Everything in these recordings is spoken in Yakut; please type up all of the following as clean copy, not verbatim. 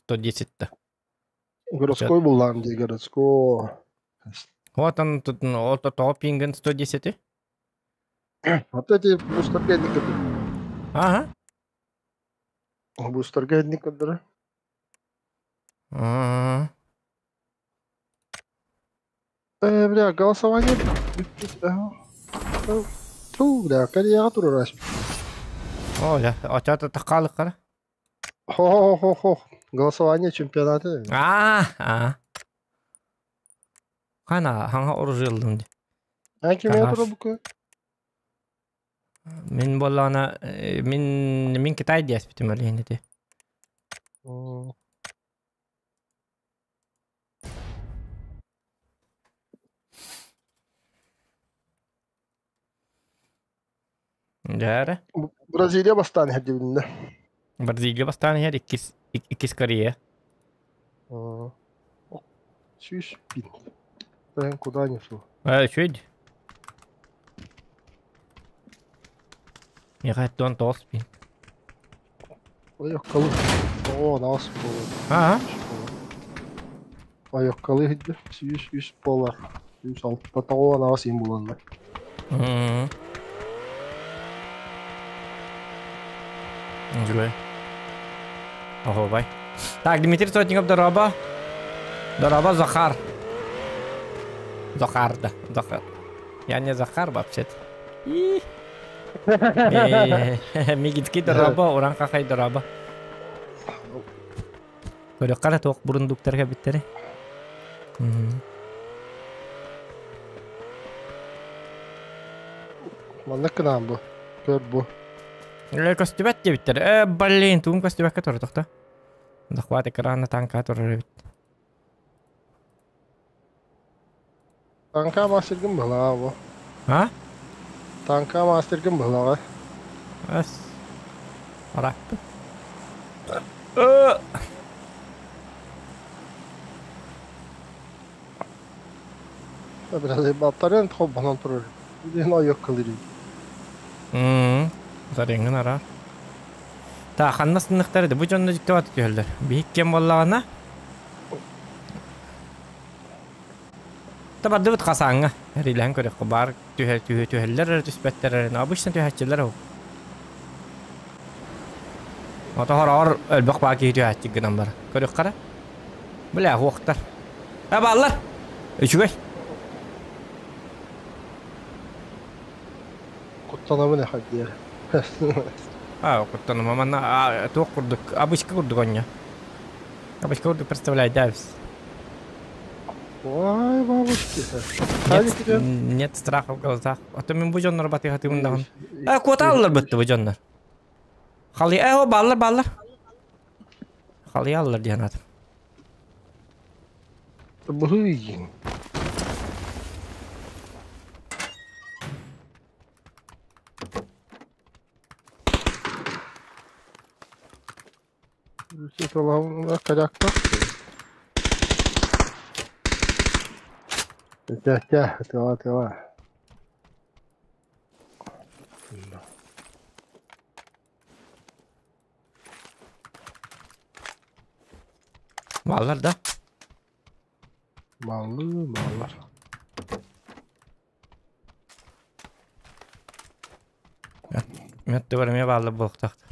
110-то. Городской буллаан дии, городской. Вот он тут, ну, ол тоҕо пингин 110-и? Вот эти бустерга инник көрдүм. Ага. Бустерга инник көрдөрө. А. Бля, голосование. Ту, бля, Кореяҕа турар. О, ля, очата таққалыққара. Хо-хо-хо-хо. Голосование чемпионата. А, а. Хана, ханга оружиялдым ди. А ким Таһаас. турар бука? Мин боллаана, мин Китай диэспитим өлейін ити. Дьээрэ. Бразилия бастаан иһэрдибиннэ. Бразилия бастаан иһэр иккис Корея. 100 пин. Тэн куда несу? Үчүгэй. Миэхэ 19 пин. Ойоккалы. О, нас было. Аа. Ойоккалы хидде. 103 болар. 106 тоҕо нас им буланна. Үчүгэй. Охобай. Так, Дмитрий Сотников, дорообо. Дорообо, Захар. Захар, да, Захар. Я не Захар вообще-то. Мигитки дорообо, уран хахай дорообо. Көрөккара тоқ бурундуктарга биттери. Маннык кынаан бу. Көр бу. Көстүбэт диэбиттэр. Блин, тугун көстүбэккэ турар тохто. Захват экрана танка турар эбит. Танка мастергын быһлаҕа бу. А? Танка мастергын быһлаҕа. Ас. Араппы. Biraz баттарын хоббанан турар. Билин ойоккалыр. Зареңин ара. Та ханна сынныктары бу дьонно диктоват түһэллэр. Биһик кем боллаҕына Табардыбыт хасааҥҥа. Эрилэһэн көрөххө баар түһэ түһэ түһэллэр түспэттэр. Обычно түһәччилэр ол. Ото хороор өлбөх баа киһи түһәччик гынан бар. Көрөххара. Бля, хуохтар. А баллар. Үчүгэй. Куттанабын эхаддиэр. А, куттаныма манна туох курдук, обычка курдук онньо. Обычка курдук представляет Давис. Ой, бабушки. Нет, нет страха в глазах. А то мен бу дьоннор батыха тымындаҕын. А, куота аллар бытты бу дьоннор. Хали, о, баллар, баллар. Хали аллар диэн атым. Быһыйын. Корякта. Тя, тя, тела, тела. Баллар да. Маллы, маллар. Мэтті бар ме баллы болықтақты.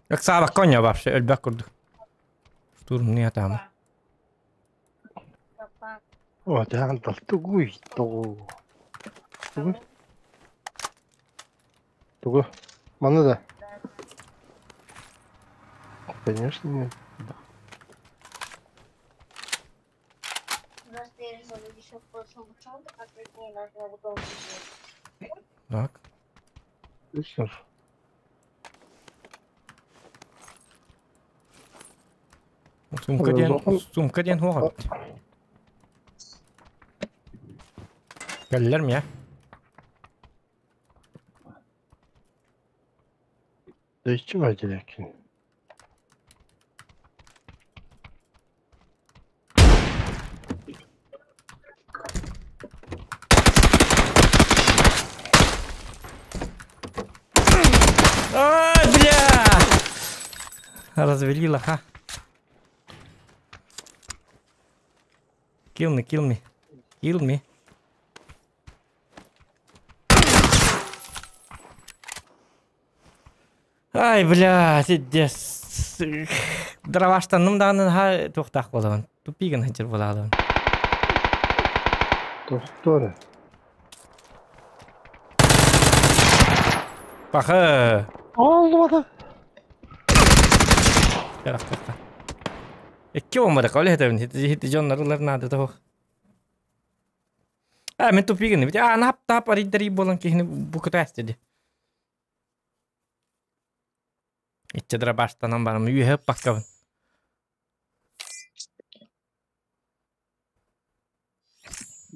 Ыксаабак коня вообще өлбәк курдук. Штурм не там. О, тян тугуй, тугу. Тугу. Тугу. Маны да. Конечно, нет. Так. Отлично. Сумка диэн, сумка диэн хуоҕа. Кэллэр мия. Дэйчи бадиякин. Ай, бля! Развели лоха. Kill me, kill me. Kill me. Ай, бля, сиддес. Дроваштанным даҕаны наһаа туохтаах буолабын. Тупигын сылдьар буолаалабын. Тохтор. Паха. Olmadı. Ярахтахха. Икки буолматах, ол иһэтэбин. Хити дьоннор ылар наада тоһуох. А, мен тупигын. А, нап тап арыйдарый буолан киһини бу кытаастыды. Иччэ баштанан барам үөһэ ыппаккабын.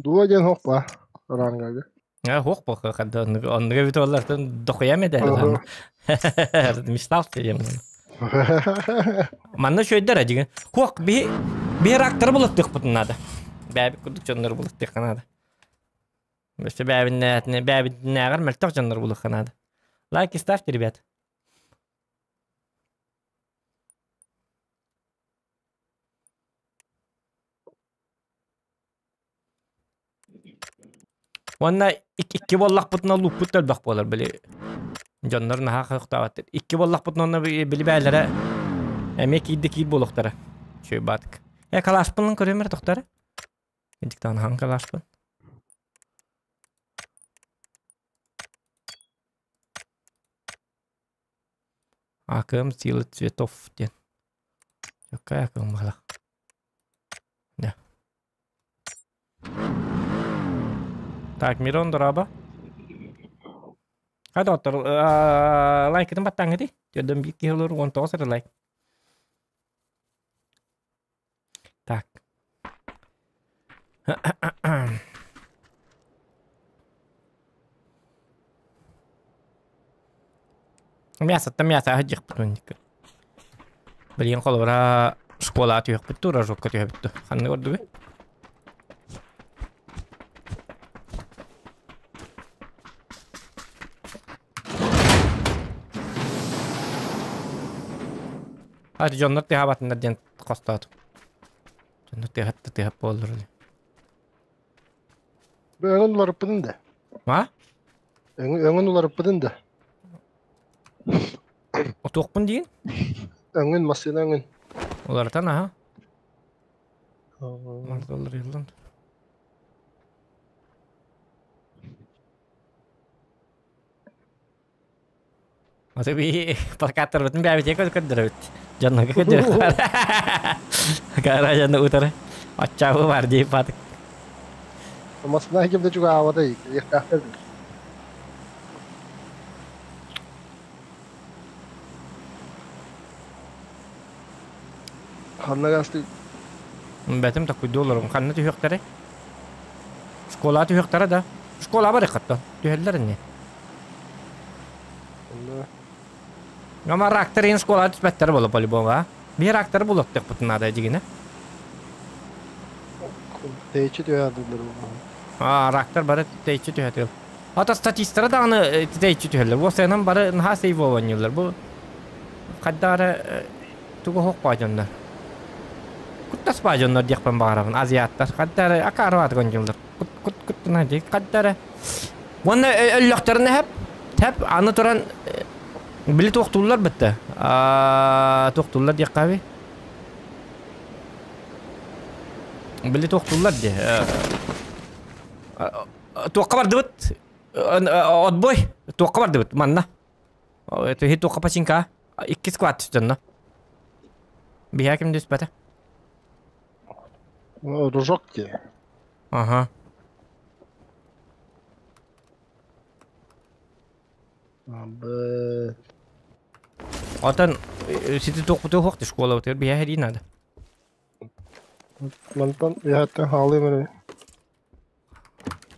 Дуо диэн хоп ба рангага. А, хуох буолха хадда оннуга эбит буоллартан дохуям эдэр мечтал дием. Манна шөйдер адьыгын. Хуох би би рактары булаттыхпытын надо. Бәбик курдук дьоннору булаттыхха надо. Өссө бэбиннээтинэ бэбиннээҕэр мөлтөх дьоннору булуохха надо. Лайки ставьте, ребят. Уонна икки буоллахпытына лууппут да элбэх буолар били дьоннор наһаа хойуктаабаттар. Икки буоллахпытына онно били бээлэрэ эмиэ киирдэ киир буолуохтара. Үчүгэй баатык. Э калашпын көрүөм эрэ тохтор. Интиктаан хаҥ калашпын. АКМ силы цветов диэн. Какая АКМ баҕалаах. Да. Так, Мирон дорообо. Хайда оттор лайкытын баттааҥҥытый? Төрдөн биир киһи олорор 19 эрэ лайк. Так. Мясоттан мясо аһыдьыахпыт манньыкка. Билигин холобура школаҕа түһүөхпүт дуу, рожокка түһэбит дуу? Ханнык ордугуй? Ати дьоннор тыаһаабатыннар диэн хостоотум. Дьоннор тыаһат да тыаһап буоллар ини. Өҥүн уларыппытын да. А? Өҥүн уларыппытын да. Отуохпун диин? Өҥүн, массыына өҥүн. Уларытан аха. Уларытыллар Аты би плакаттарбытын бэйэбитигэр көрдөрөбүт. Дьоннорго көрдөрүөххэ. Гаражаны утары оччоҕу бар дии баатык. Массыына ким да чугаһаабата иэхтээхтэр. Ханна гастыы? Бэтим такуйду олорум. Ханна түһүөхтэрэй? Школаҕа түһүөхтэрэ да? Школаҕа барыаххыттан. Түһэллэр ини. Ама рактар иһин школаҕа түспэттэр буолла по-любому, а? Биир ракторы булуохтуохпутун наада дьигинэ. Тэйиччи түһэ А, рактар бары тэйиччи түһэ Ата статистара даҕаны тэйиччи түһэллэр. Уосайынан бары наһаа сейв оонньууллар. Бу хайдах эрэ тугу оһох баадьоннор. Куттас баадьоннор диэхпин баҕарабын азиаттар. Хайдах эрэ акаарыбаатык оонньууллар. Кут кут куттана дии хайдах эрэ Уонна өллөхтөрүнэ хэп хэп аны туран били туохтууллар бытта. Туохтууллар диэххэ эби. Били туохтууллар дии. Туохха бардыбыт? Отбой. Туохха бардыбыт манна. Түһи туохха пачинка. Икки склад түстөннө. Биһээ ким түспэтэ? Ружок дии. Ага. Абы. Отон сити туохпуту суох школабытыгар биһээ сэрии надо. Мантан иһэттэн хаалыым эрэ.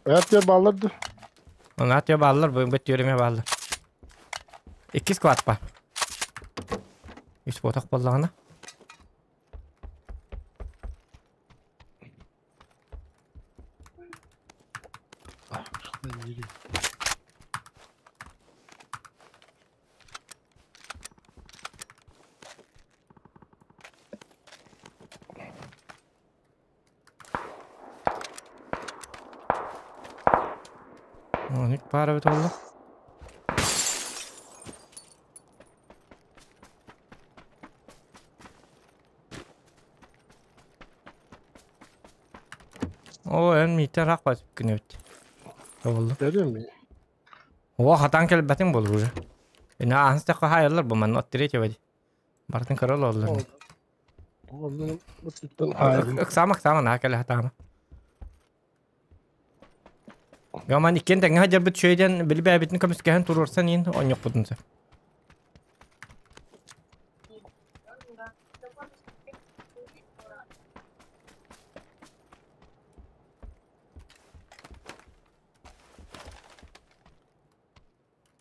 Эһэттиэр бааллар дуу? Онаат бааллар, бу түөрэмэ бааллар. Иккис склад баар. Үс буотах буоллаҕына. Оник пара бит oldu. О, эн миитэ ыраах бат күнэбит. Oldu. Görüyor musun? О, хатан келбэтиҥ буолур уже. Ина аһын стекка хайаллар бу манна от третьего ди. Бартын көрөл оллар. Ыксаама ыксаама наһаа кэлэ хатаама. Яман иккиэн тэҥҥэ сылдьарбыт үчүгэй диэн били бэйэбитин көмүскэһэн туруорсан иһин оонньуохпутун сөп.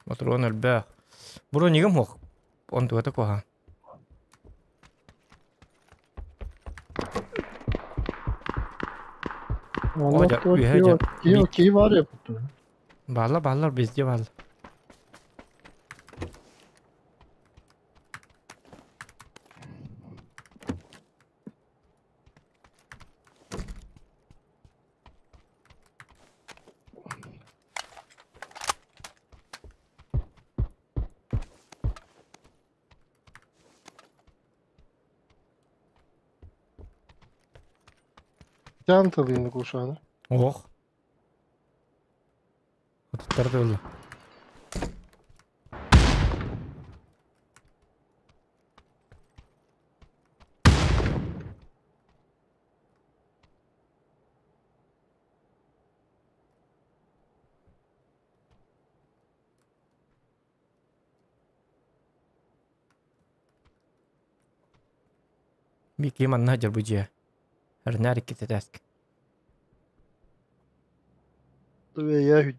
Ботуруон өлбөөх. Бронигым суох. Онтугата куһаҕан. Үөһэ дьэ. Киһи бар yaptı. Бааллар бааллар везде бааллар. Can kuşağını. Ох. Отуттар да Бики манна дьар бу дьиэ. Эрнээр икки тэтээск. Я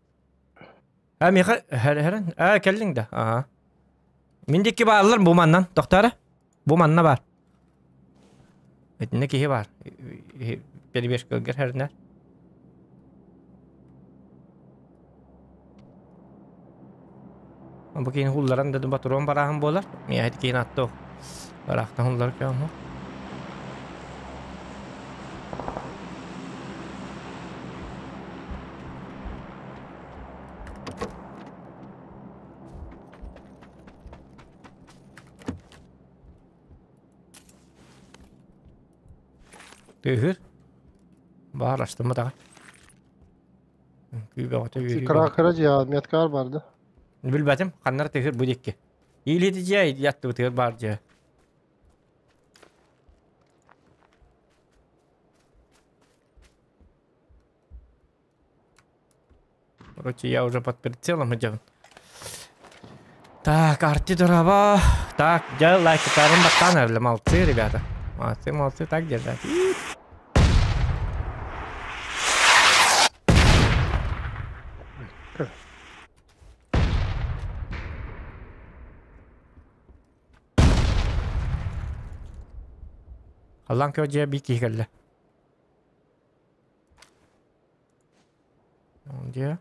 А миха хэр а кэллиҥ да. Аха. Мин дикки бааллар бу маннан. Тохторо. Бу манна бар. Итиннэ киһи бар. Перебежкалгар хэрнээр. Бу киин хулларан да батурон барааһын буолар. Миэхэ киин аттоо. Бараахтан хуллар кэм. Тыһыр. Баар астыма даҕа. Күүбэҕэ үөрүү. Kara kara ya metkar vardı. Билбэтим, ханнар тыһыр бу дикки. Иилити дьиэ яттыбытыгар баар дьиэ. Короче, я уже под прицелом идем. Так, арти дорова. Так, делай лайк, тарым баттан Молодцы, ребята. Молодцы, молодцы, так держать. Аллан кө дьиэ бики кэллэ. Дьиэ.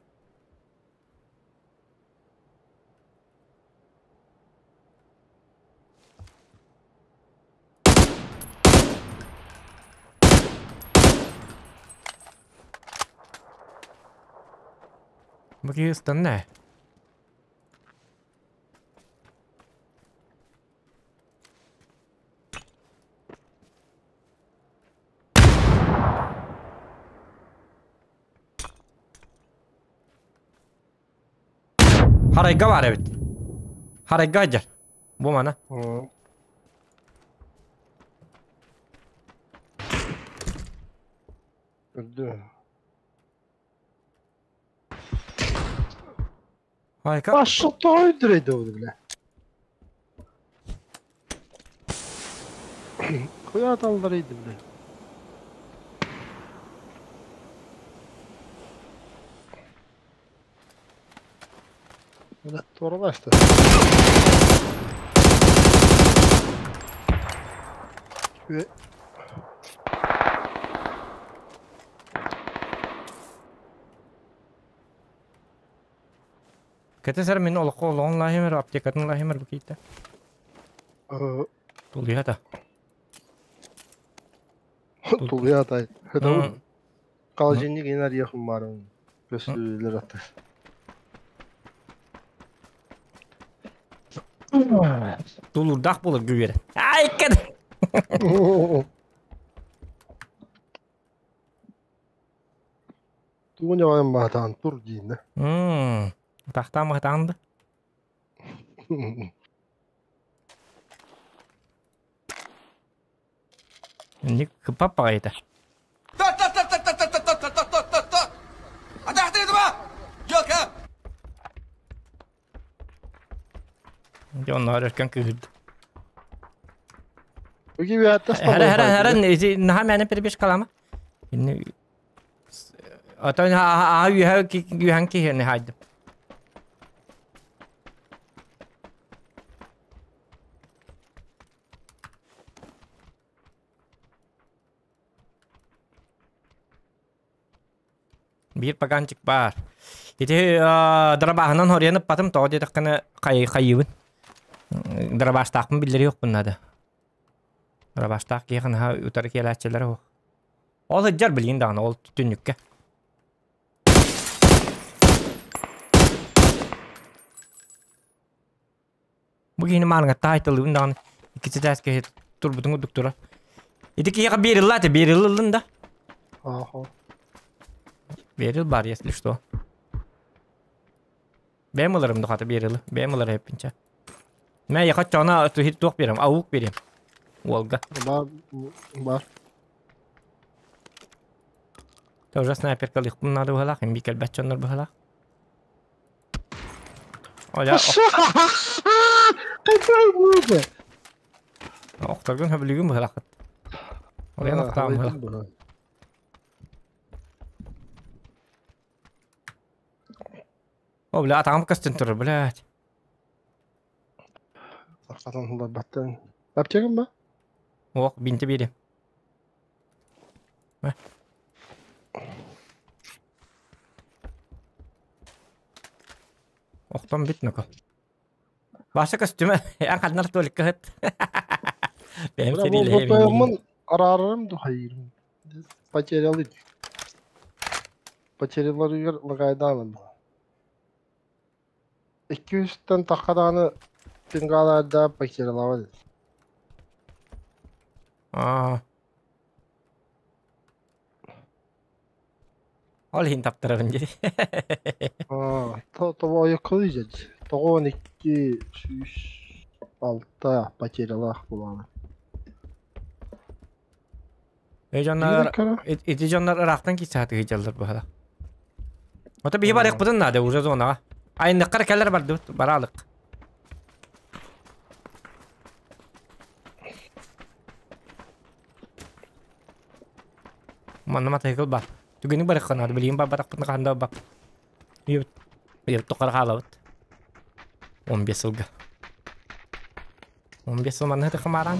Бу киһи ыстанна. Харайга бар эбит. Харайга дьэр. Бу мана. Öldü. Harika. Başlıkta öldüreydi oldu bile. Kuya adamlarıydı bile. Böyle doğru başladı. Ve Кэтесер мин олоххо олоҕун лаһимэр, аптекатын лаһимэр бу киитэ. Тулуйа Тулуя тай. Kalacını yine yakın var onun. Gösteriler attı. Тулуурдаах буоларга үөрэн. Ай, кэд! Тугун дьаҕайан баатаан тур дииннэ. Тахтаан баатаан да. Инник кыппап баҕайыта. Дьэ оннооҕор өркөн кыыһырда. Хара хара хара наһаа мээнэ перебежкалаама. Отон аа үөһэ үөһэн киһини хаайдым. Биир паганчик баар. Ити дырабааһынан хоруйан ыппатым, тоҕо диэтэххинэ хайыыбын. Дырабаастаахпын биллэриэхпин наада. Дырабаастаах киһи наһаа утары киэлээччилэрэ суох. Ол сылдьар билигин даҕаны ол түннүккэ. Бу киһини маарыҥаттаа айтыллыбын даҕаны икки этээс киһи турбутун курдук турар. Ити киһиэхэ биэриллэ аты биэриллин да? Ааха. Берил бар, если что. Бэйэм ыларым дохата берилы. Бэйэм ылар эппинчэ. Мэ я хочу она тух берем, аук берем. Уолга. Бар, бар. Тоже снайперка лихпун надо быһалаах, им бикелбэт дьоннор быһалаах. Оля, Какой глупый! Охторгун хөбүлүгүн быһалаахыт. Оля охтаам быһалаах. О, бля, атаҕым көстөн турар, блядь. Аркатан баттан. Аптекам ба? Ох, бинти бири. Охтон бит ноко. Баша көстүмэ, эн ханнар туаликка ыт. Бэйэм сэриилэһэбин. Араарарым да хайыырым. Потерял Потеряларыгар лагайдаанын. 200-тэн тахха даҕаны пингалаарда потерялава. Аа. Ол иһин таптарабын дии. Аа, то ойокколуй дьэ. 92 106 потерялаах булааны. Ити дьоннор ити дьоннор ыраахтан киирсэ сатыы быһала. Ото биһи барыахпытын наада уже зонаҕа. Айынныххар кэлэр бардыбыт, бараалык. Манна матайкыл бар. Түгени барыахха наада, билигин барбатахпытына хаһан да барбаппыт. Үйэбит тухары хаалабыт. 15 сылга. 15 сыл манна хымааран.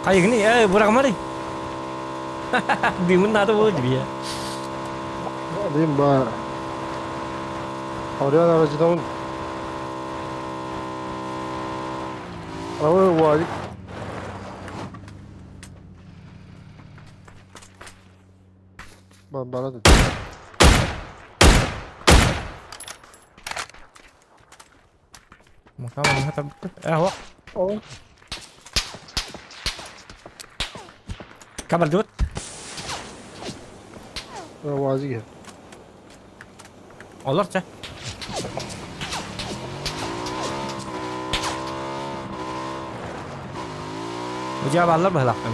Хайыгыны, э, бырагымары. Дымын надо было тебе. Дым ба. Орион арачытамын. Алы уалик. Бара да. Э, О. Кабардут. Уазик. Олорча. Бу баллар быһалаахтам.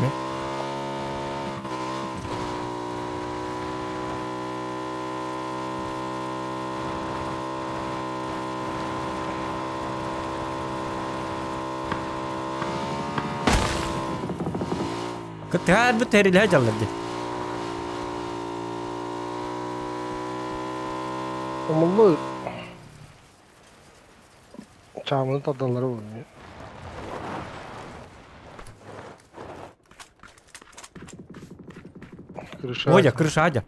Кыттыһаар бу тэрилэ дьалларды. Омуллу чаамын тардаллары болуyor. Крыша. Ой, крыша адя.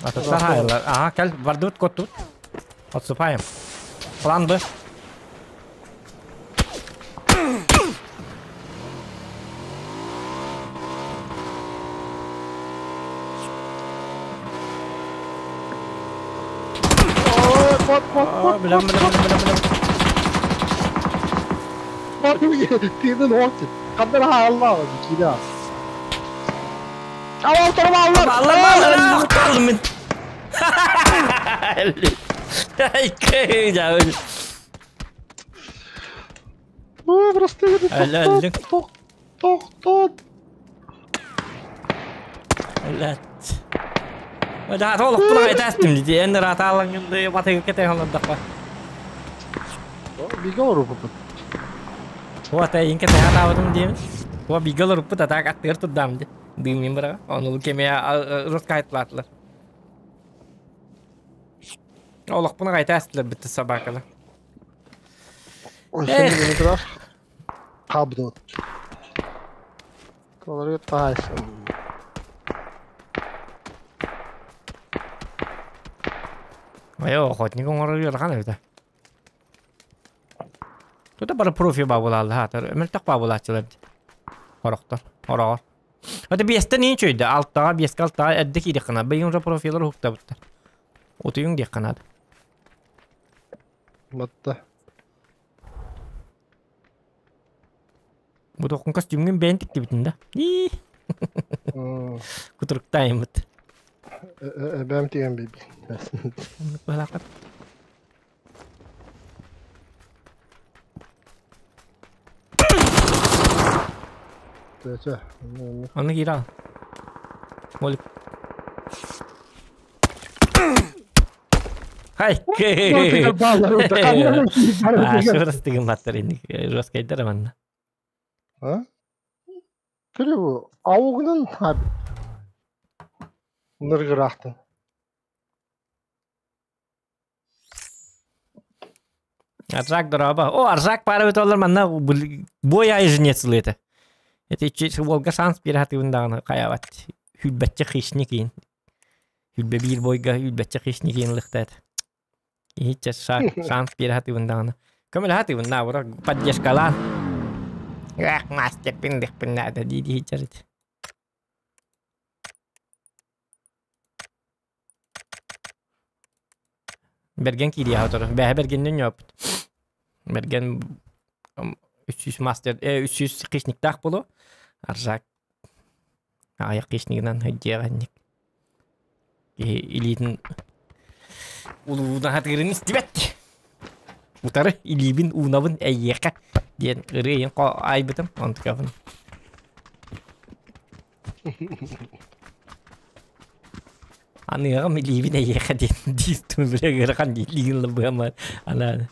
Атыттар хаайылар. Ага, кэл, бардыбыт коттубут. Отступаем. План Б. Ой, кот, кот, кот, Билем, билем, билем, билем. Тыынын оҕотин. Ханна хаалла киирэ. Авал торбаллар! Баллар, баллар, kaldım мен. Оо, прости, Әлі, әлі. Тох, тохтот. Блять. Да, толық бұны айтастым дейді. Енді рата алыңды батыгы кете холоддақпа. Биге оруппут. Вот, инке тәһә табытым деймін. О, бигел ұрыппыт, атак аттығыр тұрдам де. Дыммен бірақ. Оны бұл кеме русқа айтылатылар. Олық бұны қайта бітті собакалар. Эх. Хабдот. Толары тайсын. Айо, охотник оңорор юрхан эбит. Тута бары профи бабулалды хатар. Өмөлтак бабулачылар. Хорохтор. Хороор. Ата биэстен иин чөйдө. Алтаға, биэске алтаға әдді кири қына. Бейін уже профилар хуқта бұттар. Отуюң дек қынады. Батта. Бу тоқын костюмген бәйін тікті бітін да. И Кутуруктайым бит. Эбэм тиген биби. Балақат. Төтө. Оны кире ал. Молик. Хай. А, шурас деген баттар енді. Жорсткайдар манна. А? Күрі ауғынан хаб. Ныргырақтын. Аржак дораба. О, Аржак пары бит олар манна бой ай жнец это. Это чуть волга шанс бир хатыбындагы каябат. Хүлбәтче хишни кийин. Хүлбе бир бойга хүлбәтче хишни кийин лыхтат. Иче шанс бир хатыбындагы. Көмөл хатыбында бура поддержкалан. Эх, мастер пиндих пиннада диди хичерит. Берген кири хатыр. Бәһ бергенден ёпт. Берген 300 мастер, 300 кишниктах болу. Аржак аяк кишнигинен хөддиэҕэнник. Илиитин улууна хатыырын истибэт. Утары илиибин уунабын эйиэхэ диэн ырыайын айбытым онтукабын. Аныаҕым илиибин эйиэхэ диэн диир биле ыарахан илиигин лыбыама ана.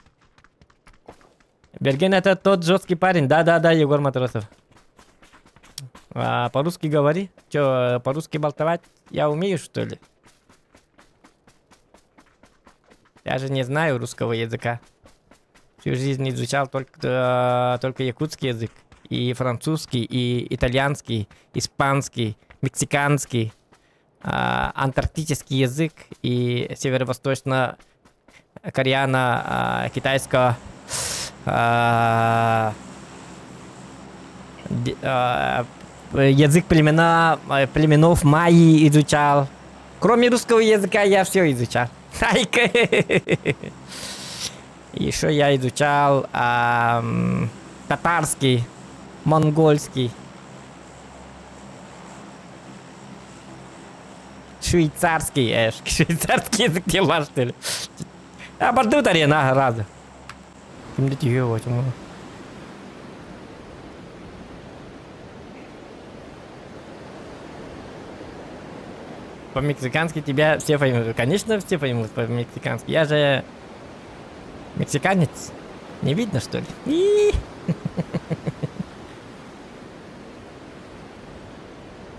Берген это тот жесткий парень. Да-да-да, Егор Матросов. А, по-русски говори. Чё, по-русски болтовать я умею, что ли? Я же не знаю русского языка. Всю жизнь изучал только якутский язык. И французский, и итальянский, испанский, мексиканский, антарктический язык и северо-восточно-кореяно, китайского язык племенов майи изучал. Кроме русского языка я все изучал. Еще я изучал татарский, монгольский, швейцарский. Швейцарский язык не ваш, что ли? А бардут арена раза. По-мексикански тебя все поймут. Конечно, все поймут по-мексикански. Я же мексиканец. Не видно, что ли?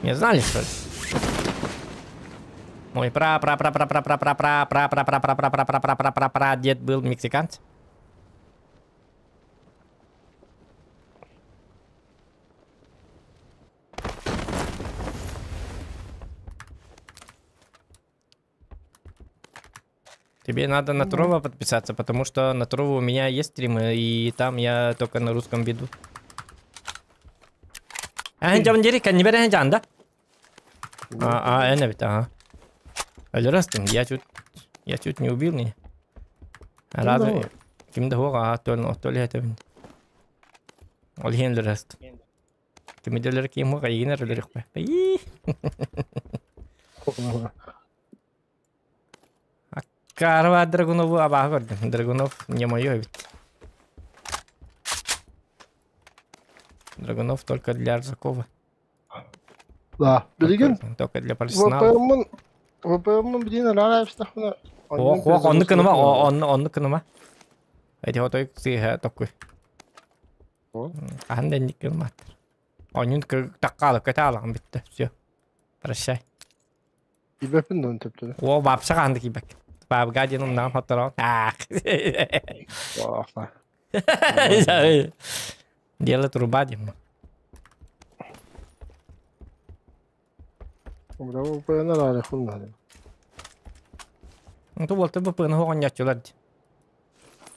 Не знали, что ли? Мой пра пра пра пра пра пра пра пра пра пра пра пра пра пра пра пра пра пра пра дед был мексиканец. Тебе надо на Трова подписаться, потому что на Трова у меня есть стримы, и там я только на русском веду. Эн жабын дери, кэнни бер эн да? А, а, эн эбит, ага. Өлөрөстүн, я чуть не убил меня. Разве ким да хуга, төл төл этебин. Ол хен өлөрөст. Ким өлөр ким хуга игинер өлөрөк. Карва Драгунову абаһы көрдүм. Драгунов не мое ведь. Драгунов только для Аржакова. Да, билигин Только для профессионалов. VPN-мын VPN-мын билин араара эбистахпына. Ох, ох, онну кыныма, онну онну кыныма. Эти отой сыха такой. Ахан денник кылматтыр. Оннун таккалы көтө алагын бүтті. Все. Прощай. Ибепин дон төптөрү. О, бапса канды кибек. Бабга ден умнан хоторон. Ах. Ах. Дело труба дем. Бра VPN араара хуннары. Ну, болты БП на хоғын ячулар.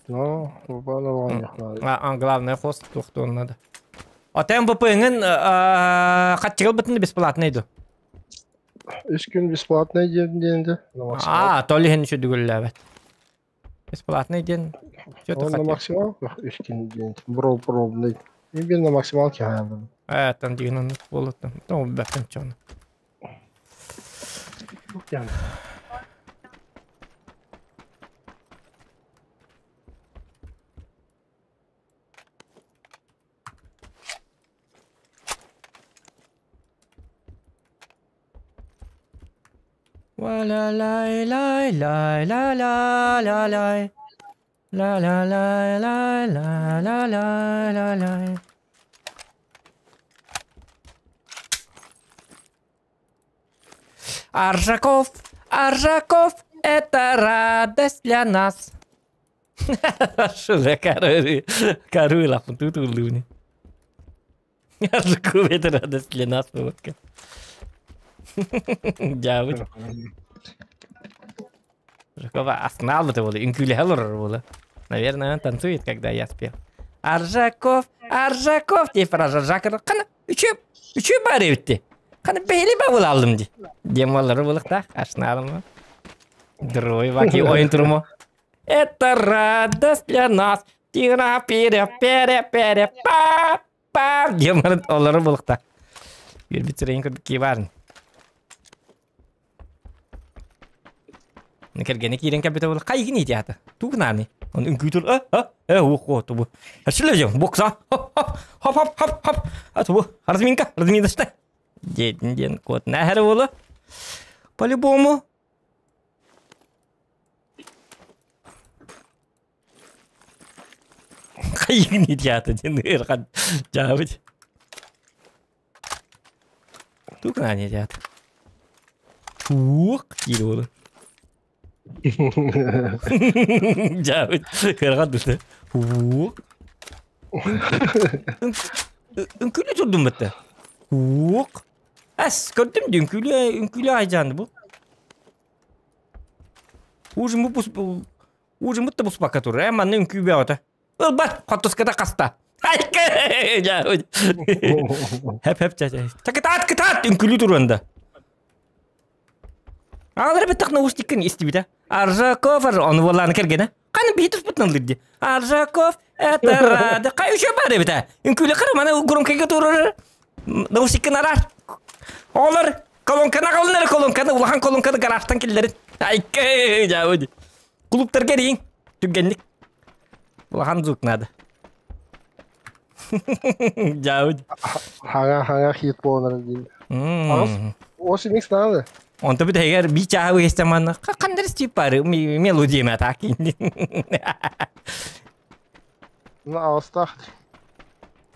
Но, VPN алган яхнары. А, главное, хост тухтун надо. А там БП-ңын хатчыгыл бытын бесплатно иду. Үс күн бесплатный диэн А, то ли еще дүгүлләбәт. Бесплатный ден. Что ты На хотел? максимал үс күн диэн. Бро пробный. Мен бир на максималке хаялдым. Э, там деген болот. Ну, бәктен чоны. Yani. Ва ла лай лай лай ла ла ла лай. Ла ла лай лай ла ла ла ла лай. Аржаков, Аржаков, это радость для нас. Шуля каруй, каруй лапын тут улуни. Аржаков, это радость для нас, вот. Дьявол. Аржакова основал это было, инкюлялор было. Наверное, он танцует, когда я спел. Аржаков, Аржаков, деп Аржаков. Қана, үчү, үчү бар эбитти. Қана бейли бабыл алдым ди. Демалары болық ашналым. Дрой ваки ойын турмо. Это радость для нас. Тира пере пере пере па па. Демалары олары болық Bir бит көрдік ки барын. Кергені кирен кәбіті болы қайгін ете аты. Тугнаны. Он үңкүйтүр, а, а, э, ох, о, тубу. Ашылы жем, бокса. Хоп, хоп, хоп, хоп, хоп, хоп. А тубу, разминка, разминка. Дедин ден кот нәһәрі болы. По-любому. Қайгін ете аты, ден ырқан жабыт. Тугнаны ете аты. Туқ, дейді болы. Жабыт, ырған дүшті. Туқ. Үңкүлі тұрдым бітті. Туқ. Әс, көрдім де үңкүлі, үңкүлі айжанды бұл. Ужин бу ужин бутта бу спака тур. Э, манны үңкү бе Ол бар, қоттускада қаста. Айка! Жабыт. Хеп хеп ча. Такытат кытат үңкүлі турунда. Алар бит наушникин истибит. Аржаков, оны боланы келген. Каны битус бутнан лирди. Аржаков, это рада. Кай еще бар бит. Үңкүлі кыр, мана громкага турur. Наушникин арар. Олар колонканы алынар колонканы, улахан колонканы гаражтан келдер. Айка, жабыт. Клубтар керин. Түгенник. Улахан звук надо. Жабыт. Хага хага хит болар дейм. Оси микс надо. Онто бит эгер би чаһы өстеман кандыр стип бар мелодия ма так. Ну, астах.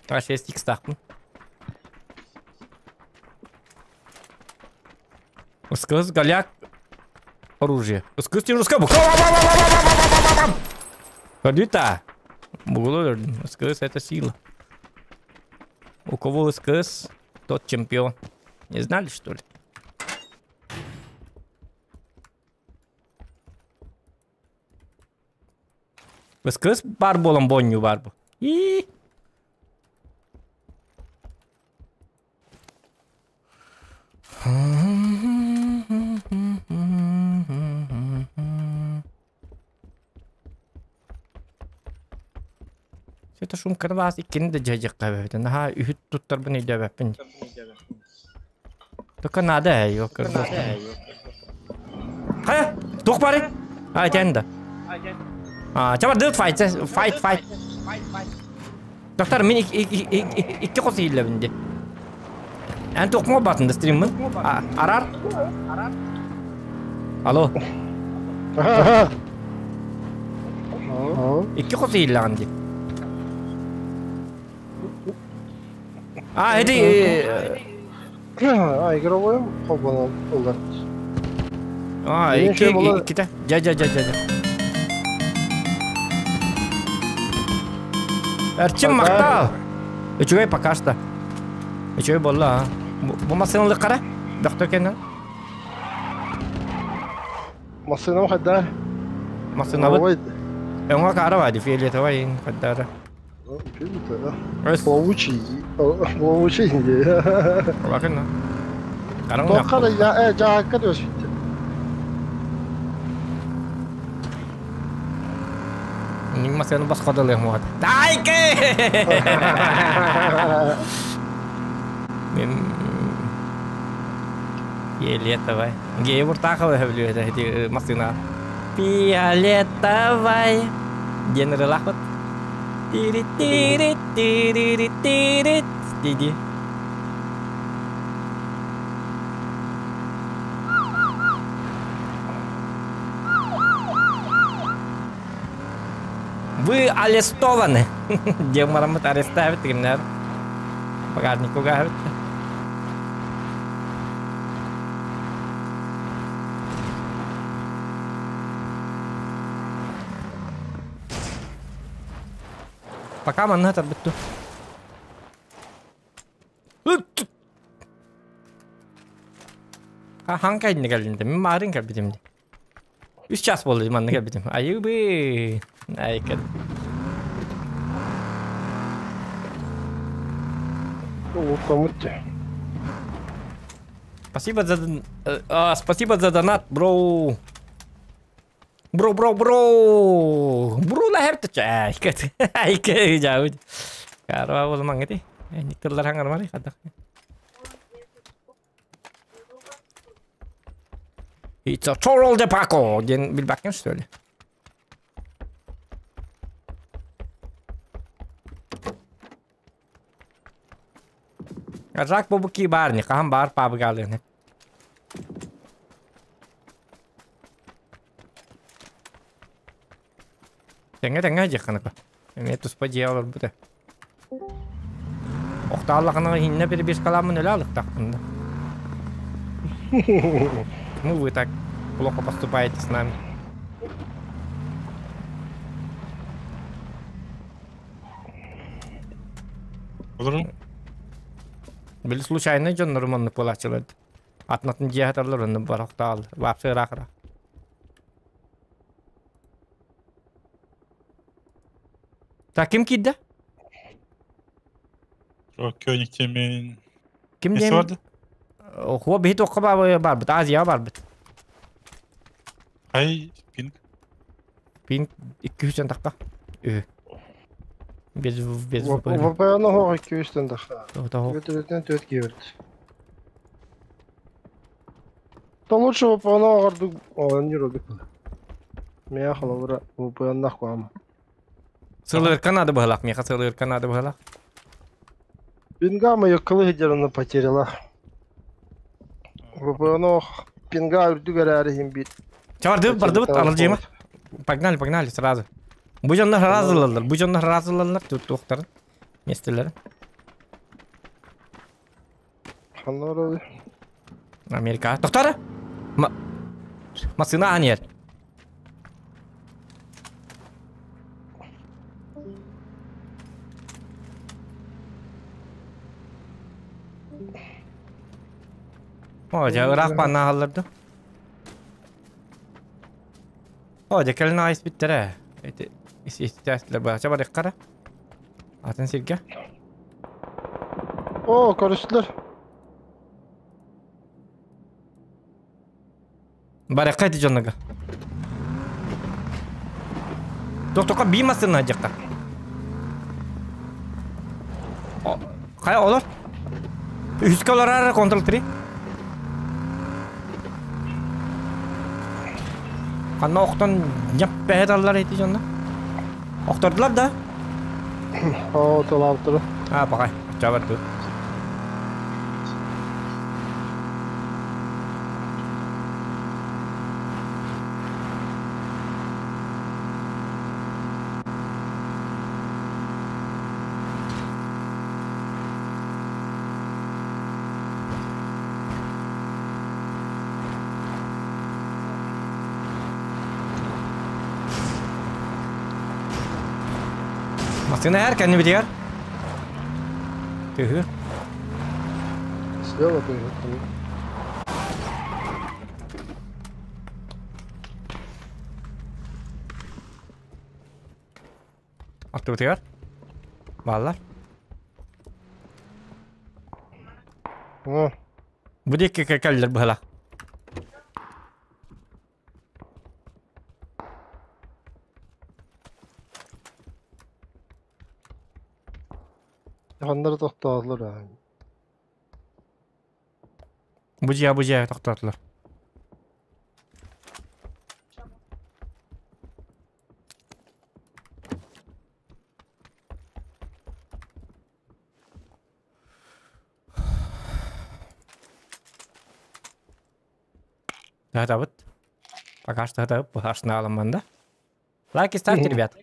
Та 6 икс тахпын. Ускыз голяк оружие. Ускыз тюрюска бу. Ходита. Бугулу ускыз это сила. У кого ускыз, тот чемпион. Не знали, что ли? Кыс бар буолан бонньу бар бу. Ии. Это шум кырбаас иккини да дьайдьахха эбэбитин. Наһаа үһүт туттарбын өйдөөбөппүн. Только надо, ее Хайа, туох бары? А, этен да. А, чабар дылт файт, файт, файт. Доктор, мин икки хос иһиллэбин ди. Эн туохма батын да стриммын? Арар? Алло. Икки хос иһиллэҕин ди. А, эти... А, игровой холбонон ылар. А, икки, иккитэ. Дьэ, дьэ, дьэ, дьэ, дьэ. Эрчим махтал. Үчүгэй пока что. Үчүгэй буолла, а. Бу массыыналык қара? Доктор кэннэ. Массыынам хайда? Массыынабыт. Өҥө каара бади, фиолетовай хайдара. Плавучий, плавучий Улахан. Тоққара я жаакка дөспүттэ. Ning масыны бас қодалы муат. Тайке! Мен Фиолетовай. Гей буртахова хөблү масына. Фиолетовай. Диэн ырылахпыт. Тири тири тири тири диди. Вы арестованы. Диэн мараммыт арестаабыт кимнэр. Багажник угаабыт. Пока манна тарбытту. Хаһан кайдын кэллинде? Мин марын кэлбитим ди. Үс час болды манна кэлбитим. Айыбы. Айкын. Спасибо за спасибо за донат, бро. Бро, бро, бро. Бро la хепте чай. Айкы жабыт. Карва болмаң эти. Никтерлар хаңар мari хадак. It's a total debacle диэн билбэккин что ли? Жак бобуки бар не хаһан бар пабыгалыны. Тэҥэ тэҥэ дьихханыка. Эмиэ туспа дьиэ олорбута. Охтааллахына иһиннэ перебежкаламмын өлө алыктахпын да. Ну вы так плохо поступаете с нами. Олорун. Били случайно дьоннорум оннук буолааччылар. Атнатын дьиэ хаталлар онно бар охтаал. Вообще ыраах Так, ким киирдэ? König Темин. Ким Несі диэн? барды? Хуо биһи туохха барбыт, Азияҕа барбыт. Хай пинг. Пин 200 тахха. Үһү. Без без VPN. VPN хоҕ 200 тахха. Того. Төрөтүн төрт киирбит. То лучше VPN оҕордук оонньуур ордук. Мия холобура VPN-нах куама. Сылыр Канада быһалах, миэхэ сылыр Канада быһалах. Пингама яккылы хидераны потеряла. VPN ох пинга үрдүк эрээри бит. Чабарды бардыбыт алжыма. Погнали, погнали сразу. Бу дьоннор разылалар, бу дьоннор разылалар тут туохтарын местелери. Ханнары. Америка. Токтор! Масына анер. О, дьэ, ыраах баанна аһаллар О, дьэ, кэлин айс биттэрэ. Эти Истээстилэр бача барыххара. Атын сиргэ. О, көрүстүлэр. Барыхха ити дьоннорго. Тохтоко бии массыына дьахта. Хайа олор? Үһүскэ олорар контрол 3. Ханна охтон дьаппэһэ таллар ити дьонно? Охтордулар да? Оо, тылаабыттара. А, пакай. Чабар тут. Массыына эр кэннибитигэр. Түһү. Слева ты. Аттыбытыгар. Бааллар. О, Бу диэки кэллэр быһалаах. ханнары тохтоотулар аа. Бу дьиэ, бу дьиэ тохтоотулар. Тахатабыт. Пока что тахатабыт. Ашнаалым да. Лайки ставьте, ребят.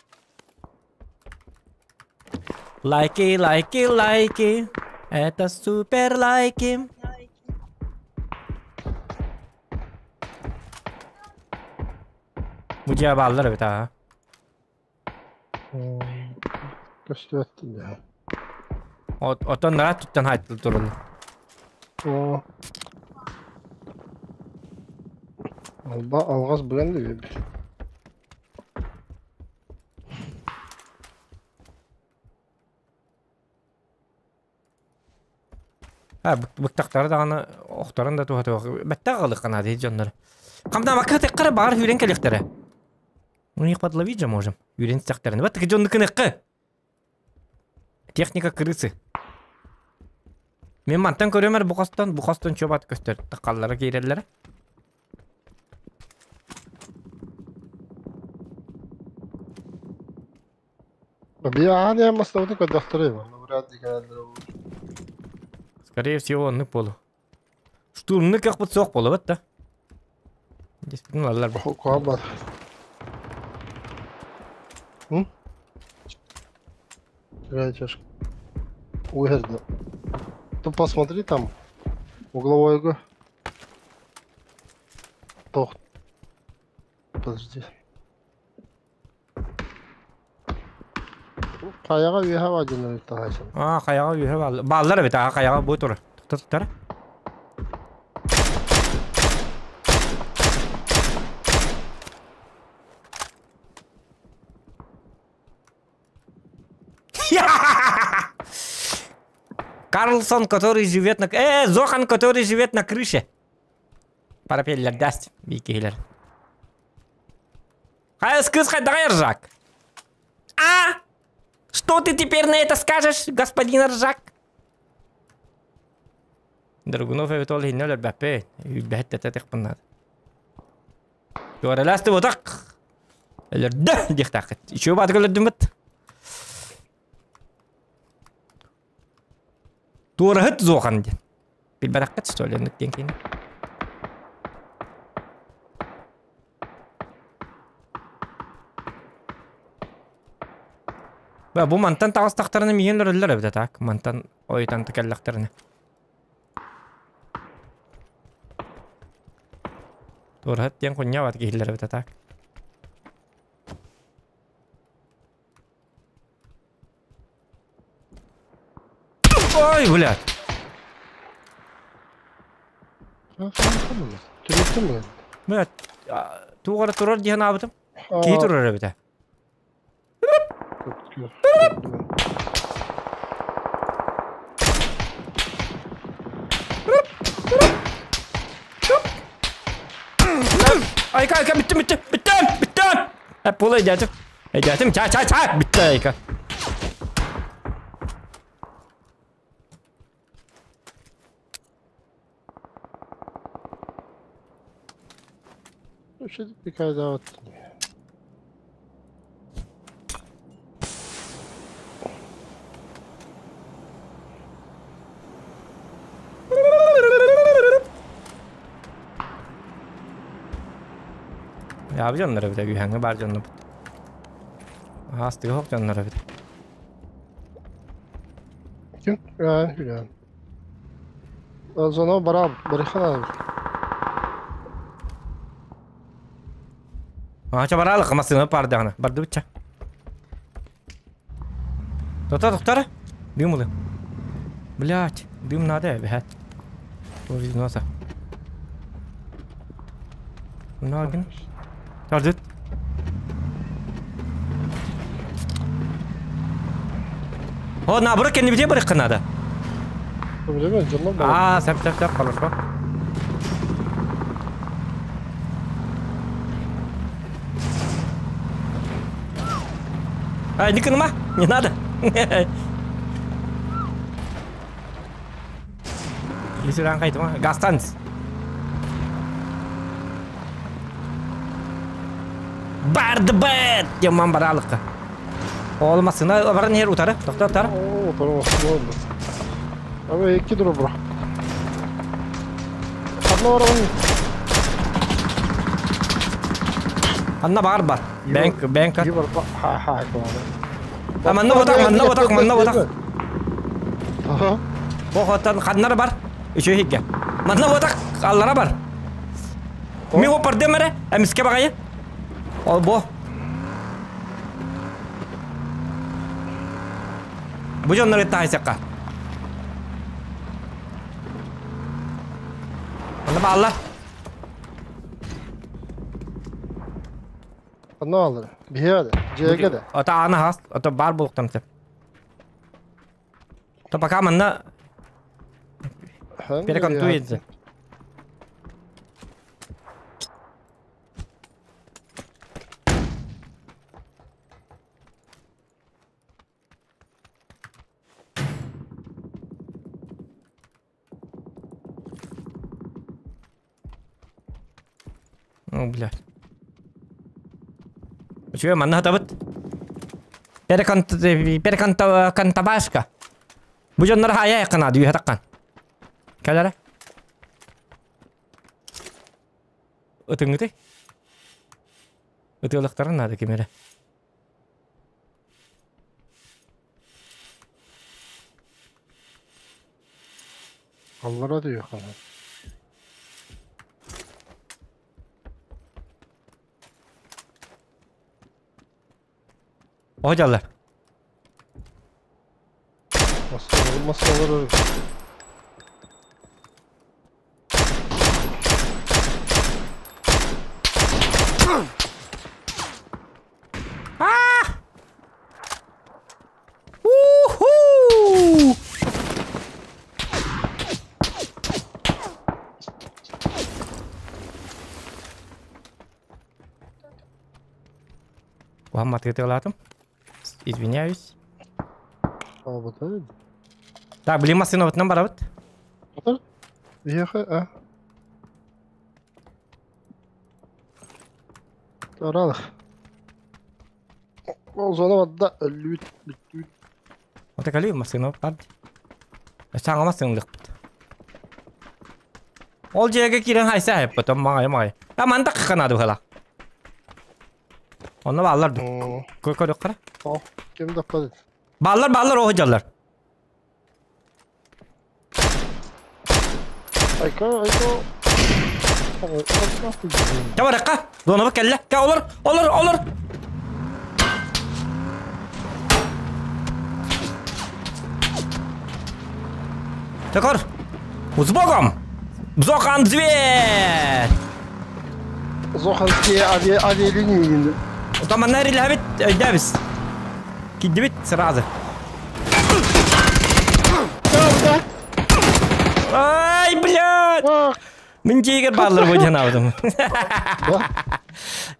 Лайки, лайки, лайки. Это супер лайки. Бу дьиэ бааллар эбит аа. Көстүбэттин даа. Оттон нараат туттан хайттыл турулла. О. Алба алгас быган да биэрбит. А, быктахтары даҕаны охторон да туһа бэттэх аҕалыахха наада дьоннор. Хамдаабакка теккара баҕар үүрэн кэлиэхтэрэ. Мы их подловить же можем. Үүрэн истэхтэринэ. Вот дьонну кыныккы. Техника крысы. Мен мантан көрөмөр бу хостон, бу хостон чобат көстөр. Тақаллара киирэллэрэ. Биаан ямастабыты көрдөхтөрө вряд ли кэлэллэр. Скорее всего, оннук буолу. Штурмны кахпыт суох буолабат да. Действительно аллар бу. Куабат. М? Какая чашка? Уерда. Ты посмотри там. Угловой Тох. Подожди. Хайаҕа үөһэ баадьынар таһайсан. Аа, хайаҕа үөһэ бааллар. Бааллар эбит, аа, хайаҕа бу турар. Туттар. Карлсон, который живет на... Зохан, который живет на крыше. Парапеллер даст, бикейлер. Хайс кыз хайдагай ржак. А? Что ты теперь на это скажешь, господин Ржак? Драгунов эбит ол иһиннэ өлөрбөппүн. Үүрбэһит тэтэ Туораласты бутак. Өлөрдө диэхтааххыт. Үчүгэй баатык өлөрдүммүт. Туораһыт зохан диэн. Билбэтэххит что ли оннук диэн киһини. Ба бу мантан таҕыстахтарына миигин өлөрөллөр эбит так. Мантан ойутан кэллэхтэринэ. Туораһыт диэн хунньабат киһилэр эбит так. Ой, блядь. Блядь, тугара турар диэн аабытым. Киһи турар эбитэ. Айка, айка, бүттүм, бүттүм, бүттүм, бүттүм! Эп була өйдөөтүм. Өйдөөтүм, ча, ча, ча, бүттэ айка. Üşüdük bir kere daha attım ya. Яабы дьонноро эбитэ үһэҥҥэ баар дьоннорбут. Аастыга оһох дьонноро эбитэ. Kim? Yani yani. Зона бара барыхана. Ача баралык массыына паардаҕына. Бардыбытча. Тота тохтара. Дым ылы. Блять, дым надо эбэһээт. Носа. Нагин. Тардыт. О, наоборот, кэннибитигэр барыахха наада. Аа, сөп, сөп, сөп, хорошо. А, не кыныма, не надо. Есіран қайтыма, гастанс. Барды бэт! Яман баралыққа. Ол масына баран ер утары, тоқта утары. О, утары масына oldu. Abi iki dur bura. Anna var onun. Анна бар бар. Бэнк, бэнк. Ха ха. Манна ботак, манна ботак, манна ботак. Бохоттан ханнара бар. Үчү хигге. Манна ботак аллара бар. Ми хопар демере, эмиске багайы. Ол бо. Бу дьоннор тахайсакка. Манна баалла. Анна алыр. Биһиэде. Дьиэгэ де. Ата ана хас, ата бар булуктан сеп. Та пока манна перекантуется. О, блядь. Үчүгэй манна хатабыт. Переканта кантабашка. Бу дьоннор хайа якынады үйе таккан. Кэлэрэ. Ытыҥҥыты. Ытыалыктарын наада кимэрэ. Аллара diyor kana. Оһдьаллар. Masalar А! Уху! Вам ответил. Извиняюсь. Так, блин, машина вот нам барабыт. Биһиэхэ а. Таралых. Ол зона бадда өллүүт бүттүүт. Вот кали машина бар. Саңа машина лыкпыт. Ол жерге кирен хайса хайп потом маңай маңай. А манда кыканады хала. Онно баллар көр көр кара. Ким даппады. Баллар баллар о жаллар. Айка айка. Табаракка. Дона бак келле. Ка олар олар олар. Текор. С Богом! Зохан зверь! Зоханские авиалинии. Там она релявит Дэвис. Киддибит сразу. Ай, блядь! Мин дьиэгэр бааллар бу диэн аабытым.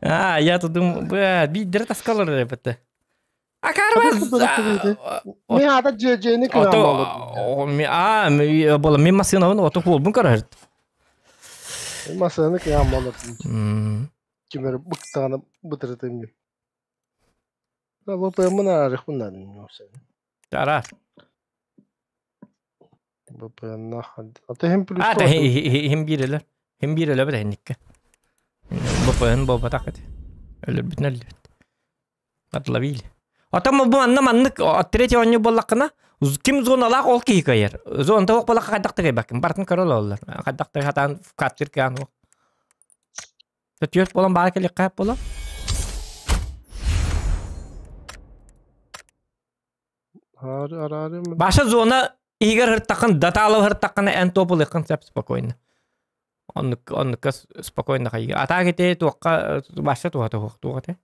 А, я тут думаю, бля, биирдэрэ таскалар эбэтэ. Ми ата дьиэни кыраамалар. А, була мин массыынабын ото хуолбун көрөр. Массыынаны кыраамалар. Кимер быктаана бытырытым. ВПМ арыхпын Тара. ВПН Ата хем плюс. А, хем биирелер. Хем биирелер бит хенникке. ВПН болбатах эти. Өлөрбүтүн өллүбүт. Отловили. Отон бу манна маннык третий оонньуу буоллаххына, ким зоналаах ол киһи кыайар. Зоната суох буоллахха хайдах да кыайбаккын. Барытын көрө олороллор. Хайдах да сатаан каттыр кыаан суох. Түөрт буолан баара кэлиэххэ сөп буолуо. Баша зона иһигэр һыртаххын, датаалап һыртаххына эн топ ылыаххын сөп спокойно. Оннук оннукка спокойно хайыы. А так ити туохха баша туһа туох туох этэ.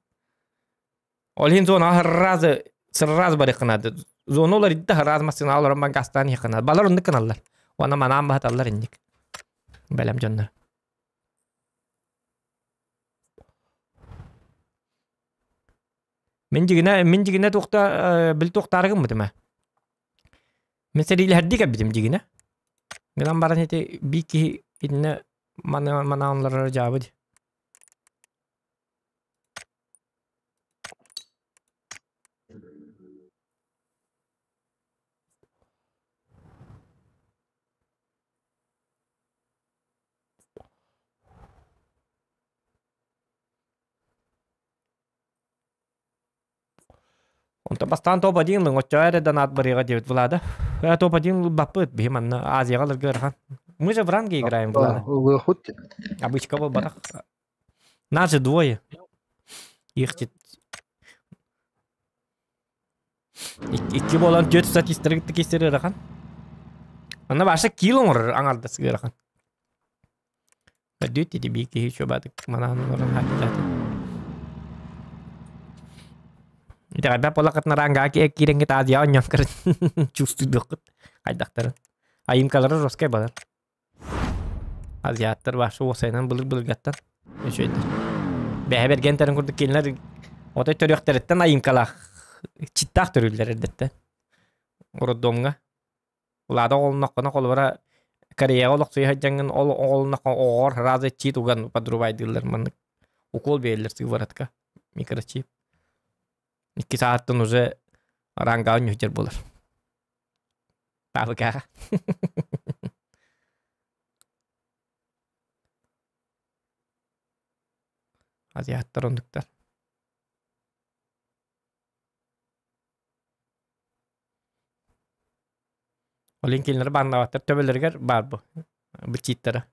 Ол иһин зонаҕа сразу сразу барыаххын наада. Зона уларыйда сразу массыынаҕа олорон баран гастаан иһиэххин наада. Балар оннук гыналлар. Уонна манаан баһаталлар инник. Бэлэм дьоннор. Мин дьигинэ мин дьигинэ туохта бил туохтаары гыммытым ээ. Мин сэриилэһэрдии кэлбитим дьигинэ. Гынан баран ити биир киһи итиннэ мана манаанларара дьаабы дии. Онтон бастаан топ-1 лыҥ, оччоҕо эрэ донат барыаҕа диэбит Влада. Топ-1 ылбаппыт, биһи манна Азияҕа ыларга ыарахан. Мы же в ранге играем, Влада. Ылыахут. Обычка буолбатах. Нас же двое. Их икки буолан түөрт статистары кытта киирсэр ыарахан. Манна баша киил оҥорор аҥардас ыарахан. Өдүүт ити биир киһи чуобаатык манаан олорон хааччылаата. Итэҕэйбэт буоллаххытына рангаҕа киирэҥҥит Азияҕа оонньоон көрүн чувствуйдуоххут хайдахтарын. Айымкалара жесткай балар. Азиаттар вообще уопсайынан былыр-былыргаттан үчүгэйдэр. Бэһэ бэргэнтэрин курдук кинилэр отой төрүөхтэриттэн айымкалаах читтаах төрүүллэр эрдэттэн. Роддомҥа. Улаата оҕолонноххуна холобура Кореяҕа олохсуйа сылдьаҥҥын ол оҕолонноххо оҕоҕор сразу чит уган подрубайдыыллар маннык укол биэрэллэр сыворотка микрочип. Икки сааттан уже рангаҕа ньүһдьэр буолар. Таабыкааҕа. Азиаттар оннуктар. Ол иһин кинилэри бааннаабаттар төбөлөрүгэр баар бу бу читтара.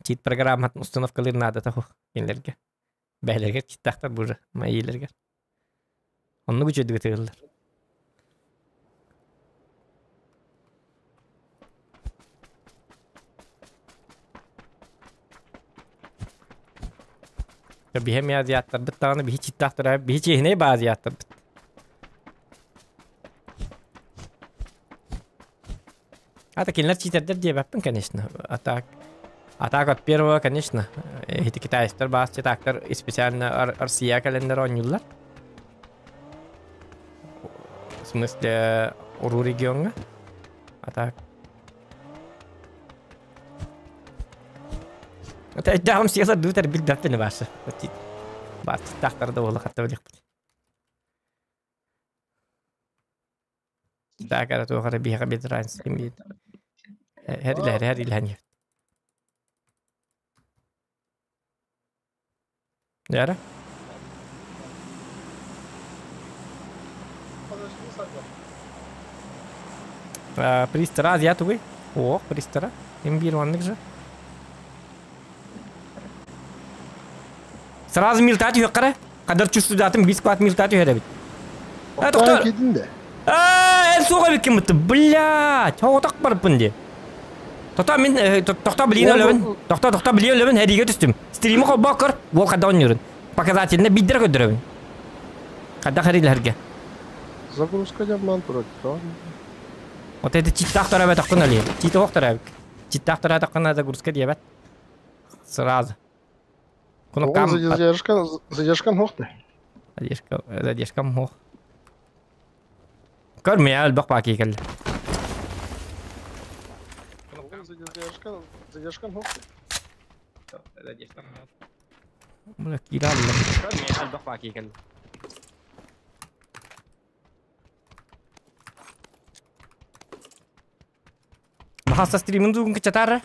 Чит программатын установкалыыр наадата суох кинилэргэ. Бэйэлэригэр читтаахтар бу уже моилэригэр. Оннук үчүгэйдик ытыыллар. Биһи эмиэ азиаттарбыт даҕаны биһи читтаахтара биһи чиэһинэй баа азиаттарбыт. А так кинилэр читердэр диэбэппин, конечно. А так, а так от первого, конечно, эти китайцтар баас читактар специально Россия кэлэннэр оонньууллар. В смысле, уруу региоҥҥа. А так. Өйдөөҕүм сиэсэр дуутар билбэппин баасы. Баас читтаахтар да буола хатта билиэхпит. Так, эрэ туох эрэ биһиэхэ без разницы ким Һэрилэһэр һэрилэһэн иһэбит. Яра? Пристара азия тугуй? Ох, пристара. Им биир маннык же. Сразу милта түһүөххэ Кадар чувствуйдатым бис кват милта түһэр эбит. Э, тоқтор. Э, эн суох эбиккин бытты. Блядь, оҕотох барыппын дии. Тохтоо мин тохтоо билиин өлөбүн. Тохтоо тохтоо билиин өлөбүн эриигэ түстүм. Стримы холбоо көр, уол хадда оонньуурун. Показательно биирдэрэ көрдөрөбүн. Хайдах эрилэргэ? Загрузка дьаммаан турар. Вот это читтах төрөөбөтөххүн өлүө. Читы ох төрөөбүк. Читтах төрөөтөххүнэ загрузка диэбэт. Сразу. Кнопкам Задержка, задержка хохты. Задержка, задержка мох. Көр мия өлбөх баки кэллэ. Задержка, задержка хохты. Задержка. Бля, киирэ алла. Көр мия өлбөх баки кэллэ. Бахаса стримин дугун кычатары.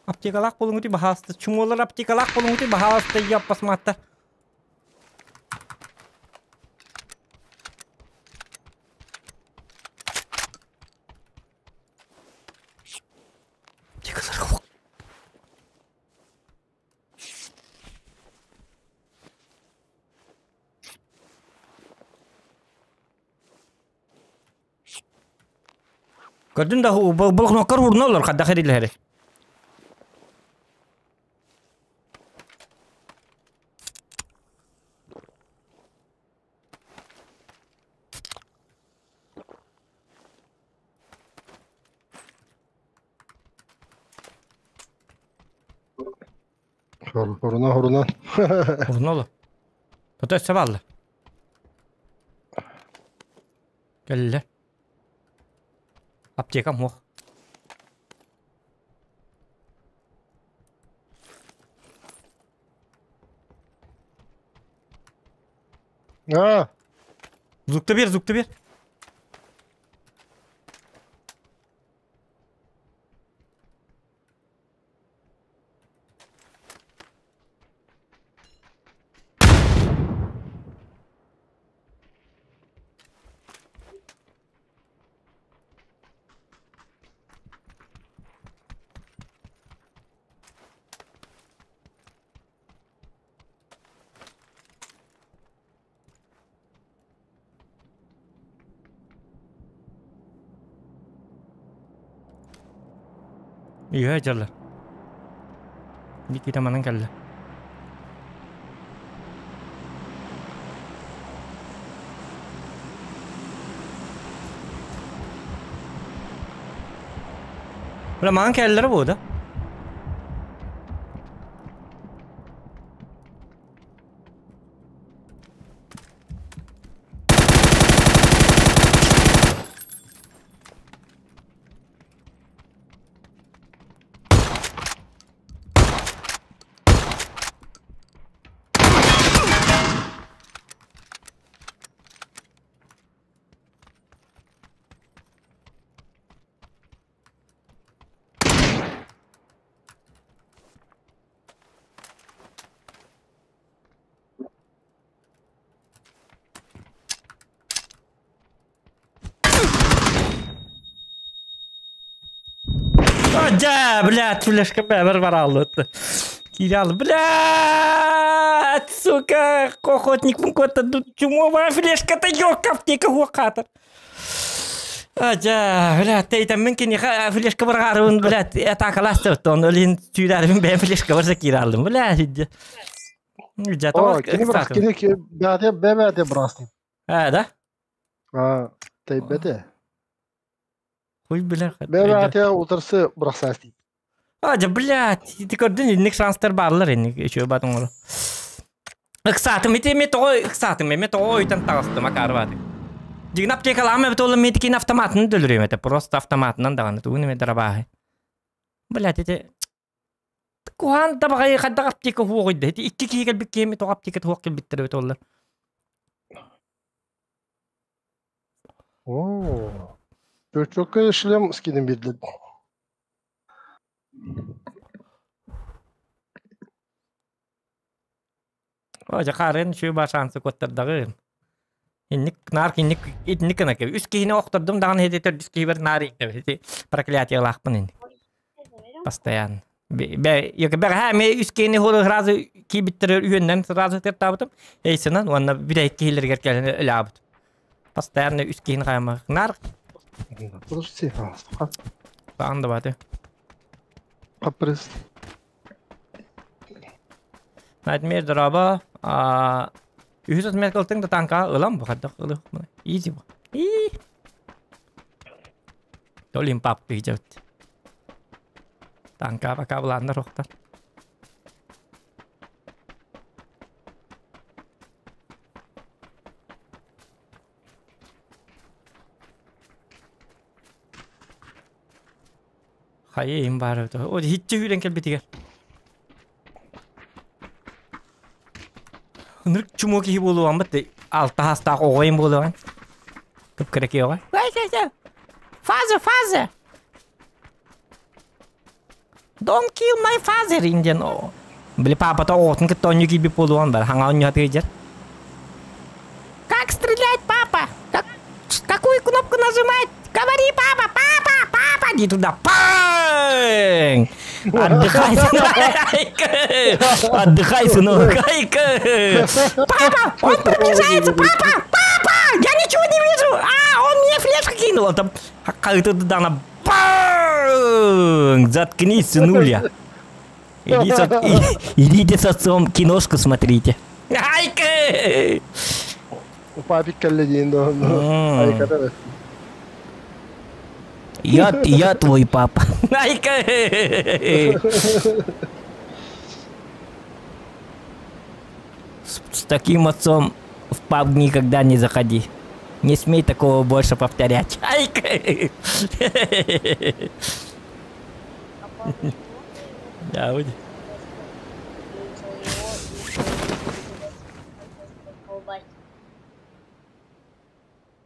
Аптекалаах буолуҥути баһааста. Чумуолар аптекалаах буолуҥути баһааста яппасмааттар. Аптекалар Көрдүн да блокноттар уурна олор хайдах эрилэри. Хоруна, хоруна. Уурна олор. Тото өссө бааллар. Кэллэ. Аптекам суох. А, Звукта бер, звукта бер. Үһэ дьалла. Никита манан кэллэ. Бля, манан кэллэрэ буо да? Дьэ, блядь, флешка бэбэр барааллыт. Киирэ блядь! Блядь, сука, охотник какой-то чумовая флешка-то ёлка аптека хуакатор. Ажа, блядь, тейтаммын киниха флешка баргарыбын, блядь, атакаластырт, он олин түйдәрбин бэйм флешка барса кииралдым, блядь. Жа, О, кини бирах кини бәте бәбәте брасны. А, да? А, тайбете. Хуй билер. Бәбәте утырсы брасасты. Ажа, блядь, ти көрдүн инник шанстар баарлар инник еще батың олу. Ыксаатым, ити эми тоҕо ыксаатым, эми тоҕо ойтон таҕыстым акаарбааты. Дигин аптекалаам эбит ол метикин автоматын өлөрүөм этэ, просто автоматынан даҕаны тугун эме дарабааһы. Блядь, ити куһаан да баҕайы хайдах аптека хуоҕуйда, ити икки киһи кэлбит киһи эми тоҕо аптека туох кэлбиттэр эбит оллар. О, Чөчөккө шлем скинин бирдин. О, жакарын şu башансы коттардагы. Инник нар инник итник кына үс киһини охтордум даҕаны хети төрдүс киһибер нар ити проклятие лаахпын ин. Постоянно. Бе бе ме үс киһини хору сразу кийбиттер үйөннөн сразу тертабытым. Эйсенен уонна бир киһилергер келен өлаабыт. Постоянно үс киһини хайма нар Подожди, баанда баты. Капрыз. Nightmare дораба а үһүс отметкалтың да танка ылам бу хаддах ылы. Easy бу. И. Толим пап кыйжабыт. Танка пока буланнар охтар. Хайы бар О, хитче хүрен келбитигер. Нырк чумо киһи буолуон бат алта хастаах оҕойун буолуон. Кып-кыраки оҕой. Father, father! Don't kill my father, Indian. Били папата оҕотун кытта онньу киирбит буолуон бар. Хаҥа онньу хатыйдьар. Как стрелять, папа? Как, какую кнопку нажимать? Говори, папа, папа, папа! Иди туда. Панг! Отдыхай, сынок. Отдыхай, сынок. Папа, он приближается, папа, папа! Я ничего не вижу! А, он мне флешку кинул. Там, как Панг! Заткнись, сынуля. Иди с, идите с отцом киношку смотрите. Айка! Папик кэллэ да. Айка Я твой папа. Айка! С таким отцом в паб никогда не заходи. Не смей такого больше повторять. Айка! Да, вот.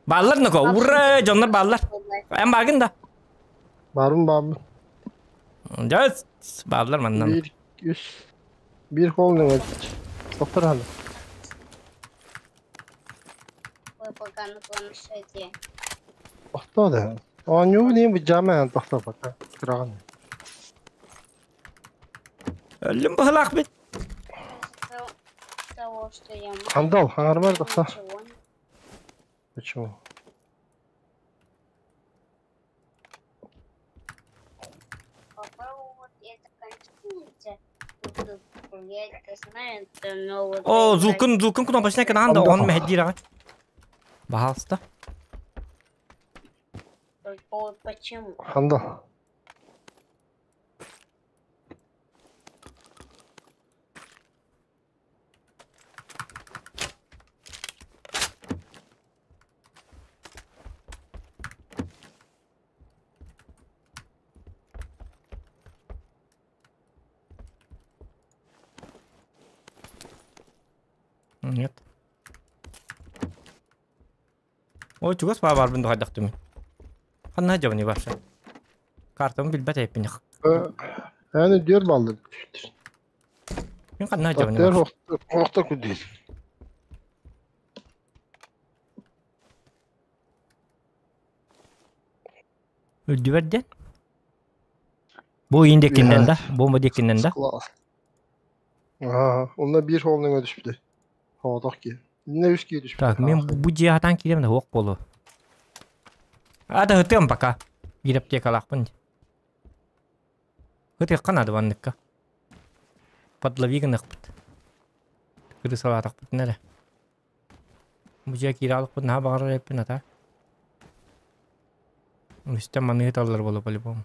Баллар нако, ура, дьоннор баллар. Эн багын да. Барым барым. Жас, баллар маннан. Bir, üç, bir хол не Доктор ханы. Пока на планшете. Охто да. Оонньуу диэн быдьаама тохто пока. Кыраган. Өлүм быһылаах бит. Того, что я Хандал, хаңармар тохто. ничего не Почему? Попробовать это кончится. Я это знаю, это новый. О, звукын, звукын кнопочный канал, да, он мехдир. Пожалуйста. Только вот почему? Хандал. Нет. Ой, чугас баар тухайдахтым. Ханна жабыны вообще. Картамы билбет эппин. Әне дер балды. Мен ханна жабыны. Дер охта күдел. Үлдүберден. Бу индекиннен да, бу декиннен да. Класс. Аха, онно биир холнуҥа түспүтэ. Соҕотох киһи. Иннэ үс киһи түспүтэ. Так, мен бу дьиэ хатан киирем да суох буолуо. А да ытыам пока. Биир аптекалаахпын. Ытыахха наада манныкка. Подлови гыныахпыт. Кырысалаатахпытына эрэ. Бу дьиэ киирэ алыкпыт наһаа баҕарар эппин ата. Үстэн маныы ыталлар буолуо по-любому.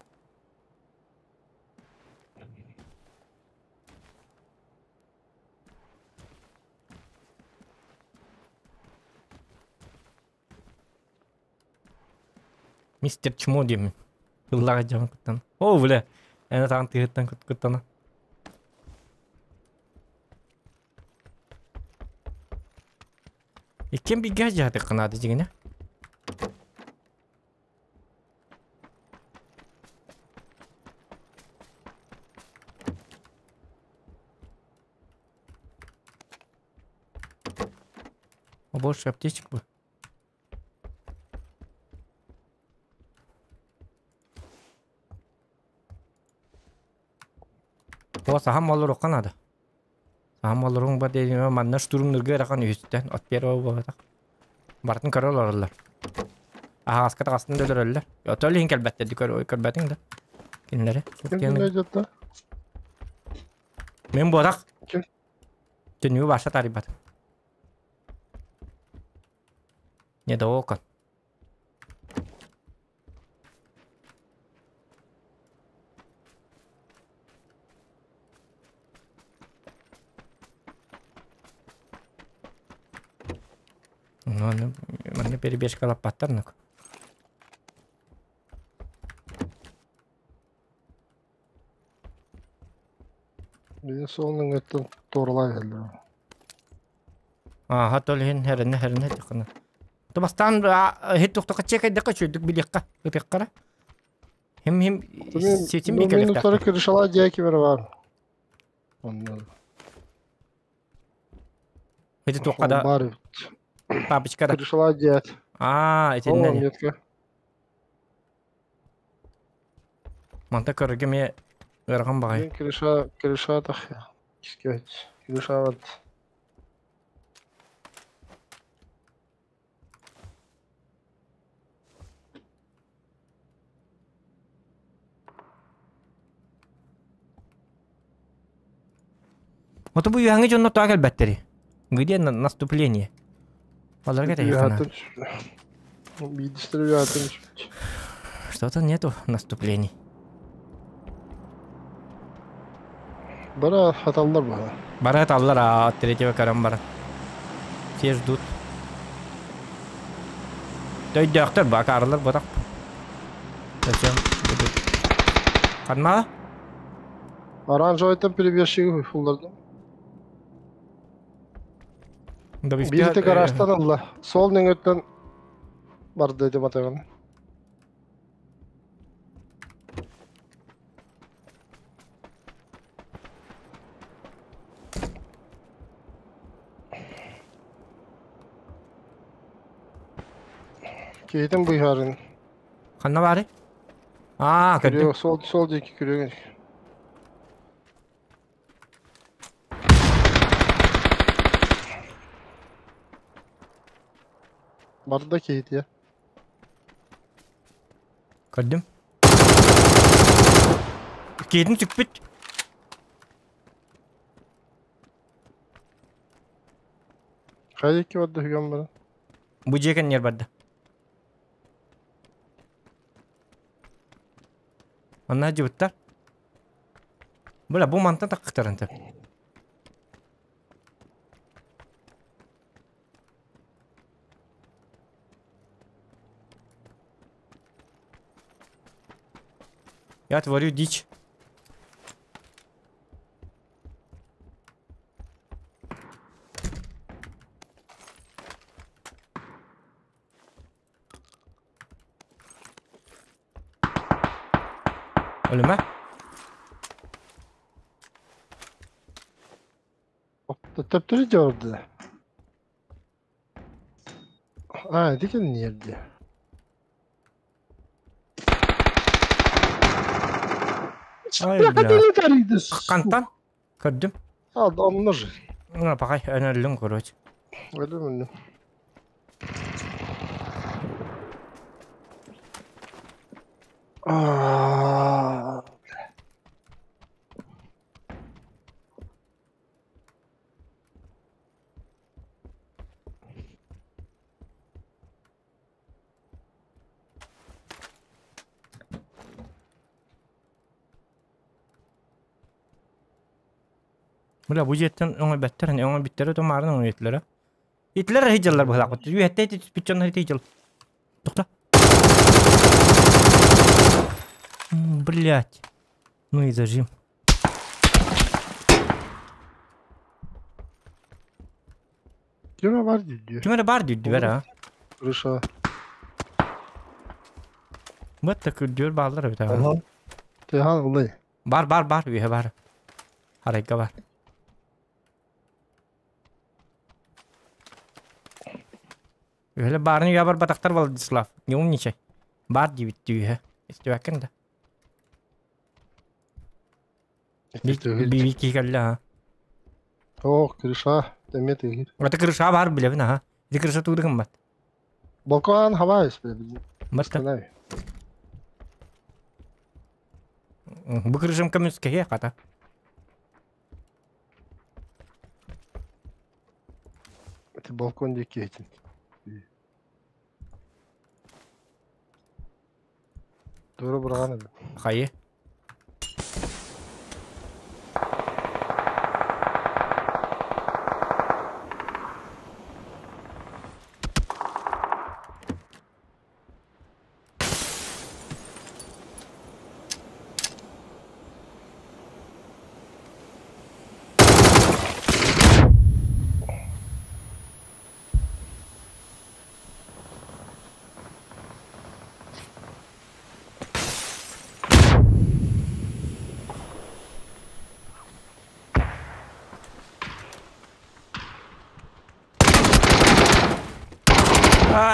Мистер Чмо диэммин. Ыллаҕа дьон куттан. О, бля. Эн атаҕын тыаһыттан куттана. Иккиэн бииргэ дьаһатыахха наада дьиҥинэ. Побольше аптечек бы. О, саһам олоруохха наада. Саһам олоруҥ ба диэн манна штурмнырга ыарахан үһүстэн от первого буолбатах. Барытын көрө олороллор. Аһаҕаска таҕастын да өлөрөллөр. Отол иһин кэлбэттэр көрбөтүҥ да. Кинилэри. Ким ким дьатта? Мен буотах. Ким? Түнүгү баша тарыйбат. Не до окон. Ну, манна перебежка лаппаттар нук. Били суолун өттүн туоралаан иһэллэр. Ааха тол иһин хэрэнэ хэрэнэ тихына. То бастаан иһит тухтака чекайдакка чүйдүк билиэххэ ытыаххара. Хим хим ситим Мин бикэлэхтээхпин. утары крышала диэки бара бар. Онно. Ити туохха да Бар эбит. папочка да. Крышала диэт. Аа, Ол итиннэ. метка. Манта көрөргө эмиэ ыарахан баҕайы. Мин крыша крыша тах. Искать. Крыша вот. Ото бу үөһэҥҥи дьоннор тоҕо кэлбэттэри? Где наступление? Баларга тэйиэххэ Биирдэстэрэ үөһэттэн түспүт. Что-то нету наступлений. Бара хаталлар баһа. Бара хаталлар, а третьего көрөн баран. Все ждут. Төйдөөхтөр бакарылар ботақ. Зачем будут? Ханна? Оранжевайтан перебежчиги буллардым. Биирдэ гаражтан ылла. Суол нөҥүөттэн барда этим атаҕын. Киһитин быыһаарын. Ханна баарый? Аа, көрдүм. Сол, сол диэки күрүө. Барда киһитиэ. Көрдүм. Киһитин сүкпүт. Хайа диэки барда үһүгэн баран? Бу дьиэ кэннигэр барда. Манна дьыбыттар. Бля, бу мантан таххытарын тэп. Я творю дичь. Өлүмэ. Төптөрү дьорду. А, ити кэнниэрди. Ай, бля. Хантан? Көрдүм. А, да, ножи. Ну, пока өллүм, короче. Өлүм өллүм. А, Бля, бу дьиэттэн оҥойбэттэр, оҥойбүттэрэ то маарын оҥойбүттэрэ. Итилэр сылдьаллар быһалаах. Үөһэттэ ити түспүт дьоннор ити дьыл. Тохто. Блять. Ну и зажим. Ким бар диye. Ким эрэ баар диирдибэр а? Крыша. Быт да күрдүөр бааллар эбит аа. Ага. Тыһан ылый. Бар бар бар үөһэ бар. Арайга бар. Үһэлэ баарын үйэ барбатахтар Владислав. Не умничай. Бар диэбит үһэ. Истибэккин да. Биби киһи кэллэ аа. О, крыша. Эмиэ тыгыр. Это крыша бар билэбин аха. Ити крыша тугу гыммат. Балкон хабайс билэбин. Батта. Бу крышам көмүскэһиэ хата. Ити балкон диэки этин. Тура быраҕан эбит. Хайы.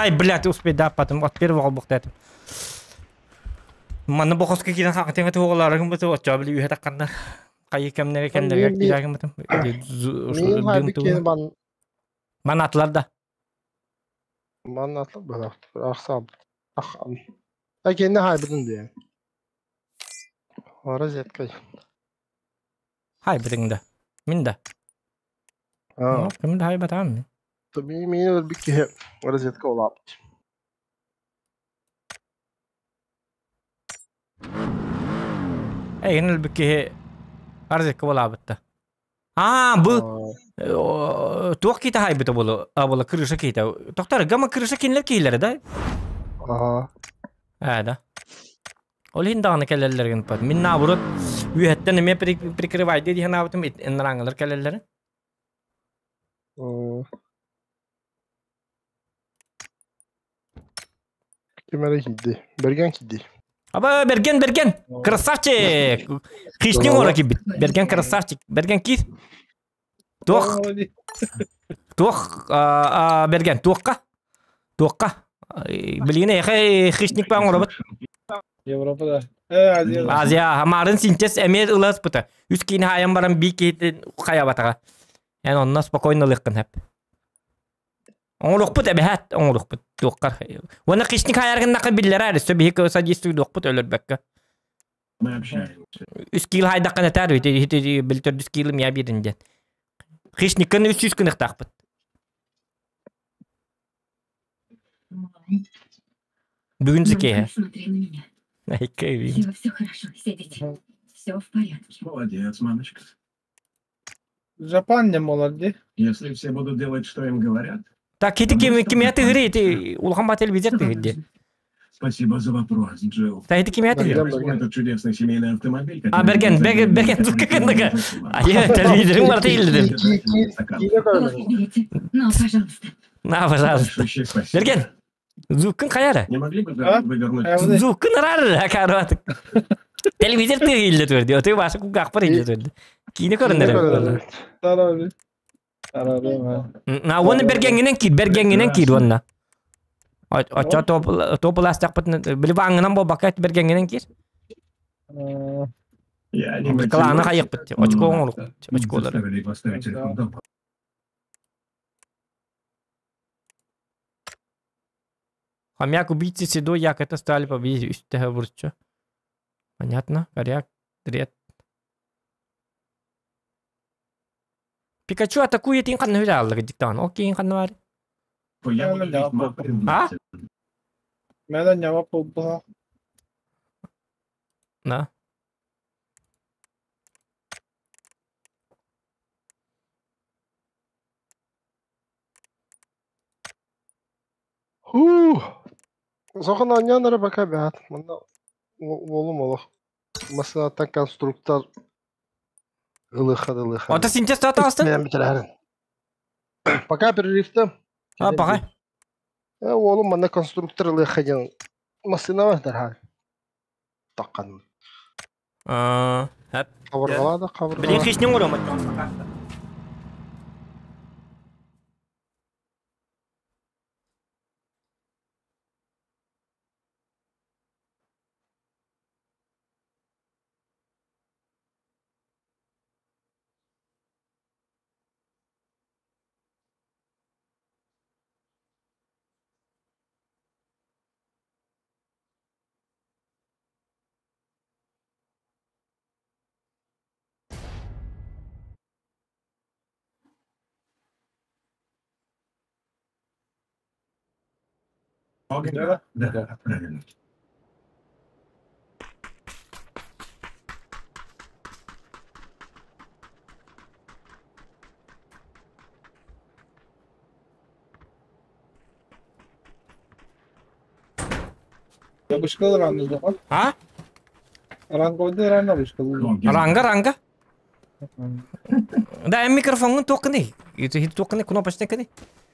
Ай, блядь, успей, да, потом от первого буктатым. Манна бохоска киирэн хаҥатыҥа туоҕалаарыгын быты оччоо били үһэ тахханна хайы кэмнэри кэмнэригэр киирээген бытым. Мин хайбы киэн бан Манаатылар да. Манаатылар быһалаах. Ахсаабыт. Ах киэнне хайбытын диэн. Розеткой. Хайбытыҥ да. Мин да. Аа. Ким да хайбатаам мин. Мин өлбүт киһи розетка улааппыт. Эйигин өлбүт киһи розетка улаабытта. Аа, бу туох киһитэ хайбыта буолу, буола крыша киһитэ. Тохтор, гама крыша кинилэр киһилэрэ да? Аа. Ээ да. Ол иһин даҕаны кэлэллэрин пат. Мин наоборот үөһэттэн эмиэ прикрывай дии санаабытым иннараҥылар кэлэллэрин. Ким эрэ киирди. Бэргэн киирди. Аба, Берген, Берген! Красавчик! Хищник ора киирбит. Берген красавчик. Берген киир. Туох, туох, Берген, туохха? Туохха? Билигин эйхэ хищник баан оробут. Европада. Азия. Азия, хамарын синтез эмиэ ыласпыта. Үс киини хаайан баран бии киһитин хайабатаҕа. Эн онно спокойно ылыаххын сөп. Оҥоруохпут эбэһээт оҥоруохпут туоххар. Уонна хищник хаайаргыннахха биллэрээр өссө биһиги содействуйдуохпут өлөрбөккө. Үс киил хаайдаххына этээр ити били төрдүс киилим я биэрин диэн. Хищниккын 300 гыныахтаахпыт. Бүгүн зикеһэ. Смотри на меня. Айка Все хорошо, сидите. Все в порядке. Молодец, мамочка. Жапан не молодец. Если все будут делать, что им говорят. Так, ити ким кимия тыгыры ити улахан ба телевизор тыгырды. Спасибо за вопрос, Джилл. Та ити кимия Я тыгыры. возьму этот чудесный семейный автомобиль. А, Берген, Берген, Берген, тут как А я телевизорым бар дейилдим. Берите. Ну, пожалуйста. На, пожалуйста. Берген, звукын каяра? Не могли бы А? вывернуть? Звукын арар, акарватык. Телевизор тыгырды турды. Оты башы кугакпар илде турды. Кийини көрүнөр. Тараби. Тараби. На, оны бергенгинен кир, бергенгинен кир онна. Очо топ топ ластакпытын билип аңынан бо бакат бергенгинен кир. Я не Кылааны математик. хайыппыт, очко оҥорук, очколары. Заставили поставить их в дом. Хомяк убийцы седой, як это стали победить үстэһэ бурчу. Понятно, коряк, дрет. Пикачу атакует ин ханна хүлэ аллыгы диктан. Окей, ин ханна бар. Я буду весьма А? признателен. Мelen jawab bulduha. На. Хуу. Сохан анньан эрэ пока бэт. Манна уолум олох. Масынааттан конструктор ылыха Ота синтез татаастын? Мен бүтэрэрин. Пока перерывтэ. А, пока. Э, уолум манна конструктор ылыха диэн массыына бар Таккан. А, хэп. Хабыргалаа да Блин, хабыргалаа. хишнин урам. Да, да, правильно. Бышкыл ранды да. А? Ранг ойды ран бышкыл. Ранга, ранга. Да, эм микрофонгун тоқыны. Хит тоқыны кнопочный кыны.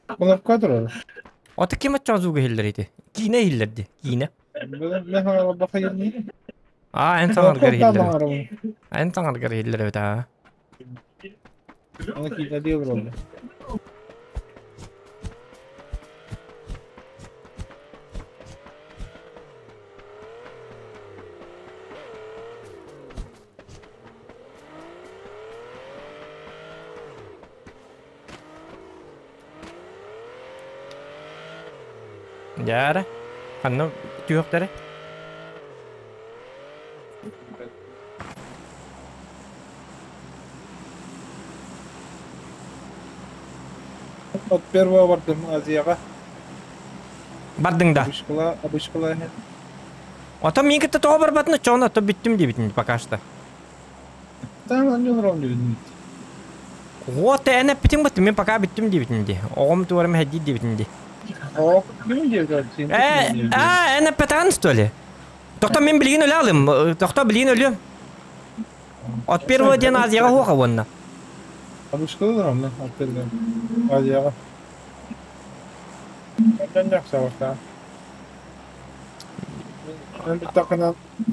Кнопка турар. Ота ким атчан зуга хиллер ити? Кине хиллерди. Кине. Мен хаңара бакайын. А, эн саңаргар хиллер. Эн саңаргар хиллер бит а. Аны кине диyor oldu. Дьара. Ханна түйөктөрө. От первого бардым Азияга. Бардың да. Бышкыла, бышкыла. Ото мин кытта тоҕо барбатына чоҕун ото бүттүм диэбитин пока что. Там анньон ром диэбитин. Вот эн эппитиҥ баттым мин пока бүттүм диэбитин ди. Оҕом туорам хэдди диэбитин ди. О, ким диэбит? Э, а, эн эппэтаан что ли? Тохто мин билигин өлө алым. Тохто билигин өлүм. От первого ден Азияга хуоха уонна. Бышкыла ром от первого. Азияга. Анньон жакса бакта. Мен бит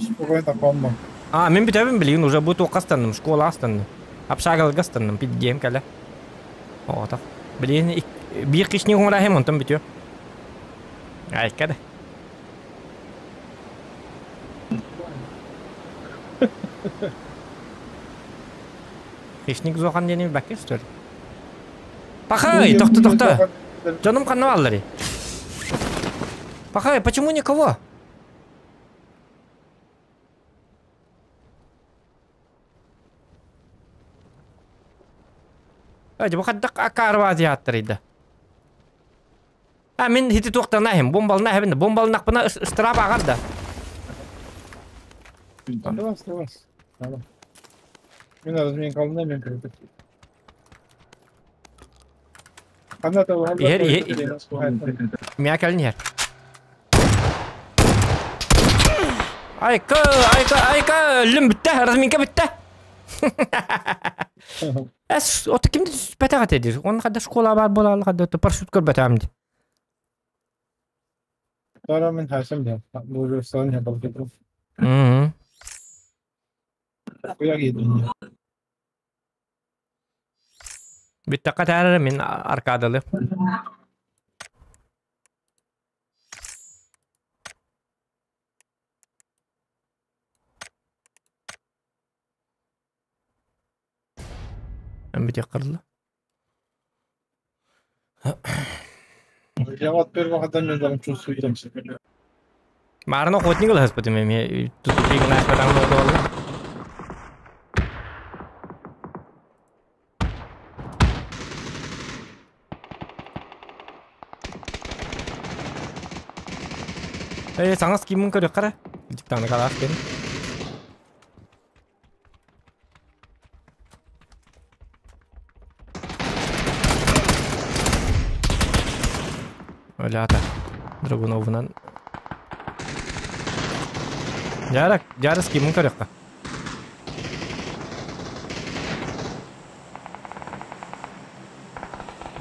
спокойно комма. А, мин бүтәбин билигин уже бу туохха станным, школа станным. Апшагалга станным, пиддиэм кэлэ. Оҕотох. Билигин биир кишни хуҥараһым онтон бүтүө. Айка да. Хищник зохан диэни бакке что ли? Пахай, тохто, тохто. Дьонум ханна бааллары. Пахай, почему никого? Бу хаддак акарва азиаттар А мин хити туохтанахим, бомбалнахим, бомбалнахпына ыстырап ағар да. Давай, давай. Давай. Мен размен калдым мен кірді. Ана та Ер, ер. Мя кәлін ер. Айка, айка, айка, өлім бітті, разминка бітті. Эс, ота кимди бәтәгә тедир? Onun кадә школа бар була, кадә парашют көр бәтәмди. Тара мен хасым да. Бу сон я бал кетру. Мм. Куя гидин. Биттакка тәрәр мин аркадалы. Бүтүөххэ дылы. Я вот первого года не дам чувствую. Мааран охотник ылыһыспытым эмиэ тутутуй гына аспатаҕым буолла. Ээ, саҥа скиммин көрүөххэ эрэ. Дьиктааны калаах диэн. Өлята. Драгуновунан. Дьара, дьара скиммин көрүөххэ.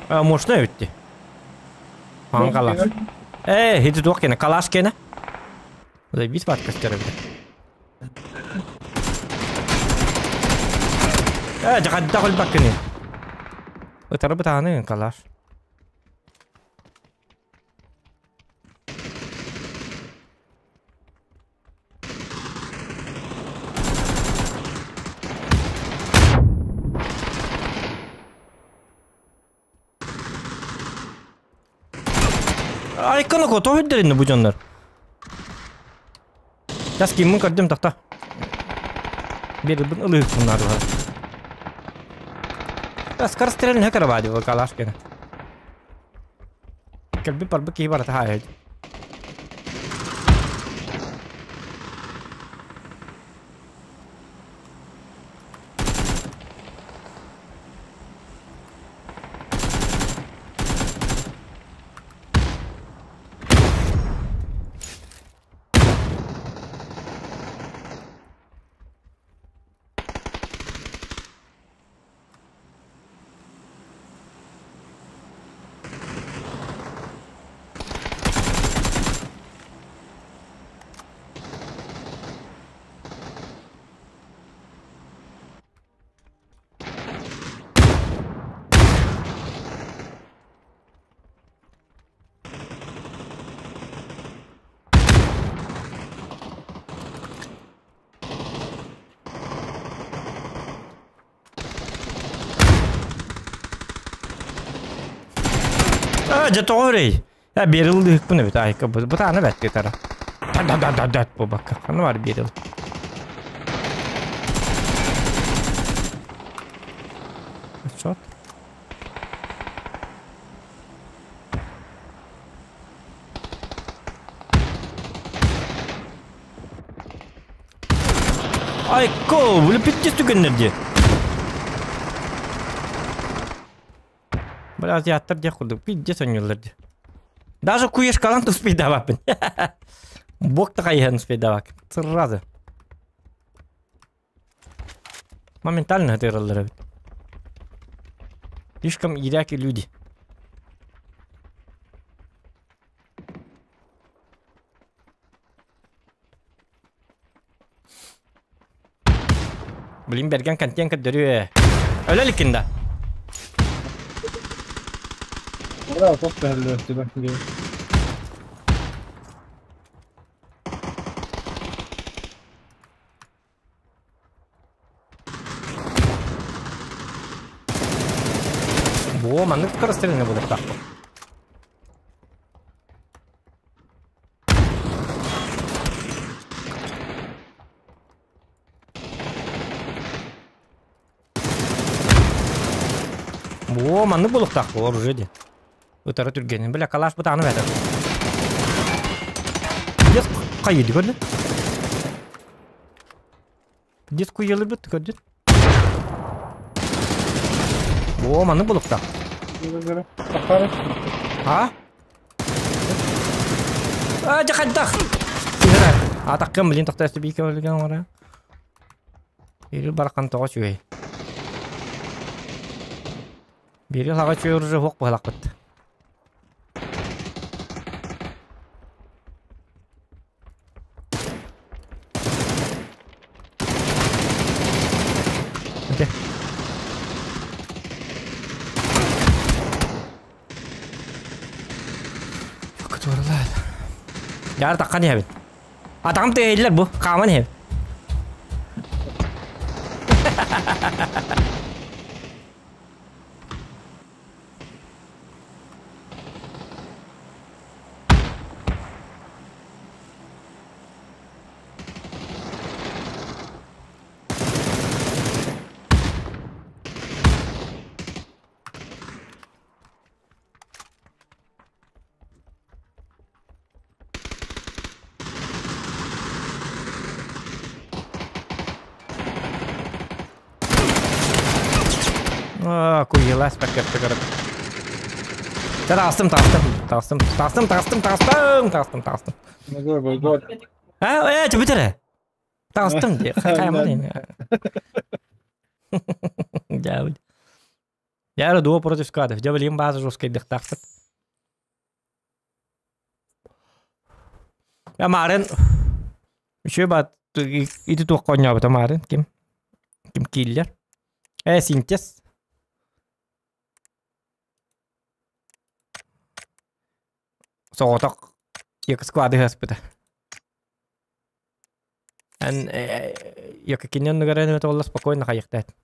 А, мощно эбитти. Хаҥ калаш. Ээ, хити туох кene, калаш кene. Заебись бат көстөр эбит. Ээ, жакадда холбаккыны. Ытары бытааны калаш. Айканы кото хүрдеринни бу дьоннор. Сейчас киммин көрдүм тохто. Бир бун ылык bunlar var. Скорострельный хакер бади bu калаш кene. Кэлби барбы киһи барата хаайа. А, дьэ тоҕо өрөй? Э, берил ыһыкпын эбит, айка бу бытааны бэт тара. Да да да да бу бакка. Ханна бар берил. Шот. Айко, влепитесь түгеннер Бля, азиаттар диэх курдук, пиздец ойнууллар дии. Даже куешкалан успейдаваппын. Бог та хайыһан успейдавак. Сразу. Моментально ытыраллар эбит. Слишком иряки люди. Блин, берген контент көрдөрүө. Өлө иликкин да. Да, топ бәрілі. Во, маннык скорострельный будет так. Во, маннык булуктах бу оружие ди. Ытары түргенин. Бля, калаш бытааны бәді. Дес кайыды көрдүн? Дес куйылы бит көрдүн? Во, маннык булуктах. А? А, жакайдах. А таккым блин токтойсу бийке өлгөн ора. Бери баракан тоҕо үчүгэй. Бери хаҕа үчүгэй оружие хуох быһалакпыт. Окей. Яар таккан иһэбин. Атаҕым тыаһыйлар бу, хааман иһэбин. Куйылас баккапты көрөп. Таастым, таастым, таастым, таастым, таастым, таастым, таастым, таастым. А, бүтэрэ. Таастым дии. Хайаман. Дьэ, Дьэ, дуо против скадов. Дьэ, билигин бааза жесткайдыктаахпыт. Марын үчүгэй баат ити туохха оонньообута Марын ким? Ким киллер? Э, синтез. Соҕотох склады ыаспыта. Эн Якокини оннугар эн эбэтэ буолла спокойно хайыахтаат.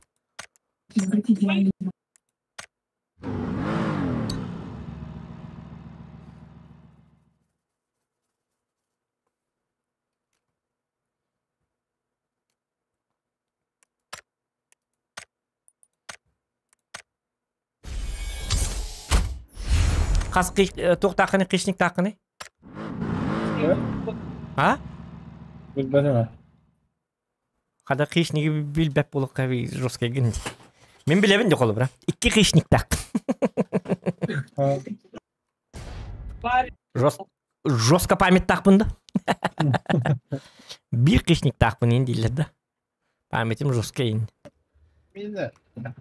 Хас туохтааххыный хищниктааххыный? А? Билбэтим. Хада хищниги билбэт буолуохха жесткайгын. Мин билэбин де холобура. Икки хищниктаах. Жестко памяттаахпын да. Биир хищниктаахпын ин дииллэр да. Памятим жесткай ин.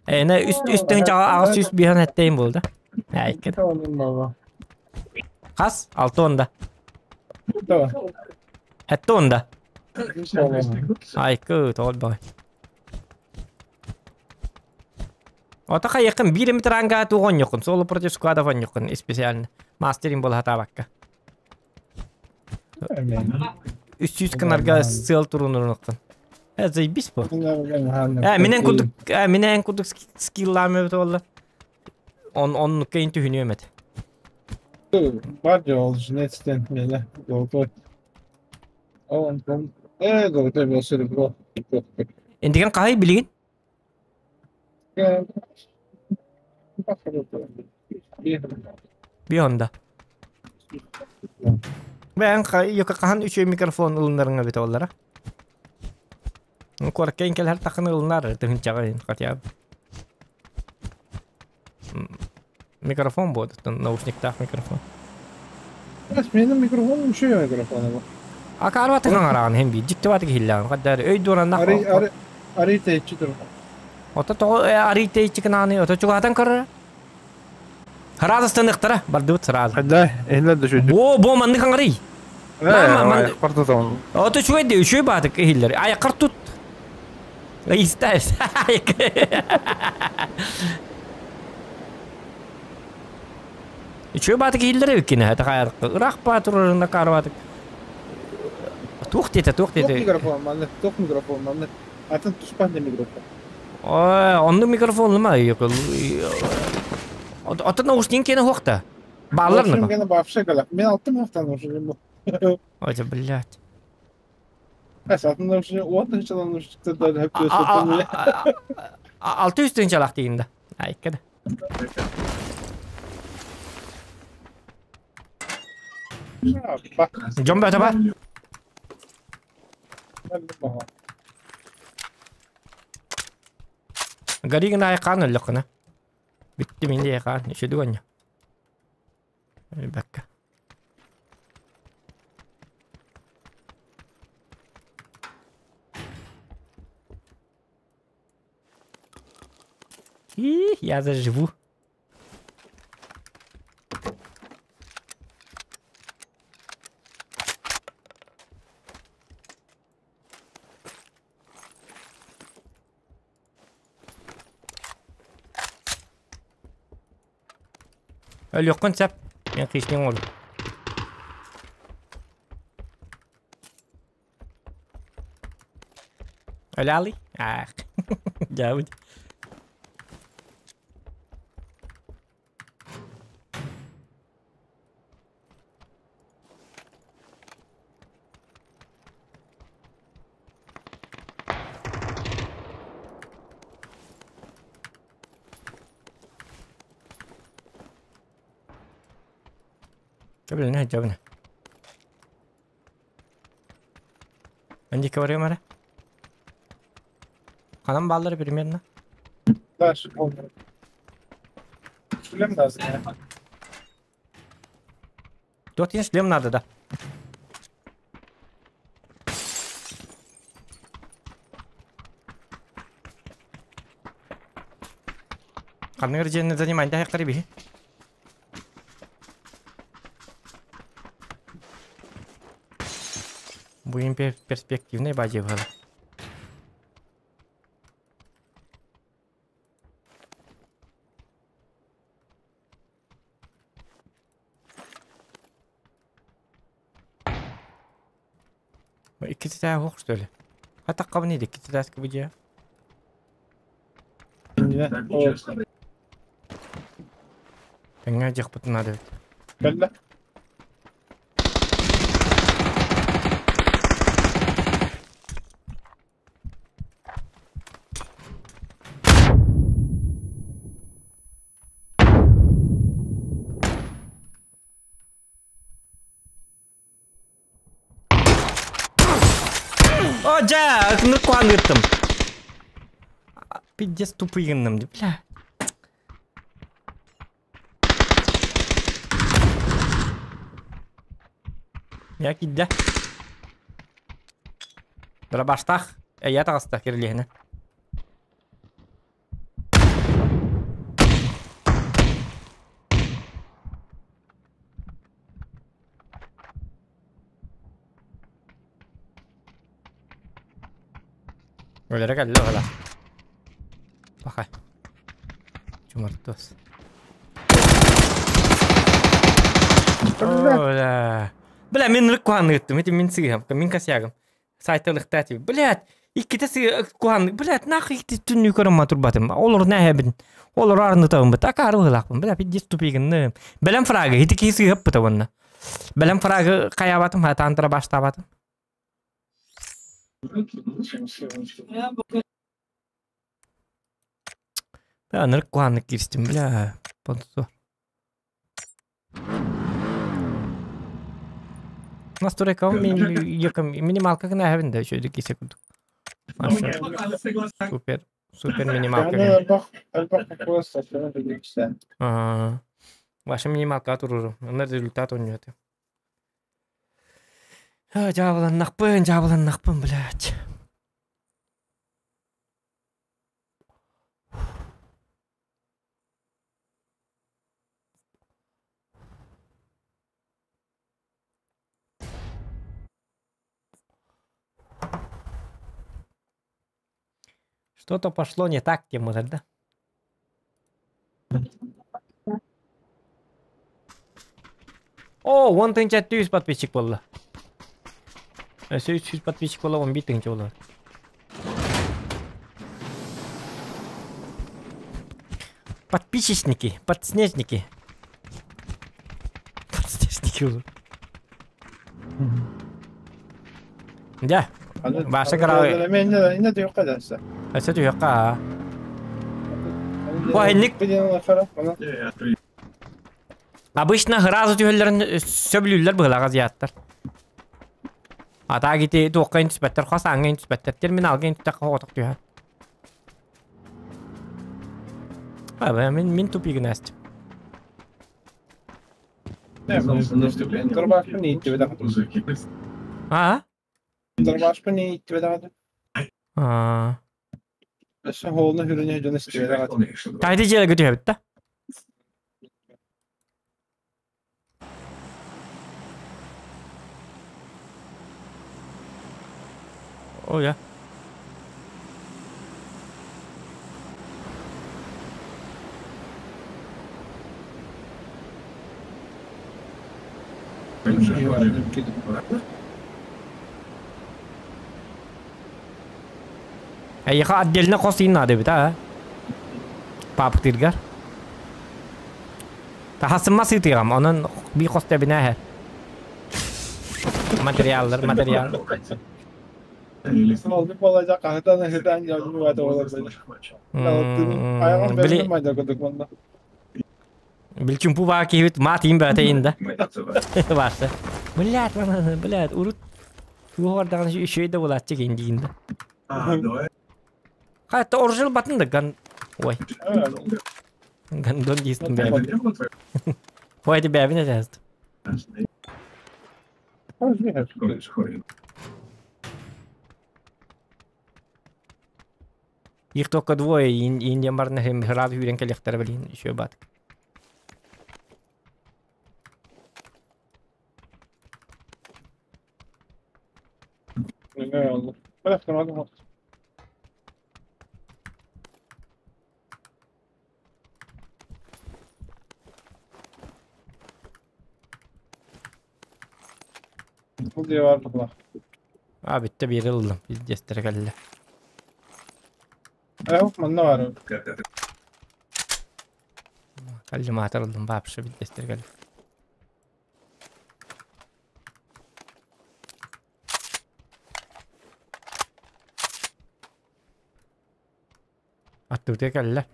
Эне үс үстүн аҕыс үс биһан эттейин буолда. Айкы. Хас? Алты онда. Хэтте онда. Айкы тоҕол баҕай. Ото хайыкын биир эмит ранга туох онньуккун, соло против складов онньуккун специально. Мастерин буола сатаабакка. 300 гынарга сыал турунурунуктун. Э, заебись бу. Э, минен курдук, э, минен курдук скиллаам эбит буолла. Он оннук кейин түһүнүөм этэ. Бар ол жнецтен мене золотой. Он он золотой был серебро. Эндиген каһай билигин? Бионда. Бэйэн хаһан үчүгэй микрофон ылынарыҥ эбитэ буоллара. Куоракка кэлэр тахын ылынар тыһынчаҕа хотя бы. Микрофон буолуттан наушниктаах микрофон. Менин микрофон үчүгэй микрофон. Акаарбаты хаҥараҕын һин биир дьиктибаты киһиллэҕин хаддар өй дуораннах. Ари ари ари тэйчи тур. Ото тоҕо ари тэйчи кынааны ото чугаһатан көрөр. Сразу станыктара бардыбыт сразу. Да, эһилер да шүдү. Бо бо маннык хаҥарый. Э, картотон. Ото үчүгэй де үчүгэй баатык иһиллэр. Айаккар тут. Истайс. Үчүгэй баатык иһиллэр эбиккин это хайарыкка. Ыраах баа турарына карбатык. Туох диэтэ, туох Туох диэтэ. микрофон маннык, туох микрофон маннык. Атын туспан да микрофон. Ой, оннук микрофон Ото наушник кene хуохта. Баалар Наушник ныга. кene вообще калак. Мен алтым хафтан наушник. Ой, блядь. Атын наушник, уотын чалан наушниктер да хөп төсөтөн. Алты үстүн чалак дейін да. Айкка да. Дьон бөтө бар. Гаригин айкаан өллөккүнэ. Бүттү мин де айкаан. Үчүдү онньо. Бакка. И я заживу. Өлүөххүн сөп. Мен хищник оҥордум. Өлөалый? Аах. Дьаабыт. Жабына, жабына. Андика барыам эрэ. Ханан бааллара примерно? Дальше помню. Шлем lazım ya. Dört шлем надо, да. Ханныгыр дьиэни занимай, да хактары биһи. Будем перспективной базе было. Иккитэ хоқ что ли? Хата қабын еді, иккитэ тәскі бұдия. Таңа жақ надо. Кэллэ. О, жа, ыкыныр куан ыттым. Пиздец тупыйгынным, бля. Я кидде. Дробаштах. Я тағыста керлехіне. Өлері кәлі ғала. Бақай. Чумартос. Оля. Бля, мен рык куан ыттым. Это мен сыгам, мен косягым. Сайтылық тәти. Блядь, икките сы куан. Блядь, нахуй икки түннү көрөм матурбатым. Олор нәһәбин. Олор арны табым. Так ары хылакпын. Бля, пиздец тупигин. Белем фрагы, ити ки сыгып бутабынна. Белем фрагы каябатым, ха тантра баштабатым. Бля, нырык куанны кирстим, бля. Понту. Настройка минималка гына хәбин дә шөйдө кисә күрдек. Супер, супер минималка. Ага. Ваша минималка туруру. Анда результат ойнойт. Жабыланнақпын, жабыланнақпын, блядь. Что-то пошло не так, тема, да? О, 10 100 подписчик было. 300 подписчик было, он битый было. Подписчики, подснежники. Подснежники уже. Да. Ваша гора. Өсө түһүөххэ. Ой, ник. Обычно сразу түһэллэрин сөбүлүүллэр быһылаах азиаттар. Ата кити туохха түспэттэр, хос ааҥҥа түспэттэр, терминалга түттэххэ оҕотох түһэр. А, мин мин тупигын астым. А? А. Тайды жere götüyor да? О, я. Эйха отдельно хос надо бит, а? Паптыргар. Тахасыма сытыгам, онон би хос тебинэ. Материаллар, материал. Билчүм бу баа киһибит маат иин баата инда. Барса. Блядь, блядь, урут туох даҕаны үчүгэй да буолааччы киин диигин да. Хайта оржил батын да ган. Ой. Гандон диистин бэйэбин. Ой, ити бэйэбин этээст. Их только двое, индиан барна храд хүрен кэлиэхтэрэ билин еще бат. А бүттэ биэри ыллым. Пиздецтэрэ кэллэ. Коллиматор ыллым вообще пиздецтэрэ кэллэ. Аттыбытыгар кэллэ.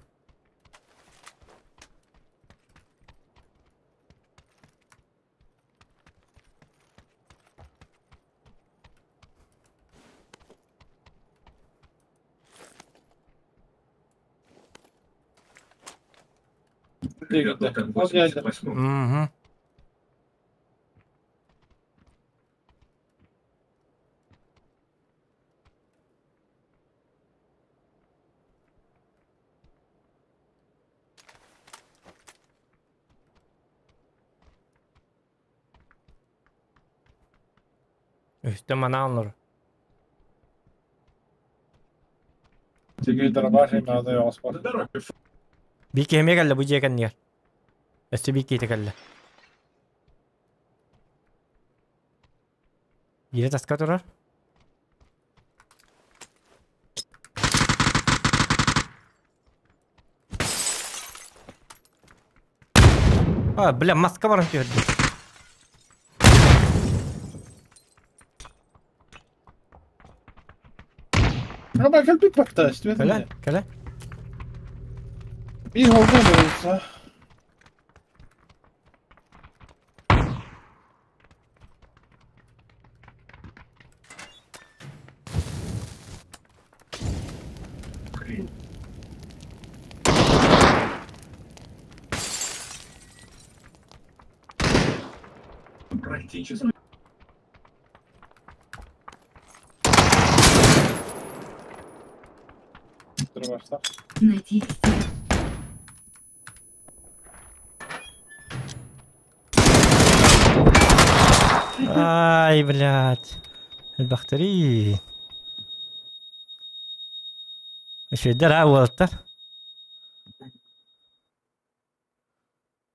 Угу. Үстэ манаан олорор. Биир киһи эмиэ кэллэ бу дьиэ кэннигэр. Өссө биир киһитэ кэллэ. Биирэ таска турар. А, бля, маска баран түһэрдим. Ama кэлбит бакта, Кэлэн, кэлэн. Биир холбоо буолса. Практически. Надеюсь. Ай, блядь. Элбэхтэрий. Үчүгэйдэр аа уолаттар.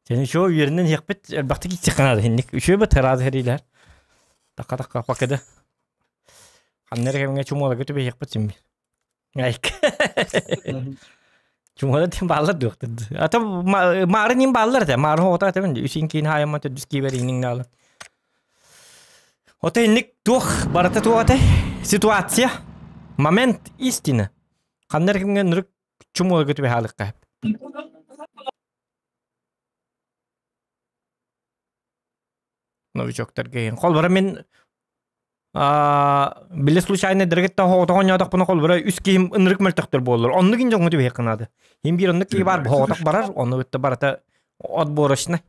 Сeni шоу үөрэнэн иһиэхпит элбэхтик иитсиэххэ наада инник. Үчүгэй бат ыраас эриилэр. Такка-такка пакыда. Ханна эрэ кэмҥэ чумуоларга түбэһиэхпит син Айк. Чумуола диэн бааллар дуохтар. Ата маары ним бааллар этэ. Маары оҕото этэ үсин киин хаайамма төрдүс киибэр иниҥ наалан. Ото инник туох барыта туох этэй? Ситуация. Момент истины. Ханна эрэ кэмҥэ нырык чумуоларга түбэһэ Новичоктарга иһин. Холбора мин били случайно дыргытта хоҕотоҕон холбора үс киһим ынырык мөлтөхтөр буоллар. Оннук ин дьоҥҥо түбэһиэххэ наада. Иһин биир оннук киһи баар хоҕотох барар, онну кытта барыта отборочно.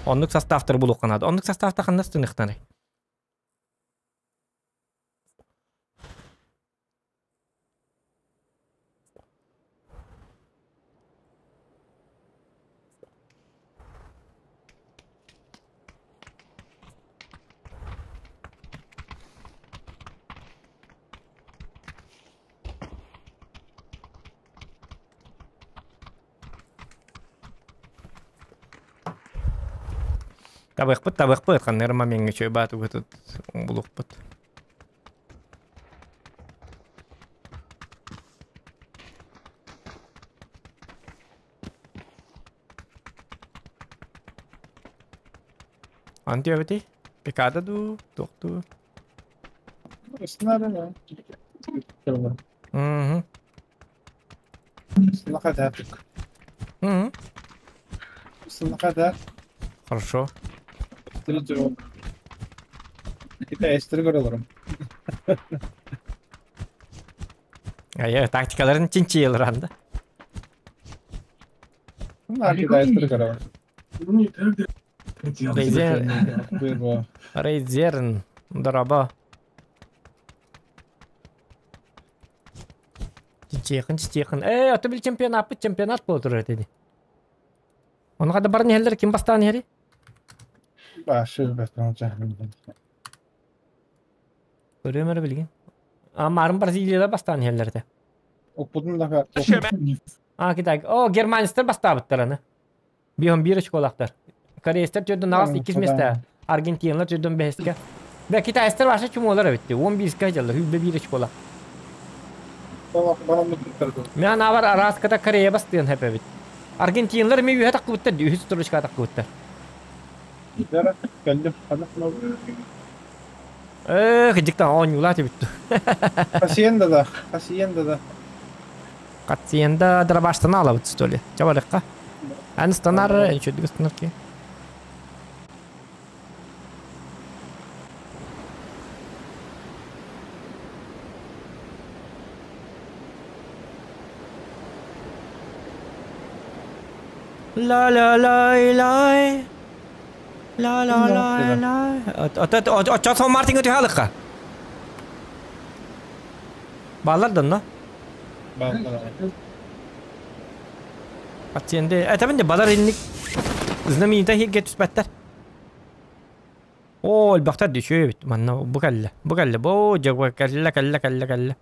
Оннук составтары булуохха наада. Оннук составта ханна ыстыныахтарай? Табыахпыт, табыахпыт, ханна эрэ мамеҥҥа үчүгэй баатыгытыт булуохпут. Антиа эбитий? Пикада дуу, туох дуу? Мгм. Мгм. Хорошо. Айа, тактикаларын чинчийэлэр анда. Китайстары көрөбүн. Не так да хотелось. Рейзер, Рейзерн, дороба. Чечехин, чечехин. Э, аты бил чемпионат, бит чемпионат буола турар этэ дии. Ону хада баран иһэллэр, ким бастаан иһэри? Башы бэт. Көрүөм эрэ билигин. А, марын Бразилияда бастаан иһэллэр этэ. Укпутун да А, Китай. О, германецтэр бастаабыттар аны. 5-11 очколаахтар. Корейстэр төрдүн аҕас иккис месте. Аргентиналар төрдүн бэһискэ. Бэ, китайстар вообще чумолар эбитти. 11-ке дьаллар, 101 очкола. Мен авар араската Корея бастыан хэп эбит. Аргентиналар эми үһэ таккыбыттар, үһүс туручка таккыбыттар. Кэллим. Э, кыдьыктан оонньуулаат эбит. Хасиенда да, хасиенда да. Хасиенда дробаштан алабыт, что ли? Чабарыкка. Аны станар, ничего станар ки. La la la la La la la la Оччо Сон Мартинга түһэ алыкка. Баллар донно. Баллар. Пациенты. Это мен де балар инник знаменитый хигге түспәттер. О, элбэхтэр düşüyor Манна бу кэллэ. Бу кэллэ. Бу жагва кэллэ кэллэ кэллэ кэллэ.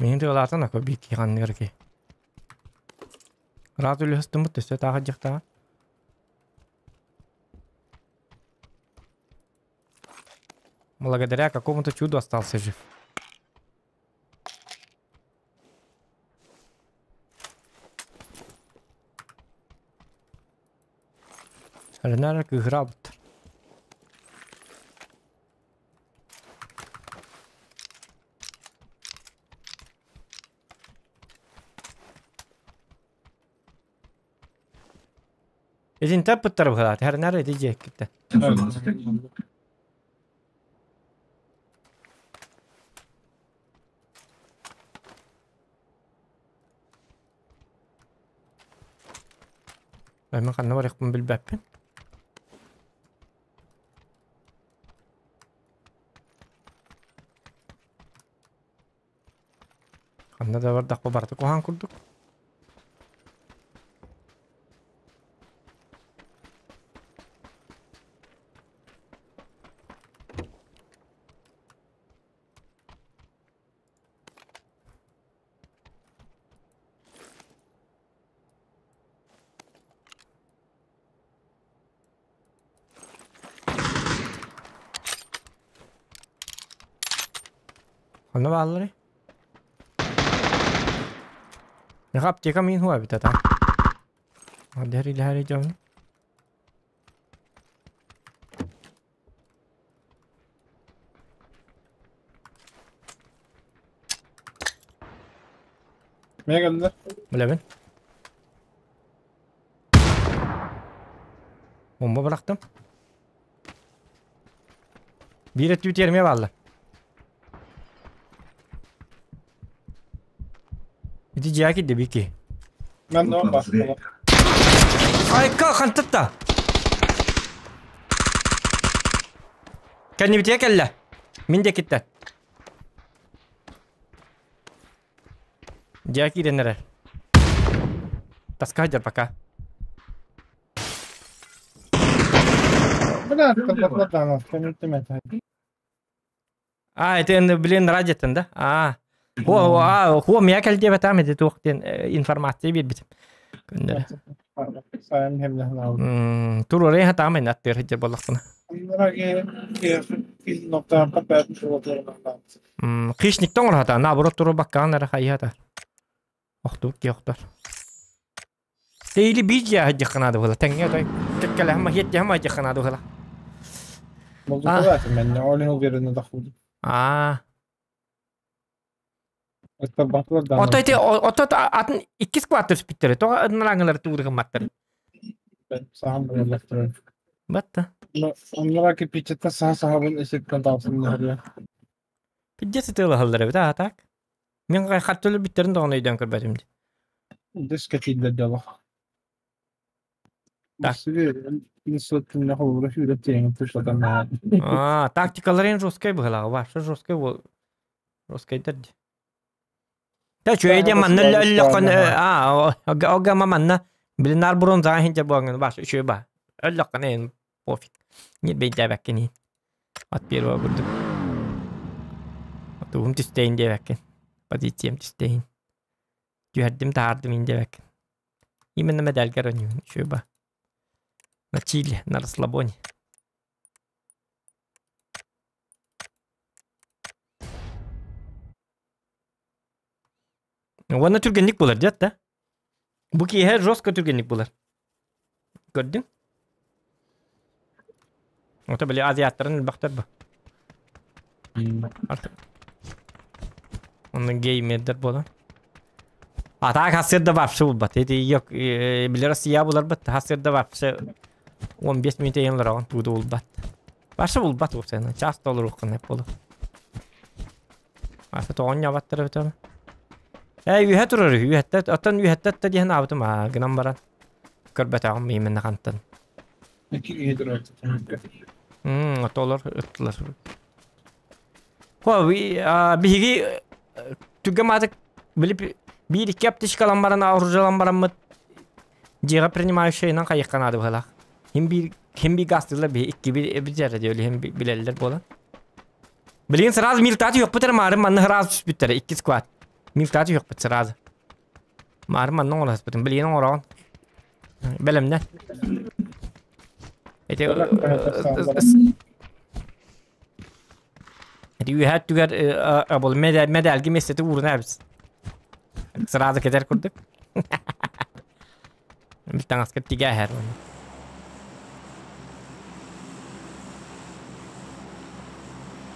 Мин тыалаатан ако бики ханныгар ки. Раат үлүһүстүмүт төсө тааха дьахтаа. Благодаря какому-то чуду остался жив. Ренара кыграбыттар. Этин таппыттар быһалаат, Ренара эти дьиэккитте. Мен ханна барыахпын билбэппин. Ханна да бардахпа барта куһаан курдук. Ханна бааллары? Миэхэ аптека миин хуа эбит ата. Дери лэри дьон. Мэ кэллэ. Билэбин. Бомба бырахтым. Биир өттүбүт эрмиэ бааллар. Ити дьиэ киирдэ бики. Мен да бар. Айка хантытта. Кэннибитигэ кэллэ. Мин диэкиттэн. Дьиэ киирэн эрэр. Таска сылдьар пока. Бля, кэмиттим этэ. А, это, блин, радиоттан да? А, Хо, а, хо, мия кэл диэбэтам ити туох диэн информация биэрбитим. Күннэрэ. Сайын хемлэһин Туруорай хатаамай наттыыр сылдьар буоллахпына. Хищниктан оҥорохата, наоборот турбаккаҕын эрэ хайыһата. Охтубут киһи охтор. Тэйили биир дьиэ аһыйдьахха наада буола. Тэҥҥэ отой кэккэлэһэн маһиэттиһэн маһыйдьахха наада буола. Аа. Ото ити ото атын иккис квартир түспүттэрэ. Тоҕо ынраҥылар туур гымматтар. Батта. Оннуга кирпиччэттэн саха сахабын иситтэн таҕысын нөһүрүө. Пиздец ытыалаһаллар эбит аа так. Мин хаттылы бүттерин доҕону өйдөөн көрбөтүм дии. Дыс кэтииллэр дьолох. Аа, тактикаларын жесткай быһалаҕа вообще жесткай бол жесткайдар дии. Та үчүгэй диэн манна өллөххөн аа огама манна билинар бронзаҕа иһин буоҥҥун баш үчүгэй ба өллөххөн эйин пофиг нет бэйдээбэккин иһин от первого курдук тугум түстэйин диэбэккин позициям түстэйин түһэрдим таһаардым иһин диэбэккин именно медальгар ойнугун үчүгэй ба на чили на расслабоне. Уонна түргэнник булар диэт да. Бу киэһэ жестко түргэнник булар. Көрдүҥ? Ото били азиаттарын элбэхтэр бу. Онно геймердер буолан. А так хасырда вообще булбат. Эти yok били Россия буларбыт. Хасырда вообще 15 минут ең лараган тууда булбат. Вообще булбат уопсайынан. Час толоруоххун эп болу. Аса тоҕонньообаттар эбит Ээ үөһэ турар үһү. Үөһэттэ оттон үөһэттэ диэн аабытым аа гынан баран көрбөтөҕүм именно хантан. Отолор ыттылар. Хо биһиги түгэн маатык били биир икки аптечкалан баран оружиялан бараммыт дьиэҕэ принимающайынан хайыахха наада быһалаах. Хим биир хим биир гастыылар биһи икки бир диэли хим билэллэр буолан. Билигин сразу милтааты үөхпүт эрэ маарын манна сразу түспүттэрэ икки сквад. Милтааты үөхпүт сразу. Маарын манна оҥороспутум. Билигин оҥороҕун. Бэлэмнэ. Эти Эти үөһэ өттүгэр бол медальги миэстэтэ ууруна эбит. Сразу кетер курдук. Таҥаска тигэ эһэр.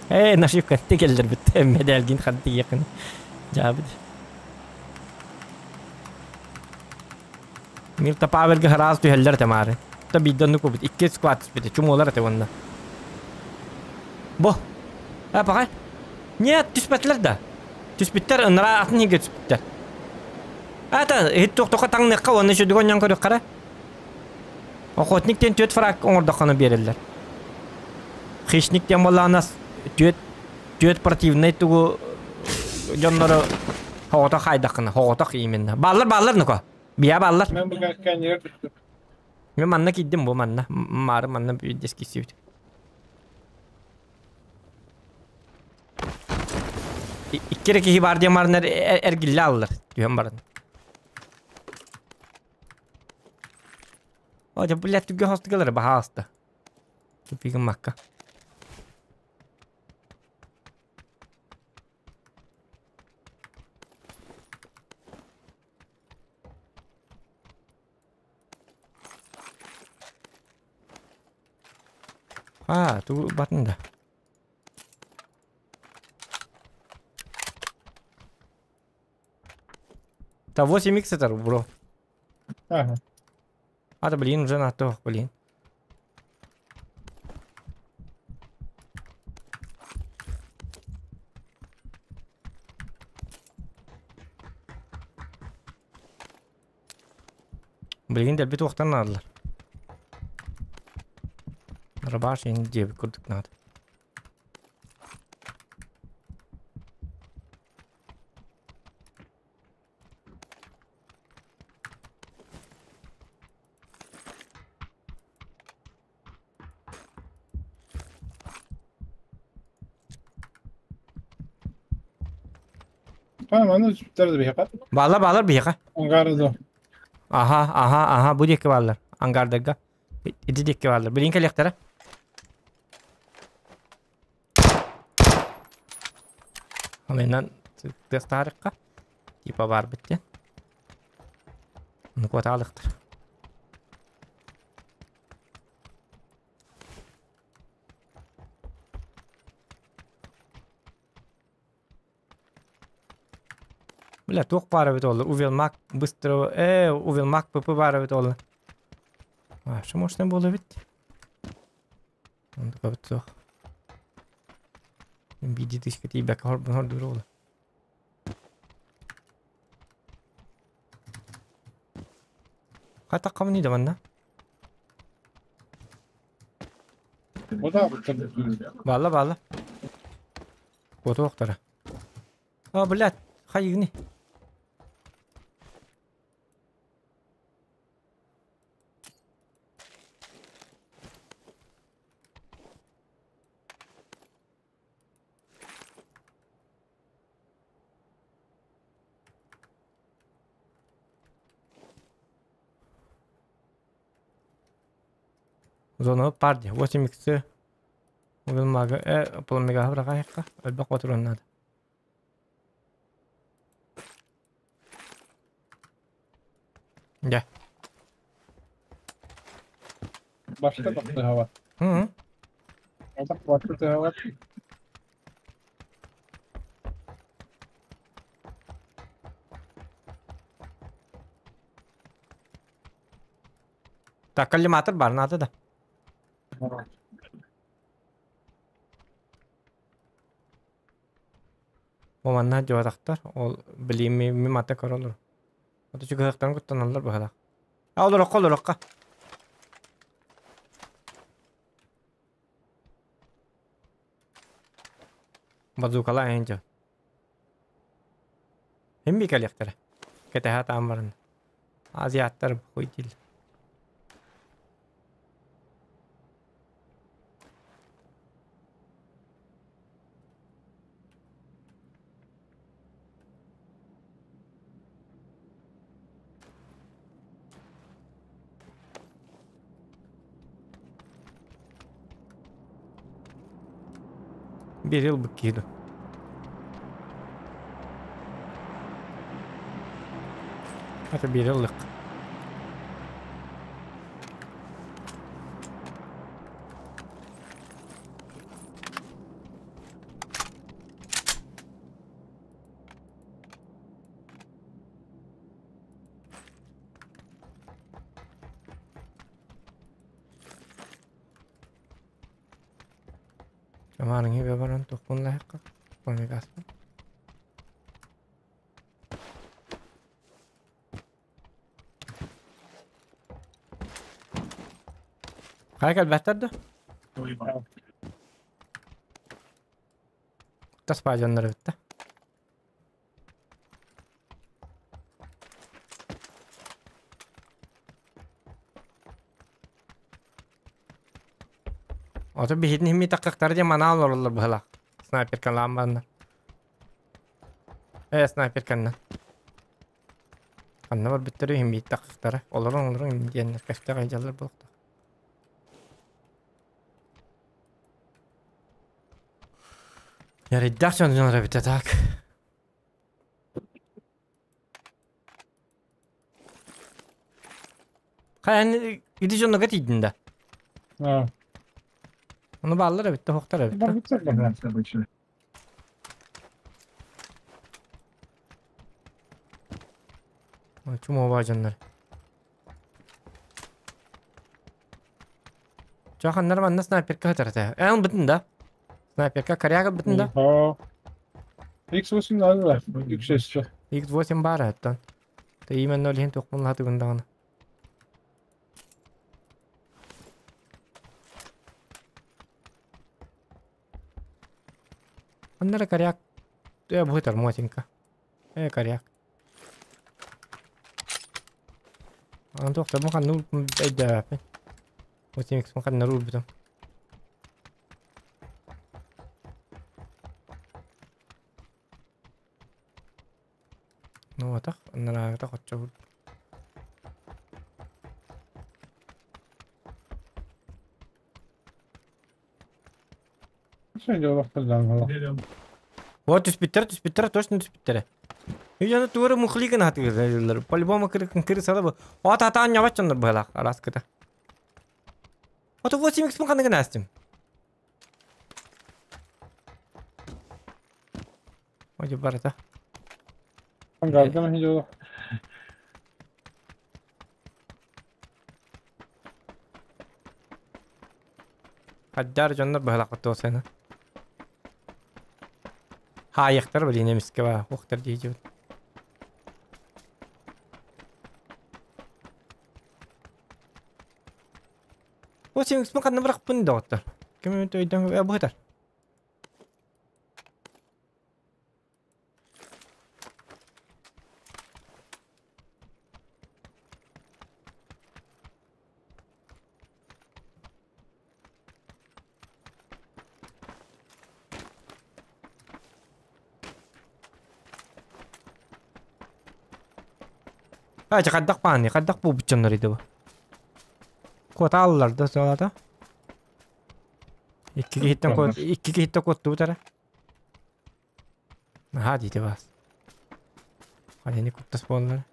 Ээ, нашивка тикеллербит. Медальгин хантиякын. Жабыт. Мирта Павелга хараас түһэллэр тамары. Та биддонну кубут. Икки склад түспүтэ. Чумулар ате онна. Бо. А, пахай. Нет, түспэтилэр да. Түспүттэр, ынара атын иһигэ түспүттэр. Ата, иһит туохтоха таҥныахха уонна сүдүг онньон көрүөххэ Охотник диэн түөрт фраг оҥордоххуна биэрэллэр. Хищник диэн буоллаҕына түөрт түөрт противнай тугу дьоннору хоҕотох хаайдаххына, хоҕотох именно. Бааллар бааллар нука. Бия бааллар. Мен манна киирдим бу манна. Маары манна биирдэс киирсибит. Икки эрэ киһи баар диэн бараннар эргиллэ ааллар түһэн баран. О, дьэ, блядь, түгэн хостугалары баһаалыста. Тупик гыммакка. А, ту батын да. Та 8 икс это, бро. Ага. А, да блин, уже на то, блин. Билигин дэлби туохтан наадалар. Рабаш иһин диэбит курдук наада. Tamam, аны сүттэр да биһиэхэ. Баалар баалар биһиэхэ. Ангары да. Аха, аха, аха, бу диэки бааллар. Ангардарга. Ити диэки бааллар. Билин кэлиэхтэрэ. Онунан тыастаарыкка типа бар бит. Ну кваталыктыр. Бля, туох баар эбит ол. Увелмак быстро. Увелмак ПП баар эбит ол. А, что можно было ведь? Онтукабыт суох. Биди тысяча тиийбэккэ хорбун хордуур ол. Хатаккамын да манна. Бу да Баалла баалла. Куотуохтара. А, блядь, хайыгни. Зона парди. 8 икс. Увелмага. Поломега врага. Альбак патрон надо. Да. Башка тахтыһаба. Hı. Это башка тыһаба. Так, коллиматор бар надо да. О манна жуатахтар. Ол билими ми мата королор. Ото чугахтан куттаналлар бахала. А олор окко олор окко. Базукала энжо. Хемби калектер. Кетеха таамбарын. Азиаттар хуйтил. Берил бы киду. Это берил лык. Амарың ебе баран тоқпын лайыққа. Помегаспын. Хайкал бәттерді? Тас бажаннар бітті. Ото бихитин химми таккактар де манал олар быһала. Снайперкан ламбаннар. Снайперканнан. Анна бар биттери химми таккактары. Олорун олорун диэннер кэфте кайжалар болукта. Яриддах жон жон битте так. Каян иди жонно гатидин да. А. Оны баллар битте, хоктар битте. Бар битсе. Чума бажаннар. Жаханнар манна снайперка хатарата. Эн битин да. Снайперка коряга битин да. X8 надо да. X6. X8 бар аттан. Та именно лин токмун латы гундагана. Аннара коряк. Я бухтар мотинка. Коряк. Антох, та мухан ну бейда. Мотинкс мухан нарул битам. Ну атах, аннара та хотчо. Sen de baktılar. Вот түспүттэрэ, түспүттэрэ, точно түспүттэрэ. Үйэни тугары мухлигын хатыгыр. По-любому кыры сала бу. От атаан ньабат дьоннор быһалаах араскыта. Ото 8 x ханныгын астым. Ой, барыта. Ангардан хижо. Хаддар дьоннор быһалаах туосана. Хаайыктар билине миске ба, охтар дейжибит. 8 x ханны быракпын доҕоттор. Ким өйдөн быһытар. Ача хайдах бааны, хайдах бу буччаннар иди бу. Куотааллар да солата. Икки киһиттэн куот, икки киһиттэн куоттубут эрэ. Наһаа диити бас. Хайаны куттас буоллар.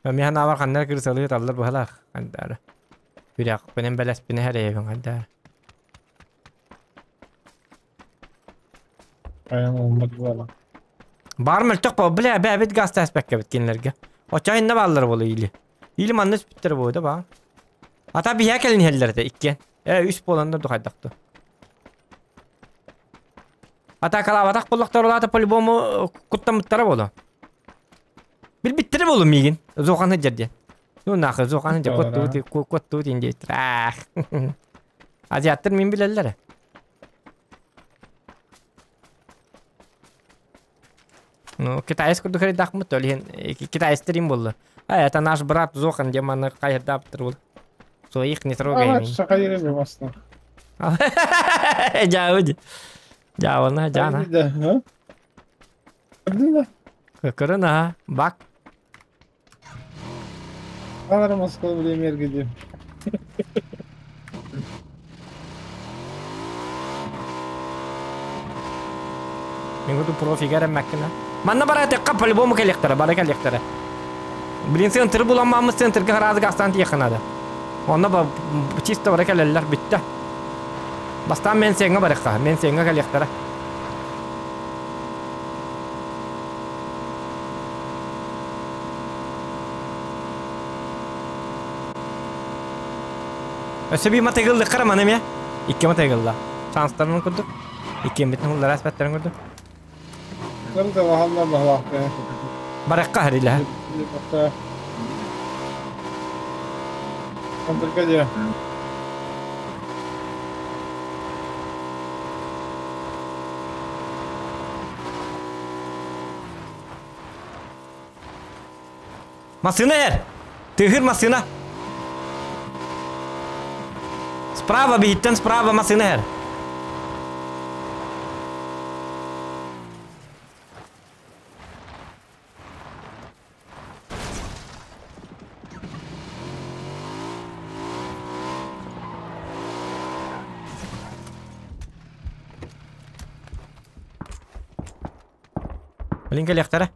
Миһан авар ханнар кырсалыы таллар быһалаах. Хандара. Үрэх пенен бэлэспинэ хэрэйэбин хандара. Аян olmadı буола. Бар мөлтөх бо, бля, бэбит газ таспекке бит кинилерге. Оча инна баллар болу или. Или манны спиттер бу да ба. Ата бия келин хеллерде иккен. Үс боландар духайдактı. Ата калабатак боллактар олата по-любому куттамыттара болу. Билбиттери болу мигин. Зоқаны жерде. Ну нахы зоқаны же котту котту дейін Ах. Азиаттар мен билелер. Ну, китайец курду хридах мут, китайец терим болды. А, это наш брат Зохан, где маны кайырдаптыр был. Своих не трогаем. Шака басна. Жауди. Жауна, жана. Көрін, бак. Алар Москва время где. Мен куду профи мәккена. Манна бара текка по-любому келектері, бара келектері. Блин, центр буламамыз центрге разы гастан тиеханады. Онна ба чисто бара келелер битті. Бастан мен сеңе барыққа, мен сеңе келектері. Өсө би матыгылды караманы ме? Икки матыгылды. Шанстарын күрдүк. Икки битин хуллар аспеттарын күрдүк. Кырды вахалла бахлак. Барыққа хариле. Контркадия. Масына ер. Тыгыр масына. Справа биттен справа масына ер. Блин, келектері.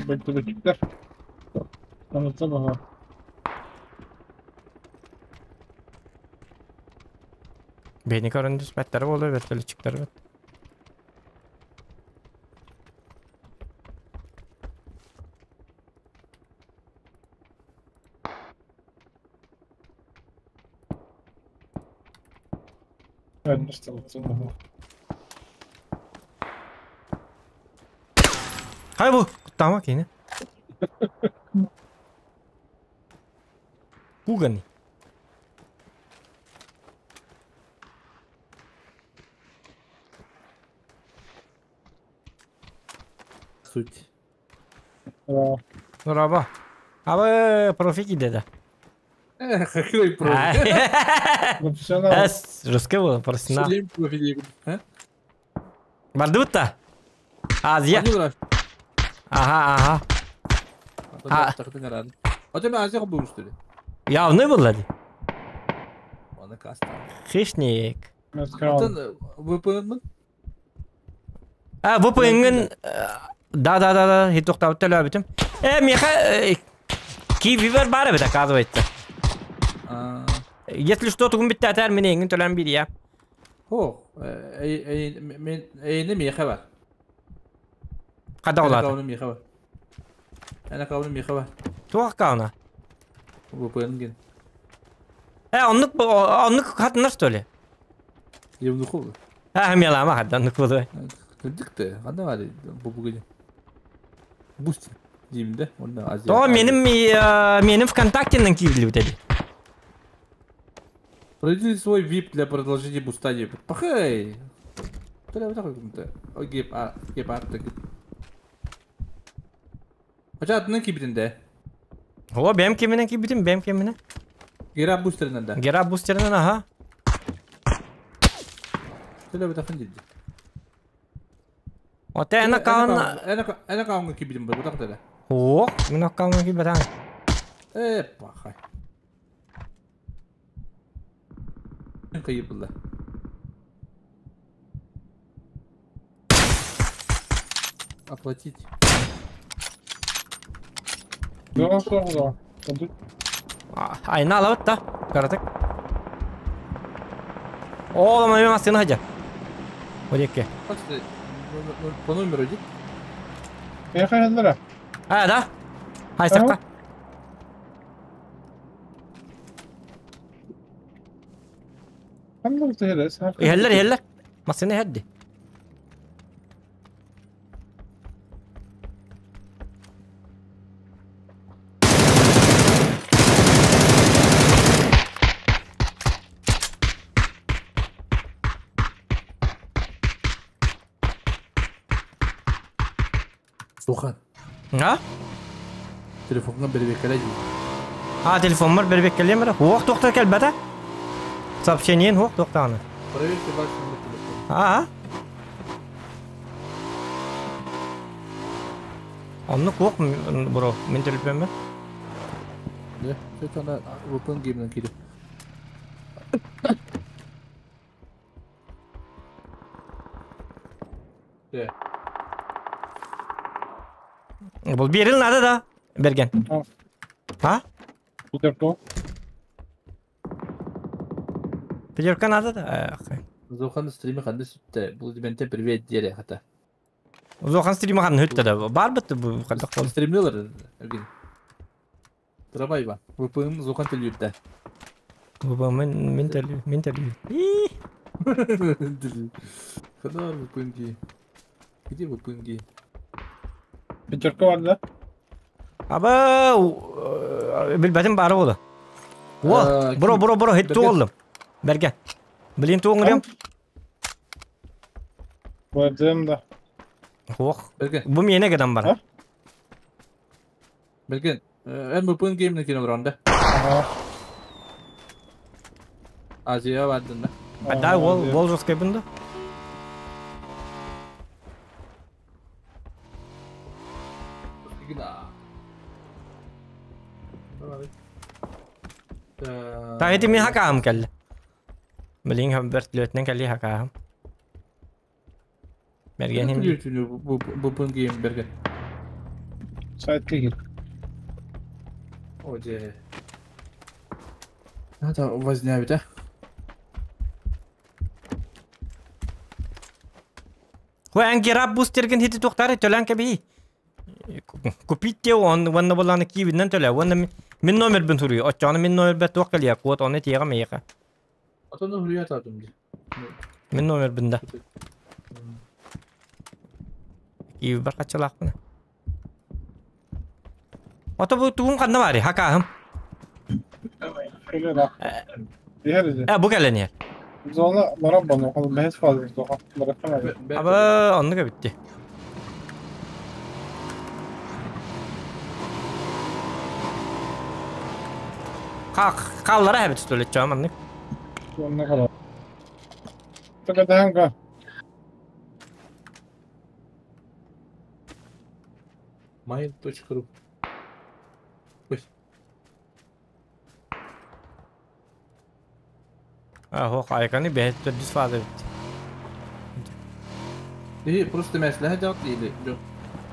Бөттүлүчүктөр. Tanıtsa bana. Бени көрүндүс бәттері болу, вертолетчиктер бет. Bana. Хай бу, куттама кейне. Кугани. Суть. Нураба. Абы профи киде да. Какой профиль? Профессионал. Русский был, профессионал. Шлем профиль. Бардыбыт да? Азия. Ага, ага. А тебя Азия был, что ли? Явный был, лади. Аны каста. Хищник. VPN А, VPN-ин... Да, да, да, да, хит тоқтауыт төлөбүтүм. Меха... Киви бар бар эбит, оказывается. Если что, тугун битте атар мен эңин төлөн бир я. Хо, мен эйне меха бар. Када олады? Ана меха бар. Ана кауны меха бар. Туак кауна? VPN ген. Оннук оннук хатынар что ли? Евнуху. А, мелама хатта оннук болду. Кырдыкты. Кандай бар бу бүгүн? Буст дейм да, онда Азия. То меним меним ВКонтактенен кийбили деди. Пройди свой VIP для продолжения буста деп. Пахай. Геп а, геп а. Хотя атынан кийбитин да. О, бэм киминен кийбитин, бэм киминен. Гера бустеринен да. Гера бустеринен, ага. Оте эн аккаунт Эн аккаунтка кийбитин бу так да. О, мен аккаунтка кийбетен. Пахай. Кыйып булды. Оплатить. Да, что да. Айна алабыт да. Каратык. О, мен машина хажа. Одекке. По номеру иди. Я хажа. А, да? Хайсакка. Иһэллэр, иһэллэр. Машина иһэрди. Сухан. А? Телефонга бербеккеле. А, телефон бар бербеккеле мара. Ох, токтор келбете. Сообщение ох, токтаны. Проверьте ваш номер телефона. А? Онны кох бро, мен телефонум. Да, это она VPN геймнен кири. Да. Бул берил надо да, берген. А? Пятерка. Пятерка надо да. Зохан стриме ханды сүттэ. Бул дебенте привет дере хата. Зохан стриме ханды хүттэ да. Бар бітті бу ханда кол. Стримлелер эрген. Трабайба. VPN Зохан төлүрдэ. VPN мен мен төлү, мен төлү. Хада VPN ги. Где VPN ги? Пятерка бар да? Аба билбетим бары болду. О, бро бро бро хит туолдум. Берген. Блин туоңрем. Бардым да. Ох. Бу мене гедам бар. Берген. МВП геймне кино бронда. Ага. Азия бардым да. Да, ол ол жоске бунда. Та эти мен хакаам келди. Блин, хам вертолетнен келди хакаам. Берген хим. Бу гейм берген. Сайтка кир. Оде. Надо возня ведь, а? Хуан герап бустерген хити токтары төлөн кеби. Купить те он ванна боланы кибинен төлө. Ванна мен номер бин туруй. Очоны мен номер бет токкал код оны тига мейка. Атоны хуя татым ди. Мен номер бин да. Киби бар качалакпын. Ото бу тугун канда бари хакахым. Бу келен Зона мараббан, ол бәһес фазы тоха. Аба, онны битти. Хааллара эбит что ли, чё маннык? Онно кала. Такаданга. Mail.ru. Ой. Аһо хайканы бэһэт төрдүс фаза эбит. И просто мясо дьаҕыт или жок?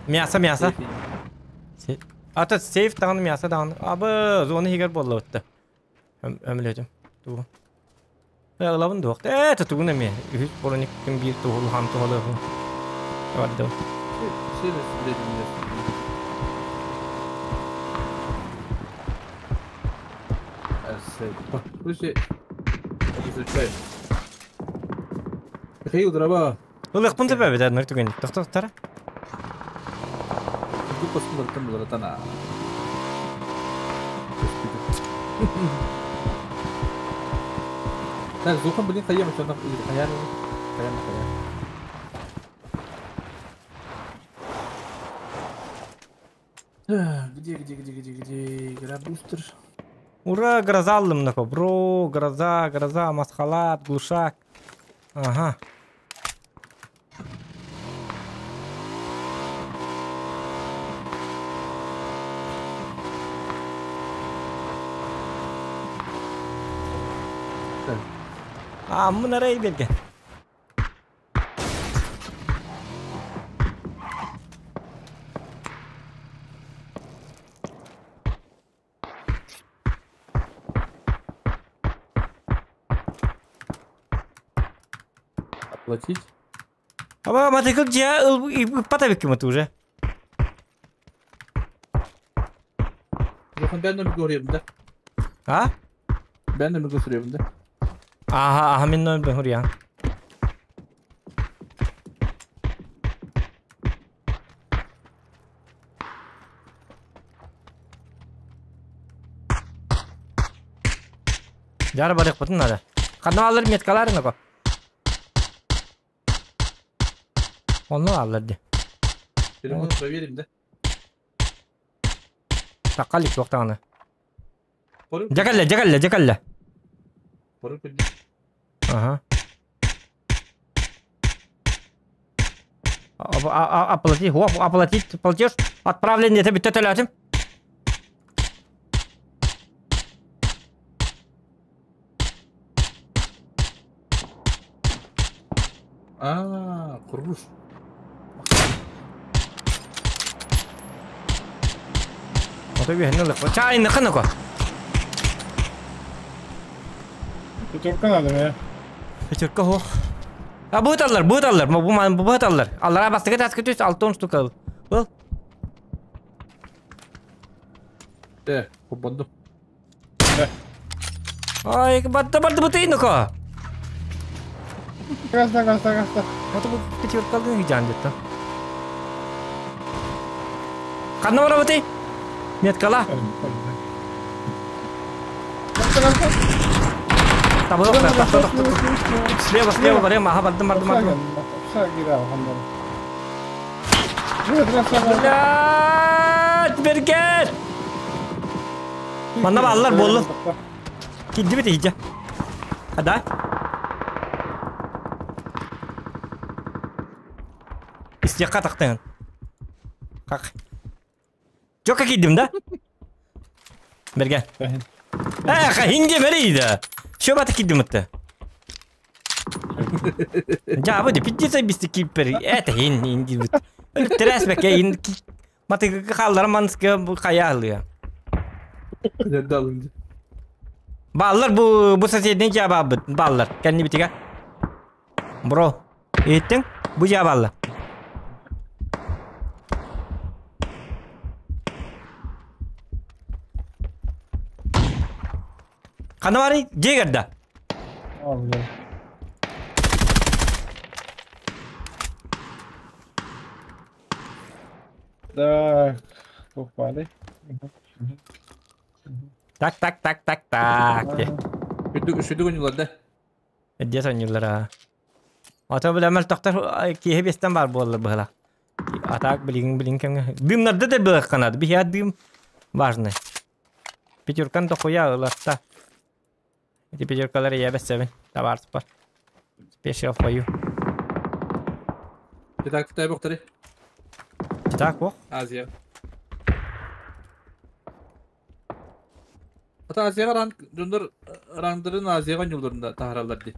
Мясо, мясо. Ата сейф даҕаны мясо даҕаны. Абы зона иһигэр буоллабытта. Өмүлөтүм. Тугу. Ылабын дуох. Ээ, тугун эмиэ. Үһүс броник ким биир туһулахан туһалыахын. Бардым. Сервис билетин Слушай, изучай. Михаил, дорога. Ылыахпын сөп эбит, нөр түгэн. Тохтохтара. Тупо смотрим братана. Так, звуком, блин, хаем, что там, хаян, хаян, хаян. Где, где, где, где, где, игра бустер? Ура, гроза аллым нако. Бро, гроза, гроза, масхалат, глушак. Ага. А, мы на рейберге. Оплатить? Аба, мотоцикл где? Патавик ему уже. Жохан, ben de mi да? А? Ben de mi götürüyorum да? Ага, ага, мен номер хурья. Жар барык бутун надо. Канал алыр меткалар нако. Onu алыр ди. Телефон проверим, да? Такалик токтаганы. Жакалла, жакалла, жакалла. Ага. Оплатить, оплатить платеж, отправлен это бит төлөтүм. А, курбуш. Ото бихне лык. Чай ныкы ко. Пятерка надо мне. Пятерка хох. А будет аллар, будет аллар, бу бу будет аллар. Аллара бастыгы таскы түс 6 штука. Был. Хопбанду. Ай, батты батты бутый ну-ка. Гаста, гаста, гаста. Вот бу пятерка алды жан детти. Канна бара бутый? Меткала. Гаста, гаста. Табылок, табылок, табылок. Слева, слева, барем, ага, бардым, бардым, бардым. Блядь, берген! Манна баллар болду. Кидди бит ижа. Ада? Истияққа тақтың. Қақ. Жоққа киддим да? Берген. Э, хинге берейді. Шо баты киддим ұтты. Ja, bu пиздец бисти киппер. Это хин хин дибит. Трес беке ин маты халлар манска бу хаялы. Далынды. Баллар бу бу соседний жаба баллар. Кенни битиге. Бро, еттин бу жабалла. Канавари жегерда. Так, попали. Так, так, так, так, так. Үшүдү ойнулар да. Эдде ойнулар а. Ата билемел токтор киһи бестен бар буолла быһла. Атак билигин билин кемге. Дымнарды да билек канады. Бихя дым важный. Пятеркан дохуя ылатта. Эти пятеркалары я бэссэбин. Товар спар. Special for you. Пятак тай бохтары. Пятак бох? Азия. Ата Азияга ранг дьоннор рангдарын Азияга ньулларында таһараллар дии.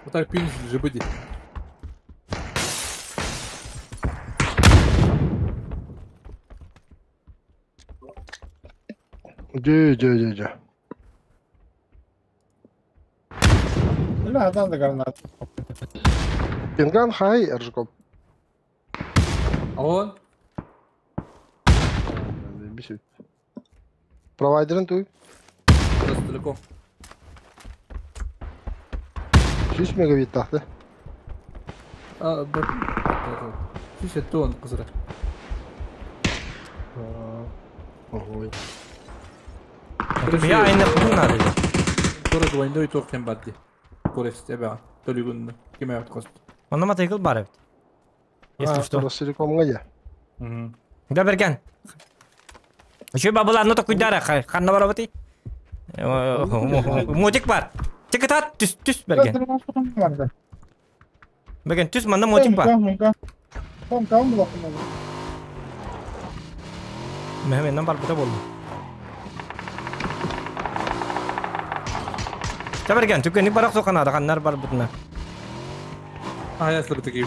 Вот так пинг же будет. Дэ. Бля, адан да гранат. Пинган хай, Ржкоп. А он? Бисит. Провайдерын туй. Просто далеко. 100 мегабит тахты. А, да. Сүйсе тон кызыра. Ой. Я айны надо. Тора двойной торкен бадди. Корес тебя. Толигун киме откост. Онна мотоцикл бар бит. Если что. Силиком где? Да берген. Еще бабыларны токуйдара ханна бар бит. Мотик бар. Тикетат түс берген. Берген түс манда мотик бар. Ком блокын. Мехменнен бар бит болду. Берген түкөнүк барак соканады каннар бар бутуна. А я слабый такие.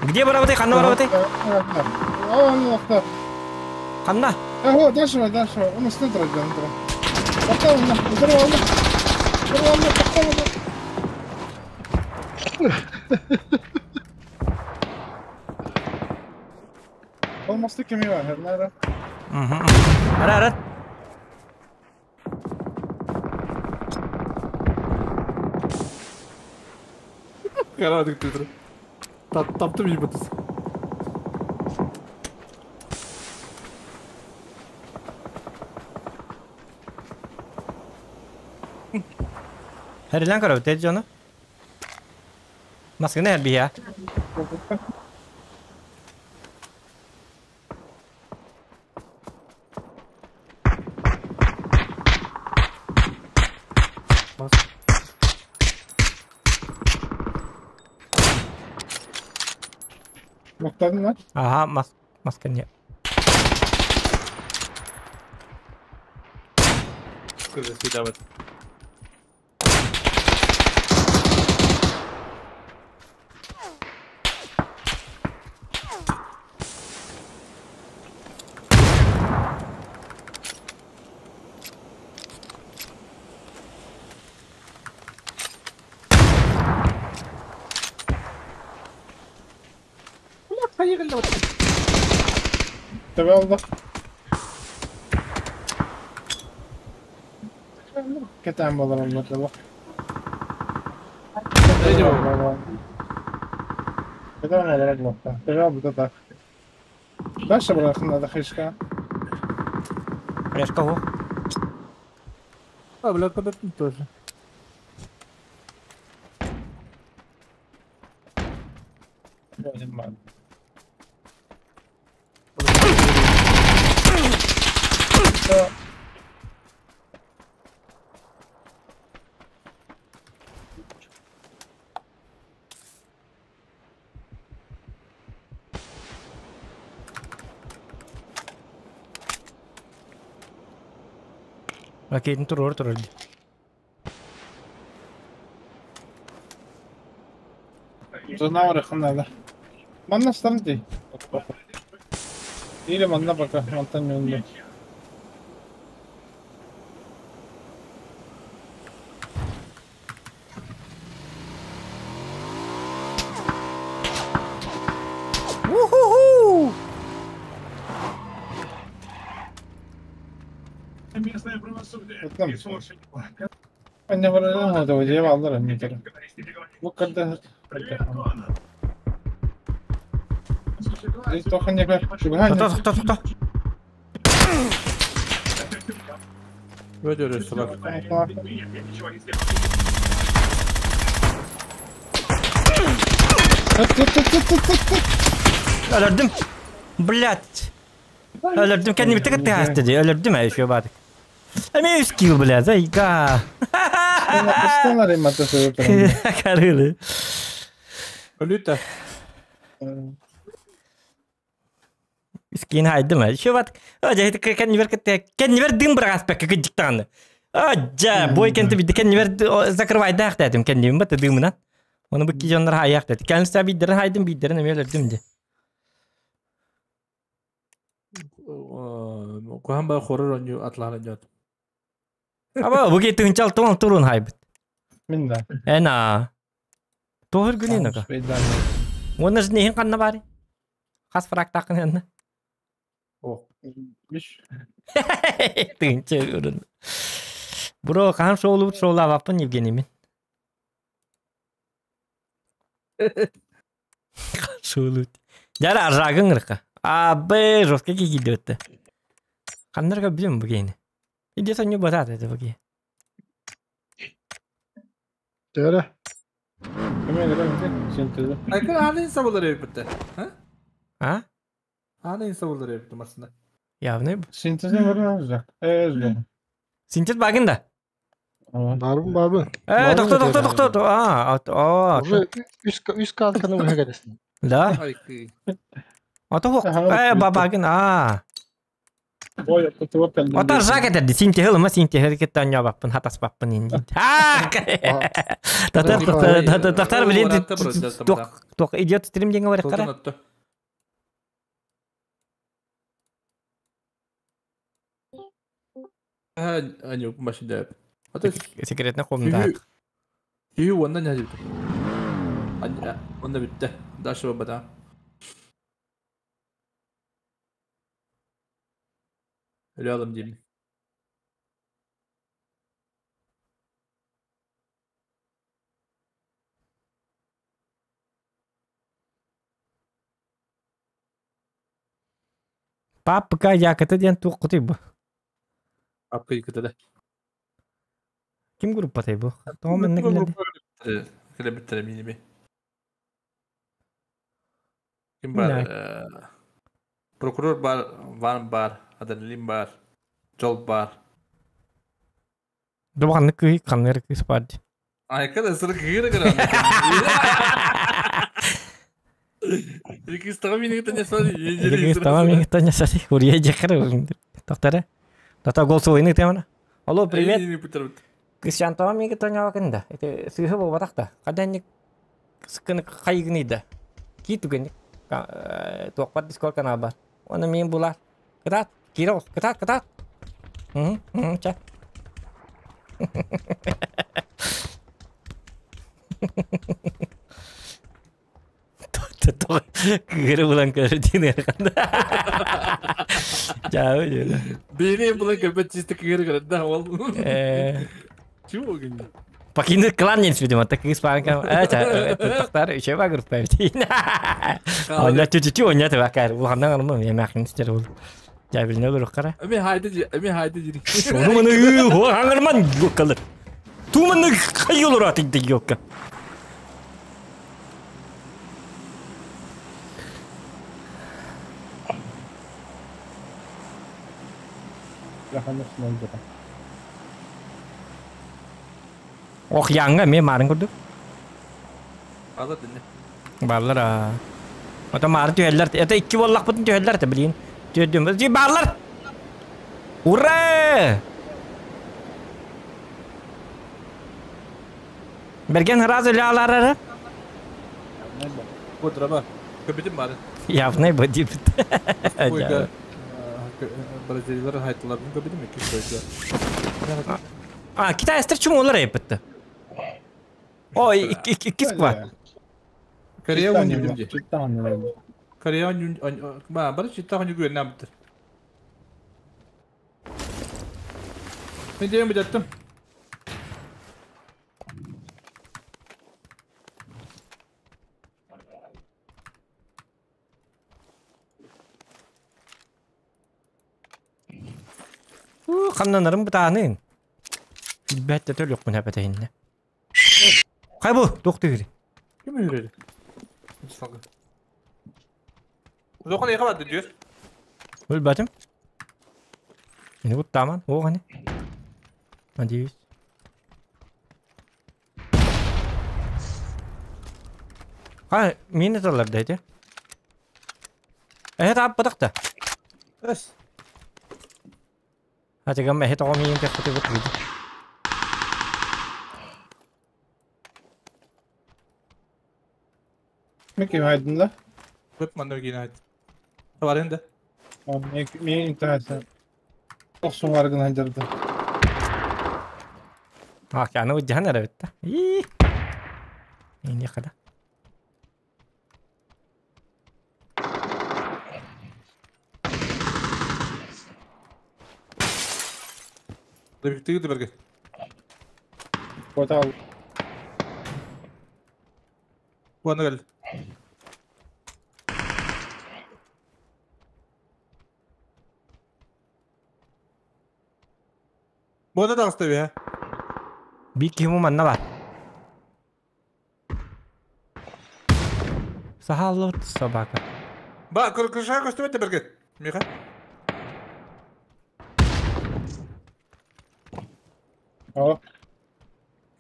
Где барабыты? Ханна барабыты? О, Ханна. Ага, дальше, дальше. Он с нитро идет, нитро. Потом, здорово, здорово, потом. Он мостики мимо, наверное. Угу. Ара, ара. Карадык түтүр. Таптым ебатыз. Хәрилән карап тәҗ җаны. Масканы һәр бия. Мактадın lan. Aha, maskını. Kızı sidavat. Tabi oldu. Ketään болар олар. Кетен олар блокта. Tabi bu da. Дальше брат, надо хишка. Решка го. А, бля, когда ты тоже. Ракетин турор турор. Жана надо. Манна станди. Или манна пока, мантан не умею. Уху! Тоқта, тоқта, тоқта. Өте собак. Tut tut tut tut tut tut. Өлөрдүм. Блять. Өлөрдүм. Кэннибитте кытта хаста дии. Өлөрдүм ээ еще баатык. Эми үс килл бля, зайка. Станари мата сөйөп. Карылы. Өлүтэ. Скин хайдым ээ. Еще баатык. Ажа кэннибер кытта кэннибер дым бырааспакка кыдьыктааны. Ажа, бой кенти бидде кэннибер закрывайдаах дэтим кэннибин бата дымынан. Оны бу кижоннор хайаах дэтим. Кэннибер биддерин хайдым биддерин эми өлөрдүм де. Куһан ба хорор оню атлаан дьот. Аба бу ки тыынчал туон турун хайбыт. Мин да. Эна. Тоһор күнүн ага. Оны ж нехин канна бары? Хас фрактакын энна. О. Биш. Тыынча урун. Бро, хаан шоулубут шоулаабаппын Евгений мин. Шоулубут. Жара аржагын ырка. А, б, жестко кигилди өттө. Каннарга билем бу кейни. Иде соню батат это бу кей. Töre. Кеме герем синтезде. Айкын аны инса болар эбитте. Ha? А? Аны инса болар эбитте масында. Явный. Синтезде көрүнөбүз. Э, Синтез багын да. Барбын барбын. Э, тохто, тохто, тохто. А, а. Уже үс калканы быһа Да. Айкы. Ото хок. Э, бабагын, а. Ой, Ото жак этер синтез ылма синтез кеттен ябаппын, хатаспаппын инди. А! Татар, татар, татар билен ток, ток идиот стрим деген бар кара. Аню машина. Ото Секретный комната. Сүйү ондан жазып. Онда битте. Дальше бата. Өлө деймин. Папка якаты диэн туох бу. Апка икетеле. Ким группатай бу? Тоҕо манна киллэрди? Кэлэ биттере мини Ким бар? Прокурор бар, Ван бар, Адреналин бар, Жол бар. Дубаганны кый каннер кыз бар. Айка да сыры кыгыры кыра. Икис тага мини гытан ясады. Икис тага мини гытан ясады. Урия жакыр. Токтара. Тата гол суйны темана. Алло, привет. Кысян тага мини гытан явакында. Это сыхы болбатакта. Кадан сыкын кайгыныда. Ки түген. Туакпат Дискорд канал бар. Оны мен булар. Кытат, киро, кытат, кытат. Ча. Кыгыры булан көрдүн эрканда. Жабы жөлө. Бейне булан көпөт чисто кыгыры көрөт да ол. Чего гын? Покинуть клан не видимо, так и спанка. Это токтар еще ба группа бит. Онда чү-чү онда табакар. Уландан алмам, я махын истер ол. Жабил не olur кара. Эми хайды, эми хайды жири. Ону маны хаңырман yok kalır. Туманы кайылыр атыйды yok. Ох, яңа мен марын көрдүк. Алар dinle. Баллар а. Ата мары түйеллер. Это икки боллак бутун түйеллер те билин. Түйөдүм. Жи барлар. Ура! Берген разы лялар ара. Kodra Köpetim bari. Явный бу дип. Койга Бразилиялар hayttılar. Köpetim mi? Kim А, китайстар чум олар эпитти. О, икки сквад. Корея он юнди. Корея он ба, бары читта он югү намтыр. Мен дейм битеттим. Каннанарым бутаанын. Билбәттә төл юк менә бәтәйнне. Кай бу? Доктор. Ким үйрөдү? Зохан яха барды diyor. Өлбәтім. Мені бұттаман. О, қане. Надеюсь. Ха, мені талар дәйді. Эхет ап бадақ да. Эс. Хатыгам эхет оғам ең тек құты бұт дейді. Меки хайдын да. Хөп манна гин айт. Бар енді. Мен интернет. Тоқсон аргын хайдарды. А, аны уджан әрі бітті. И. Не қада. Тыгы берге. Котал. Буаны кел. Буаны да астı be. Bir киму манна бар. Сахаллы собака. Ба, крыша көстүбөт берге. Миха. О,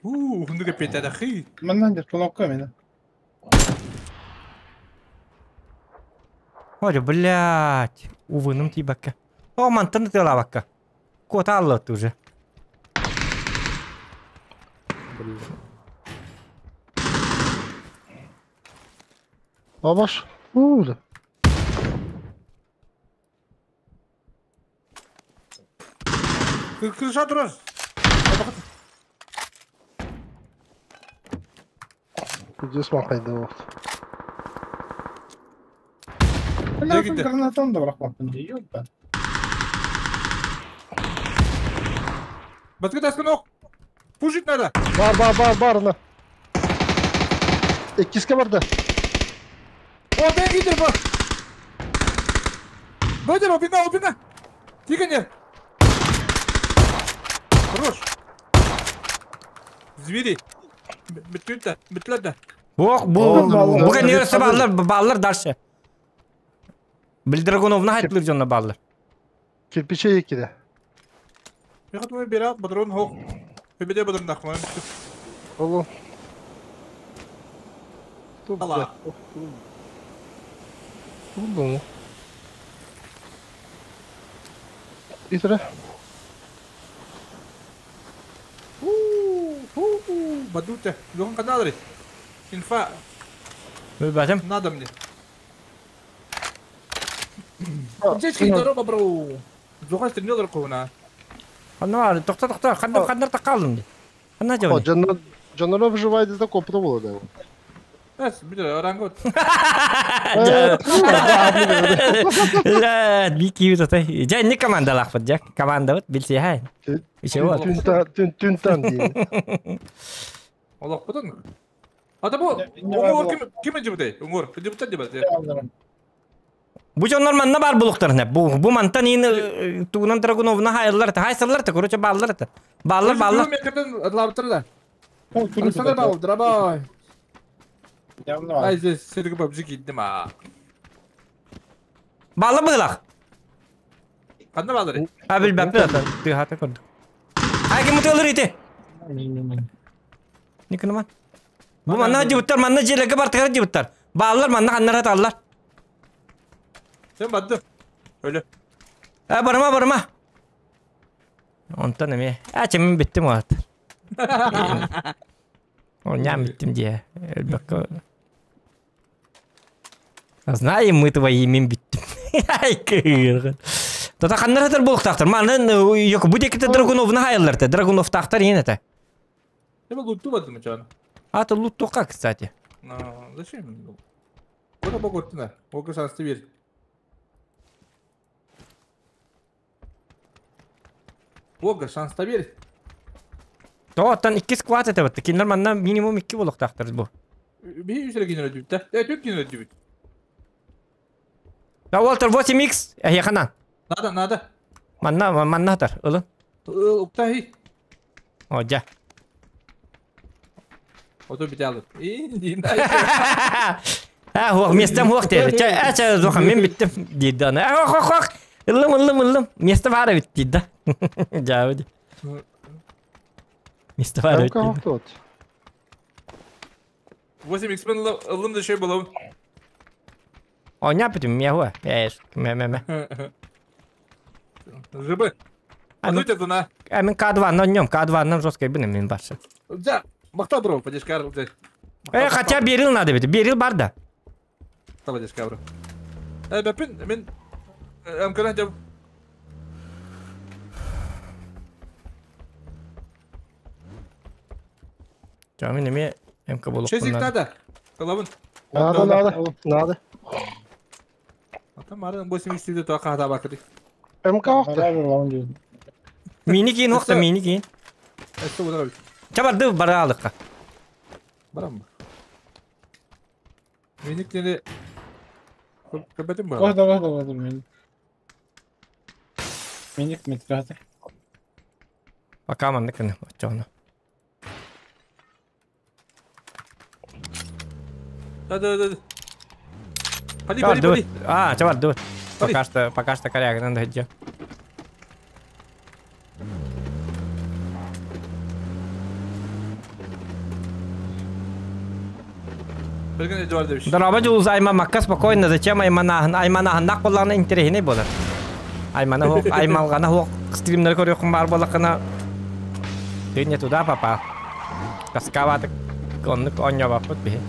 Хүндүгө петеде хи. маннан дер кнопка мені. Ой, блядь. Увыным тибакка. О, мантын тыла бакка. Кота аллы уже. Бабаш. Уу. Крыша турар. Здесь махайды вот. Мен гранатаны да бұрақпаппын дейді. Ёпта. Баткы таскын ок. Пушить надо. Бар бар бар бар на. Эккиске барды. О, ben gidiyor bu. Böyle o bina o bina. Тихо Хорош. Звери. Бүтүнтэ, бүтләдә. Ох, бу буга нерсе баллар, баллар дальше. Билдрагоновна хайтлыр жонна баллар. Кирпиче екиде. Миха тумай бера бадрон хок. Бебеде бадрон дахман. Олу. Ала. Тулду. Итре. Бадуте. Лохан каналри. Инфа Бәтем. надо мне. Жечки дорога бро. Зохан стрелнел рукуна. Ханна тохта тохта, ханна ханна тақалым ди. Ханна О, жауны. жанна жанна выживает из такого потому да. Эс, биле рангот. Ла, бики ют атай. Жа не команда лахпат, жа команда вот билсе хай. Еще вот. Түнтан түн түнтан дейін. Аллах потон. Ата бу уңор ким ким жибде? Уңор. Жибтен жибде. Бу жоннор манна бар булуктар не. Бу бу мантан ин тугунан Драгуновна хайыллар та, хайсыллар та, короче баллар та. Баллар баллар. Мекерден атлаптыр да. Александр бал, драбай. Ай, здесь Сергей бабжик идем а. Баллар быгылак. Кандай балдыр? А бил бәппе ата. Ты хата көрдүк. Ай ким утылыр ите? Никыныман. Бу манна жибуттар, манна желеге бар тыгар жибуттар. Баллар манна ханнар аталлар. Сен бадды. Өлө. А барма барма. Онтон эме. А чемин биттим оат. О, ням биттим дие. Элбекке. Знаем мы твои мен биттим. Ай кыргын. Тата ханнар атар болуктактыр. Манын yok бу деките Драгуновна хайыллар та. Драгунов тактар ене та. Эме лутту бадды мычан. Ата лут тока, кстати. Ну, зачем? Куда боготтуна? Ога шансты бер. Ога шанста бер. Тоттан икки скват это вот. Киндер манна минимум икки болуктактыр бу. Би үсре кинер дүбүт да. Э, төт кинер дүбүт. Да Уолтер 8x. Эх, ханан. Надо, надо. Манна манна тар. Ылын. Уктай. О, жа. Ото бите алып. И, дин. А, хуох, местом хуох диэри. Чэ, а, чэ, зоха, мен бүттүм диир аны. А, ох, ох, ох. Ыллым, ыллым, ыллым. Место баар эбит диир да. Дьаабы ди. Место баар эбит МК диир. тут. 8 x ыллым да шей булабын. Оня бүтүм, мия хуа. Э, мэ, мэ, мэ. Жыбы. А, ну, Адуйте туна. а, мен К2 на нем, К2 на жесткой бин мен баршы. Да, махта бро, подешкар. Э, хотя берил надо ведь, берил бар да. Подешкар бро. Э, бәпин, мен МК-дан деп. Жа, мен эме МК болуп Шезик надо. Кылабын. Надо, надо, надо. Атам арын 8 x де тоқа хата бакыр. МК вақты. Мини кейін оқта, мини кейін. Эсте була бит. Чабарды бара алыққа. Барам. Миник нене Көбәтем бар. Var da var da vardır benim. Minik metrate. Пока манны күні, очоғына. Да да да. Пали пали Чабарды пали. А, чабарды. Пали. Пока что, пока что корягынан да иди. Берген Эдуард demiş. Дорога жулуз айман макка спокойно, зачем айманахын, айманахын нақ болағына интересіне болар. Аймана хоқ, аймалғана хоқ, стримнер көрөкін бар болақына. Ты не туда попал. Каскаватык, оннук онья баппыт бихи.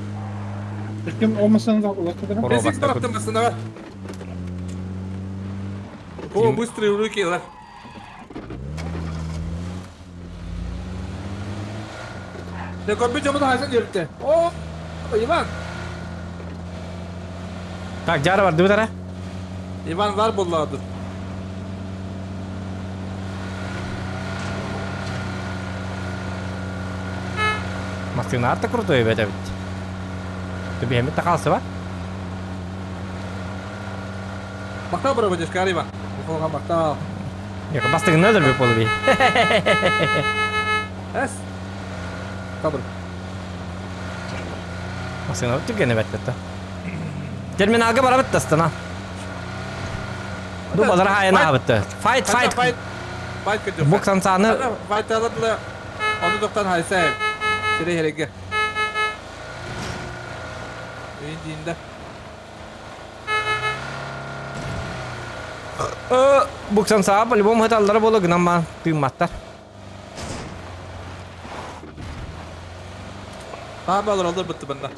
Kim olmasanız da ulaşabilirim. Роба Шезик тараптан басына бар. О, быстрые руки, да. Ne kompütür bunu haysan yürüttü. О, Иван. Так, жары бар, дубытара. Иван var bulladı. Машина арта крутой бәтә бит. Түбәме тақалсы бар. Мактау бро, подешкар Иван. Ухолга мактау. Yok, бастығын öldür bir polu bir. Эс. Кабр. Машина түгені бәтті. Терминалга бара бітті астана. Ду балар хайына бітті. Файт, файт. Файт. Файт көтөр. Бук сансаны Файт алырлы. Оны доктан хайса. Сире хереге. Индинде. Бук санса по-любому хаталлары болу гынама тыйматтар. Таба алыр бітті бында.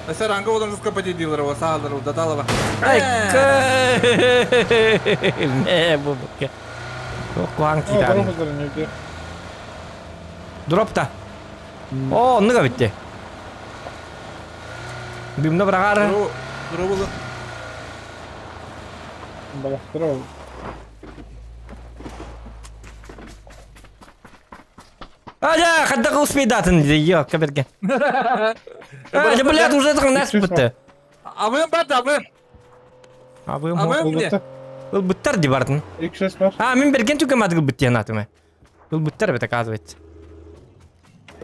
Эсер ранга olan жуска победилар, о саалар, даталова. Ай, Ме бу букке. Куан китан. Дропта. О, оннуга битти. Бимно брагар. Дроп Балахтыра Аля, хадда успейдатын диye, каберге. А, блядь, уже нас бітті. Абым бар да, абым. Абым. Абым не? Ыл буттар ди бардын. X6 бар. А, мен берген түгем адыл бітті анатыма. Ыл буттар бит, оказывается.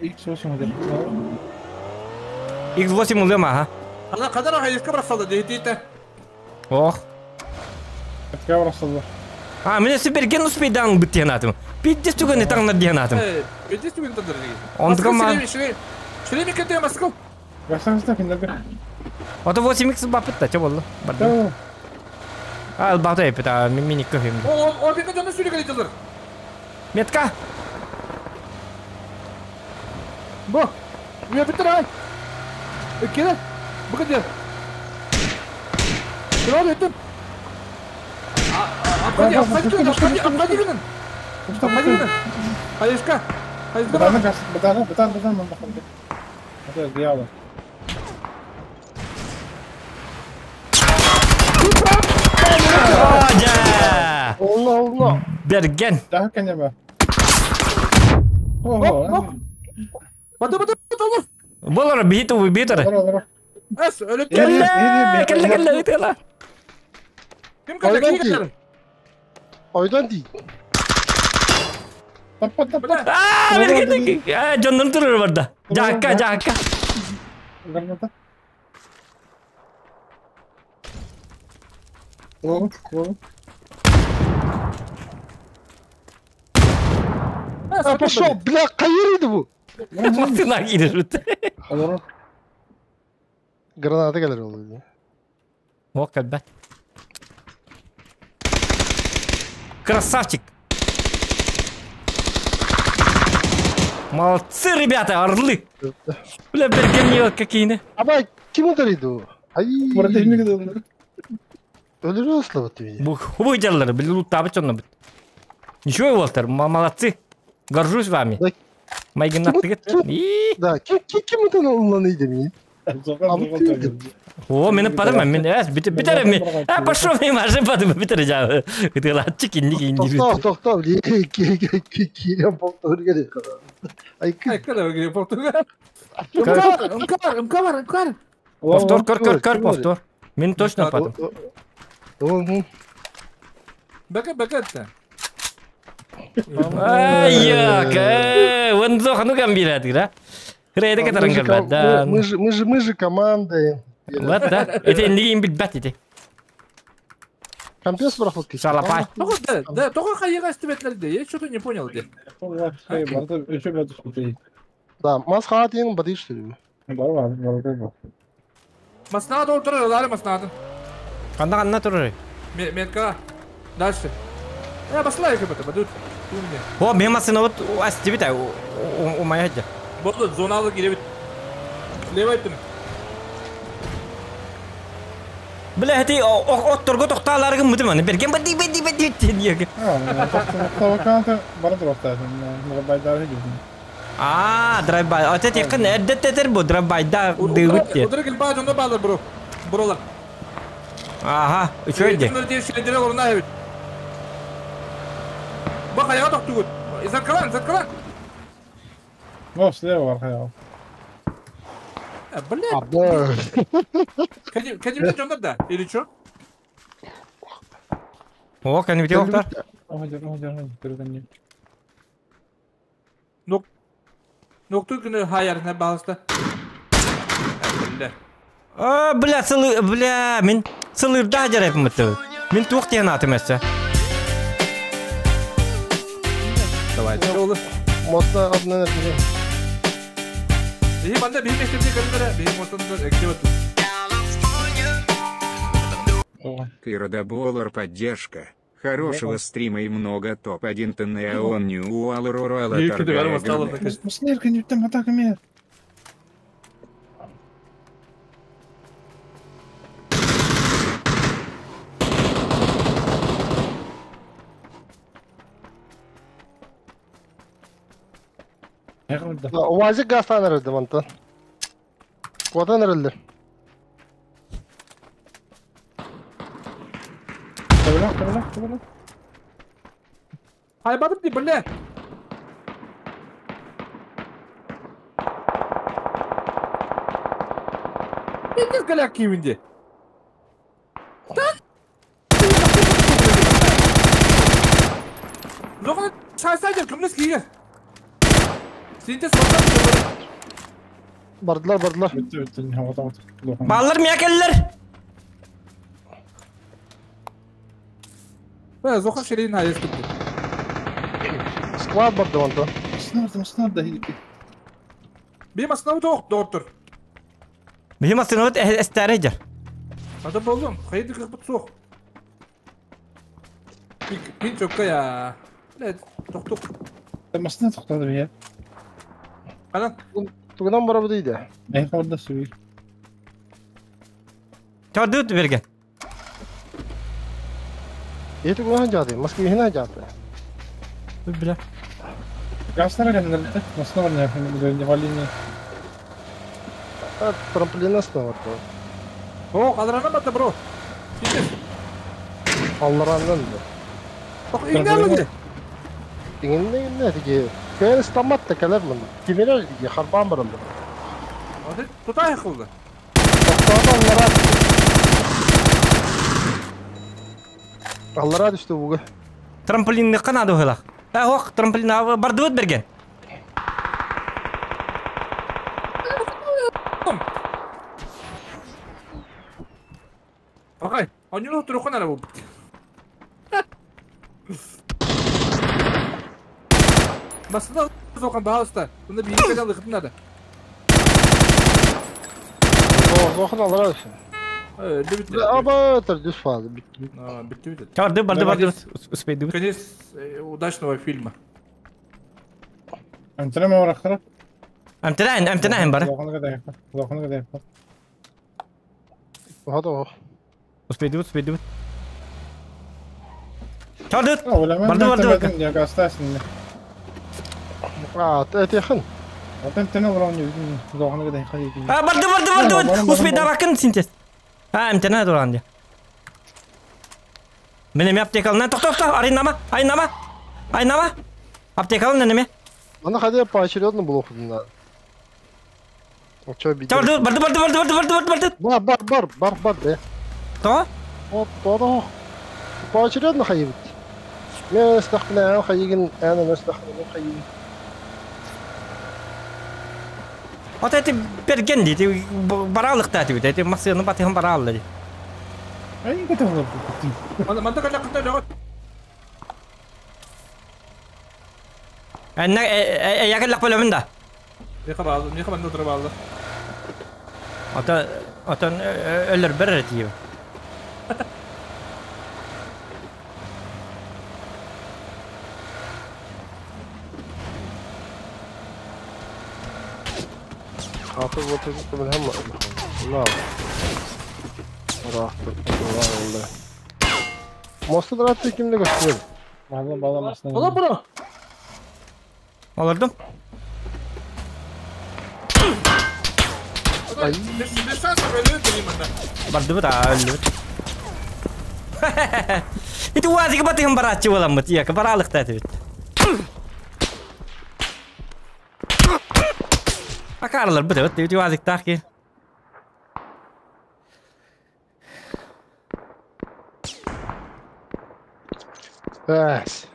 X8 öder. X8 улым, ага. Ана кадар аха еске брасалды, дейді. Ох. Etке барасылды. А, мен супер успейдан бітті анатым. Пиздец түгін таңнар диэн атым. Пиздец түгін таңнар диэн. Ондуга ма. Шлемик кете маскал. Басаңызда киндерге. Ото 8x бапыт та, чо болду? Барды. А, бата эпит, а мен мини көфем. О, о, бенде жаны сүрегеле жылыр. Метка. Бу. Мен битер ай. Келе. Бүгін де. Сразу өттім. Обходи, обходи, обходи, обходи менен. Обходи менен. Хаешка. Хаешка. Бытаны, бытаны, бытаны, бытаны, бытаны. Это дьявол. Allah Allah. Берген. Daha kendime. Ого. Бата, бата, бата, Allah. Болар бит у битер. Олар, олар. Эс, өліп Келле, келле, келле, келле. Ким келді, ким келді? Ойдан дей. Таппа, таппа. А, берген. А, жоннон турur барда. Жакка, жакка. Граната. О, о. А, пошел, бля, хайыр бу. Массыына киирэр. Олорор. Граната кэлэр ол. О, кэлбэт. Красавчик! Молодцы, ребята, орлы! Бля, бергенье какие Абай, ким ударит? Ай, Барда эмне гыдылар? Өлөрө ослабат меня. Выделали, блин, лутабы чонно бит. Ничего, Уолтер, молодцы. Горжусь вами. Да. Майгынаттыгыт. Да, ким ким это улланы деми? О, мени падама, мен эс бит битер ми. А пошел ми маже падама битер жа. Кытылатчы кинди кинди. Тохто, тохто, кирем повтор керек. Ай, Айкара, повтор. Ымкар, ымкар, ымкар, ымкар. Повтор, көр, көр, көр, повтор. Мен точно падам. Бәке, бәке этте. Ай, вон ну гамбира, да? Рейде катаран да. Мы же, мы же, мы же команда. Вот, да. Это не им бит эти. Компьютер брахот. Шалапай. Да, да, только хайга стебетлерде. Я что-то не понял, где. Да, мас хатин бадиш что ли? Маснада отырыр, лары маснада. Канда канда турur? Метка. Дальше. Я басла екі бата, бадут. О, мен масына вот астебит, у моя хадя. Болды, зоналы керебит. Левай түні. Бля, эти отторго тоқталаргын мыты маны. Берген бади бади бади диye. А, драйв-бай. А те якын эрдеттетер бу драйв-байда дыгыт. Удыры келбай жонда балар бро. Бролар. Ага, үчөйдө. Бак аяга токтугут. Изаткалан, изаткалан. О, слева бар хаял. Бля. Кадимде жонда да, или чё? О, кадимде октар. Нок. Нокту күнү хаярына балыста. Бля. А, бля, сылы, бля, мен сылырда жарайып мытты. Мен тук тен атым эссе. Давай, Моста одна нәрсе. И банда бир мектепте кірділер, бир мостында эктеп өттү. Киродоболар поддержка. Хорошего стрима и много топ-1 тнеон нюалруруала. Уазик гастан эрелди мантан. Куатан эрелди. Хайбадым ди, бля. Пиздец голяк кийиминде. Зоқын шайса жер, кімдес кийген? Синтез Бардылар, бардылар. Баллар мякеллер. Бля, Зохан шерейін айыз кетті. Склад барды онда. Снарда. Бейм астына тоқ, доктор. Бейм астына вот эстәре жер. Ата болдым, қайды қырпыт соқ. Пин чөкке я. Бля, тоқтық. Масына тоқтады я. Анан. Тугунан барабы дейди. Эй, орда сүр. Чардыт берген. Эти куна жады, Москве жады. Бля. Гастар генерде, масына бар не, не валини. А трамплин астына бар. О, калдырана бата бро. Алларандан да. Бак, иңне алды. Иңне иңне тиги. Кән стамат та кәләр мын. Кимерер тиги харбан барылды. Ады тутай кылды. Токтады аллара. Аллара түштү буга. Трамплинни канады хылак. Ә, ох, трамплин барды бит берген. Акай. Оонньуур туруоххун эрэ буолбут. Басына сохан баһаалыста. Уна биир кэлэн ылыхытын наада. Зохан алар өсө. Өлдү бүттү. Аба төрдүс фаза бүттү. Бүттү бүттү. Барды барды барды успейдыбыт. Конец удачного фильма. Антена ма барахтара? Амтенаин, амтенаин бар. Лоханы кадайықпа. Лоханы кадайықпа. Хата ох. Успейдыбыт, успейдыбыт. Чардыт! Барды Барды, барды. Я гастасın. А, этехин. Атын тена уран лоханы кадайықпа. А, барды, барды, барды, барды. Успейдабакын синтез. А, амтена дуран ди. Мен эми аптекалынан тохто, тохто, арайнама, айнама. Айнама. Аптекалынан неме? Аны хотя поочередно было надо. Чё бить? Чарды, барды, барды, барды, барды, барды, барды, барды. Бар, бар, бар, бар, бар, да. То? Вот, то, Поочередно хайбит. Мен стахна хайгин, ана настахна хайгин. Вот эти берген ди, баралыкта ти, эти масыны батыгын баралды ди. Ай, ката Манта калла кытта лөгөт. Энне ягыллак бөлөмүн да. Меха баалды, меха манна отыра баалды. Ата атан өлөр бер тиеп. Хаты вот это من هم لا راح والله Мосты ратты кимде көстөр? Бала бала масына. Ола бро. Олордум. Ай. Барды бит, өлдү бит. Ити уазиге батыгын баратчы боламмыт, яка баралыкта бит. Акарлар бит, бит, ити уазик таки. Бәс.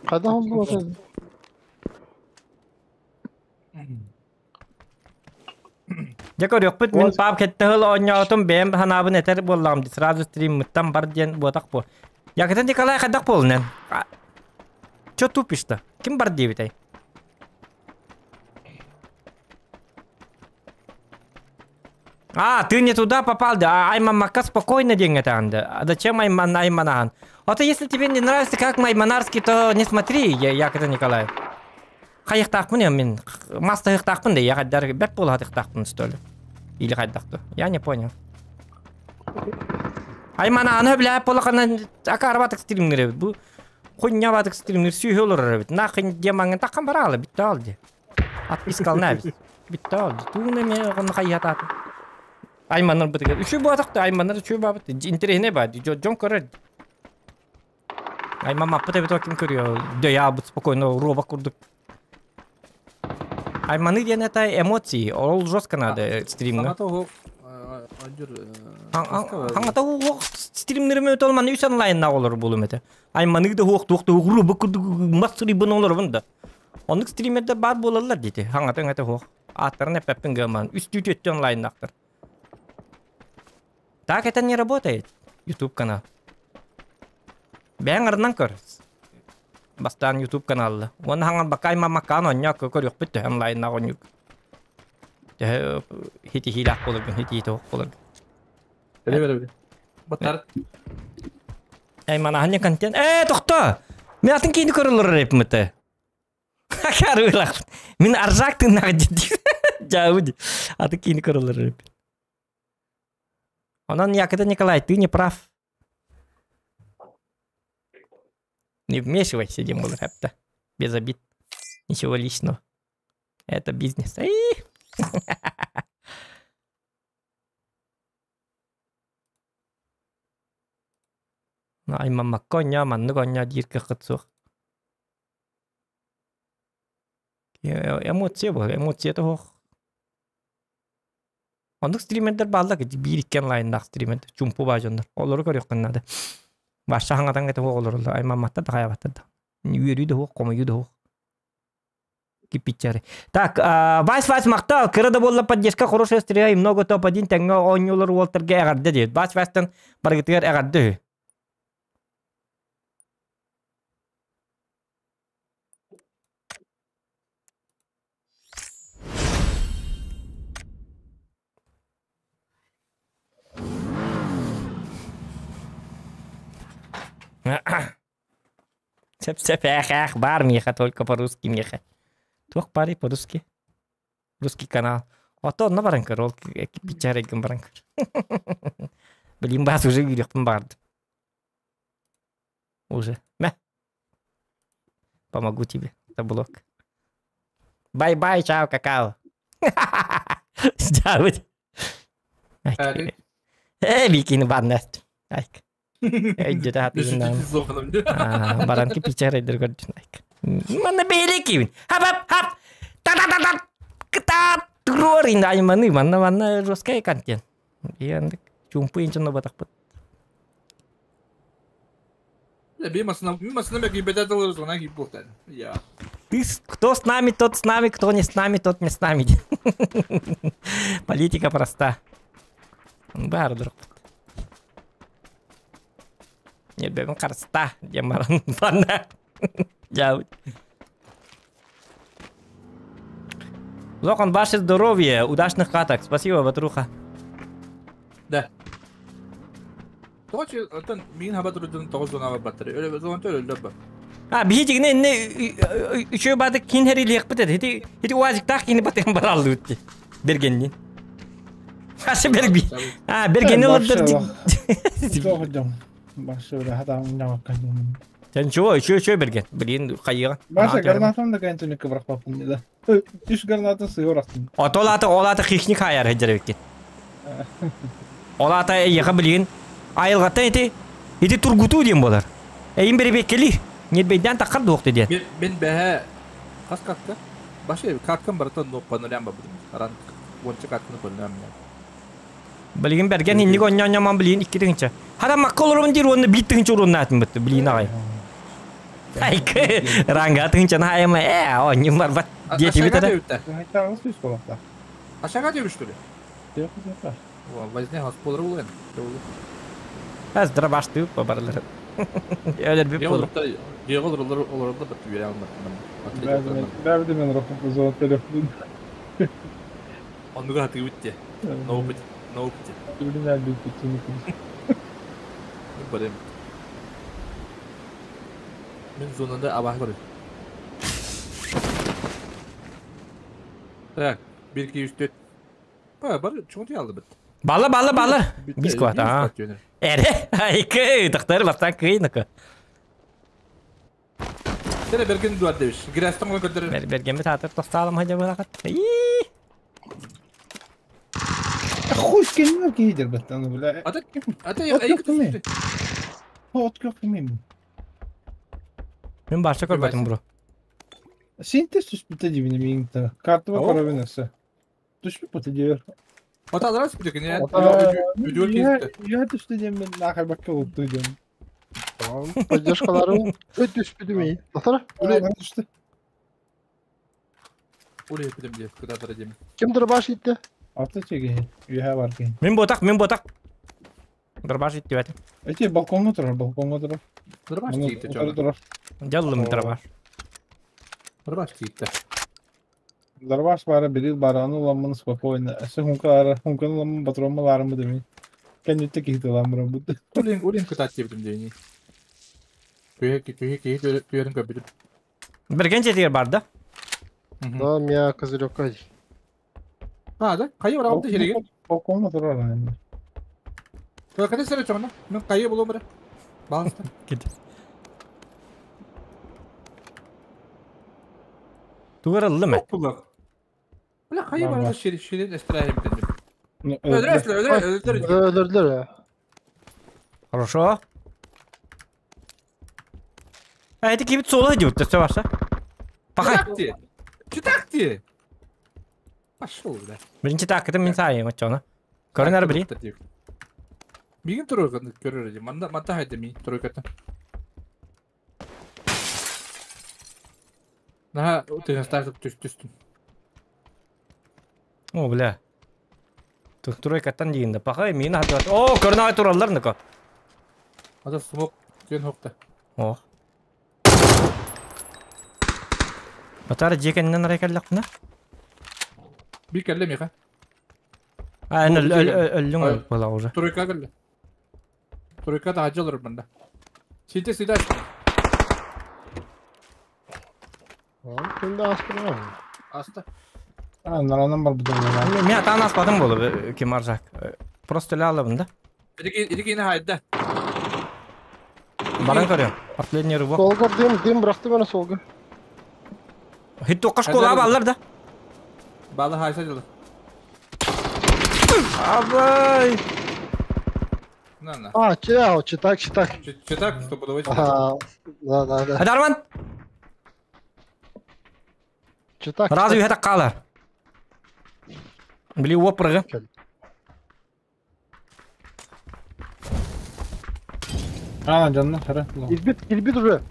Кайда oldu Дьэ көрүөхпүт мин пап кэттэ оонньоотум бэйэм ханаабын этэр буоллаҕым дии сразу стриммыттан бар диэн буотах буо. Якытан Николай хайдах буолунан? Чё тупишь-то? Ким бар диэбитэй? А, ты не туда попал, да? Аймамака спокойно деньги там, да. А зачем Айман Айманахан? А то если тебе не нравится, как Майманарский, то не смотри, я, Якытан Николай. Хайыктаахпын мин мастыхтаахпын да я хайдар бэт буолаатыхтаахпын что ли? Или хайдахту? Я не понял. Айманааны билээп буолахана акаарбатык стримнер бу хуйнябатык стримнер сүйү олорор эбит. Нахын демаңын таккан бараалы битте алды. Отписка ална бит. Битте алды. Тууна ме ону хайятаат. Айманар бытыгар. Үчү буатакты айманар үчү бабыт. Интересне ба. Жон көрөр. Айман маппыт эбит ким көрүө. Дөя бут спокойно роба курдук. Айманы диэн это эмоции. Ол жестко надо стримҥа. Самата оһох оонньуур. Хаҥата уох стримнерime өтө алман үс онлайнна олор булум эте. Айманы да хуох туох туох роба курдук масыры бун олор да. Оннук стримерде бар буолаллар дети. Хаҥата ҥата хуох. Аттарын эппэппин гыман. Үс түүт өттө онлайннахтар. Так это не работает. YouTube канал. Бэйэҥ арынан көр. Бастаан YouTube каналла. Уонна хаҥан бакай мамакаан онньоо көрүөхпүт төһө онлайннаах онньуур. Төһө хитиһиилээх буоларгын, хитиһиитэ буоларгын. Бere бere. Батар. Эй, манаһанньа контент. Ээ, тохто! Мин атын киини көрөлөр эпмите. Хакарылах. Мин аржак тыннах дии. Жауди. Атын киини көрөлөр эп. Онон Якита Николай, ты не прав. Не вмешивайся, Дима Рэпта. Без обид. Ничего личного. Это бизнес. Эй! Аймамакка онньоо, маннык онньоо диир кыаххыт суох. Эмоция буолар, эмоцията суох. Оннук стримердэр бааллар, биир икки онлайннаах стримердэр, чумпу баа дьоннор. Олору көрүөххүн наада. Баша хаҥатан кэтэ суох олороллор, аймамматтар да хайаабаттар да. Үөрүү да суох, хомойуу да суох. Кипичары. Так, Вась Вась махтал, кыра да буолла поддержка хорошая стрия и много топ-1 тэҥҥэ оонньуулар уолтарга эҕэрдэ диэт. Вась Вастан барыгытыгар эҕэрдэ үһү. Сөп-сөп ээх-ээх баар миэхэ только по-русски миэхэ. Туох баарый по-русски? Русский канал. Ото онно баран көр, ол киппиччээрэгин баран көр. Билим баас уже киириэхпин баҕардым. Уже. Мэ. Помогу тебе. Это блок. Бай-бай, чао, какао. Здравствуйте. Э, бикини баннат. Айк. Өйдөтө хатыгынан. Баран кипичер өйдөр көрдүн. Айк. Манна бэйли кибин. Хап хап хап. Та та та та. Кытаат туруор инда айманы манна манна жесткая контент. Иандык чумпу инчен батахпыт. Би масына би масына бе кийбете тылыр зона кийип буолтан. Я. Ты кто с нами, тот с нами, кто не с нами, тот не с нами. Политика проста. Баар друг. Нербебин харыста диэн баран банна. Дьаабыт. Лохан, ваше здоровье, удачных каток. Спасибо, Батруха. Да. Тоҕо оттон миин хаба турдун тоҕус зонаҕа баттары. Өлө зона өлөллөр ба. А, биһи дигне инне үчүгэй баады кин хэрилиэхпит этэ. Ити ити уазиктаах кини батыган бараллыбыт ди. Бергеннин. Хашы берби. А, бергени олордор. Сен чего, үчүгэй үчүгэй берген. Блин, хайыга. Баша гранатам да кантүнүккэ бырахпаппын да. Үс гранатын сыйы Ото олата олата хищник хайар хеджеребиккин. Олата эйиэхэ билигин айылҕаттан ити ити тургутуу диэн буолар. Эйин бэрэбиэккэлиир. Ньирбэйдээн таххар дуохту диэн. Мен мен бэһэ хас катка? Башы каткам барыта ноппанылям бабыдым. Аран уонча катканы көрүнөм. Билигин бэргэн инник онньоонньомон билигин икки тыһыынча. Хара макка олоробун диир уонна биир тыһыынча уруоннаатым бытты билигин аҕай. Айкы ранга тыһыынчаны хайама ээ оонньуум барбат диэтибит эрэ. Ашага дебиштүле. Возне хасполар булган. Аз дробашты баралар. Өлөр бит болу. Диего олар олар да бит үйрә алмады. Бәрде мен рахмат зона телефон. Онуга хаты битте. На опыте, на опыте. Билинер бит битini. Барым. Мен зонада абах бар. Так, 1 2 3 4. Ба, бар, чоңты алды бит. Бала бала бала. Бис кват, а. Эре, айкы, тахтар баттан кыйныкы. Тере берген дуар дебиш. Грастан гол көтөр. Бер берген бит атыр тосталым хажа булакат. Хуй скиннер кейдер бит аны бля. Ата ата айкы. От кök мен. Мен башта көрбөтүм бро. Сен те түспүтэ дибини миңте. Картыба көрөбүн өссө. Түспүт бу дибер. Ата алар түспүт экен. Үдүөр кейсте. Я түстү дем мен нахай бакка болупту дем. Поддержкалары өт түспүдү ми? Татара? Түштү. Уле билем деп, куда дем. Ким дробаш итти? Ата чеге. Үйе бар кен. Мен ботак, мен ботак. Дробаш итти бәт. Эти балконга турар, балконга турар. Дробаш тиитте чоң. Жаллым дробаш. Дробаш тиитте. Дробаш бары бирил бары аны уламын спокойно. Эсе хункалары, хунканы уламын патронмаларымы демей. Кеннетте кихит уламырым бут. Улин улин кытат дебдим дейни. Түйе түйе түйе түйерин көбүдүм. Берген жетигер бар да? Да, мия козырёкка. А, да? Кайы бар алды жерге. Балконга турар аны. Каде сere чоңна? Мен кайы болом бир. Баланста. Кет. Тугар ыллы ме? Кулак. Бля, кайы бар шери шери эстрахим дедим. Öldür, öldür, öldür. Öldürdüler ya. Хорошо. А это кибит соло идет, все ваше. Пахай. Читакти. Пошел, да. Биринчи такытым мен сайын очоно. Көрүнөр бiri. Мигин тройка көрөр Манда манда хайда ми тройката. Наһаа тыгастаах түстүм. О, бля. Тройкаттан диин да. Пахай мин хатыат. О, көрнай тураллар ныко. Ата смок күн хокта. О. Батар дьиэ кэннинэн арай кэллэхпинэ? Бир кэллэ миэхэ. А, эн өллүҥ была уже. Тройка кэллэ. Тройка таһырдьа олорор манна. Ситэ ситэ. Күн да ааспыт Аста. А, наранан барбытым. Мен атаан аспатым болу ким аржак. Просто эле алабын да. Ити хайда. Баран көрөм. Последний рывок. Солга дым, дым бырахты мені солга. Хит тоққа школа баллар да. Балы хайса дылы. Абай. На, на. А, читал, читак, читак. Читак, чтобы давайте. Ага, да, да, да. Адарман. Читак. Разы үйе таққалар. Били опырғы. А, жанна, хара. Килбит, килбит уже.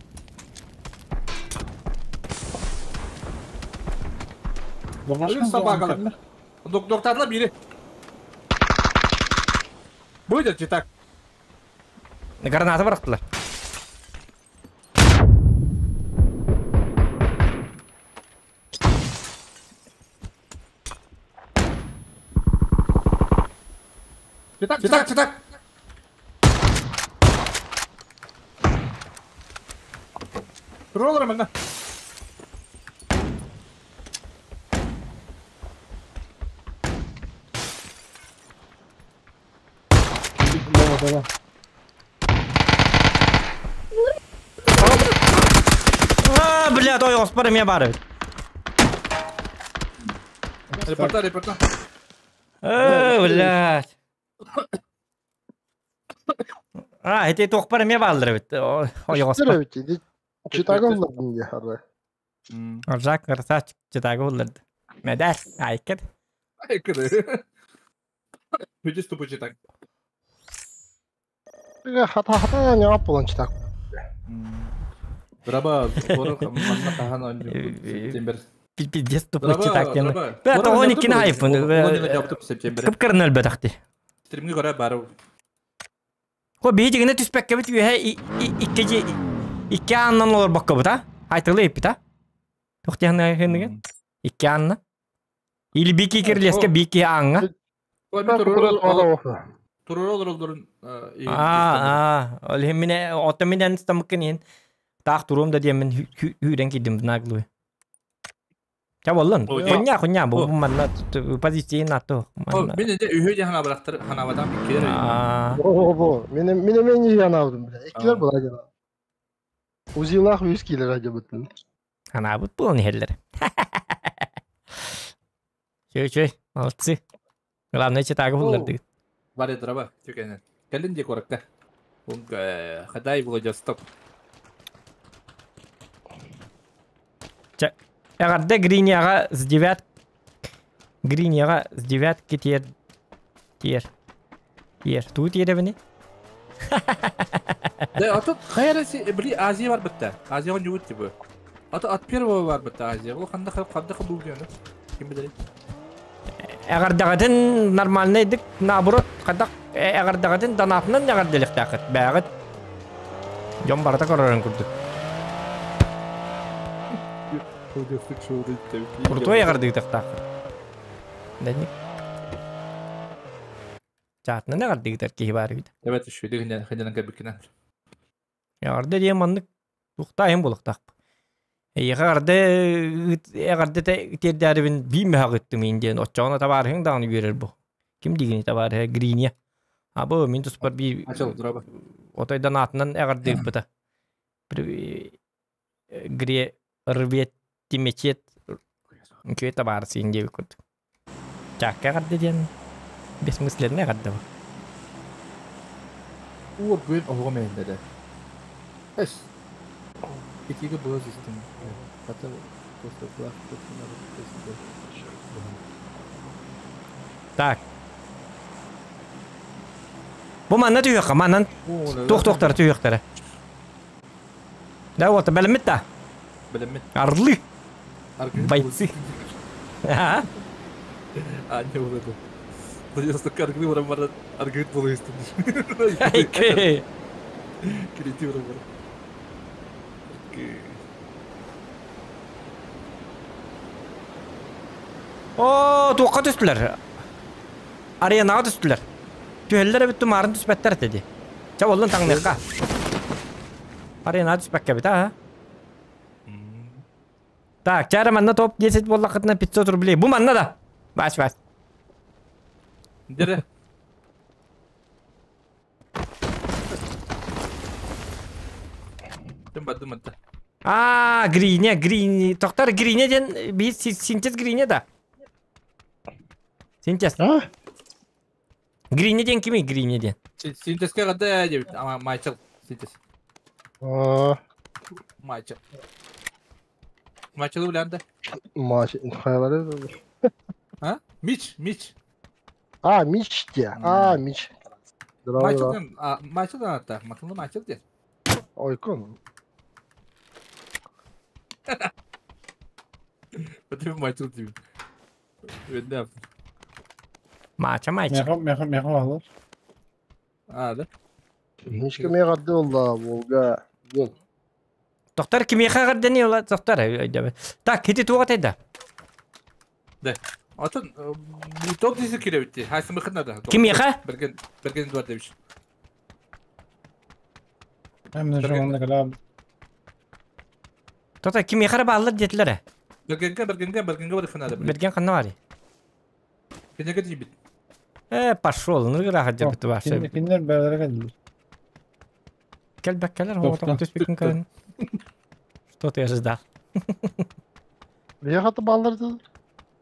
Собакалар. Доктарла бири. Будет читак. Граната бырақтылар. Читак, читак, читак. Роллер манна. Да, да. А, бля, той оспар ме бар. Репорта, репорта. Э, блядь. А, эти тоқпар ме балдыр бит. Ой, оспар. Читагы булдым ди хары. Аржак красавчик читагы булдырды. Медәр, айкер. Айкер. Бүдес тупо читак. Хата хата не алып читак. Драба, манна тахан сентябрь. Пиздец тупо читак тем. Бә, тоғын иккин айфон. Кып кырын өлбәтәхти. Стримге көрә бару. Хо бейдигине түспәккә бит үһә икки икки аннан олар бакка бит, а? Айтылы иппит, а? Тохтяны хенген. Икки анна. Или бики кирлеске бики аңга. А, а, ол хемине отоминен стамыкын таах турум да диэмин хүүрен кидим наглуй. Ча боллун. Хуня хуня бу манна позиция нато. Мен де үйө жана барактыр ханабадан биккер. Бо бо. Мен мен мен янабдым биле. Экилер була жана. Узилах үс килер ажабытын. Ханабыт бул нехеллер. Чөй чөй, молодцы. Главное читагы буллар дигит. Бар драба, түкенен. Келин де коракта. Хадай Владивосток. Эгерде Гринияға с девят... Гринияға с девятки тиер... Тиер. Тиер. Ту тиеребini? Да, а тут хайрасы, бли Азия бар бітті. Азияға не өтті бұ. А то от первого бар бітті Азия. Ол қанда қанда қабыл дегені. Кім білер? Эгердегетін нормальный дик, наоборот, қадақ эгердегетін данатынан эгерделік тақыт. Бәғіт. Жон барата көрөрөн күрдүк. Крутой эгердик тақтақыт. Дәник. Чатынан эгердик кихи бар бит. Evet, şu дигенен хәдәнән кәбеккенә. Эгерде диэн маннык тухтайын булуктак. Эгерде эгерде тердәрибин бийме хагыттым индиен отчоона табарыһың даганы үөрер бу. Ким дигени табарыһы Гриния. А бу мин туспар би Ачыл драба. отойдан атынан эгерде быта. Гре рвет тимечет үчү табарысы инде күт. Чакка эгерде диэн бессмысленно эгерде бу. Ур бүн ого менде де. Эс. Итиге була систем. Хата просто блах Так. Бу манна түйөккө, маннан тух-тухтар түйөктөрө. Да вот, белемит да. Белемит. Арлы. Бойцы. А? А, не вот это. Просто аргы баран баран аргыт булыыстын. Окей. Креатив баран. О, туохха түстүлэр? Аренаҕа түстүлэр. Түһэллэр эбит тумаарын түспэттэр этэ дии. Чэ, боллун таҥныахха. Аренаҕа түспэккэ эбит, а? Так, чара манна топ 10 буоллаххытына 500 рублей. Бу манна да. Бас, бас. Дере. Тым бардым манта. А, Гриня, Грини. Тоқтар Гриня ден bir синтез Гриня да. Синтез. А? Гриня ден кими Гриня ден? Синтезке када дебит. Ама Майчел синтез. А, Майчел. Майчелы билянда. Мач, хаялары. А? Мич, Мич. А, Мич те. А, Мич. Здорово. Майчелден, а, Майчелден атта. Макылы Майчел де. Ойкон. Бөтен Майчел дейм. Ведне. Мача майча. Меха, меха, меха алар. А, да. Мичке мега дылда, Волга. Дыл. Тоқтар кимиэхэ ҕардани ола тоқтар өйдөбүт. Так, хити туға тайда. Атын топ десе киребитти. Хайсы мыхына да. Кимиэхэ? Берген, берген дуар дебиш. Hem de şu anda kadar. Тота кимиэхэ бааллар диэтилэр. Бергенге, бергенге, бергенге бар хына да. Берген ханна бари. Кенеге дибит. Э, пошел, ныргыра хаджабыт башы. Киндер бәрдere geldi. Кел бәккәләр, Тоқта. тоқ түспекін кәлін. Что ты ожидал? Мега баллар дыл.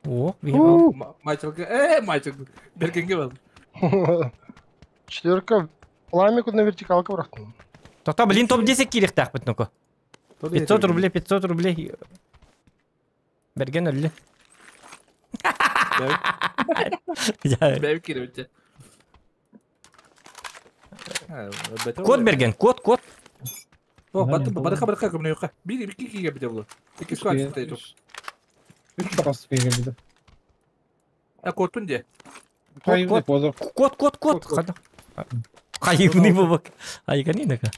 О, бейбал. Майчелге, э, Майчел. Бергенге бар. Четверка. Пламя на вертикалка бырақтым. Тоқта, блин, топ 10 кирехтақ бит ну-ка. 500 рублей, 500 рублей. Берген өлі. Бәйб киребитти. Код берген, код, код. О, баты барыха барыха кымны юкка. Бир бир ки киге бите булу. Ики суат тайду. Üç parası geldi. А кодтун де. Hayır, Код, pozor. Код, код, код. Хайыбны бабак. Айганинага.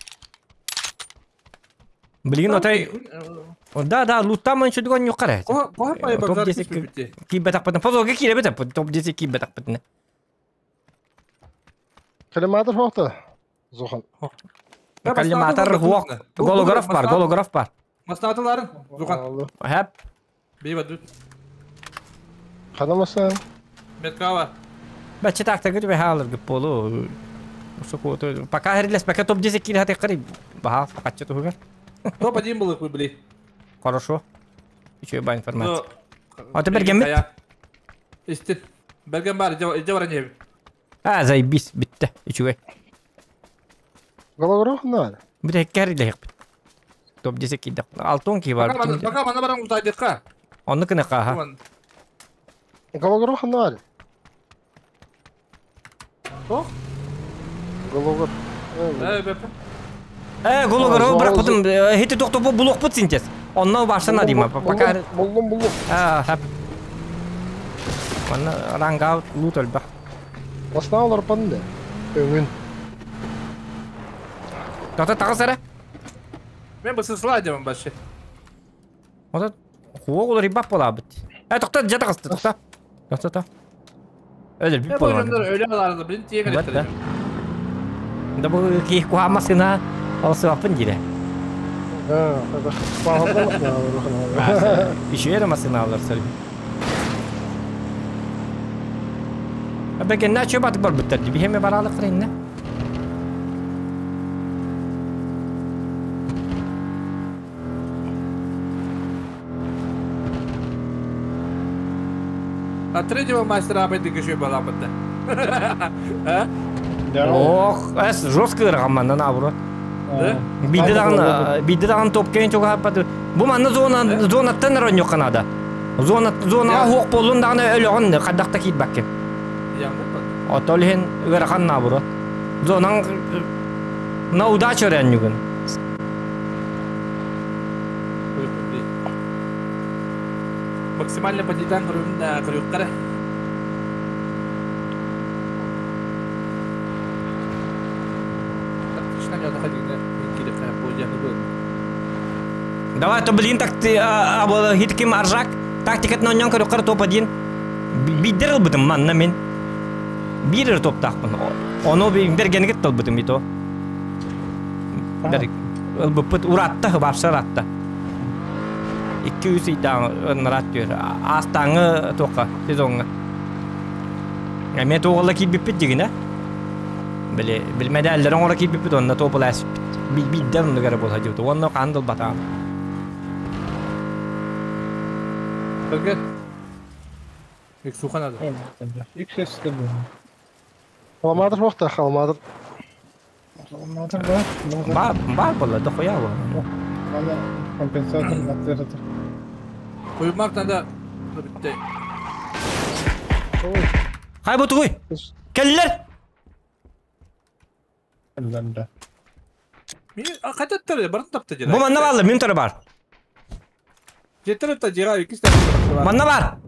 Блин, отай. Да, да, луттаман чудгон юқара. Ко ко пай Топ базар 10 бите. Кибет ақпытын. Позорга кире бит, топ 10 кибет ақпытын. Калиматор хоқты. Зохан. Калиматор хуак. Голограф бар, голограф бар. Маснатыларын. Зухан. Хәп. Бейба дүт. Қанамасан. Меткава. Бәче такта гүт бәһалыр гүп болу. Пока херлес, пока топ 10 кире хаты карый. Баха, качы тугар. Топ 1 был их били. Хорошо. Еще ба информация. А ты берген бит? Исти. Берген бар, жавар не. А, заебись, битте. Үчүгэй. Голограф надо. Бит кәриле бит. Топ 10 киде. Алтын ки бар. Пока мана баран утайдыкка. Оны кыны ха. Голограф надо. О? Голограф. Э, беп. Э, голограф бирок бутум хити токтоп булок бут синтез. Онно башына дейм. Пока Булдум, булдум. А, хап. Манна рангаут лут өлбә. Баснаалар панды. Өңін. Тота тагы сара. Мен бу слайдем башы. Ота хуог олар ибап бола бит. Э, токта жата кысты, токта. Токта, токта. Өлөр бит Мен бола. бу öyle аларды билин тиеге Вот, да. Да бу ки куамасына алсы апын дире. А, это. Еще era masına alır söyle. Бәкен нә чөп атып бар биттер. Бихеме баралы кырын А третьего мастера опять еще была бы А? Ох, эс жестко ыргамман наоборот. Да? Бидде дагын, бидде дагын топ кейин чуга бат. Бу манна зона зона тенер ойнок канада. Зона зона хок болун дагын өлөгөн кадакта кийит баккен. Отолхен ырган наоборот. Зонаң на удачу рәнюгын. Максимально подъедан көрүөххэ эрэ. Тактично Давай, то блин, так ты хитким аржак тактикатын онньон көрүөххэ топ-1. Биддер ылбытым манна мин. Биир топтаахпын. Ону бергенигит тылбытым ито. Ылбыппыт уратта, хыбарса уратта. 200 ыйдаан ыраат түөр. Аастааҥы туохха сезоҥҥа. Эмиэ туоҕалла киирбиппит дигинэ. Били билмэдээллэр оҥоро киирбиппит онно туопулааспыт. Биирдэ оннук эрэ буолла дьыбыт. Уонна хаан дылбатаҕым. Көргө. Иксуха надо. Иксес кэлбин. Халамаатыр суохта, халамаатыр. Халамаатыр бар. Бар, бар буолла, дохуя буолла. Аны компенсатор атыырата. Уймак надо. Бүтте. Хай бу тугуй? Кэллэр! Кэллэр. Мин хататтар барын тапты дела. Бу манна бааллар, мин бар. Жетер та жера икки стар. Манна бар.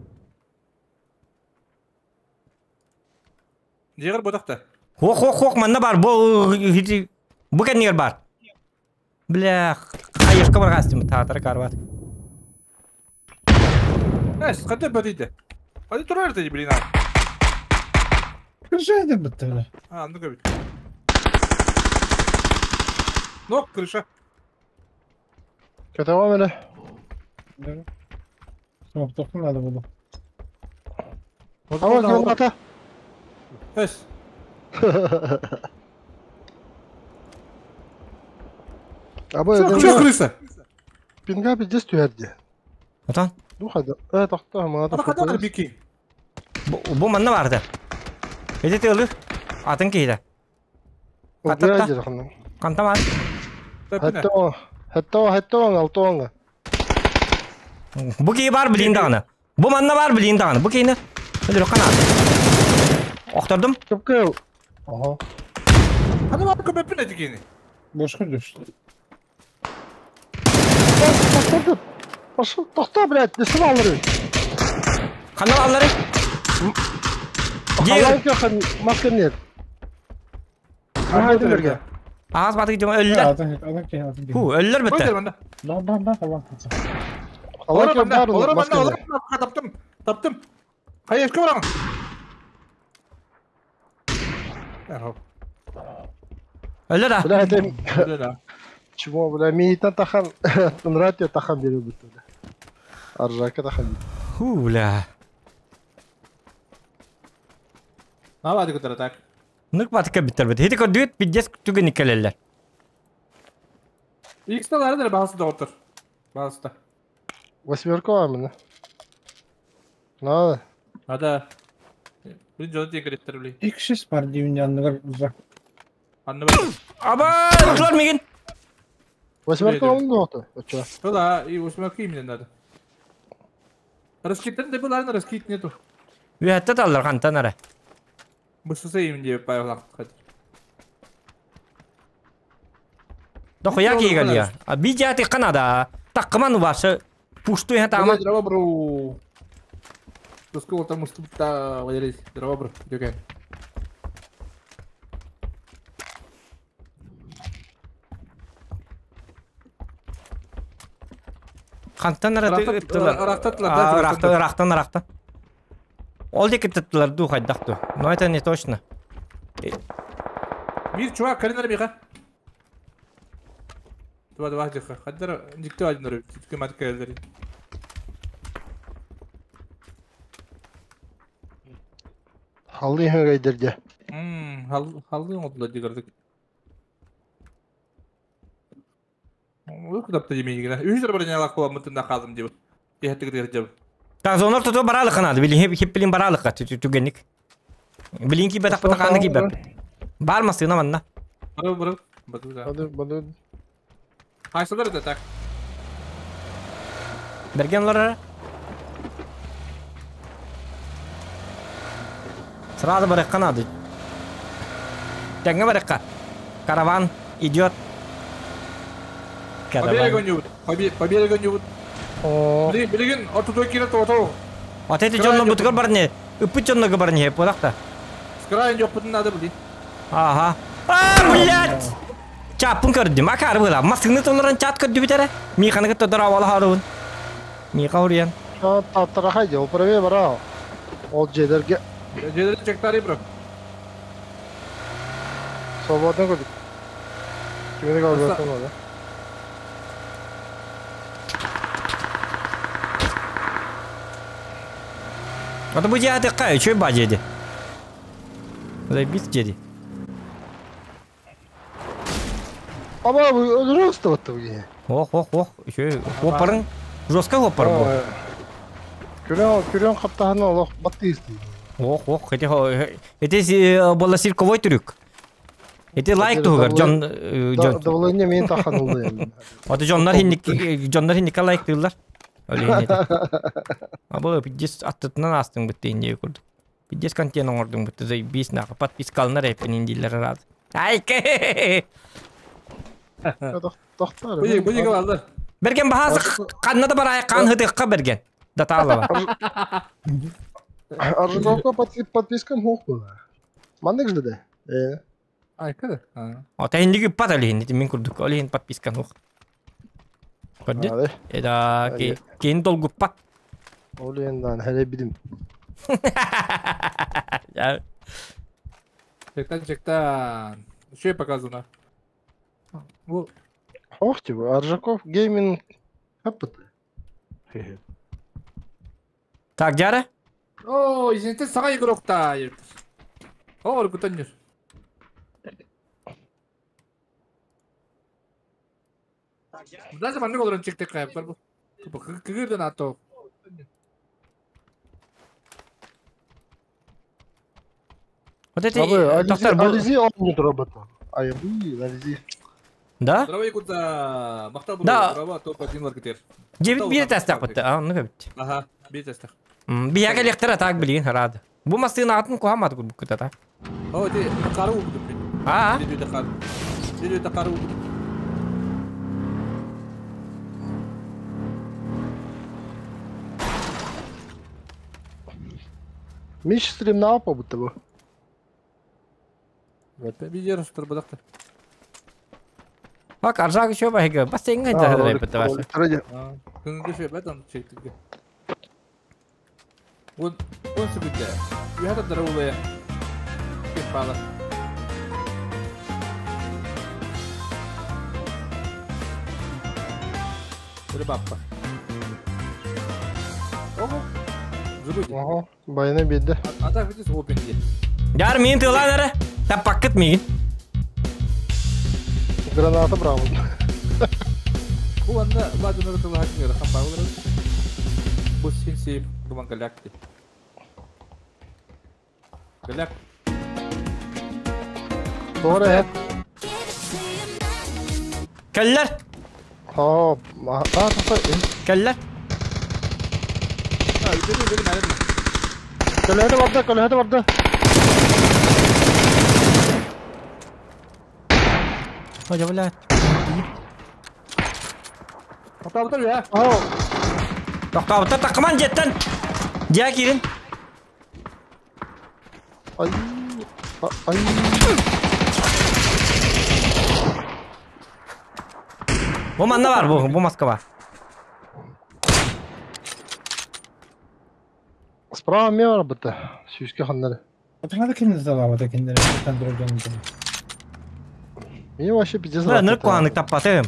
Жегер ботакта. Хуох, хуох, хуох, манна бар. Бу бу кэннигэр бар. Бля, хайышка баргастым таатар карват. Эс, хата бадиде. Hadi турар dedi блин. Крыша это бітті. А, ну бит. Нок, крыша. Көтөҕөм эле. Смоктохтун надо было. Ама граната. Эс. Аба Чё крыса? Пинга пиздец түһэрди. Отон? Духада. Э, тохто, мана Ана кадар бики. Бу манна барды. Эти тылы. Атын кейді. Катта. Канта бар. Хэтто, хэтто, хэтто, алтоңа. Бу кей бар билин даганы. Бу манна бар билин даганы. Бу кейни. Өлөрө канат. Охтордум. Көпкө. Ага. Аны бар көпөпүн этикени. Бошка düştü. Пошел, тохто, блядь, не алыры. Канал аллары. Халан көхөн маскын нет. Хайды берге. Аас батык жама өллөр. Атын атын кей атын кей. Ху, өллөр битте. Ба ба ба халан. Халан көх бар маскын. Таптым. Таптым. Хайышка барам. Өллөр да. Бля, это Чего, бля, миитен тахан, нратия тахан берүү битте. Аржака тахан. Ху, бля. Навады көтөрө так. Нүк батыка биттер бит. Хити көрдүт пиздец түгөн иккелеллер. Иксте лары баасы доктор. Баасы. Восьмерка вам, Надо. Надо. Блин, жол текереттер, блин. Икшис бар дейін янныгар uzak. Анны бар. Аба, руклар мигин. Восьмерка вам доктор. Чё? Да, и восьмерка именно надо. Раскиттер да было, раскит нету. Үһәттә таллар кантан ара. Бысысы им деп баялак. Дохуя кийгәлия. А bijати канада. Таккыман башы. Пушту я тама. Здорово, бро. Тускова там уступта, Валерий. Здорово, бро. Дюкен. Хантан ара Рахтан, рахтан, рахтан. Ол деки тыттылар ду хайдакту. Но это не точно. Мир, чувак, калинар миха. Два два диха. Хаддар дикте один рыб. Титке мат кэлдери. Халды хөнгөйдерде. Мм, халды одло дигердик. Ой, куда демейгина. Үч бір не лак була мытында қалдым деп. Дехеттик дегер Так, зонор туту баралык канады. Билин хеп билин баралык түгенник. Билин ки бетак бетак аны ки беп. Бар масына манна. Бары бары. Бады. Бады бады. Хайсылар да так. Бергенлер. Сразу барык канады. Теңге барыкка. Караван идет. По берегу не По берегу не. Билигин ортотугар киирэ тоҕотоу. Ата ити дьонно бутугар барне, ыппыт дьоннорго барне буолах Скрайын дьоппутун надо били. Ага. А, блядь! Чаппын көрдүм. Акары была. Массыны толорон чат көрдүбүт эрэ. Миханы кытта дорообола харыбын. Миха уруйан. Таптарахай дьэ, управе бара. Ол дьиэлэргэ. Дьиэлэргэ чектари бро. Свободно көрдүк. Кимини kalбаттан ола. Ата бу дьиэ үчүгэй баа дьиэди. Заебись дьиэди. Аба бу өлөрө ыстыбатты бу киһи. Ох, ох, ох, үчүгэй. Хоппарын жестко хоппар бу. Күрэн күрэн хаптаһын олох баттыы истии. Ох, ох, эти эти была цирковой трюк. Ити лайк туһугар дьон дьон. Давление мен таханылды. Аты дьоннор хинник дьоннор хинникка лайктыыллар. Абы пиздец аттытынан астың бытты инде курдук. Пиздец контент оҥордуҥ бытты заебись нахуй подпискалынар эппин дииллэр рад. Айке! Тохтар. Бу бу алды. Берген баһаас ханна да барай хаан хытыахха берген. Датаалаба. Аржаковка подпискам хух была. Маннык жды Э. Айка да. Ота инники пат олиһин мин курдук олиһин подпискан хух. Көрдү? Эда кин долгуппат. Олиһин хәле бидим. Чектан чектан. Что показано? Ох тебе, Аржаков гейминг хаппыт. Так, Дяра? О, извините, сага игрокта. О, кутаннер. Даже маннык олорон чектек кайыптар бу. Кыгырдан ато. Вот это доктор был. Ализи он не робота. Ай, Ализи. Да? Здравый куда? Мактал Да. Здраво, топ-1 маркетер. Девять бир тестах бутта. А, ну как. Ага, бир тестах. Бияга лектора так блин, рад. Бу масына атын кухамат курбук кутата. О, ти кару А? Диду кару. Миш стримнал по будто бы. Видео турбадакта. Бак аржак еще байга. Бас сен гайда бата баса. Күнгө шөй бэтон чектиге. Он он сүгүтэ. Юхата дараулая. Кепала. Рыбаппа. Ого. Зубы. Ага, байына беди. А так видишь опен где. Яр мин тылан ара. Та пакет мигин. Граната браво. Бу анда Владимир тылы хакмер хамбагылар. Бу син думан галякти. Галяк. Doğru. Кэллэр. Ha, ha, ha. Кэллэр. А, бери, бери, наверное. Көлөһөтө барда, көлөһөтө барда. Ой, блядь. Тоқтабытар я. Ау. Тоқтабытар тақыман жеттен. Дия кирин. Ай. Ай. Бу манна бар, бу, бу маска бар. Справа мен бар бітті. Сүйіске ханнары. Атаңа кимди залабата киндер контроль жонду. Мен вообще пиздец. Бля, нырк куанык таппатым.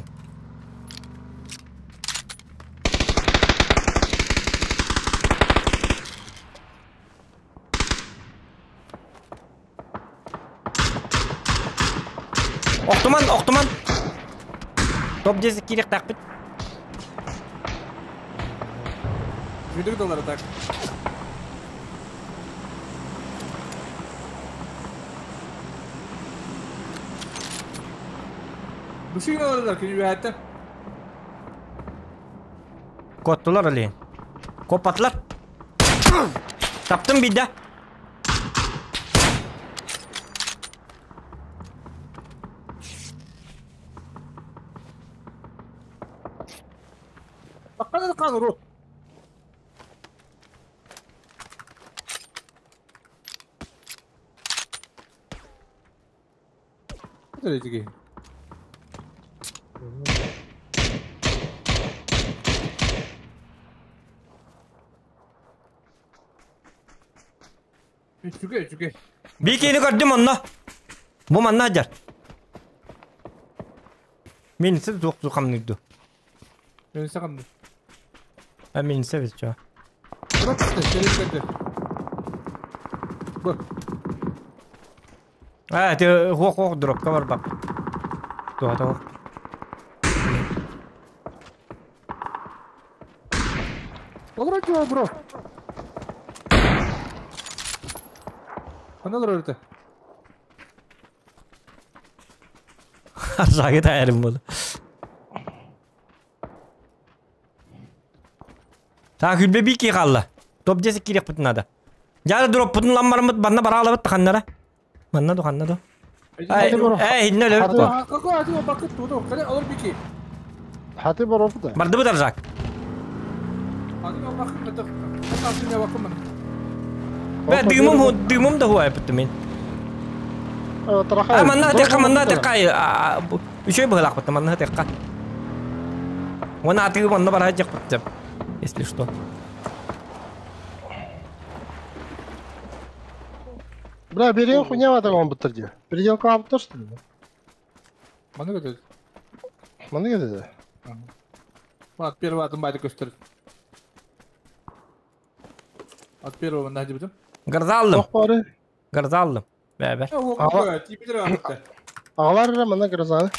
Охтуман, охтуман. Топ 10 кирек тақпыт. Жүдік доллар так. Бушигин алардар күнү бәһәттен. Коттулар али. Копатлар. Таптым бидде. Баккана кан уру. Это Үчүгэй, үчүгэй. Бикини көрдүм онно. Бу манна дьар. Мен сіз туох хамныйду. Мен сагамды. А мен сіз чо. Bırak işte, şerif Бу. А, ты хох-хох дропка бар бак. Туа туа. Олор чуа, бро. Хана олор Аржагы таярым болды. Так, хүлбе бики қалла. Топ 10 керек бұтын ада. Жары дроп бұтын ламбарымыт банна бара алабыт ханнара. Манна ду ханна ду. Ай, эй, хинне өлөбүт бу. Какой аты бакыт туду? Кале олор бики. Хаты бар опыта. Барды бу даржак. Аты бакыт бытык. Аты не бакын мен. Бә дымым ху дымым да хуай бит мен. А манна текка манна текка еще было бит манна текка. Вона аты манна бара жак бит. Если что. Бля, бери хуйня в этом бутырде. Переделка алып что ли? Маны көтөд. Маны кетеді. От первого атым байды көстөр. От первого нахди битим. Гырза алдым. Тоқ бары. Гырза алдым. Бә-бә. Ағалар ira мына грозаны.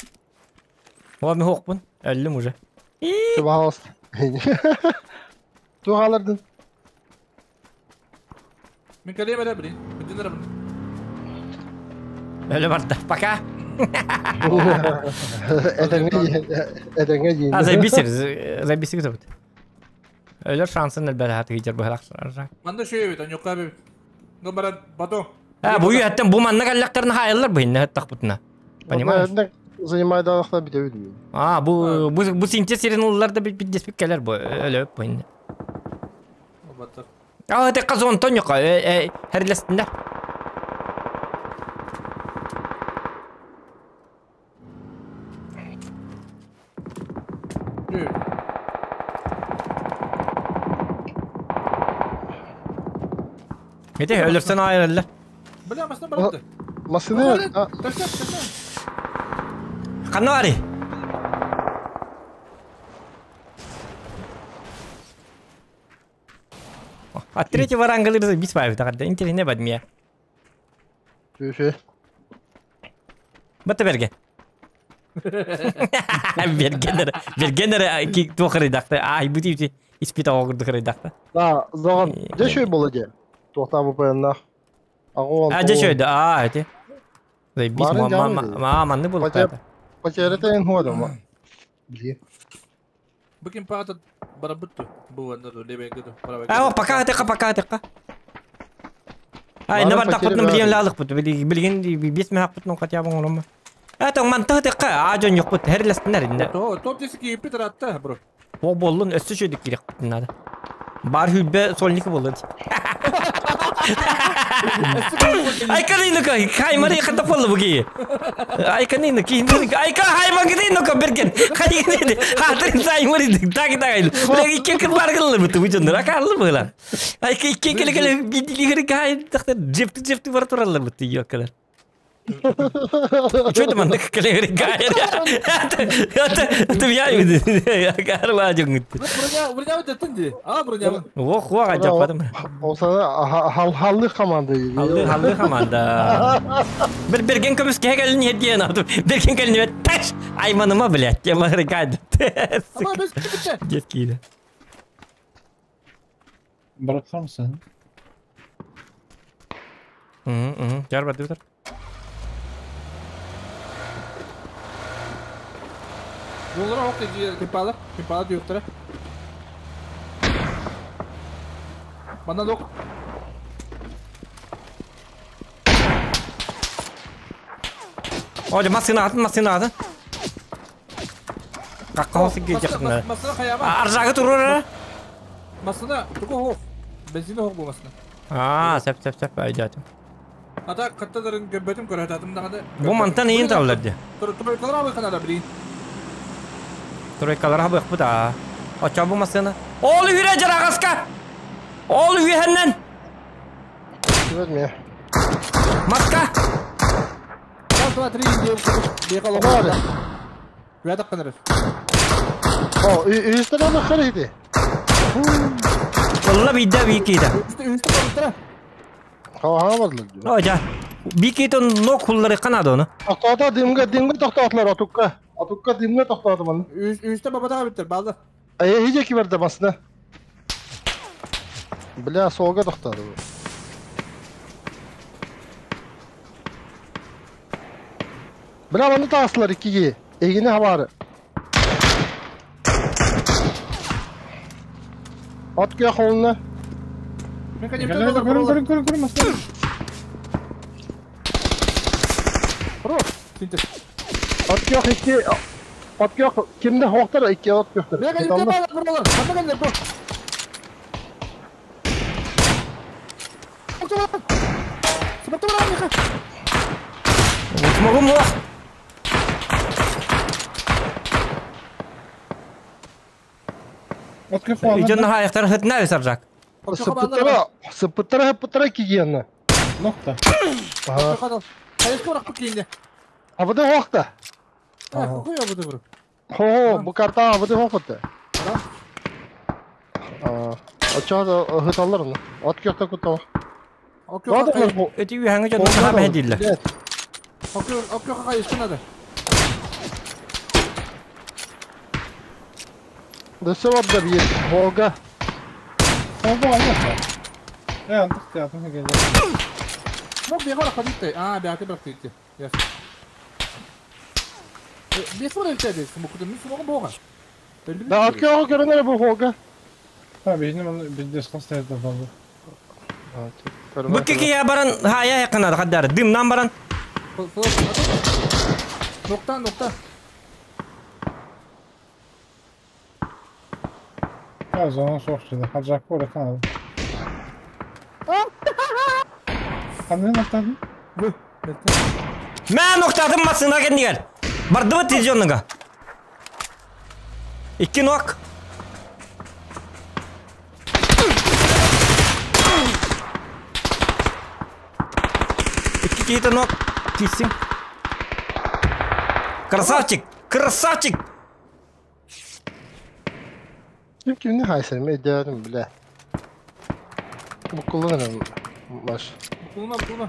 О, мен хоқпын. Әллім уже. Ты бағаласты. Туға алырдың. Мен кале бара блин. Бүтүн ара. Әлі барды. Пока. Эдеңге дейін. А, забисер, забисер зовут. Өлөр шансын әлбәлі хаты гидер бұхалақ. Манда шөй бит, анюка бит. Ну бара бато. А, бу үйәттен бу манна каллактарын хайыллар бу инне тақ бутына. Понимаешь? Занимай далақта бите өйдім. А, бу бу бу синте сиренлар да бит деспик келер бу өлөп бу инне. Баттар. А, те казон тоньока, э, херлестинде. Ете, өлөрсен айырылы. Бля, масына барапты. Масыны... Ташта, ташта. Қанна бари? А третьего ранга лырзы бис бай тағарды. Интересно бадмия. Түші. Бата берге. Бергенер, бергенер ки туохырыдакты. Ай, бути испита огурдухырыдакты. Да, зоған. Дешөй болды де. Тоқтап ұпайыннақ. А, дешөй, а, эти. Заебись, ма, манны было. Потерятайын ходом. Бли. Букин пагата барабутту. Бу анда лебе гыды. А, пока тека, пока тека. Ай, набар тақпытны билген лалык бут. Билген бес мен хақпытны хотя бы оңлома. Это манты тека, а жон yok бут. Херлестинер инде. То, топ десики Питер атты, бро. О боллун өссү шөйдүк керек бут надо. Бар хүлбе сольники болду. Айканинука, хаймари хата болду буги. Айканину, кин, айка хаймангинука берген. Хайгини, хатырын саймари так так. Биле икки кил бар кылы бут бу жондар акаллы була. Айка икки кил кил бидили хай тахта жепти жепти бар тураллар бут йокалар. Что это манда калегри гайр? Это я карла жунгут. Броня, броня вот это А, броня. Ох, ох, ажападым. Осана халлы команда. Халлы, халлы команда. Бир берген көмүскө келин хедиен алды. Берген келин таш айманыма блядь, я магры гайд. Ама без кипите. Детки. Bırakır mısın? Мм, жар бар деп Yollara hop dedi kipala. Kipala diyor Bana dok. Оля, машина атын, машина атын. Каккаҕа сиггиэдьэххинэ. Масына хайаба. Аржагы туруора. Масына тугу хоох. Бензини хоох бу масына. Аа, сөп сөп сөп өйдөөтүм. Ата катталарын көрбөтүм көрөтатым даҕаны. Бу мантан иин таллар дии. Тройкалар абыханара билин. Тройкалар абыхпыт аа. Оччо бу массыына. Ол үһүрэ дьараҕаска! Ол үһэннэн! Түбэт миэ. Маска! Раз, два, три, Бары. Бэдакканар. О, үстэн аны хар иди. Олла биидэ биикиитэ. Үстэ барыттара. Хаха бардылар. О, жа. Биикиитэ нок хуллары канады оны. Тоқтоото дымга дымга тоқтоотулар отукка. Отукка дымга тоқтооту маны. Үстэ бабатаға биттер, балды. Ае хиже киберде басына. Бля, солга тоқтады бу. Бля, маны таасылар иккиге. Эгини хабары. От кö холуна. Мен Көрүн көрүн көрүн көрүн көрүн масына. Синтез. От кö икки. От кö кимде хоқтар икки от көктөр. Мен кәдімде балдар бұралар. Қанда кәдімде бұл? Сымырты бар меха. Смогу мох. От кö хоох. Дьон хаайахтар хытна аржак. Сыппыттара, сыппыттара, сыппыттара кигиэнна. Нокта. Ага. Қайысқа бірақ бұл кейінде. Абыды хоқта. Қой абыды бір. Хо, бу карта абыды хоқта. Оча хыталлар оны. От көктө куттава. Эти үһәңе дьон наһаа бэһэ дииллэр. Окко қайысқа нады. Дөсө барда бир. Хога. Холду алла. Э, антык театр келди. Мок беға бірақ қадитті. А, беғаты бірақ дейді. Яс. Бес бар әлтәді. Смокты мен смогым болған. Да от кö көрөнөр бу хога. Ha, биһини маны бидде скастайда болду. Бу кики баран хаая якынады хаддар. Дымнан баран. Нокта, нокта. Ya zona soğuk Hacak bu kanal. Qanday noktadın? Bu. Мә ноктадым масына кеннигер. Бардыбыт тизионныга. Икки нок. Икки кейті нок. Тисин. Красавчик! Красавчик! Ким кимни хайсер ме дедим биле. Бу кулланам маш. Bulma, bulma.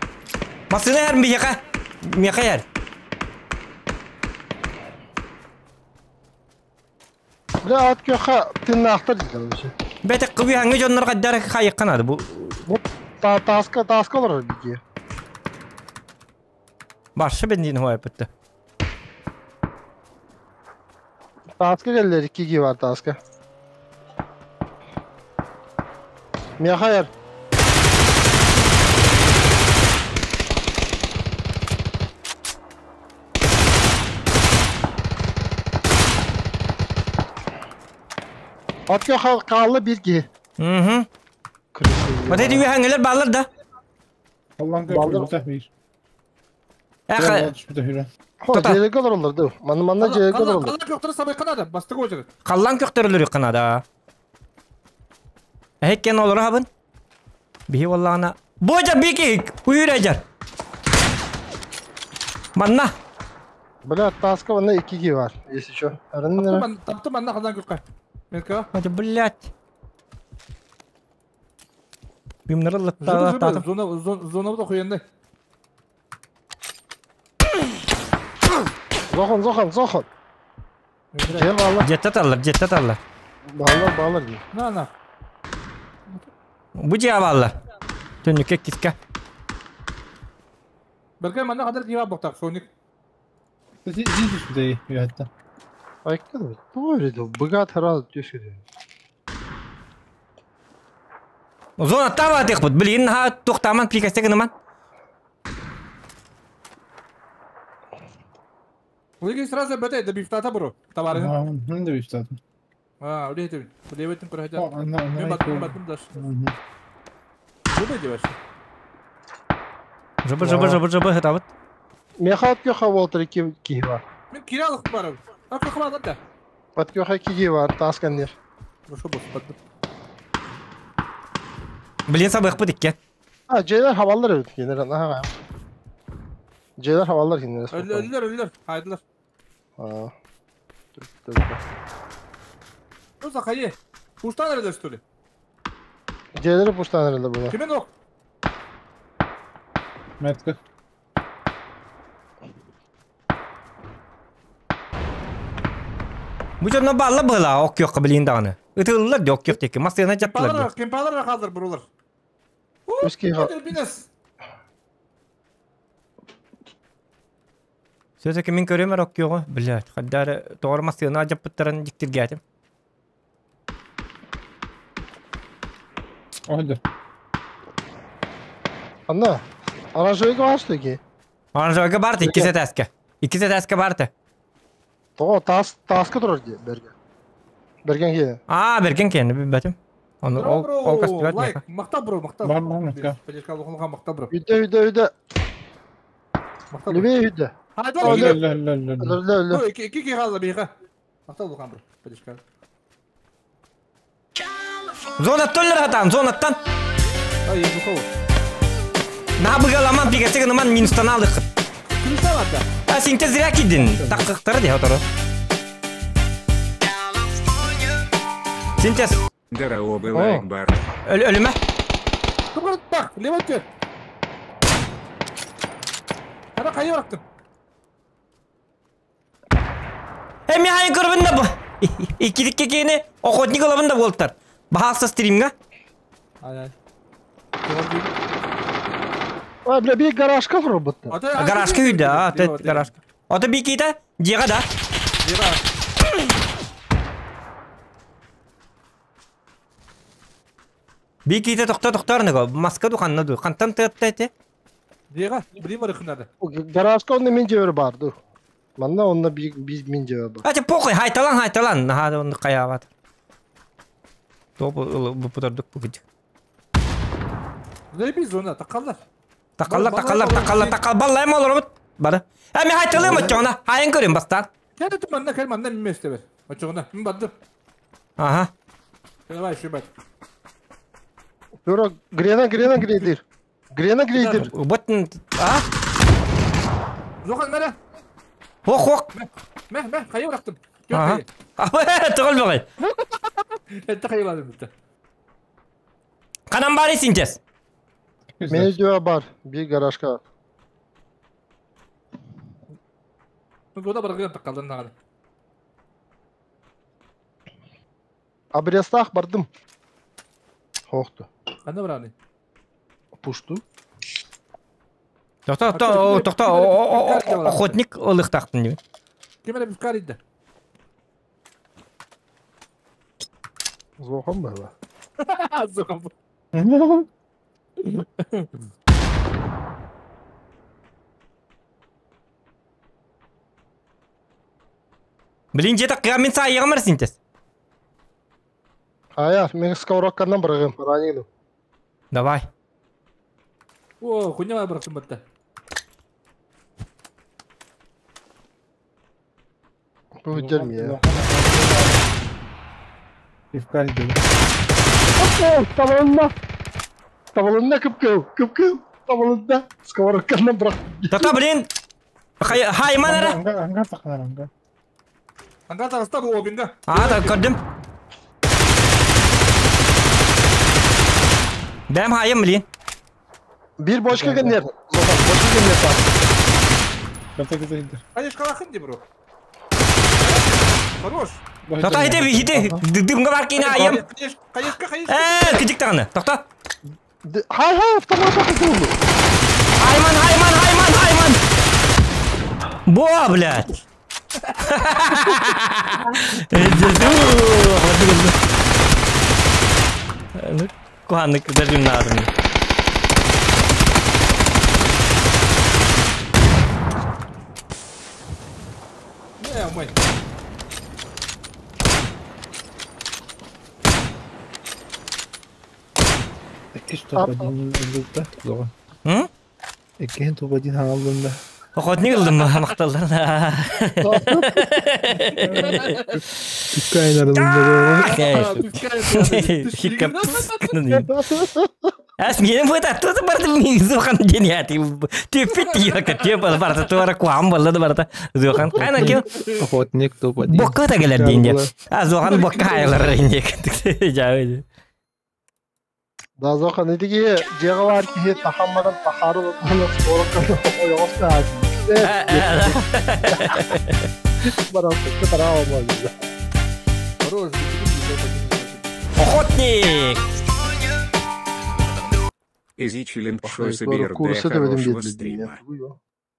Масына яр мияка. Мияка яр. Бля от кö тиннахтар дидим. Бәті қуи хаңы жоннар қаддар хайыққанады. Бу Бу та таска таска бар бики. башы бензин хуай бітті. Таска келлер иккиге бар таска. Мияха яр. От кö каалы бир ки. Мгм. Вот эти үһәңелер баллар да. Allah'ın Baldır. köprü bir. Әхә, Bir Хо, Тота. жерге олар да. Маны мана жерге олар. Қалан көктері сабай қанады. Бастық очыры. қаллан көктөрүлөр канада. Әхеккен олар хабын. Бихи валлана. Божа бики уйрежер. Манна. Бля, таска вана иккиге бар, если чё. Арын Тапты манна қалан көкке. Менка. Hadi блять. Бимнер лытта Зона, зона, зона да хуянды. Зохон, зохон, зохон. Же балар, Жетте таллар, жетте таллар. балар, балар. На, на. Бу жа баллар. Түнүкке киске. Берке манна қадар киба боқтақ, соник. Здесь hatta. Айкты, doğru быга тараз төшеді. Зона таба дехбут. Блин, ха тоқтаман пикасте гыныман. Улиги сразу бөтө добивтата бро. Товары. Мин добивтатым. А, улиги Левый проходя. Мен баттым, баттым даже. Жыбы деваш. Жыбы, жыбы, жыбы, жыбы, хытабыт. Меха өткө болтыр ики киһи бар. Мен киралык бар. Акы хватит да. Өткө киһи бар, тас кеннер. Хорошо бос, баттым. Блин, сабык бит икке. А, Джейлер хавалlar öldü кенер, ага. Джейлер хавалlar кенер. Өллөр, өллөр, хайдылар. А. Роза хайы. Пуштан эрелер что ли? Джейлер пуштан эрелер була. Кимен ок? Метка. Бу жонно балла была, ок yok блин даганы. Ытыллар док yok теки. Масына жаттылар. Кемпалар хазыр бурулар. Үски Бинес. Сөзөкө мен көрөмөр ок його. Блядь, хаддар тоғыр масына жаппыттарын диктиргәтим. Ойды. Анна, аранжойга бар ки. Аранжойга бар иккисе тәске. Иккисе тәске бар. Того тас таска турар ди берген. Берген ки. А, берген кен, билбетим. Оны ол ол кастыбат. Лайк, мактап бро, мактап. Бар, бар, метка. Поддержка лохолга мактап бро. Үйдө, үйдө, үйдө. Мактап. Левее үйдө. Хайда. Өлө, Өлө, өлө, өлө. Ики ки хазыр бейха. Мактап лохан бро. Поддержка. Зона төллөр хатан, зонаттан. Ай, бухов. На быгаламан пигасег наман минустан алдык. Кристалл атта. А син тезрәк кидин. Таккыктары ди отору. Синтез. Дарао лайк бар. Өлүмө. Кым так, левый өтө. Ана кайы барактым. Эми хай көрбүн да бу. Иккидикке кени охотник олабын да болуптар. Бахалса стримга. Ай ай. Ай, бля, бир гаражка робот. Гаражка үйдө, а, тет гаражка. Ото бикита, жега да. Жега. Бикита токто токтор него, маска духанна ду. Кантан тетте. Жега, билим бар хынады. Гаражка онда мен жебер бар ду. Манна онда би мен жебер бар. Ача похуй, хайталан, хайталан. Наха онды каябат. Топ бу путардык бу гыч. Заебись зона, такаллар. Такаллар, такаллар, такаллар, такал баллай ма олар бары. Эми хайталым очоңна, хайын көрөм бастан. Кәне туманна кәл манна меместе бер. Очоңна, мен бардым. Ага. Давай, шибат. Тура грена, грена грейдер. Грена грейдер. Вот, а? Зохан мәре. Ох, ох. Мә, мә, кайы барактым. Ага. Төгөл багай. Это кайы бардым битте. Канан бар синтез. Мен жебер бар, бир гаражка. Зона барган такалдан наганы. Абрестах бардым. Хохту. Анда бараны. Пушту. Токто, токто, токто, охотник ылыктактын диби. Кемере бифкар иде. Зохан бар. Зохан. Блин, жета кыямин са айыгымыр синтез. Ая, мен сковородкандан баргым, ранену. Давай. О, хуйня барактым батта. Бу жерме. Ифкар иде. Табылында. Табылында кып-кып, кып-кып. Табылында сковородкандан барак. Токто, блин. Хайман ара. Анга, анга такалар, анга. Анга тагаста бу обинга. А, да, көрдүм. Бәм хайым, блин. Бир бочка генер. Зохан, бочка генер. Ката ката иде. Конечно, калахын ди бро. Хорош. Токто, хите, хите. Дымга бар кийин айым. Конечно, конечно, конечно. Э, кижик таганы. Токто. Хай, хай, автомат атылды. Хайман, хайман, хайман, хайман. Бо, блядь. Куханнык даже надо. Помой. Иккис топ-1 ылбыта. Доҕор. М? Иккиһин топ-1 хаҥаллында. Охотник ылдым макталлар. Түккэ айнарылында. Әс менен бу татты барды мен зохан ден я ти төппет тиякка төп барда туара куам боллады барда зохан кайна кем Охотник топ-1. бокка та келер дейин а зохан бокка айлар инде жабы Да зохан итиги дьиэҕэ киһи тахан баран тахаары олорон ойоҕос баран таraa olmalı. Хорош, Охотник! Изи Челлендж Doğru, курсы да хорошего бедим стрима.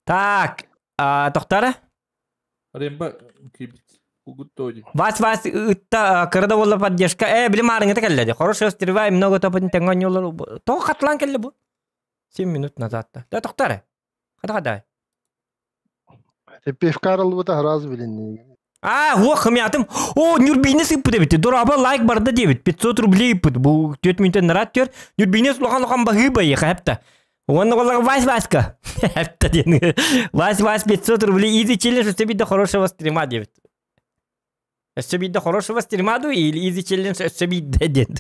Так, тоқтары? Ремба кибит. Угутоди. Вас вас ытта кырда болла поддержка. Билим арыңы келледи. Хорошего стрима, много топын тенгон yollar. То катлан келли бу. 7 минут назад. Да тоқтары. Када када. Певкар албыта раз билинни. А, о, хымятым. О, Нюрбине сыппы дебит. Дораба лайк барды дебит. 500 рублей пыт. Бу 4 минуттан нарат тер. Нюрбине сулахан лохан бахы байы хапта. Он олар вась васька. Хапта ден. Вась вась 500 рублей. Изи челлендж, что бидде хорошего стрима дебит. Өссө бидде хорошего стрима ду или изи челлендж өссө бидде ден.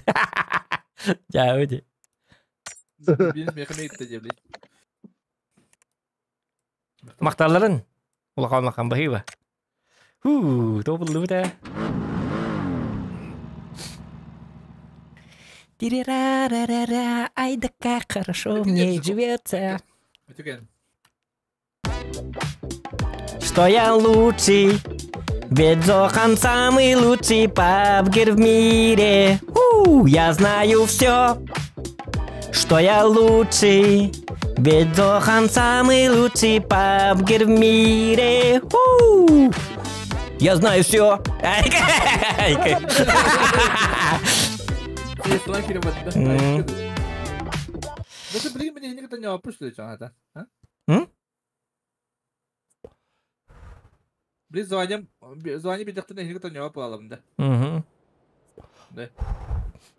Жа, өте. Мақталарын. Улахан лохан бахы ба. Ху, тобылды да. Тирирарарара, ай да как хорошо мне живется. Что я лучший, ведь Зохан самый лучший пабгер в мире. У, я знаю все, что я лучший, ведь Зохан самый лучший пабгер в мире. У, я знаю все.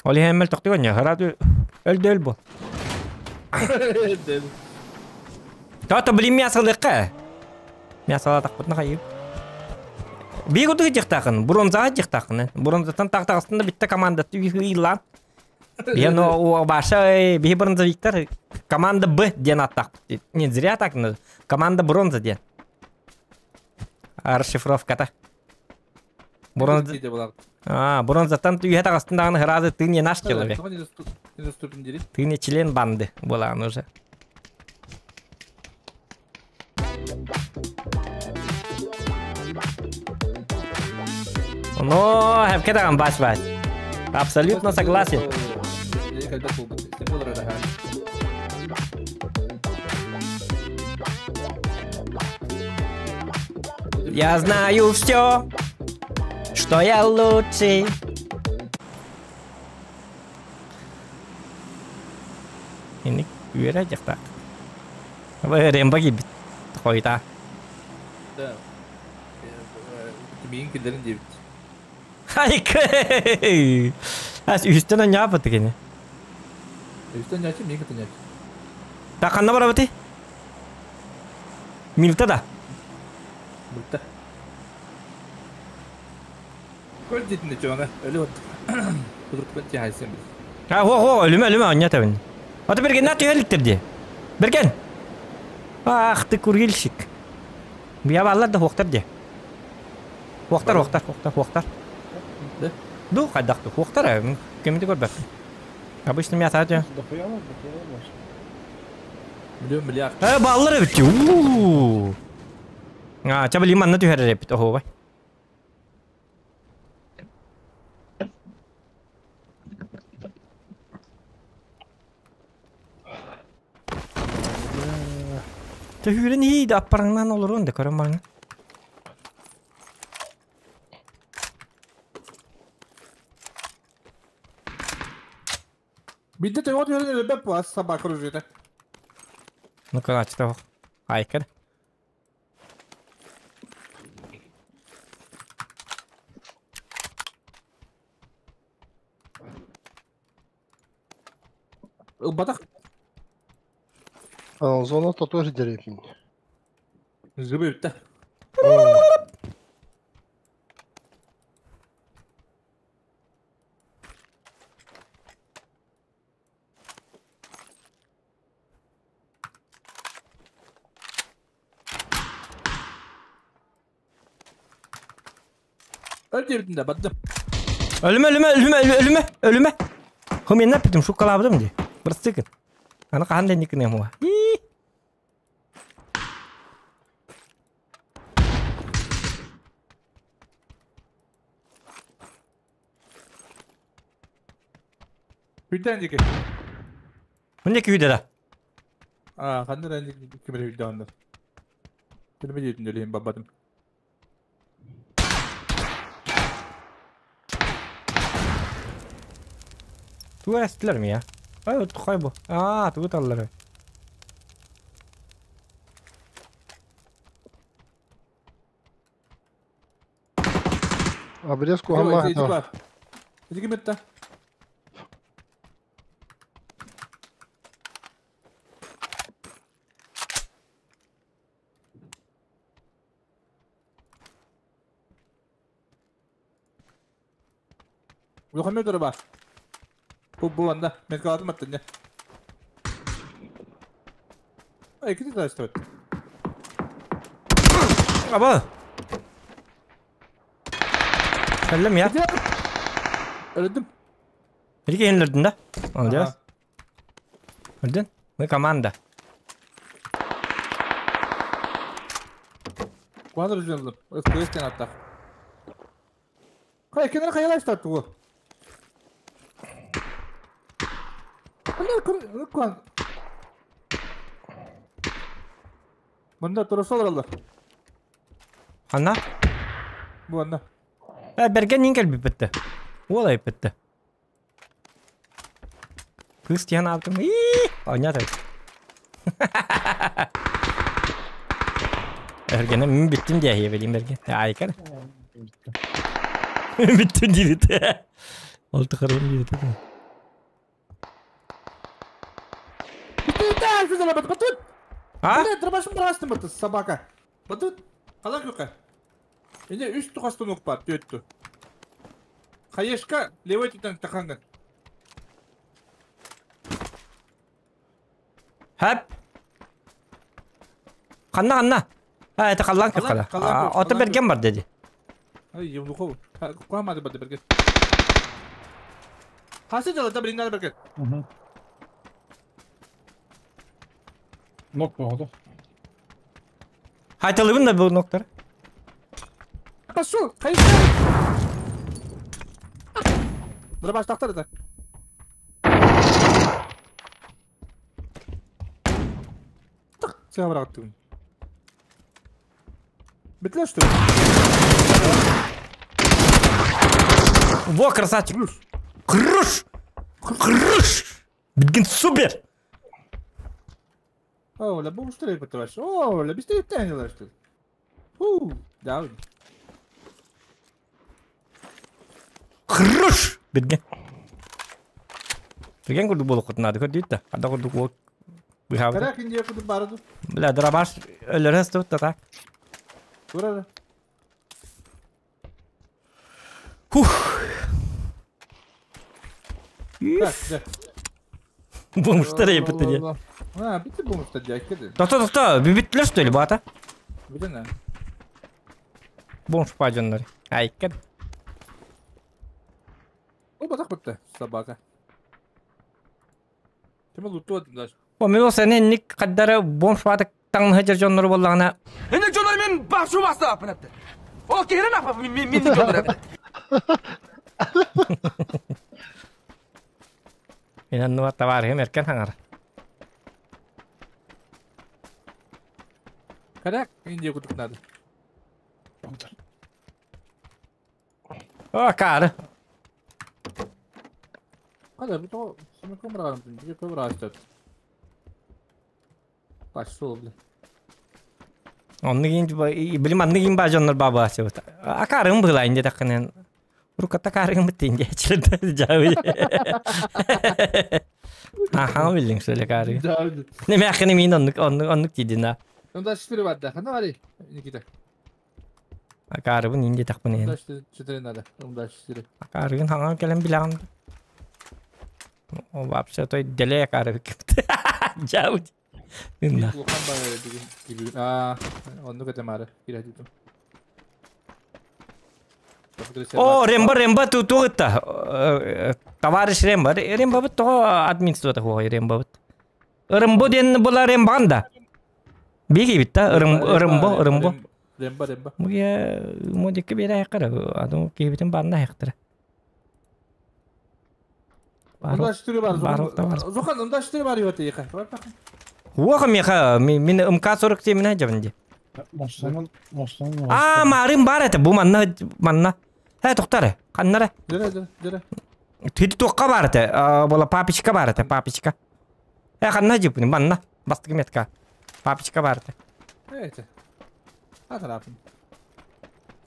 Оли хэммел тоқтыгон я харады өлдөл бу. Тата блин мясалыкка. Мясала тақпытна хайып. Бигуду жихтақын, бронзаға жихтақын. Бронзатан тақтағысында битте команда түйілан. Бен о баша би бронзовиктар команда Б ден аттақ. Не зря так, команда бронза ден. Расшифровката. Бронза. А, бронзатан түйе тағыстындағын хыразы ты не наш человек. Ты не член банды была уже. Но, хепке бас бас. Абсолютно согласен. Я знаю все, что я лучший. Ini үөрэ жактак. Ремба кибит. Хойта. Да. Миин килдерин дебит. Хайкы. Ас үстен аня бат кене. Үстен ячы миин кытын ячы. Та канна бара бати? Минута да. Мылта. Көл дитин чоңа. Өлү от. Кудуртпан ти хайсен бил. А, хо хо, өлүмө өлүмө аня табын. Ата берген на түйеликтер ди. Берген. Ах ты курильщик. Бия баллар да хоктар ди. Хоктар, хоктар, хоктар, хоктар. Да? Ду кайдак ду хоктар, кемди көрбөт. Обычно мясо атя. Миллион миллиард. Э, баллар бит. У. А, чаба лиманна түһәрер бит. Охо бай. Түһүрен хийdi аппараңнан олор онда көрөм барың. Бидде төгөт көрөн өлбөп бас собака ружета. Ну-ка, начал. Айкер. Ылбатах. Зона тоже деревья. Зыбы бүттэ. Öl diyebildim de battım. Ölüme ölüme ölüme ölüme ölüme. Хоминна питим шуккалаабытым дии. Бырастыгын. Аны хаһан да инник гыныам уа. Hüdden diki. Мынеки hüdde да. Аа, ханна да кимер hüdde андар. Кимер диэтин өлейін бабадым. Тугу эстилер ми я? Ой, хой бу. Аа, тугу таллар. Обрезку гамма. Иди киметта. Улахан мөтөрө бар. Бу бу анда мен каладым аттын. Ай, кити таштыбыт. Аба. Кэллим я. Өлдүм. Бириге өлөрдүн да? Молодец. Өлдүн. Мы команда. Куадыр жүнлүм. Өскөстен аттак. Кай кенер каялаштар тугу. Кан. Мында тураса олороллор. Ханна? Бу анна. Э, бэргэн нин кэлбиппитте. Уол айыппытты. Кыыс тиһэн аалтым. Ии, оонньоото. Эргэнэ мин бүттүм диэһиэ билим бэргэн. Айкар. Бүттүм диибит. Ол тухары диибит. А? Собака. Батут. Қалақ юқа. Эне үс тухастын ук бар, төттү. Хаешка левой түтен таханган. Хэп. Ханна ханна. А, это қаллан кыққала. Ота берген бар dedi. Ай, емдухов. Қуамады барды берген. Хасы жала да билиннер берген. Нок болду. Хайталыбын да бұл ноктар. Пошел, хаешка. Дробаш тақтар это. Тық, сен барақ Бетле что ли? Во, красавчик! Крыш! Крыш! Битген супер! О, ля бомж стрелять потратишь. О, ля быстрее тянешь, что ли? Фу, да. Крыш! Битген. Битген курдук буолуоххутун наада көрдүүт да. Ада курдук уол быһаабыт. Карак индия кудук барыды. Бля, дробаш өлөрө сытыбыт да так. Турары. Хух. Так, да. Бомжтар еппит дии. А, бити бомжтар дии, кеди. Тохто, тохто, бүбүттүлэр что ли, баата? Бүтүн Бомж пажоннор. Айккан. О, батак бітті, собака. Тема луту даже. О, мен ол сен ник каддара бомж баата таҥнаһа дьоннору буоллаҕына Инник дьоннор мен башу бастааппын эптэ. Ол киһирен апа мин мин дьоннор эбит. Мин аннуба табаарыһым эркен хаҥара. Карак индия кудук надо. О, каары. Када бу то сме комран, бу комран Пошел, бля. Онны кийин билим анны кийин баа дьоннор баба сыбыт. Акаарыгым быһылаайын диэтэххинэн уруккатта акаарыгым быттыын диэчилэр жабы. Аха, биллиң сөйле кары. Да. Не мякыны мин оннук оннук оннук дидина. Ну да 4 бар да. Ну ари, Никита. Акарыбын инде тахпын Ну ен. да 4 надо. Ну да 4. Акарыгын хаңа келен билагын. О, вообще той деле акары кипти. Жау. Инна. Улахан бар бүгүн. А, оннук этем ары. Кирә дидем. О, Рембо, Рембо ту тугытта. Товарищ Рембо. Рембо бит того админство хуой Рембо бит. Рембо ден була Рембанда. Биги бит та Рембо, Рембо. Рембо, Рембо. Буя модикке бере якара. Адам кебитин барына яктыра. Унда 4 бар. Барок да бар. Зохан, унда 4 бар юты яка. Хуа меха, мин МК-47 мин жабынди. Мостанын, мостанын. А, марым бар это, бу манна, манна. Э, токтар, каннара. Дөрө, дөрө, дөрө. Түді тоққа бар это, бола папичка бар это, папичка. Э, канна жипни, манна, бастык метка. Папичка бар это. Эйте. Атарапын.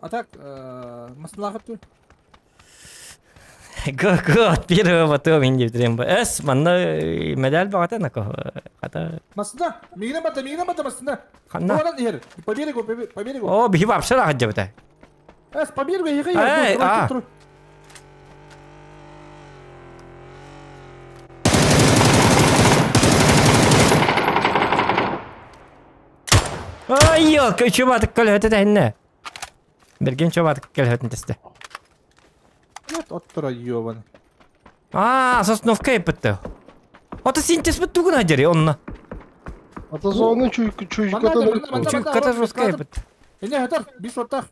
А так, маслахат ту. Го, первого потом инди тремба. Эс, манна медаль багата нако. Ата. Масында, мигне бата, мигне бата масында. Ханна. Одан ер. По берегу, по берегу. О, бихи вообще рахат жабыта. Эс, по берегу, ехай. Эй, а. Ай, ёлка, чубатык көлөтө тәһинне. Берген чубатык көлөтүн тесте. Нет, оттора ёбан. А, сосновка еппетте. Ата синтез бит тугун ажери онна. Ата зоны чуйка чуйката. Чуйката жестко еппет. Эне хатар, биш оттах.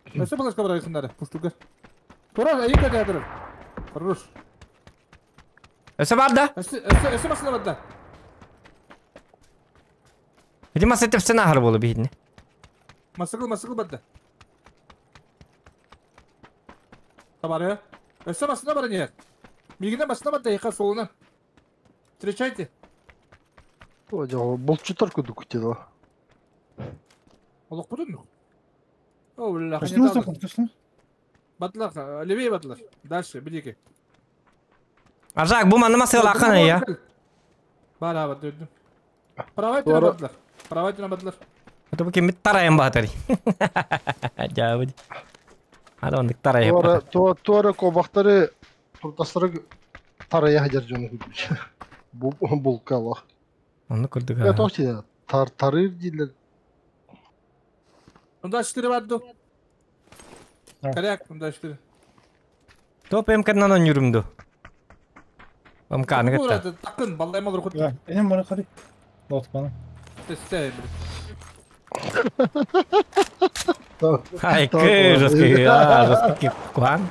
Өсө балашка бар айсындары, пуштуга. Тура, эйке дәдір. Хорош. Өсө бар да? Өсө, өсө, өсө машина бар да. Видимо, сетеп сен ахыр болу бихидне. Масыгыл, масыгыл бар да. Табары. Өсө машина бар не? Мигине машина бар да, яка солуна. Встречайте. О, жоо, булчутар күдүк күтеді. Олох будун. О, бля, Кышны соқын, кышны. Батлар, левее батлар. Дальше, билики. Ажак, бу манна масыл акана я. Бар, бар, дүрдүм. Правай түнә батлар. Правай түнә батлар. Это бу кемит тарайым батари. Жабыд. Ада ондык тарайым. Туара, туара кобактары туртастары тарая хажар жону күдүк. Бу булкала. Оны көрдүк. Я тоқти тар тарыр дилер. Унда 4 барды. Коряк, унда 4. Топ МК-нан он юрүмдү. МК-ны кетти. Такын, балдай мал рухут. Эне мына карай. Лотканы. Тесте. Ай, кы, жестко, а, жестко куан.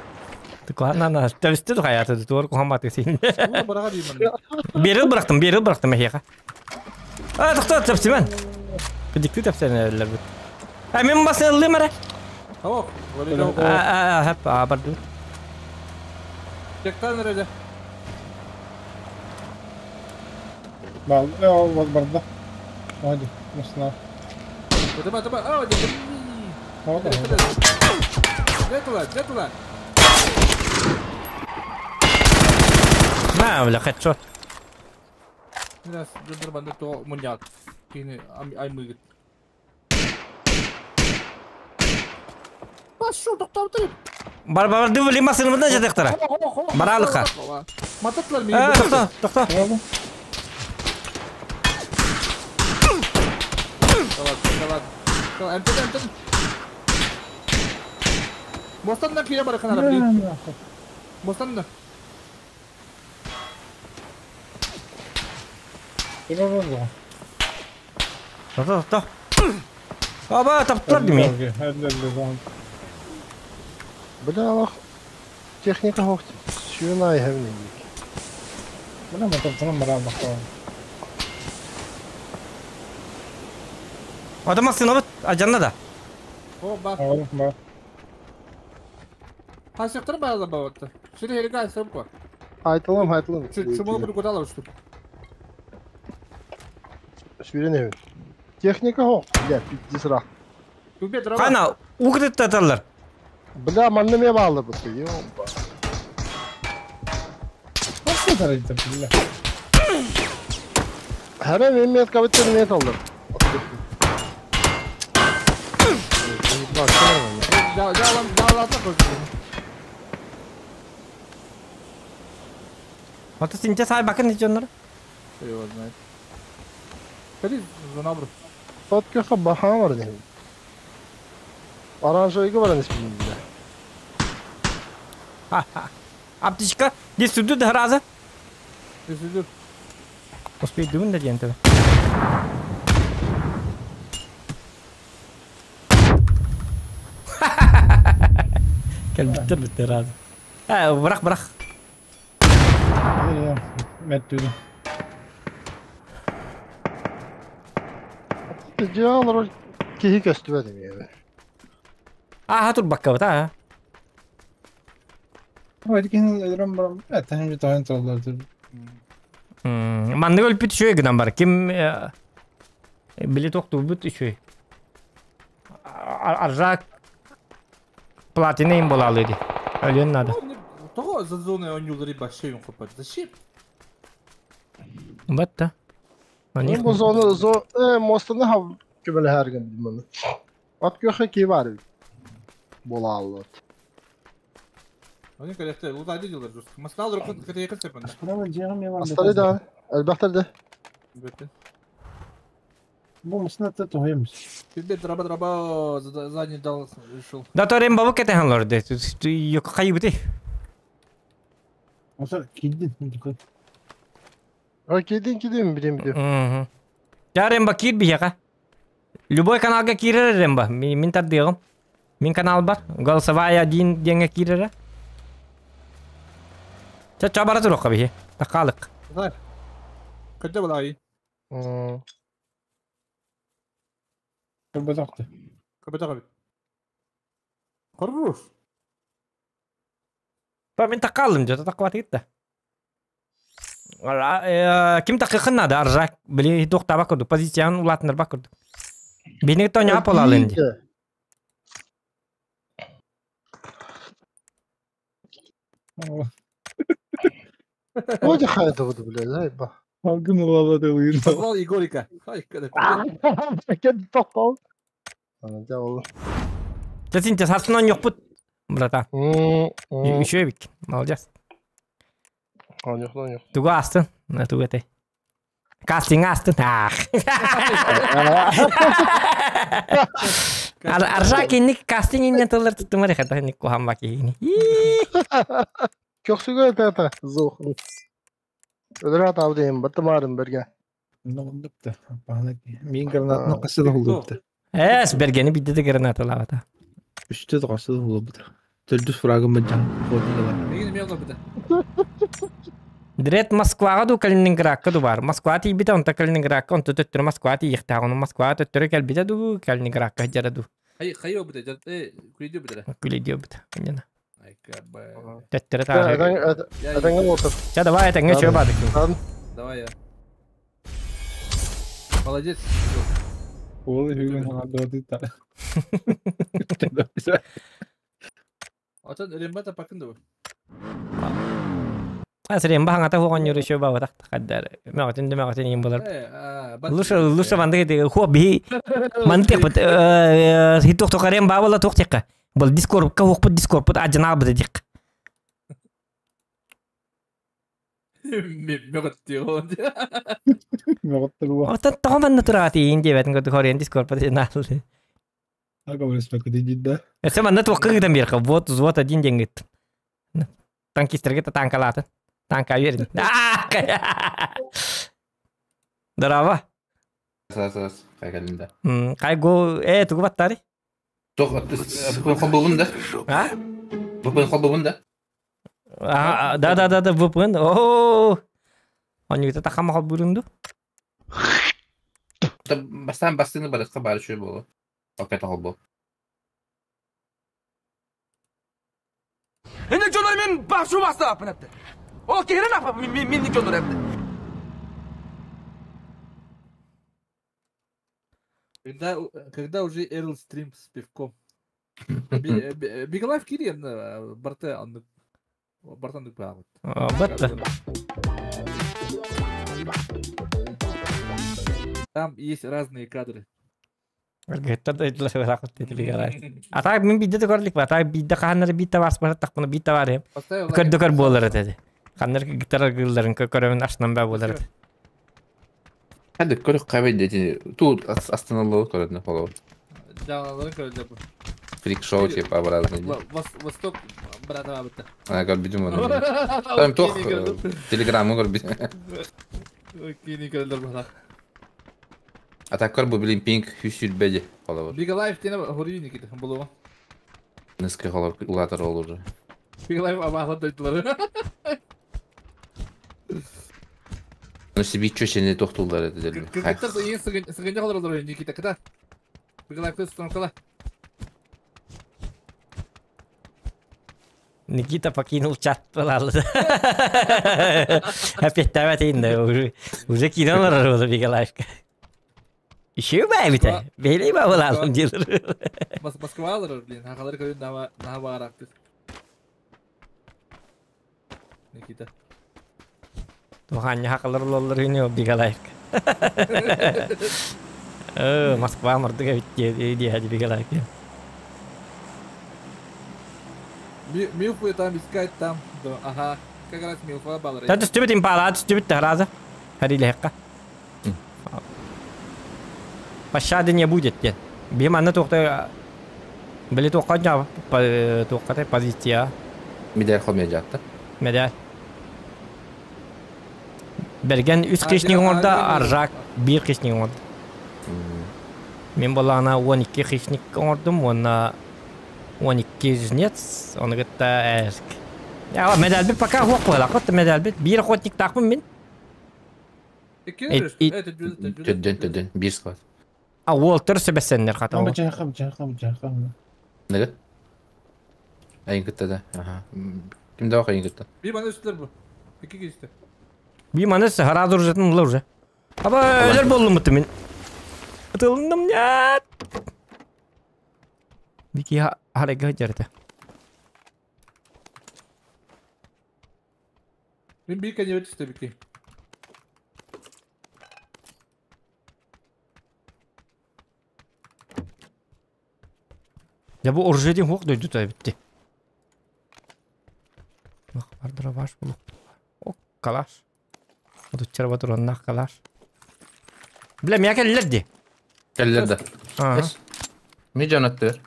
Куан ана, тәвісті хайаты, туар куан баты син. Берил бырактым, берил бырактым эхеха. А, тоқта, тәпсімен. Кедикти тәпсен әлләр бит. А, мен басын ыллым әрі. О, А, а, хәп, а, барды. Тектан әрі. Бал, о, барды. Hadi, nasıl? Тыба, тыба, а, где? Где туда, где туда? На, бля, хедшот. Раз, дырбанды то мунят. Кини аймыгыт. Пошел, токтап тур. Бар, бар, ды блин, машина мында жатактара. Баралыка. Мататлар мени. Э, токто, токто. Давай, давай. Давай, МТ, МТ. Мостандан кире бар канара, блин. Мостандан. Токто, токто. Аба, таптылар дими. Бля, Аллах. Техника хохти. Сүйін ай хәвне. Бля, ма таптылар бара бакта. Ата машина бит, ажанна да. О, ба. Ба. Хасыктыр ба да бабатты. Шире херика сымко. Айтылым, айтылым. Чумол бир кудала ушту. Сүйрен эвин. Техника хох. Бля, пиздец ра. Кана, укрыт таталар. Бля, манны ме баалы бытты. Ёба. Дарайда бля. Хара мен метка битте мет алдым. Ото синче сай бакын дьоннор. Его знает. Ходи, зона бро. Тот köhe bahan var dedim. Aranjойга баран испилинде. Аптечка, здесь суду да раза. Здесь Успей дымын да диэн тебе. Кел биттер биттер разы. Бырах бырах. Мэттүдү. Дьаалар киһи көстүбэ дemi. Аха тур бакка бата. Ой, кин өлөрөм барам. Этен же тойон толлар. Маннык өлпүт үчүгэй гынан бар. Ким били тохтуубут үчүгэй. Аржак платина им болалы ди. Өлүөн надо. Того за зоной он юлары башей он хопат. Зачем? Батта. Бу зона зо мостаны хав көмөлө хәрген диманы. Ат köhe ки бар. Бола аллот. Они коллекция, вот один делает жестко. Масал руку, хотя я как Астары да, әлбәттә дә. Бу мусна та тоһемс. Тебе драба драба задний дал решил. Да то рем бабы кете ханлар де. Yok кайбыты. Оса кидин. А кидин кидин билем билем. Я ремба кир бияка. Любой каналга кирер ремба. Мин тардыгым. Мин канал бар. Голосовая один денге кирер. Ча чабара турук бихи. Такалык. Давай. Когда была и? Кабатакты. Кабатак. Хорош. Ба мен такалым жата такват кетти. Ким такыкын нада аржак били токтаба көрдүк позицияны улатыныр бак көрдүк. Бени тоня полалы инди. Оди хайда буду бля, зайба. Алгын улалады уйын. Позвал Егорика. Ай, когда. Кем токтол? Ана жабыл. Сен сарсынан yok бут, брата. Еще бик. Молодец. Yok lan yok. Туга астын. На туга те. Кастинг астын. Ах. Аржак инник кастинг инне тыллар туттумар хата ник кухам баки. Köksügö tata зох. Ödürат алдым, баттымарым берге. Ноннукта. Мин гранатны кысыды булдыпты. Эс бергени бидде де граната лавата. Үстө кысыды булдыпты. Төлдүс фрагым баджан. Дрет Москвага ду Калининградка ду бар. Москва ти бит онта Калининградка, онта төттүрү Москва ти ихтагын Москва төттүрү келбите ду Калининградка жара ду. Хай хайо бит, күлидио бит. Күлидио бит. Понятно. Ай кабы. Төттүрү тары. Эдеңге отыр. Ча давай этеңге чөп адык. Давай я. Молодец. Ол хүргөн ханады та. Атын рембата пакынды бу. Асырем бахаңата хуган юрүшө бабатак каддар. Мөгөтүн дөмөгөтүн им болар. Лучше лучше манды де ху би мантык бит хиток токарем бабала токтекка. Бул Дискорд ка хукпут Дискорд бут ажына бит дик. Мөгөттү. Мөгөттү. Ота томан натурати инде бетин көтү хорен Дискорд бит нал. Ага, респект дидда. Эсе манна токкыгдан бер вот взвод один денгит. Танкистерге танкалаты. Танка верин. Здорово. Сас, кайгалинда. Кайго, тугу баттари? Тох, VPN холбубун да? А? VPN холбубун да? Да, да, да, да, VPN. О! Они это тахама холбурунду? Бастан бастыны барытка бары шуй болу. Окей, холбу. Эне жонор мен башу басты апынапты. Ол керен апа мен жонор апты. Когда уже Эрл стрим с пивком? Бигалайф кири барте анны бартан дүкпе агыт. Батта. Там есть разные кадры. Эргиттер да идилер ыраах тетилигер. А так мин биирдэ да көрдүк, а так биирдэ хаһаннары биир табаарыс бараттахпына биир табаарыһым. Поставил лайк. Көрдөкөр буолар этэ. Ханнар гитара гылларын көрөмүн ашнан ба буолар этэ. Hadi көрүк кабы дети. Тут остановил көрөдүнө холоо. Жалаларын көрдө бу. Фрик шоу типа образный. Восток брата бабыта. Ана көрбүтүм оны. Там тох телеграммы көрбүтүм. Кини көрдө бу. А так көр бу блин пинг хүсүлбеди холоо. Big Life тена хоруй Никита булуга. Несколько холор улатар ол уже. Big Life абахла дойдулары. Ну себе чөчене тохтулдар это деле. Кыргыттар ең сыгынжа kalır Никита кыта. Big Life станкала. Никита покинул чат пожалуйста. Опять давайте уже уже кинул роль Бегалашка. Еще бабита. Бели бабалалым делер. Москва алыр, блин. Хакалар көрүн нава нава барактыр. Никита. Туханья хакалар лоллар үне Бегалашка. Москва мордыга битте ди хади Бегалашка. Милфу там искать там. Да, ага. Как раз Милфа балыр. Та түстүбүт импала түстүбүт тараза. Харили хакка. Пощады не будет, дед. Бим аны тоқта... Били тоққа жа, тоққа позиция. Медаль хомя жатты. Медаль. Берген үс кишник орда, аржак бир кишник орда. Мен болана 12 кишник ордум, оны 12 жнец, оны гытта әск. Я медаль бит пока хоқ қойла, қотты медаль бит. Бир охотник тақпын мен. Төдден, төдден, бир склад. А Уолтер себесеннер хата. Бычахам, бычахам, бычахам. Неге? Айын кытта да. Ага. Ким да айын кытта. Bir bana üstler bu. İki geçti. Bir bana hara durjetин ула уже. Аба өлөр болдум муту мен. Атылындым нет. Бики хареге жерде. Мен bir кенебет üstte бики. Ya bu orucu hok duydu da bitti. Bak vardır baş bulup. O kalaş. O da çarba kalaş. Bilem ya kellerdi. Kellerdi. Ne can attı?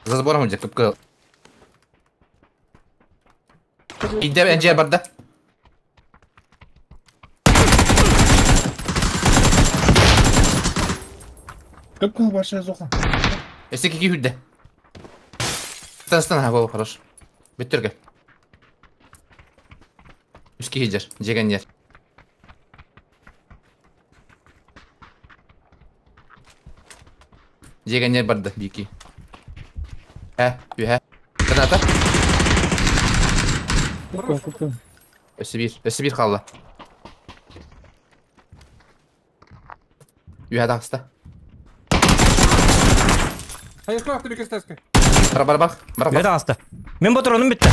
За забором где кыпкыл. Иде энже барда. Кыпкыл большая зоха. Если кики хүдде. Стан ha, хорош. Биттирге. Үски хиджер, жеген ер. Жеген ер барды, бики. Хэ, үхэ. Граната. Кыпкыл, кыпкыл. Өсі бір қалды. Үхэ тағыста. Hayır, kalktı bir kez taska. Бар, бар, бар. Бар, Үхэ тағыста. Мен батроным бітті.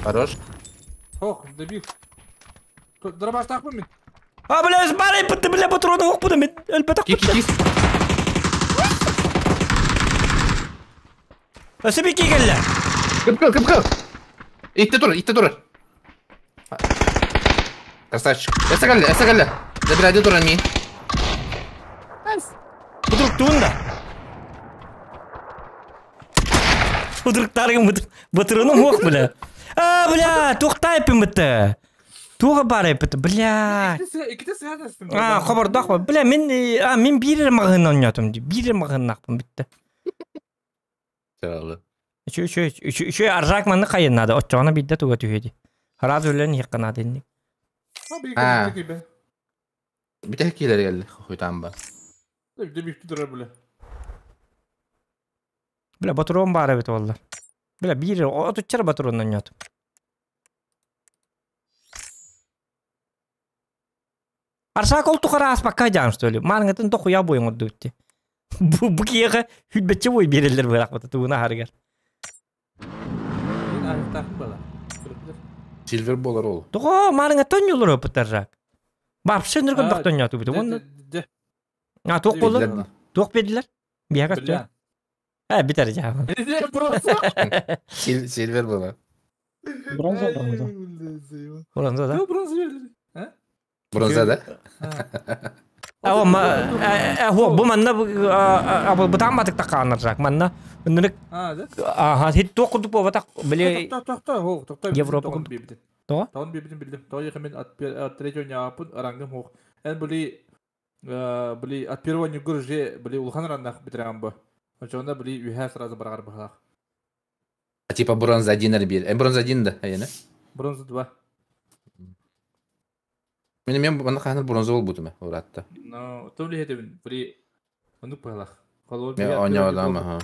Хорош. Ох, дебил. Дробаш тақпын мен. А, бля, барай бітті, бля, патроны оқ бұды мен. Әлбәт ақ бітті. Өсі бики келді. Кыпкыл, кыпкыл. Итте тур, итте тур. Красавчик. Эсэ келді, эсэ келді. Забирай тур ми. Бұдырық туын да. Бұдырықтарың бұтырыным оқ, бля. А, бля, тоқтай бітті. Туға бар бітті, бля. İkide sıra tastım. А, хабардақ ба. Бля, мен, а, мен бир мағын ойнатым. Бир мағын ақпын бітті. Чалы. Үші, үші, үші, үші аржак маны қайынады. Отчоғына бидді туға түйеді. Хараз өлен еққанады енді. А. Бите килер келdi. Хуйтан ба. Дебил durar бля. Бля, батырон бар бит олар. Бля, бир отучар батырон ойнатым. Аршак ол тухара аспакка жан что ли. Марңытын тохуя бойын отду битти. Бу бу киеге хүлбетче бой берелер бирак бата тугуна харгар. Мен ayıp takım bala. Сильвер буолар ол. Тоҕо маарыҥа тонньулар опыттаржак. Вообще нөргө тонньоотубут. Уонна А туох буолла? Туох биэрдилэр? Биһиэхэ көстүө. Э, бүтэр дьаабын. Сильвер буолар. Бронза, бронза. Бронза, да? Бронза. Бронза да? А ма бу манна бытаан батык такаанаржак манна ынырык аха хит туох курдук буолбатах били Европа курдук тоҕо Тоҕон биэбитин билдим. Тоҕо диэхэ мин от третьего ньааппын рангым хуох. Эн били били от первого ньугур же били улахан раннах битирэгэн бу. Очоҕуна били үһээ сразу бараҕар быһалаах. Типа бронза один эрбиир. Бронза один да, айана? Бронза два. Мен мен манна хаһан бронза болбутум уратта. Но то ли это при оннук быһалаах. Мен оонньоодам аха.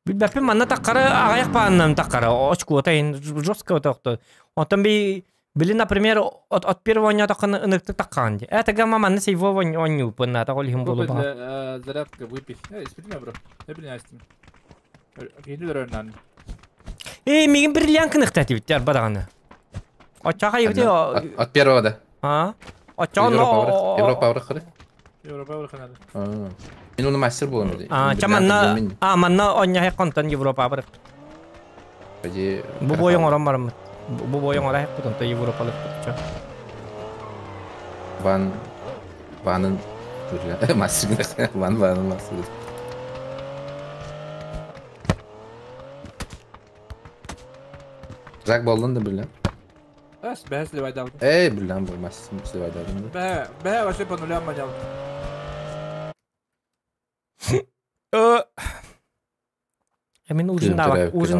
Билбэппин манна таккара аҕайах бааннан таккара очкуота ин жестко тохто. Онтон би били например от от первого оонньоотоххуна ыныктык таккаан ди. Это гамма манна сейво оонньууппун ата ол иһин буолу баҕа. Зарядка выпей. Испитиме бро. Не принястим. Киһини өрөөннөн. Ээ мигин бриллиант кыныхта тибит арба даҕаны. Оччоҕо ибити От первого да. А? Оччоҕо Европа аврахары. Европа авраханады. Мен оны мастер болам edi. А, ча манна а манна онньаһы контон Европа барып. Бу бойон орон бараммыт. Бу бойон ора хеппут онто Европалык ча. Ван Ванын мастер Ван Ванын мастер. Жак болдun да билем. Эс бэс левайдал. Эй, билем бу мастер левайдал. Бэ, бэ вообще по нулям манял. Мен ужин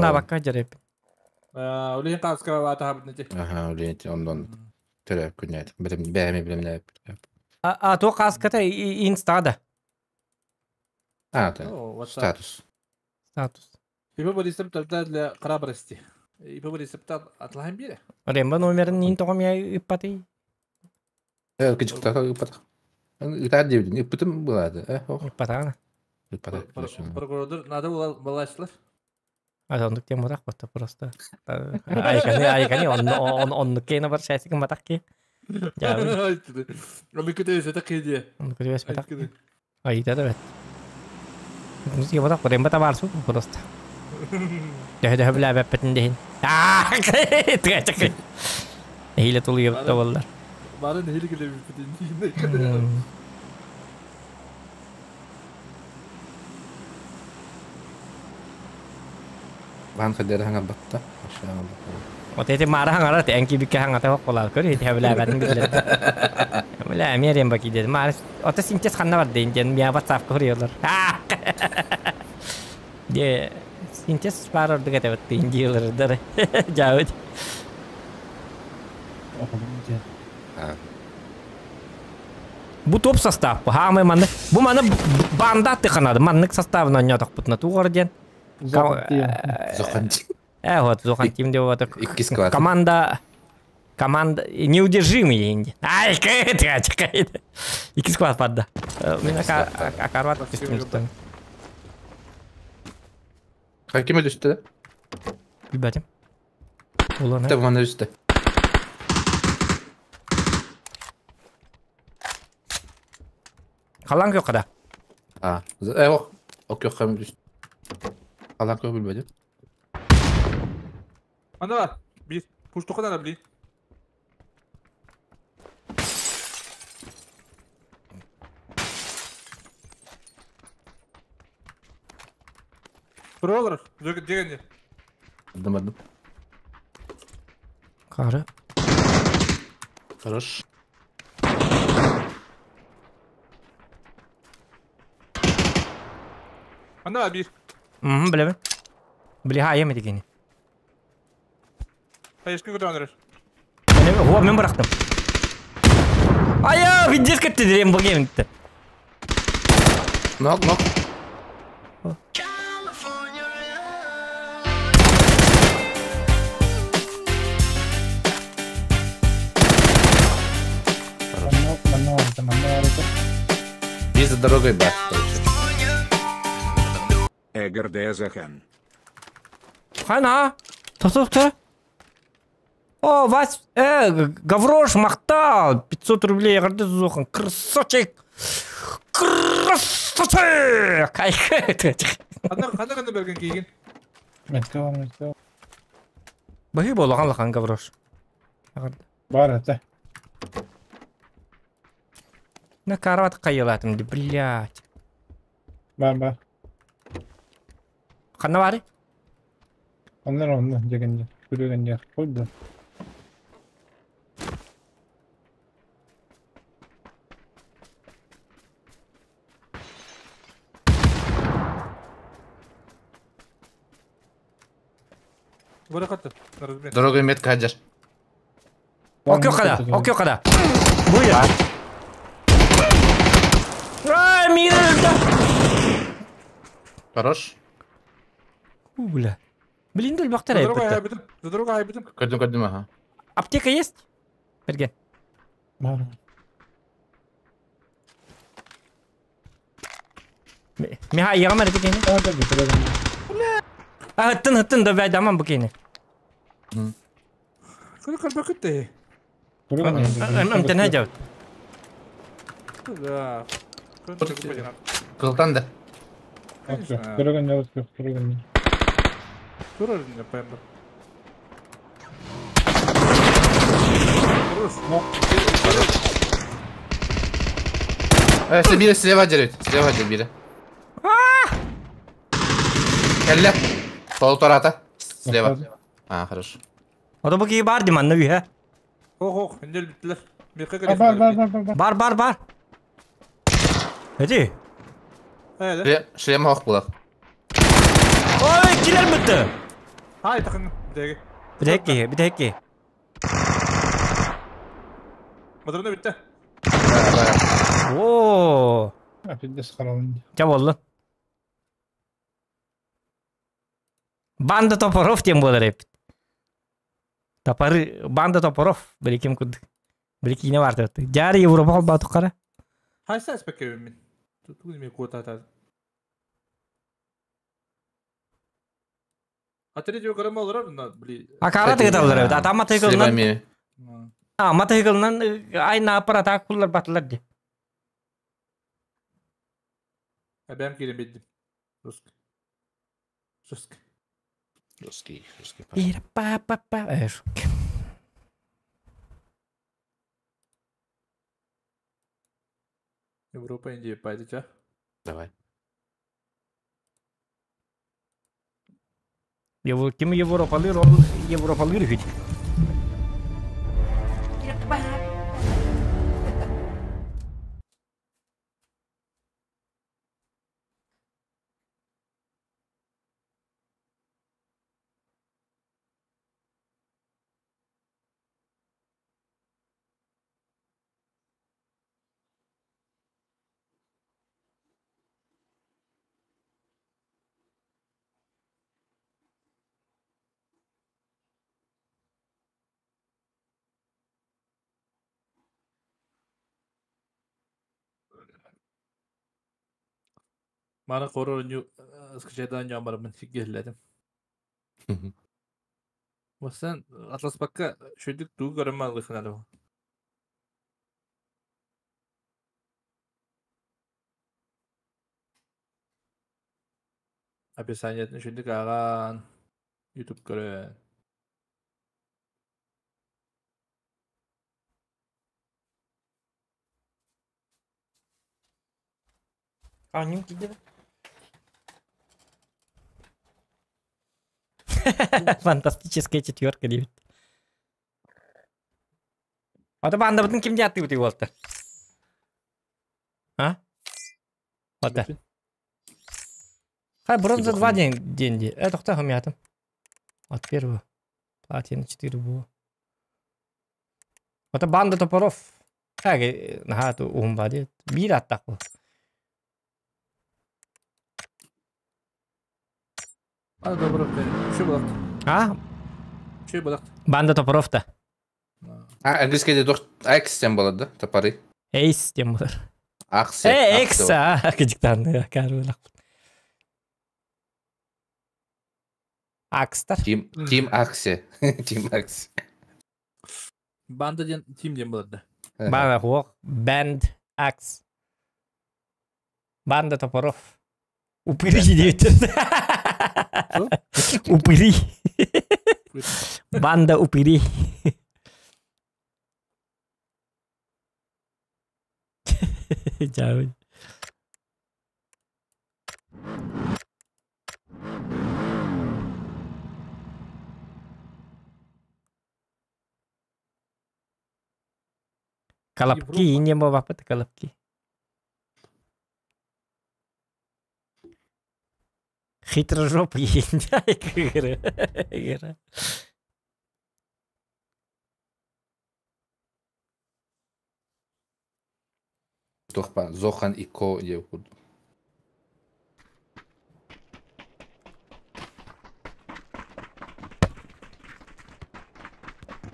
навакка жареп. Улин каска вата хабнати. Ага, улин ондан төрөп күнәт. Билем бәме билем А то каската инстада. А, да. Статус. Статус. Ипа рецепт для храбрости. Ипа рецепт атлаһын бире. Ремба номерин нин тоҕом я ыппаты. Э, кычыкта ыппата. Ытар диэбитин ыппытым булады. Э, Ыппатаана. Ыппата. Прокуратур надо было балашлар. А ондук тем матах батта просто. Айкани айкани он он оннук кейна бар шайсыгын матах ки. Оны күтөбүс это кыйдия. Оны күтөбүс матах. Айта да бет. Ну тиге матах ремба табар су просто. Дөһө дөһө билэ бэппэтин дехин. Аа, тыга чакы. Хиле тулуйып табаллар. Бары нехили келе биппетин. Ван хадер хаңа батта. Вот эти мара хаңара те энки бикке хаңа та колар көр эти билэ бэтин биле. Билэ мерем баки дед. Мара ота синтез ханна бар дейин ден мия WhatsApp көрüyorlar. Де синтез бар ордуга тебет дейин дийлер. Жабыт. Бу топ состав. Ха мы манны. Бу маны банда тыханады. Маннык составына нятак бутна тугар ден. Зохан. Э, вот Зохан Тим деп вот. Команда команда неудержимые инди. Ай, кайт, кайт. Икки склад падда. Мен акарват түстүм. Ким өстө? Билбетим. Улан. Та мана өстө. Халан yok kada. А, э, ок. Ок yok кам үстө. Халан yok билбедим. Анда бар. Бир. Пуш тоқадан били. Туролар, дегенде. Адым адым. Кары. Хорош. Анда бир. Мм, билебин. Били ха еме дегени. Hayır, көтөрөр. Мен мен бырактым. Ая, видес кетти дерем бу геймди. Нок, нок. И за дорогой бак, короче. Эгерде Захан. Хана. Тоқто, тоқто. О, Вась, Гаврош, махтал! 500 рублей, эҕэрдэ зухан. Красавчик! Красавчик! Ханна ханна ханна берген кийгин? Метка бар, метка. Баһы болаған лахан Гаврош. Бар это. На карат кайылатым, блядь. Бар, бар. Ханна бары? Оннар онно дегенде. Күрөгенде. Койду. Бара катты. Размен. Дорогой метка хаджар. Окё када, окё када. Буя. Ай, мирда. Хорош. У, бля. Блин, дөл бактар Дорога айбытта. айбытым. Дорога айбытым. Көрдүм көрдүм аха. Аптека есть? Берген. Бар. Миха яғам әрі кені. А, да, күрөгенде. А, хыттын, хыттын, да бәй даман бу кені. Кыры кырба кытты. Күрөгенде. Амтена жабыт. Да. Кылтан да. Күрөгенде, күрөгенде. Турар не пойму. Хорош. Э, бире слева дерет. Слева дер бире. Келле. Полтората. Слева. А, хорошо. Ода бу ки бар диман, нөй, ха? Ох, ох, эндел биттилер. Мека А, бар, бар, бар, бар, бар. Бар, бар, бар. Эти. Э, Шлем ох булак. Ой, килер бітті. Хай такын. Деги. Бідекки, бідекки. Мадырны битте. О, Опять схорон. Жа болду. Банда топоров тем болар эп. Топоры, банда топоров. Били ким куд. Били кийне бар деп. Жары Европа холба тукара. Хайса аспекке мен. Тут мен кота та. А третьего карама алар на, бли. Акара тыгыталар эбит. Атама Слева тыгылынан. ми. Ама тыгылынан айна аппарат куллар батылар ди. Бәм кирем беддим. Русский. Русский. Русский, русский. Ира па па па. Эш. Европа Индия пайдыча. Давай. Евро ким Европалыр, ол Европалыр хүт. Мана хоррор ню скачайдан ямармын сиггелледим. Васан Атлас бакка шөйдүк туу көрөм алыхынады. Описаниятын шөйдүк аган YouTube көрө. А, ним киди. Фантастическая четверка дейбит. Ата банда бутын ким жатты бутый болду? А? Ота. Хай бронза 2 день деньги. Это кто хомятым? От первого. Платина 4 было. Ота банда топоров. Так, наха ту умба дет. Бир аттак бу. А добро, Что было? А? Что было? Банда топоров та. А, английский де Акс тем было, да? Топоры. Эйс тем болар. Аксы. Э, экс, а, кыжыктанды. Акстар. Тим, Тим Аксе. Тим Аксе. Банда диэн тим диэн буларда. Банда хуох. Банд Акс. Банда топоров. Упыри диэбиттэр. Упыри. Банда упыри. Чао. Колобки, не бабапыт колобки. Хитрожопый игра. Туох баар Зохан Ико диэбит курдук.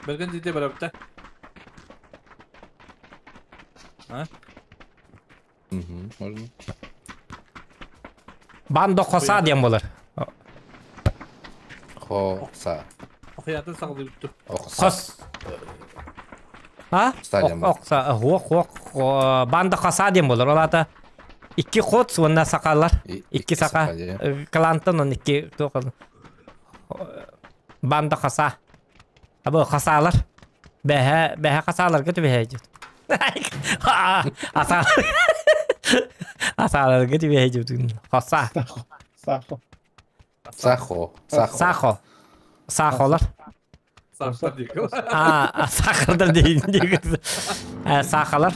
Бэргэн дьиэ барабыта. А? Угу, можно. Бандо хоса диэн буолар. Хоса. Охуятын саҕалыыбыт. Хос. А? Охса, хуох, хуох, банда хоса диэн буолар. Ол аата икки хот уонна сакалар. Икки сака. Клантан он икки банда хоса. Абы хасалар. Бэһэ, бэһэ хасаларга түбэһэ дьут. Аса. Асаларга түбэһэ дьут. Хоса. Сахо. Сахо. Сахо. Сахо. Сахолар. А, сахардар дейін. Сахалар.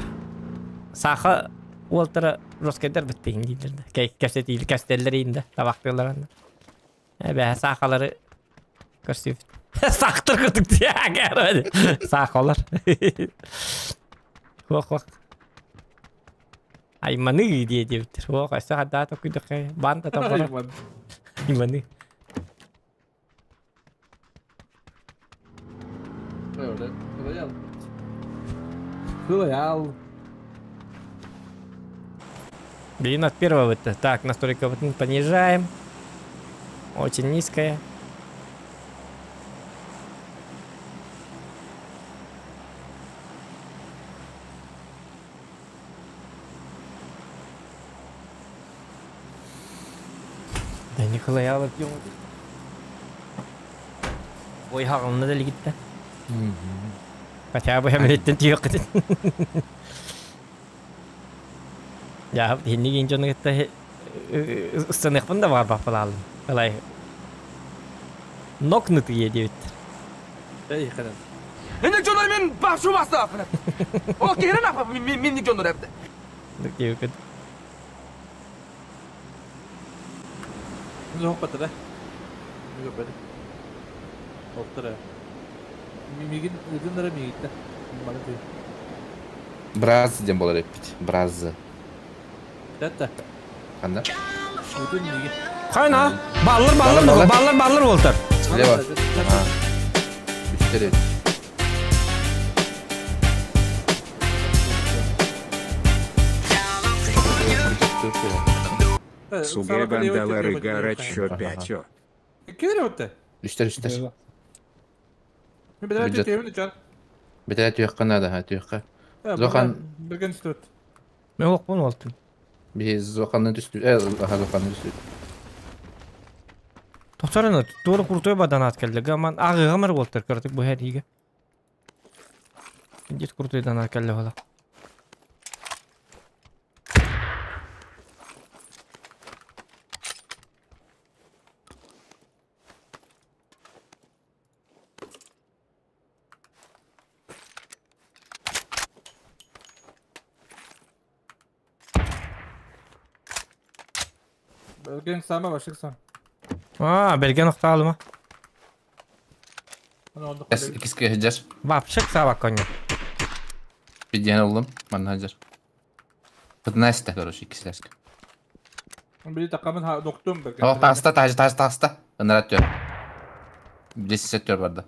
Саха уолтара роскайдар бит дейін дейдер. Кәсетейлі кәстелер енді табақтылар. Бә сахалары көрсөп. Сақтыр күтік Сахалар. Хуақ хуақ. Айманы дие дептір. Хуақ, әсі қада токуйдық. Банда табара. Айманы. Роял. Блин, от первого это. Так, настройка вот понижаем. Очень низкая. Да Николай алып Ой, хағымны да лигитті. Хотя бы әміреттен түйек қытын. Я, хинни кейін жоны кетті ıstanıqпын да бар баппал алдым. Қалай. Нокнутый едебіттір. Эй, қадан. Энек жонор мен башу бастапын. О, керен апа мен жонор әбді. Деп Жоқ батыр, Мига бер. Оптыр. Мигин үдүннere мигитте. Бары түй. Браз диэн буолар эппит. Браз. Тәтті. Ханна? Үдүн миги. Қайна? Баллар, баллар, баллар, баллар болтар. Слева. Үстер. Суге бандалары гарачо пятё. Кире өтті. Үстер, үстер. Мен бітірі түйемін үчан. Бітірі түйекке надо, ха, түйекке. Зохан... Білген үсті өт. Мен оқпын олтым. Біз Зоханны түсті, аха, Зоханны түсті. Тоқтарына, тура крутой бадан ат келді. Гаман ағығамыр болтыр, көрдік бұл әриге. Дет крутой дан ат келді ола. Берген сама башыксан. А, берген оқталды ма? Киске хеджер. Бапшык сабак коня. Биден олдум, манна хеджер. Пытнайста, короче, кислерск. Били такамын доктум берген. О, таста, таж, таж, таста. Ынарат төр. Десять төр барды.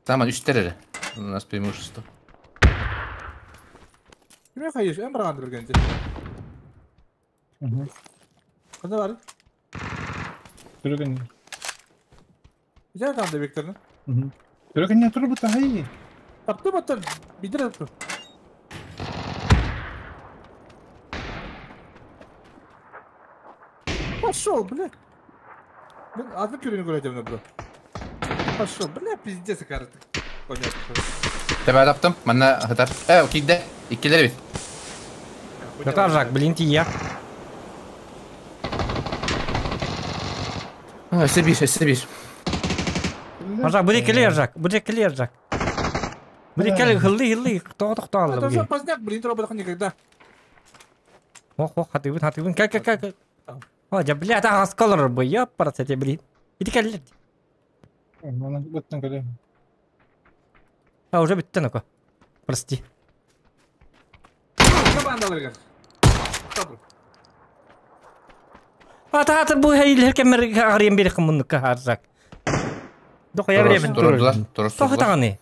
Там үч терere. У нас преимущество. Киме хайыш, эм барган берген. Кандай бар? Түргэн. Güzel kaldı Viktor'un. Түргэн не тур бу тахай. Таптым аттан. Бидер аттым. Пошел, бля. Мен атын көрүнү көрөтөм бро. Пошел, бля, пиздец, карты. Понятно. Тэбэ таптым. Манна хытар. Э, кийде. Иккилер бит. Жак, блин, тия. Өссө бир, өссө бир. Аржак, бу келе Аржак, бу келе Аржак. Бу келе хыллы хыллы, тоқ тоқ алды Это бу. уже поздняк, блин, троба никогда. Ох, ох, хатыбын, хатыбын, кел, кел, кел. О, жа, бля, та асколор бу, ёпарасете, блин. Иди кел. Мана быттан кэлэ. А, уже битте ну-ка. Прости. Командаларга. Ата ата бу хейлер кемер арыйын бери кыммынныкка Аржак. Дохуя время. Турдулар, Тоқ турдулар. тағаны.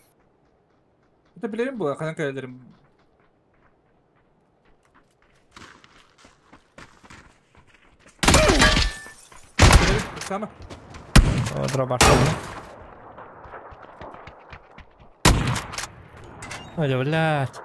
Это билерим бу, канан кэлерим. Сама. Дробаш. Ой, блядь.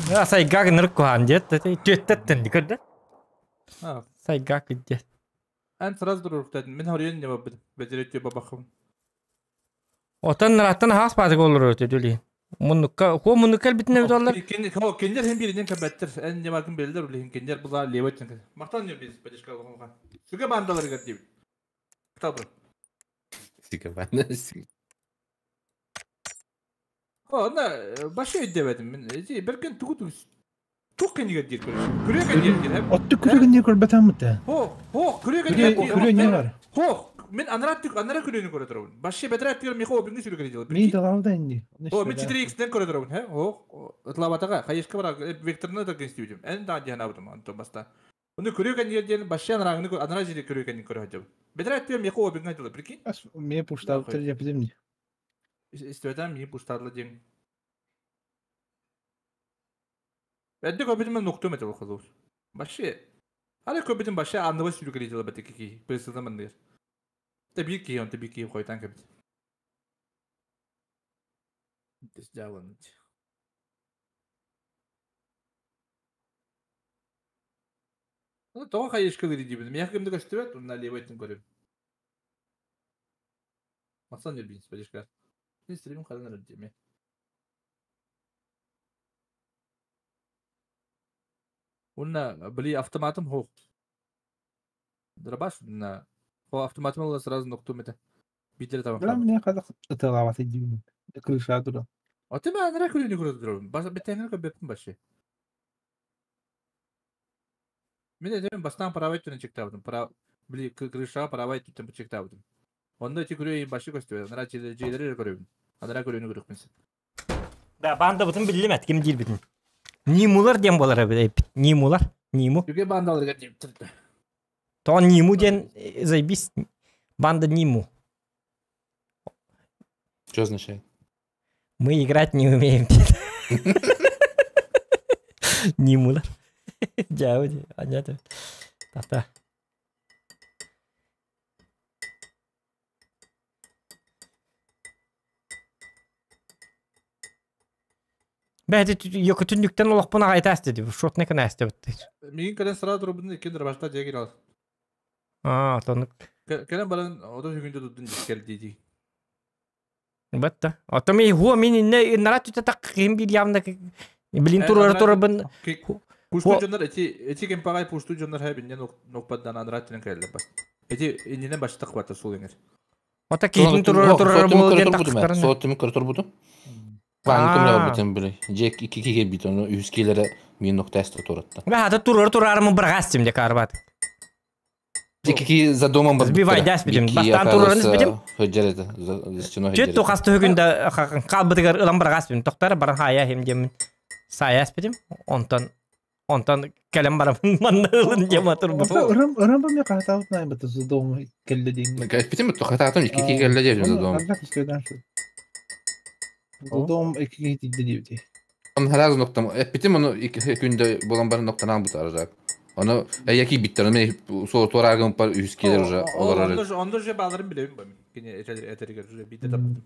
Я сайгаг ныркухан дет, төттеттен көрді. А, Сайгаг дет. Эн сразу дуруктадым. Мен хорьен не бабыдым. Бедерет бабахым. Отан нараттан хас базы олар өтө дүли. Муннукка, хо муннукка битне бит олар. Кен хо кендер hem биринен кабаттыр. Эн не бакын белдер билин кендер була левет. Мактан не биз поддержка алган. Сүгө бандаларга дип. Китабы. Сике банда. Хо, на башы өйдөбөдүм мен. Эти беркен тугу тугу. Тук кенеге дир көрүш. Күрөгө дир дир. Отты күрөгөн не көрбөтөм бит. Хо, хо, күрөгө дир. Күрө не бар? Хо, мен анрат түк анара күрөнү көрө турабын. Башы бедрат түгөр михо биңги сүрөгө дир. Мен далавда инди. О, мен 4x-тен көрө турабын, хэ? О, ытлабатага, кайышка бара векторны да кенстибидим. Эн да дияна бутум, антон баста. Уну күрөгө дир ден башы анараңны анара жери көрөгө көрө хатып. Бедрат түгөр михо биңги дир, прикинь? Мен пуштап тер жепдим. Истөтәм ми пуштарлы ден. Бәдде көбүтүм мен ноктум этеп окулур. Башы. Али көбүтүм башы анныба сүрүкө дей бәтте ки. Присылдан мындыр. Табии ки, он табии ки койтан көбүт. Дес жабын. Ну, тоға кайышка кири дибин. Мен кимди көстүбөт, унна лебеттин көрөм. Масан жүрбейсиз, подешка. Мен стрим каранар деме. Унна били автоматым хок. Дробаш унна. Хо автоматым алла сразу ноктум это. Битер там. Бра мне казах ытылабат дибин. Крыша тура. А ты мен анара күрүнү көрөт турабын. Баса бетеңер көбөппүн башы. Мен этем бастан правай түнө чектабдым. Пара били крыша правай түнө чектабдым. Онда эти күрөй башы көстүбөт. Анара жээлери көрөбүн. Анара көрүүнү көрөкмүн. Да, банда бутын билмет, ким дир битин. Нимулар дем болар бит. Нимулар, ниму. Жүге бандаларга деп турду. То ниму ден заебись. Банда ниму. Что означает? Мы играть не умеем. Нимулар. Дяуди, понятно. Та-та. Бәйті екі түндіктен олақпын ағайта әсті деп, шотны кін әсті бітті. Мигин кэлэн сразу турбун икки дробашта жегер ал. А, тонук. Кэлэн баран ото жүгүндө туттун дискер дейди. Бітті. Ата мен ху мен инне нара түтә так ким бир явна блин турар турабын. Пушту жоннор эти эти кемпагай пушту жоннор хэбиннен нокпадан анара түнен кэлле бас. Эти иннен баштак бата сул эңер. Ата кийин турар турар бол ден тактарын. Соот түмүк көрө турбутум. Бааны көмлө бутун били. Жек 2 киге бит оны 100 килere мен нокта эсте туратта. Бә хата турар турармы бир гастим де карбат. Ики за домом Сбивай дас битим. Бастан турарын битим. Хөджер это, за стеной Түт тухас түһүгүндэ қалбытыгар ылан барагас битим. Тоқтар баран хая хем демин. Саяс битим. Онтон онтон кэлэн барам манна ылын дем атыр бу. Ырым ырым бу катабыт най бит за дом келди дейм. Битим тухататым ики келди дем за дом. За дом ики тидди дейбди. Он харазы ноктам. Битим onu iki күндө болан бар ноктан бут аражак. Оны яки биттер, мен сол торагым бар үс келер уже олар. Онда же баларын билебим бу. Кене этергер уже битте таптым.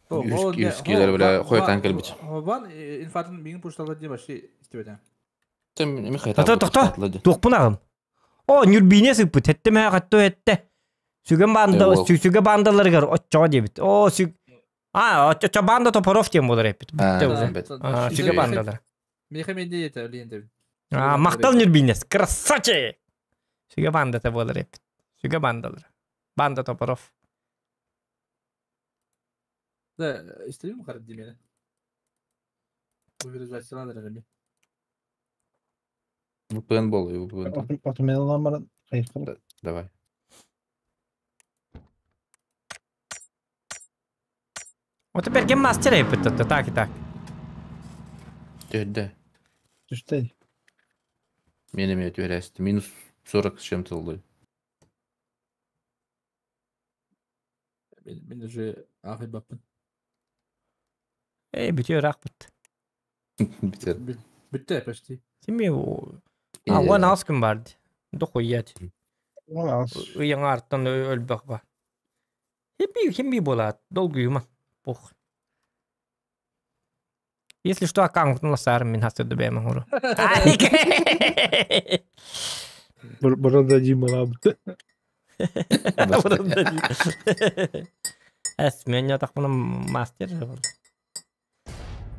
Үс келер биле хойтан келбит. Ван инфатын миң пушталар деп баши истебетен. Тем эми хайта. Тохто тохто. Туқпун ағым. О, нүрбине сыппыт. Хетте мә хатто хетте. Сүгөн банда, сүгө бандаларыгар отчоо дебит. О, сүг А, отчо банда топоров тем болар эпит. Битте уже. Сүгө бандалар. Мехаменде ете лиенде. А, мактал нүрбинес. Красавчик. Сүгө бандата болар эпит. Сүгө бандалар. Банда топоров. Да, истебим карап демени. Бу вирусациялар эми. VPN бол, VPN. Отменалар баран кайф. Давай. Вот теперь кем мастер эпит, так и так. Төдө. Түштей. Мен эме өтөрөстү. Минус 40 с чем-то болду. Мен уже ахый баппын. Эй, бүтө рахмат. Битер. Бүтте почти. Сими А, он алс күн барды. Дохуять. Он алс. Ыяң арттан өлбөх ба. Химби, химби болат. Долгую юма. Пух. Если что, аккаунт ласар мин хасты дубема хуру. Борода Дима лабды. Борода Дима. Эс, мен я так мастер.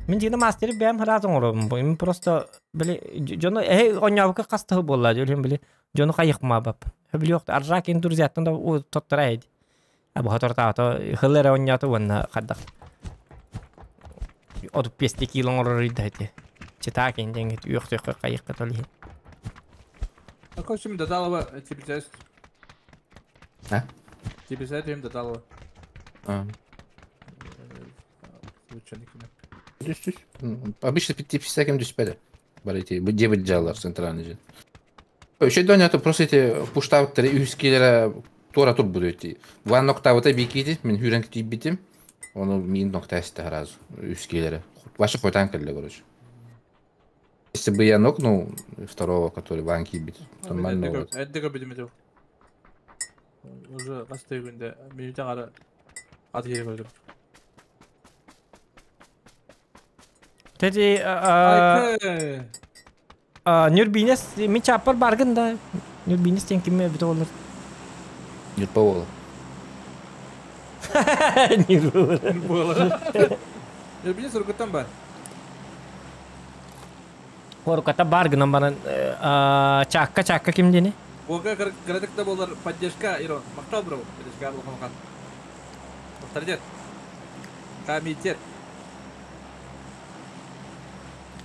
Мин дигән мастер бәм разың орым. Мин просто биле жону эй онябы касты болла жөлем биле. Жону кайык бап. Биле юк. Аржак энтузиаттан да у тоттара иди. А бу хаторта то хыллера онята ванна кадак. Отуп пести килон орор иди хати. Читак инден юк юк кайык католи. А костюм даталова тебе А? Тебе им даталова. А. Обычно пятиписакем түспеді. Бар эти дебет жалар центральный же. Еще до это просто эти пуштавттары үскелere тура тур буду эти. Ван ноктавыта бикити, мен хүрен күтіп битим. Оны мин ноктасты сразу үскелere. Ваша хойтан келді, короче. Если бы я нокнул второго, который ванки бит, нормально вот. Эддеге бидим Уже касты күндө минутан ары ат керек көрдүм. Тети Нюрбинес ми чапар баргын да. Нюрбинес тен киме бит олар. Нюрпа боло. Нюрпа. Нюрбинес ургуттан бар. Хоруката баргынан баран чакка чакка ким дени? Ога градыкта болар поддержка Ирон. Мактал бро. Поддержка болгон. Авторитет. Комитет.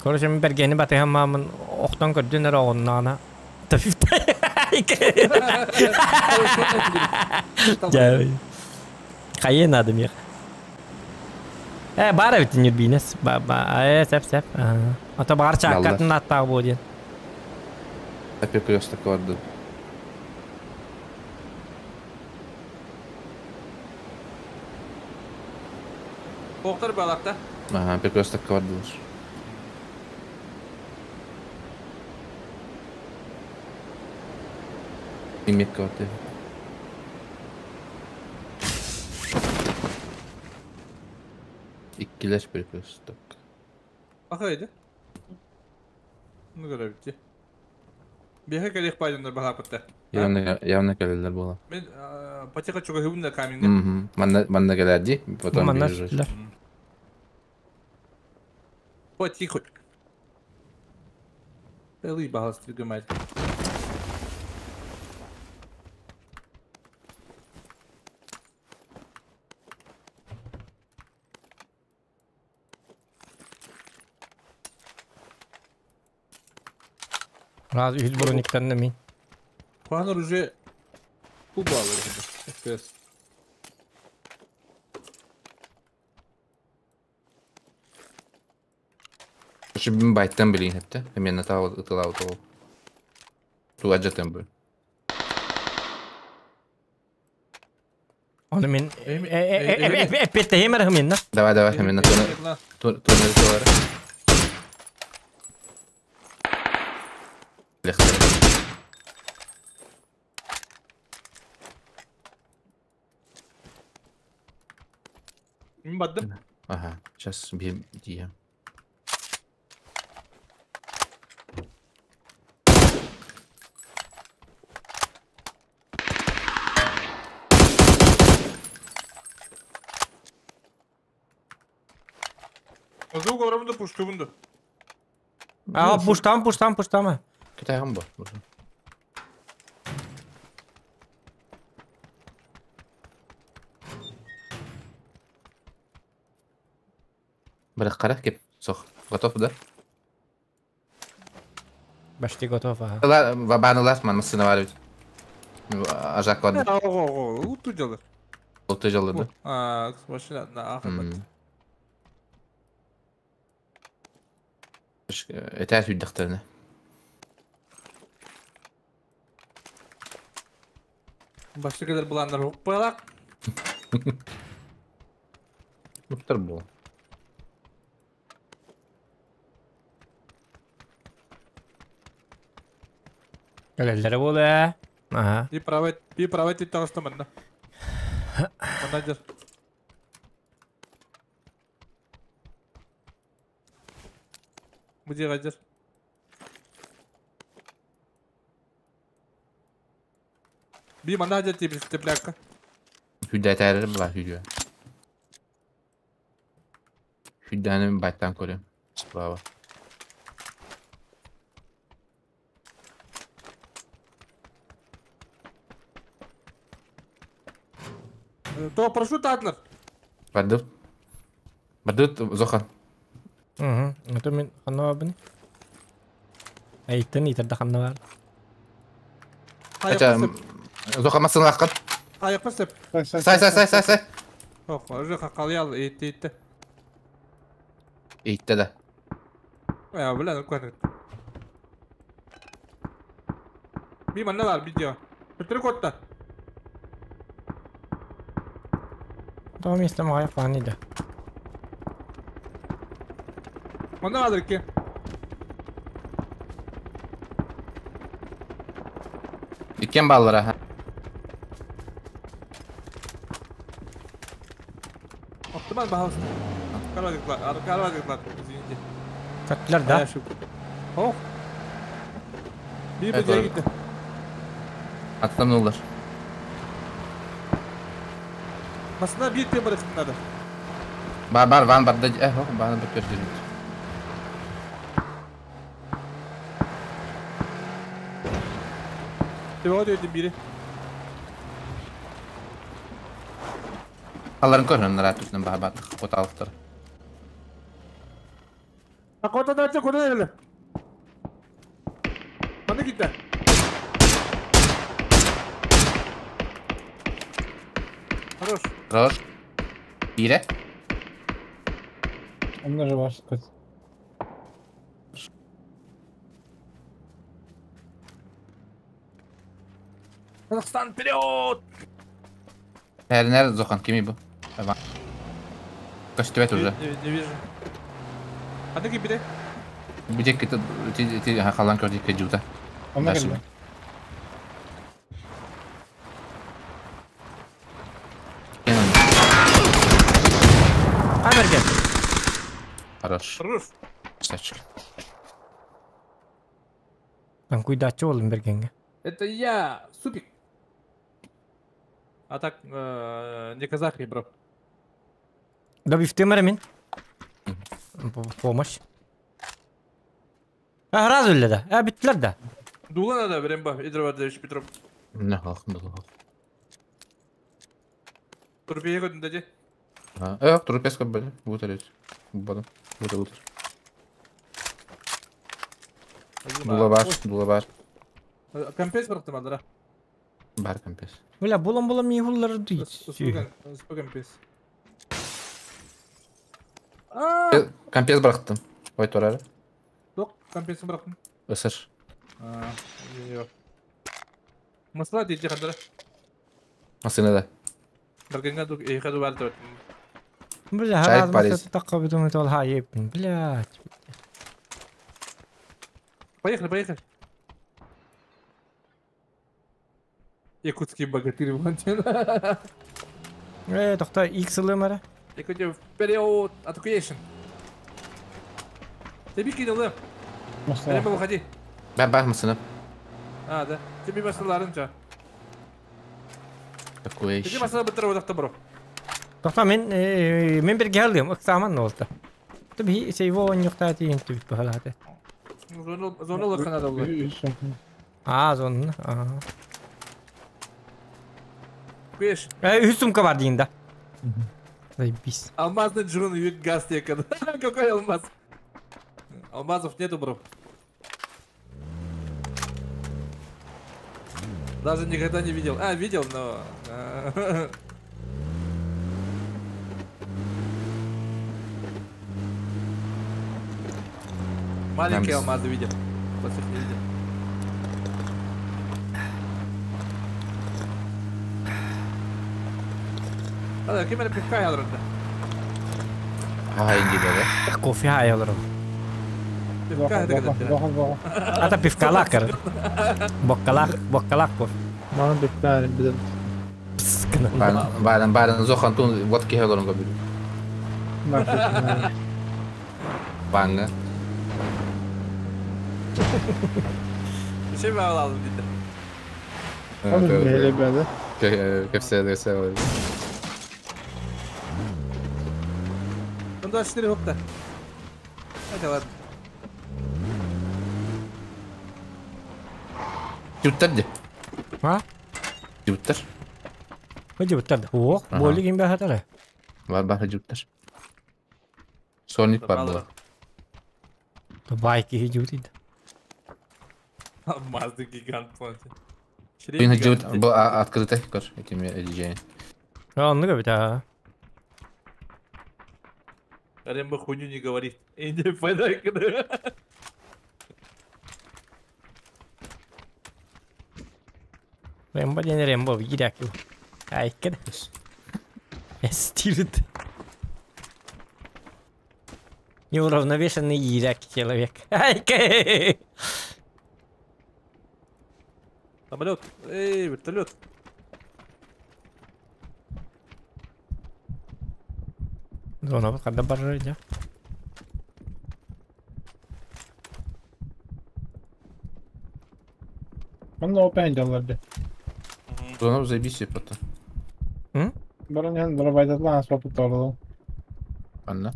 Короче, мен бергени батыган мамын оқтан көрдін әрі оғыннана. Қайын адым еқ. Бар әбіттін юрбинес. Сәп, сәп. Ата бар чаққатын аттағы боден. Перекресток барды. Оқтар балақта. Ага, перекресток барды. Имек барды. Иккилер перекресток. Бақайды. Ну көрө битти. Беха керек пайдандар балапытта. Явно явно келелер бола. Мен патека чуга хыбында каминге. Манна манна келерди, потом бежишь. Потихо. Элы багас тригмать. Раз үз брониктарына мин. Куаныр уже кубалы. FPS. Şimdi bayttan bileyim hep de. Hemen ıtılav ол. Туаджатан bu. Onu men эппетте хемер хымен на. Давай, давай, hemen тонер товары. Баддым. Ага, сейчас бьем дия. Звук орамында пуштубунду. А, пуштам, пуштам, пуштам. Китайган бу. Бірақ қара кеп, соқ. Готов, да? Почти готов, ага. Баны лас, ман сына бар бит. Ажак бар. Ого, уту жалыр. Уту жалыр, да? А, машина на ахат. Этер хүддәхтәрне. Башта кадәр буланнар укпайлак. Муктар бу. Кәләләре булы. Ага. Би правый тип тагыштым мында. Мында жер. Бу жеге жер. Би мында жер тип теплякка. Хүдә тәрер була хүдә. Хүдәне байтан көрем. Справа. То прошу татлар. Бардыт. Бардыт Зохан. Угу. Это мен ханна бабыны. Айттын итерде ханна бар. Хотя Зохан масын лаққын. Аяқ басып. Сай, сай, сай, сай, сай. Ох, уже қақалиял, итті, итті. Итті да. Я, бля, ну квадрат. Би манна бар, видео. Петр котта. Tamam istem аяқ фанида. Манна бар ки. Иккен баллара, ха. Оптимал бахалсын. Карвадыклар, карвадыклар, извините. Каттылар да. Ох. Би беже гитти. Аттамнулар. Басына bir темір ықтынады. Бар, бар, ван бар да, ох, баны бір көрдірді. Теба өтті бири. Аларын көрін, рат үстінен баға баттық, қоталықтыр. Қотада өтті, қотада өлі. Маны кетті. Хорош. Хорош. Бире. Он даже ваш хоть. Казахстан вперед! Нер, Зохан, кими бу? Костюмет уже. Не вижу. А ты кипи? Где ты ты халан көрдік кежута. Дальше. Амерген. Хорош. Хорош. Кстати. Там куйдачы болдым бергенге. Это я, супик. А так, не казахи, бро. Да бифтемер мен. Помощь. А, раз öyle да. А, bittiler да. Дула надо, Бремба, Идровардевич Петров. Не, хах, дула. Турбия годин даде. А, турбеска были. Вот это. Буду. Вот. Дула бар, дула бар. Компенс бырақтым алдыра. Бар компес. Бля, булан-булан миихуллары дүй. Спа компес. Компес бырахтым. Ой, турары. Ток, компесин бырахтым. Ысыр. Масла дейdi хандара. Масына да. Бергенге дук эйхе ду бар. Бля, Чай Париж. таққа бітім ол хайып. Блядь. Поехали, поехали. Якутский богатырь Валентин. Тохта X ылымара. Якутия вперед, атакуешн. Тебе кинул, да? Прямо выходи. Бә бар масына. А, да. Тебе масаларын ча. Такой Тебе масала бытыр одақта бро. Тохта мен мен бир келдим. Ыксаман болду. Түби сейво оньюкта тиин түбүт бахалаты. Зона лыққана болды. А, зонны. А. Куеш. Үс сумка бар дейін да. Заебись. Алмазный джун юг газ текан. Какой алмаз? Алмазов нету, бро. Даже никогда не видел. А, видел, но... Маленькие алмазы видел. Больших не видел. Hadi kim beni pifka yalırında. Ha indi да. Кофе аялырым. Пивка hadi kadar. Ата пивкалак. Боккалак, боккалак кофе. Мана бектар бидем. Барын барын зохан тун водки ялырым габил. Банга. Bir şey mi alalım dedi. Hele bende. Кепсе десе. Bunda işleri yok da. Hadi ладно. Juttар де. А? Juttар. Juttар. О, боли ким бахатара. Бар бар juttар. Соник бар була. Байки жутид. Алмазный гигант. Блин, жут был открытый, кор, этими диджеями. А, ну говорит, а. Рембо хуйню не говорит. Иди подарок. Рембо ден Рембо, гидак его. Ай, кед. Стилит. Неуравновешенный ирак человек. Ай, Самолет. Эй, вертолет. Зона когда баржа, да? Манна опять делали. Зона заебись потом. Баран дробайдатлан спапытарлы. Анна.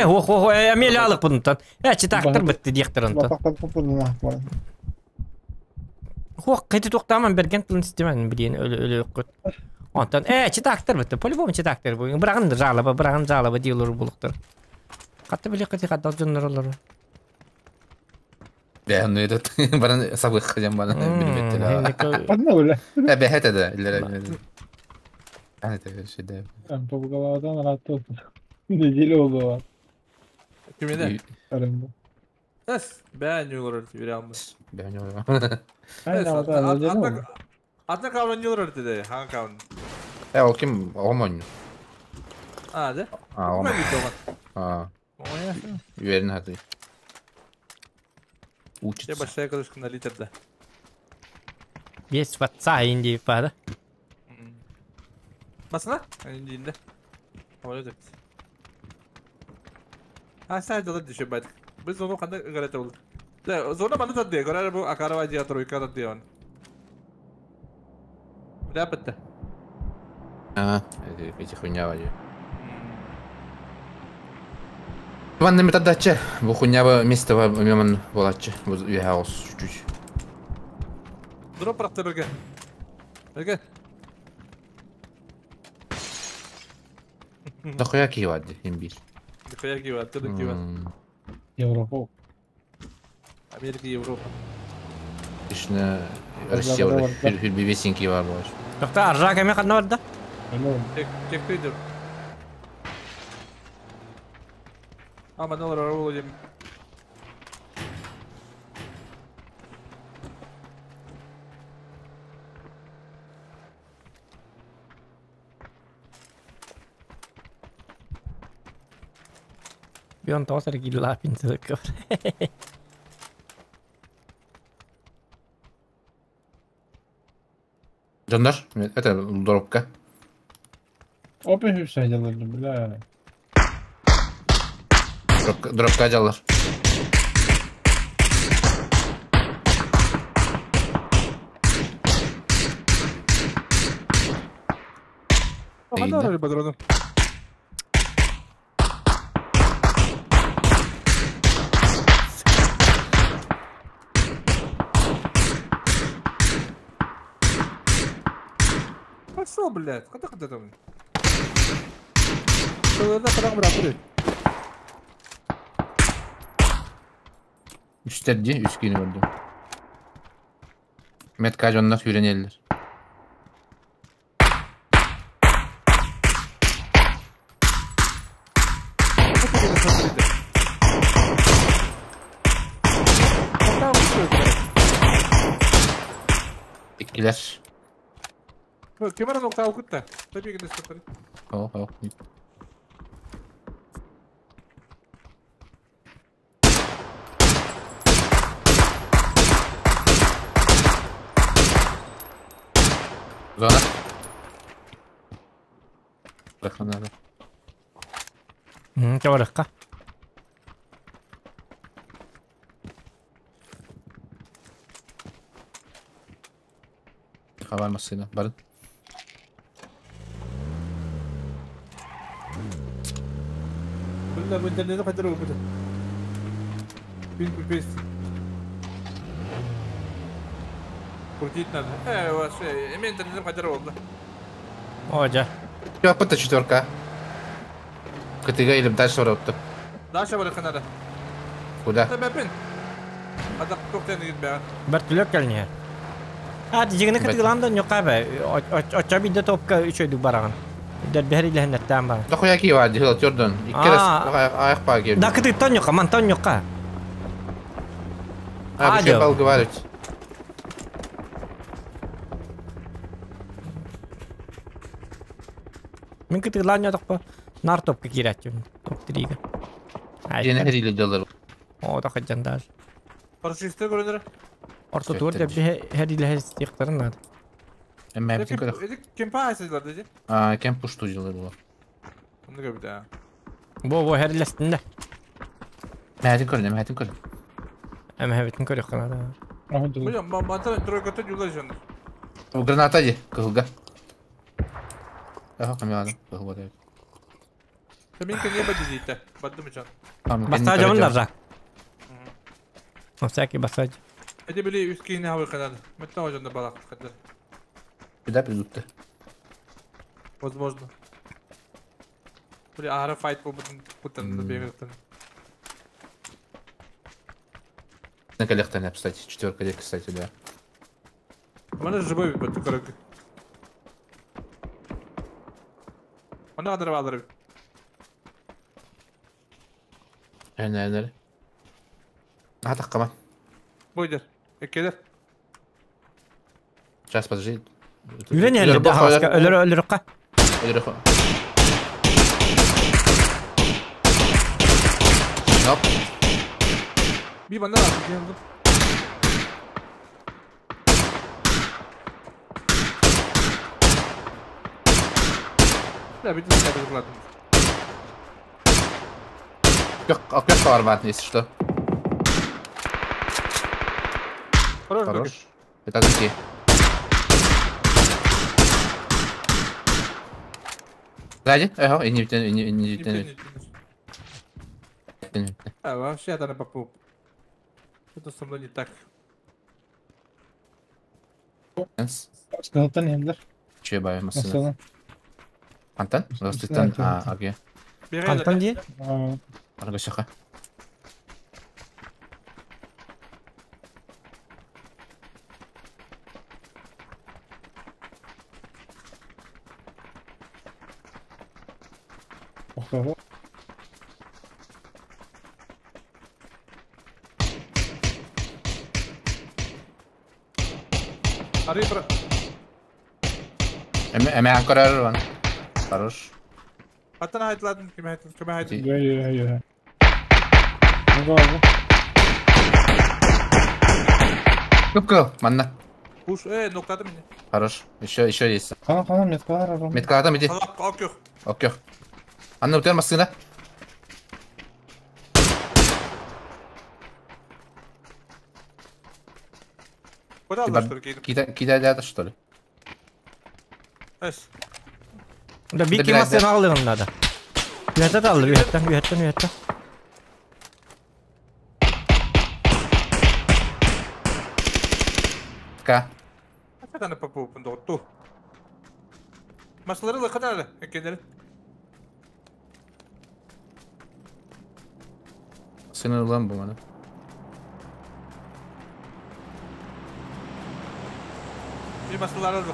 Ох, ох, эмел алык бунтан. Читактыр битти диэхтеринтан. Хох, кайты тоқтаман берген тылын системаны билен өлө өлө өккөт. Онтон читактыр битти, по-любому читактыр бу. Бирагын жалоба, бирагын жалоба дийлер булуктар. Катты биле кати кадал жоннор олар. Бә, ну этот баран сабых хадям бана билбетте. Одна үле. Бә, это да, илер. А это шеде. Там побугалаудан рат Неделю было. Кимеде? Аренда. Эс, бә не олар бере алмас. Бә не олар. Атна кавран не олар деди, хан кавран. Ол ким Омон. А, да? А, Омон. А. Уверен, хаты. Учится. Я большая крышка на литр, да. Есть в отца Индии, пада. Басына? Индиинде. Самолет эпти. А, сәл düşüyor байтык. Biz onu кандай гарата болдuk. Да, зона баны тадды. Көрөр бу Акарова дия тройка тадды он. Бля бітті. А, эти хуйня вади. Ванна метадача. Бу хуйня место меман болачы. Бу я чуть-чуть. Дроп быракты бірге. Бірге. Дохуя киевадди, имбирь. Дохуя киевадди, да киевадди. Европа. Америка, Европа. Ишне Россия уже хүрбибесинки бар болар. Тохта аржа кеме ханна барда? Тектейдер. Ама налар арабыл дем. Бион тоосар киллаапин сылыккар. Дьоннор, это дробка. Опять все делали, бля. Дробка, дробка дьаллар. Ханна арабыл патрону. Пошел, блядь. Куда куда там? Үстер ди, үс кини көрдүм. Метка дьоннор хүренеллер. Иккилер. Кемера нокта алкутта. Tabii ki de sıfır. О, о. Зона. Надо. Чабарыкка. Хабар машина. Барын. Бunda bu internete kadar oldu. Bin bir Крутить надо. Вообще, эми интернет kadar oldu. Ожа. Yok, это четверка. Кытыга или дальше барыпты. Дальше барык надо. Куда? Бәпин. Адам токтен гит бә. Бертүлөк келне. А, жигини кытыгланда ньока бе. Оча бидде топка үчөйдүк бараган. Дер илехнеттен бар. Да хуя ки бар, дихил тюрдөн. Икки раз аяк па кирди. Да кытыттан ньока, мантан ньока. А, бу бал говорит. Мен кытыглан ньотокпа нар топка кирәтчүм. Топ триге. Жене хериле жалар. О, да хаджан даже. Парашютистер көрөнөр. Орто тур деп хериле хестиктарын надо. Эме битин көрө. Кемпа айсызлар деди. А, кем пушту жылар булар. Оны көрбүт а. Бо бо херилестинде. Мәтин көрүн, мәтин көрүн. Эме битин көрөк канада. Бу мата тройката жулар жон. Граната ди, кызылга. Аха, камяда, кызылга деп. Мен кене бадизите. Баддым жан. Баста жамын жак. На всякий басаж. Эди били үскине хабы канады. Мэтта жонда балак кадар. Куда придут-то? Возможно. Били ара файт бу бутан бегеттен. На коллектор, кстати, четверка, кстати, да. Мана живой бит короче. Мана кадар балдар. Әне, әне. А, так, кама. Бойдер. Экелер. Сейчас, подожди. Үрен әлі, өлөр өлөрөккө. Өлөрөккө. Nope. Би банда алды. Да, бит не кладым. Как бар, если что. Хорош. Хорош. Это какие? Сзади? Ага, и не не не не не. А, вообще я там попал. Что-то со мной не так. Скалатан хемдер. Че бай, масына. Антон? Здравствуйте, а, окей. Антон ди? Аргасяха. Арый про... Эме көрөр ван. Хорош. Аттан айтылатын ким айтыл, ким айтыл. Йө йө йө. Ну Кып-кыл, манна. Пуш, ноктады мени. Хорош. Еще, еще есть. Кана кана меткалар арам. Меткаладам иди. Алак, yok. Окей. Анна утер машина. Куда алаштыр кейдим? Кидай, кидай что ли? Эс. Да бики машина алыгын надо. Үһәтә алды, үһәттән, үһәттән, үһәттән. Ка. Атаганы папу пундотту. Масалары лаканары, экенери. Сені улан bu mana. Bir masaları laka.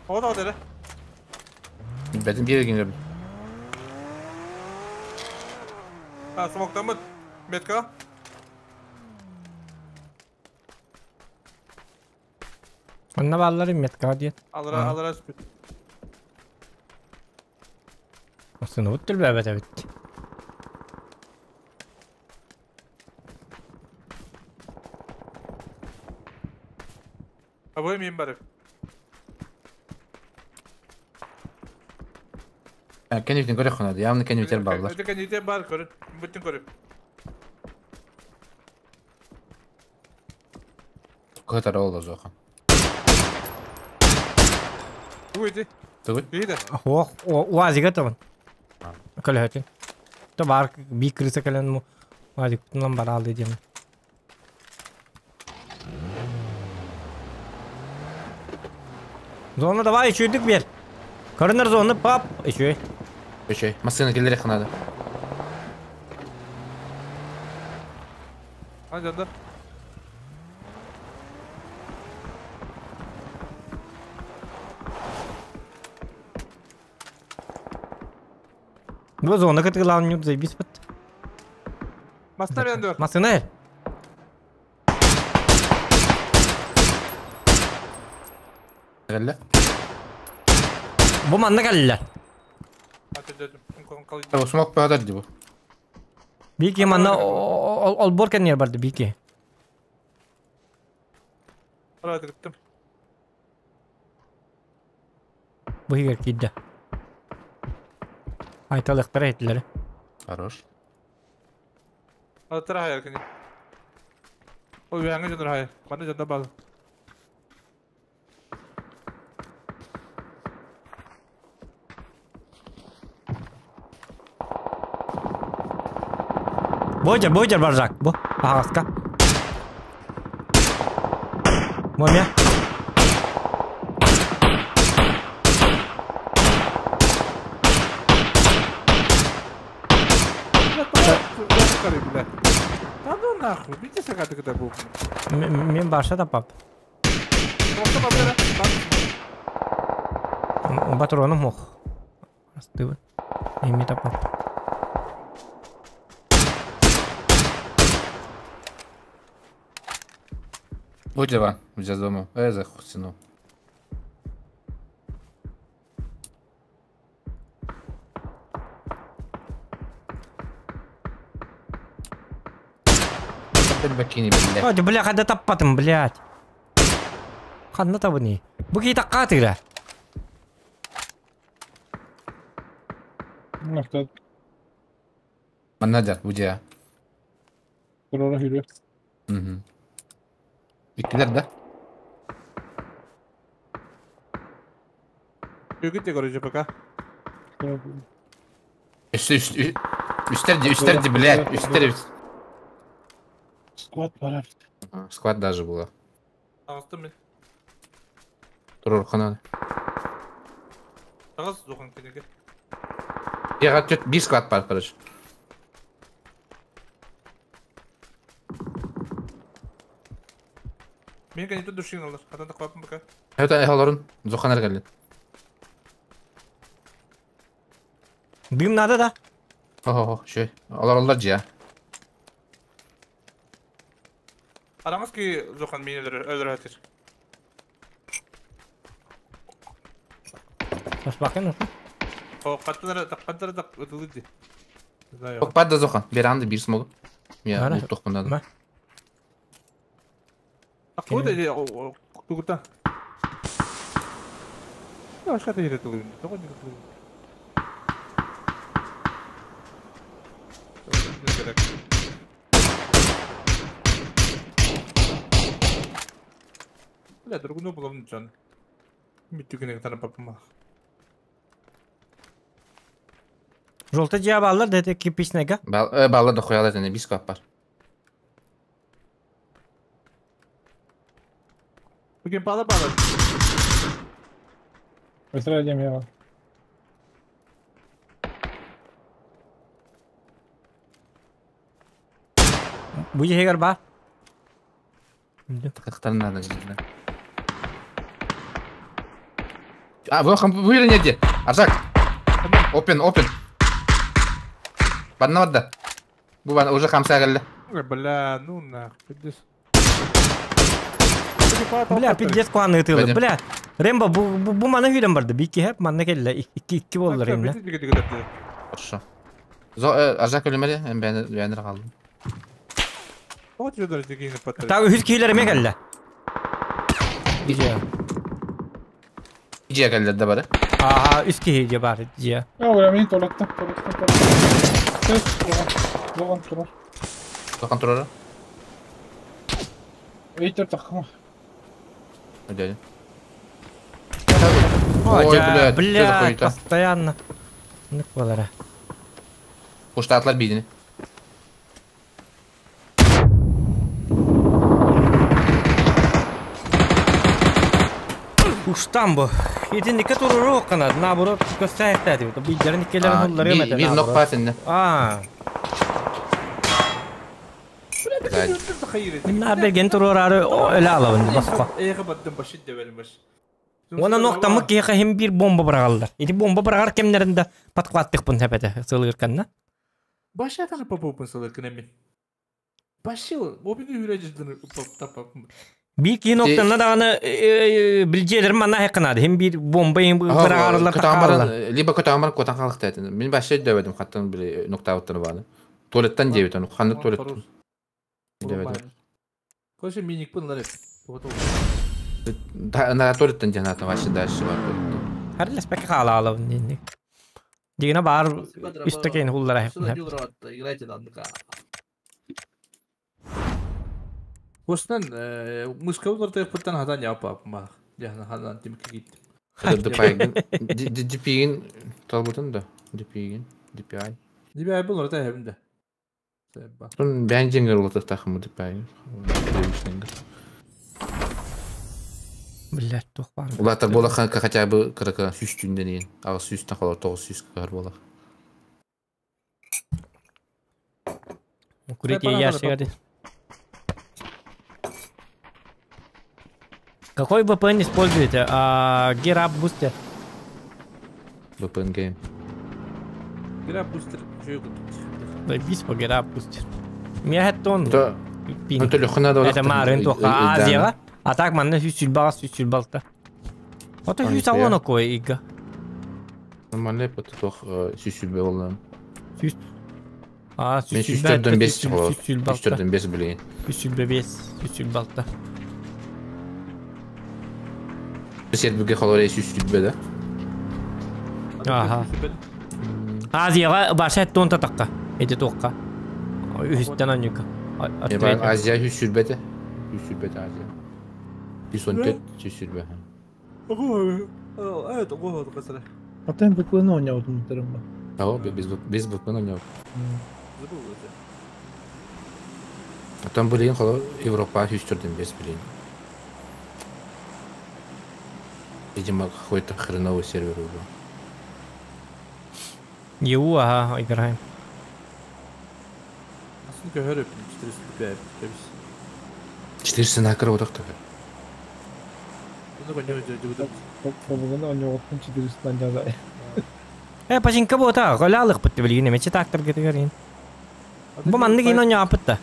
O da dere. Benim bir gün Ha, smoktan mı? Metka. Онна баллары метка диет. Алара, алара спит. Осыны буттул бәбәтә бит. Абой мин барып. Кеневтен көрө ханады. Явно кеневтер баллар. Это кеневтер бар көрө. Бүтүн көрө. Көтөр олду жохан. Тугуйди. Тугуй. Биде. Ох, уазига табын. Көлөтүн. То бар би крыса кэлэн му. Уазик тунан бар алды дем. Зона давай еще бер. Корнер зоны пап еще. Еще. Машина келер ханады. Анжандар. Бу зона кытылан нюк заебись бит. Масына бен дör. Машина. Келле. Бу манна келле. Бу смок бадар ди бу. Бики манна олбор кеннер барды бики. Арада гиттим. Бу хигер кидде. Айталыктар этлери. Хорош. Атра hayır кини. Ой, яңы жонор hayır. Мана жонда бал. Бойжар, бойжар баржак. Бу. Агаска. Момя. Да ну нахуй, видите, как это был? Мен барша да пап. Патроном мох. Астывы. Ими тапап. Будь Иван, у тебя дома. За хустину. Бакини, блядь. Ой, бля, хада таппатым, блядь. Ханна табыни. Бу кей такка тыра. Маннаджар, будя. Турора хүрү. Угу. Иккилер да? Югите короче пока. Үстер, үстер, блядь, үстер. Склад бар. Склад даже было. Астым мен. Турор хананы. Тагас зохан кенеге. Я түт бир склад бар, короче. Мен кенете душин алар. Хатан да капым бака. Это эхолорун. Зохан эргелли. Дым надо да? Охо, шö. Алар алар жия. Арамыз ки зохан мени өлөр хатыр. Бас бакын. О, каттар каттар да өтүлдү. Знаю. Ок падда зохан. Бер анды бир смог. Я Ара. лут тохпунда. Ма. Акуда тугута. Я башка да өтүлдү. Тогон өтүлдү. Бля, другую булам жан. Мүттүгүнө танып папама. Жолта жия баллар дети кирпичныйга. Бал балла да хуялар дене бир склад бар. Бүгүн бала бала. Быстрее идем я. Бу жегер ба. Тактан надо. А, bu bu yere ne diye? Arsak. Open, open. Банна барда. Бу бан уже хамса келди. Бля, ну нах, пиздец. Бля, пиздец куаны тылы. Пойдем. Бля, Рембо бу бу бу мана хүлен барды. Бики хеп манна келле. Икки икки болдур эмне. Хорошо. Зо Аржак өлмөдү, мен бәнер калдым. Так үз кийлер эме келле. Жия. Ижия келди да бары. Аха, үз кихи бар. Жия. Я бля, мени толатты, толатты, толатты. Зохан, турар. Зохан турар. Эйтер такма. Дядя. Ой, Ой, блядь, что за бля, хуйта? постоянно. Ну, болара. Куштатлар бидини. Уштан бу. Итинникке туруру канат, наоборот, көстәйттә дип. Билдерин икеләрен хуллары Бир мәтә. бир нок пасынны. А. Мин берген турурары эле алабын баска. Она ноктамы киха хем бир бомба бырагалдар. Ити бомба бырагар кемнеринде патклаттык бун хепете сылырканна. Баша таны попопун сылыркан мен. Башил, обини хүрәҗдин тапап. Би ки ноктанна даганы билжелер манна хеканады. Хем бир бомба хем бырагарлар такалар. Либо көтамар котан халык тәтин. Мин башы дөбөдүм хаттан бир нокта оттыры баны. Туалеттан дебит аны, ханны туалет. Дөбөдүм. Коше миник бунлар. На туалеттан жаната башы дальше бар. Харлас бек хала алабын динди. Дигена бар үстәкен хуллар хеп. Играйте данныка. Хостан мускаулар пыттан хадан япап ма. Яхна хадан тимки гит. DPI-ген DPI-ген талбытын да. DPI-ген DPI. DPI булар да хәбинде. Тун бән жеңгер улатык тахымы DPI. Блядь, тух бар. Улатар бола хотя бы кырыка сүз түнден ен. Ага сүз тахалар тоғыз сүз кар бола. Курить ящик. Какой VPN используете? Gear Booster. VPN Game. Gear Booster. Заебись по Gear Booster. Меня это он. Это марын тока Азияга. А так манна сүз сүлбага сүз сүлбалта. Ото сүз алона кой ига. Нормально это тох сүз сүлбе болду. Сүз. А сүз сүздөрдөн 5 болот. Сүздөрдөн 5 билейин. Сүз сүлбе 5, сүз сүлбалта. Сербиге холор сүз сүлбе да. Аха. Азияга баша тон татакка. Эти токка. Үстен анюка. Азия сүз сүлбе де. Сүз сүлбе Азия. 114 сүз сүлбе. Evet, o kadar. Атын VPN ойнаудың түрім ба? Ага, без VPN ойнау. Атан билейин холор Европа 104 5 билейин. Видимо, какой-то хреновый сервер был. Ю, ага, играем. Aslında köhör öptüm. 405 кебис. 400 накыр отақ тағы. Bunu koyuyor жуду. Тобугун оньоҕуттан 400 жазай. Пачинка бота, голялых бытты билигин, эмече тактыр кетигерин. Бу маннык ин оñо апытта.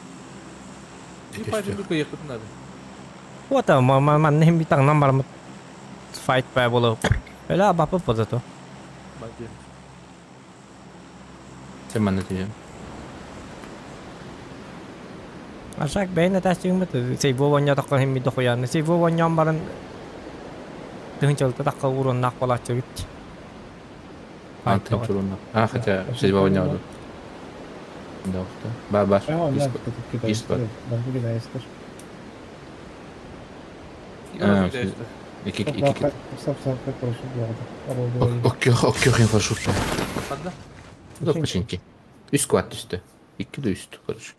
Bir parça bir koyup надо. Ота, манны хим битаңнан бармыт. Файт бай болу. Эла бапы позато. Бади. Сен манна түйем. Ашак бейне тастигин бит. Сей бу оñо такка хим бит хояны. Сей бу оñо барын тыгынчалта такка урон нак болачы бит. А, ты чурунна. А, хотя, седьмого дня буду. Да, да. Ба, ба. Есть бар. Iki iki. Оккёхин парашют. Ханда? Да, починки. Үс квад үстü. İki de üstü, короче.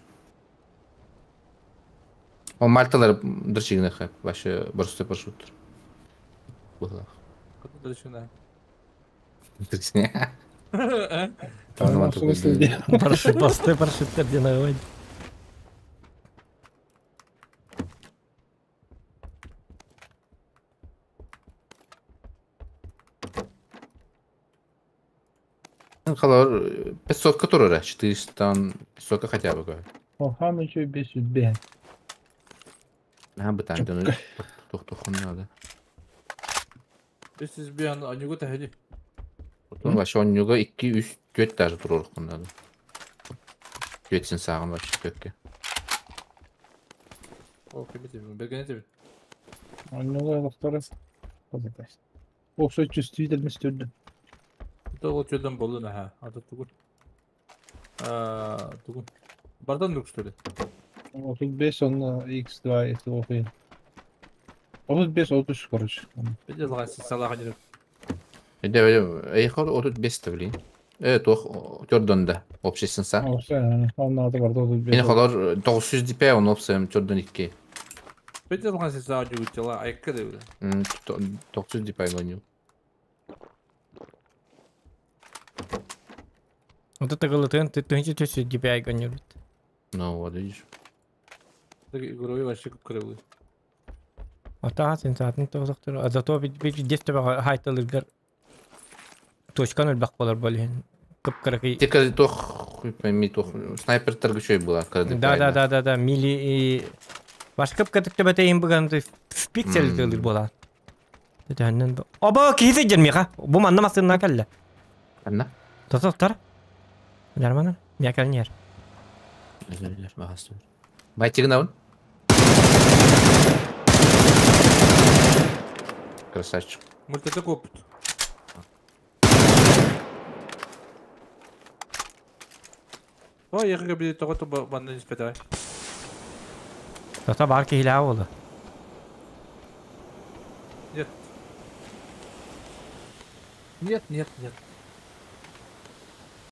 О, Мальталар дырчигіне хэп. Вообще, просто парашют. Было. Куда дальше Дырчигіне. Парашют, басты парашюттер ден агабай. Халар 500 который 400 500 хотя бы. Оха, еще 505. Ага, бытан, тух тух надо. 505 анюга тахили. Потом вообще он него 2 3 4 даже турор надо. Четсин сагын вообще төкке. О, кемете, бергене тебе. Оньоҕо доктора. Оксо чувствительность түрдү. Того чөдөн болду на ха. Ата тугун. А, тугун. Бардан дук что ли? 35 он x2 если оқиын. 35 33 короче. Беде лага салага не. Эде, эй, хор 35 та блин. Тох төрдөн общий сенса. Оксо, он аты бар 35. Мен холор 900 дп он опсем төрдөн 2. Беде лага салага жугутла айкка деп. 900 дп ойнойм. Вот это голотын, ты тынчы төсү DPI гонюр. Ну вот, видишь. Так игровой вообще как крылы. Ата сен саатын тоғызақтыр. А зато бит бит десте хайталыргар. Точкан өлбак болар болен. Кып-кыракый. Тека тох, хуй пойми, тох, снайпер торгучой была, когда Да, мили и... Баш кып-кырак төбәтә им бүгін в пиксель тылыр бола. Төтәннән. Оба, кизе жер миха. Бу манна масынна кәлле. Анна? Тотоктар. Жармана, мякалнер. Байтигін ауын? Красавчик. Мультатек опыт. Ой, я как бы того-то банна не спитаю. Тота бар кихилә олы. Нет. Нет, нет, нет.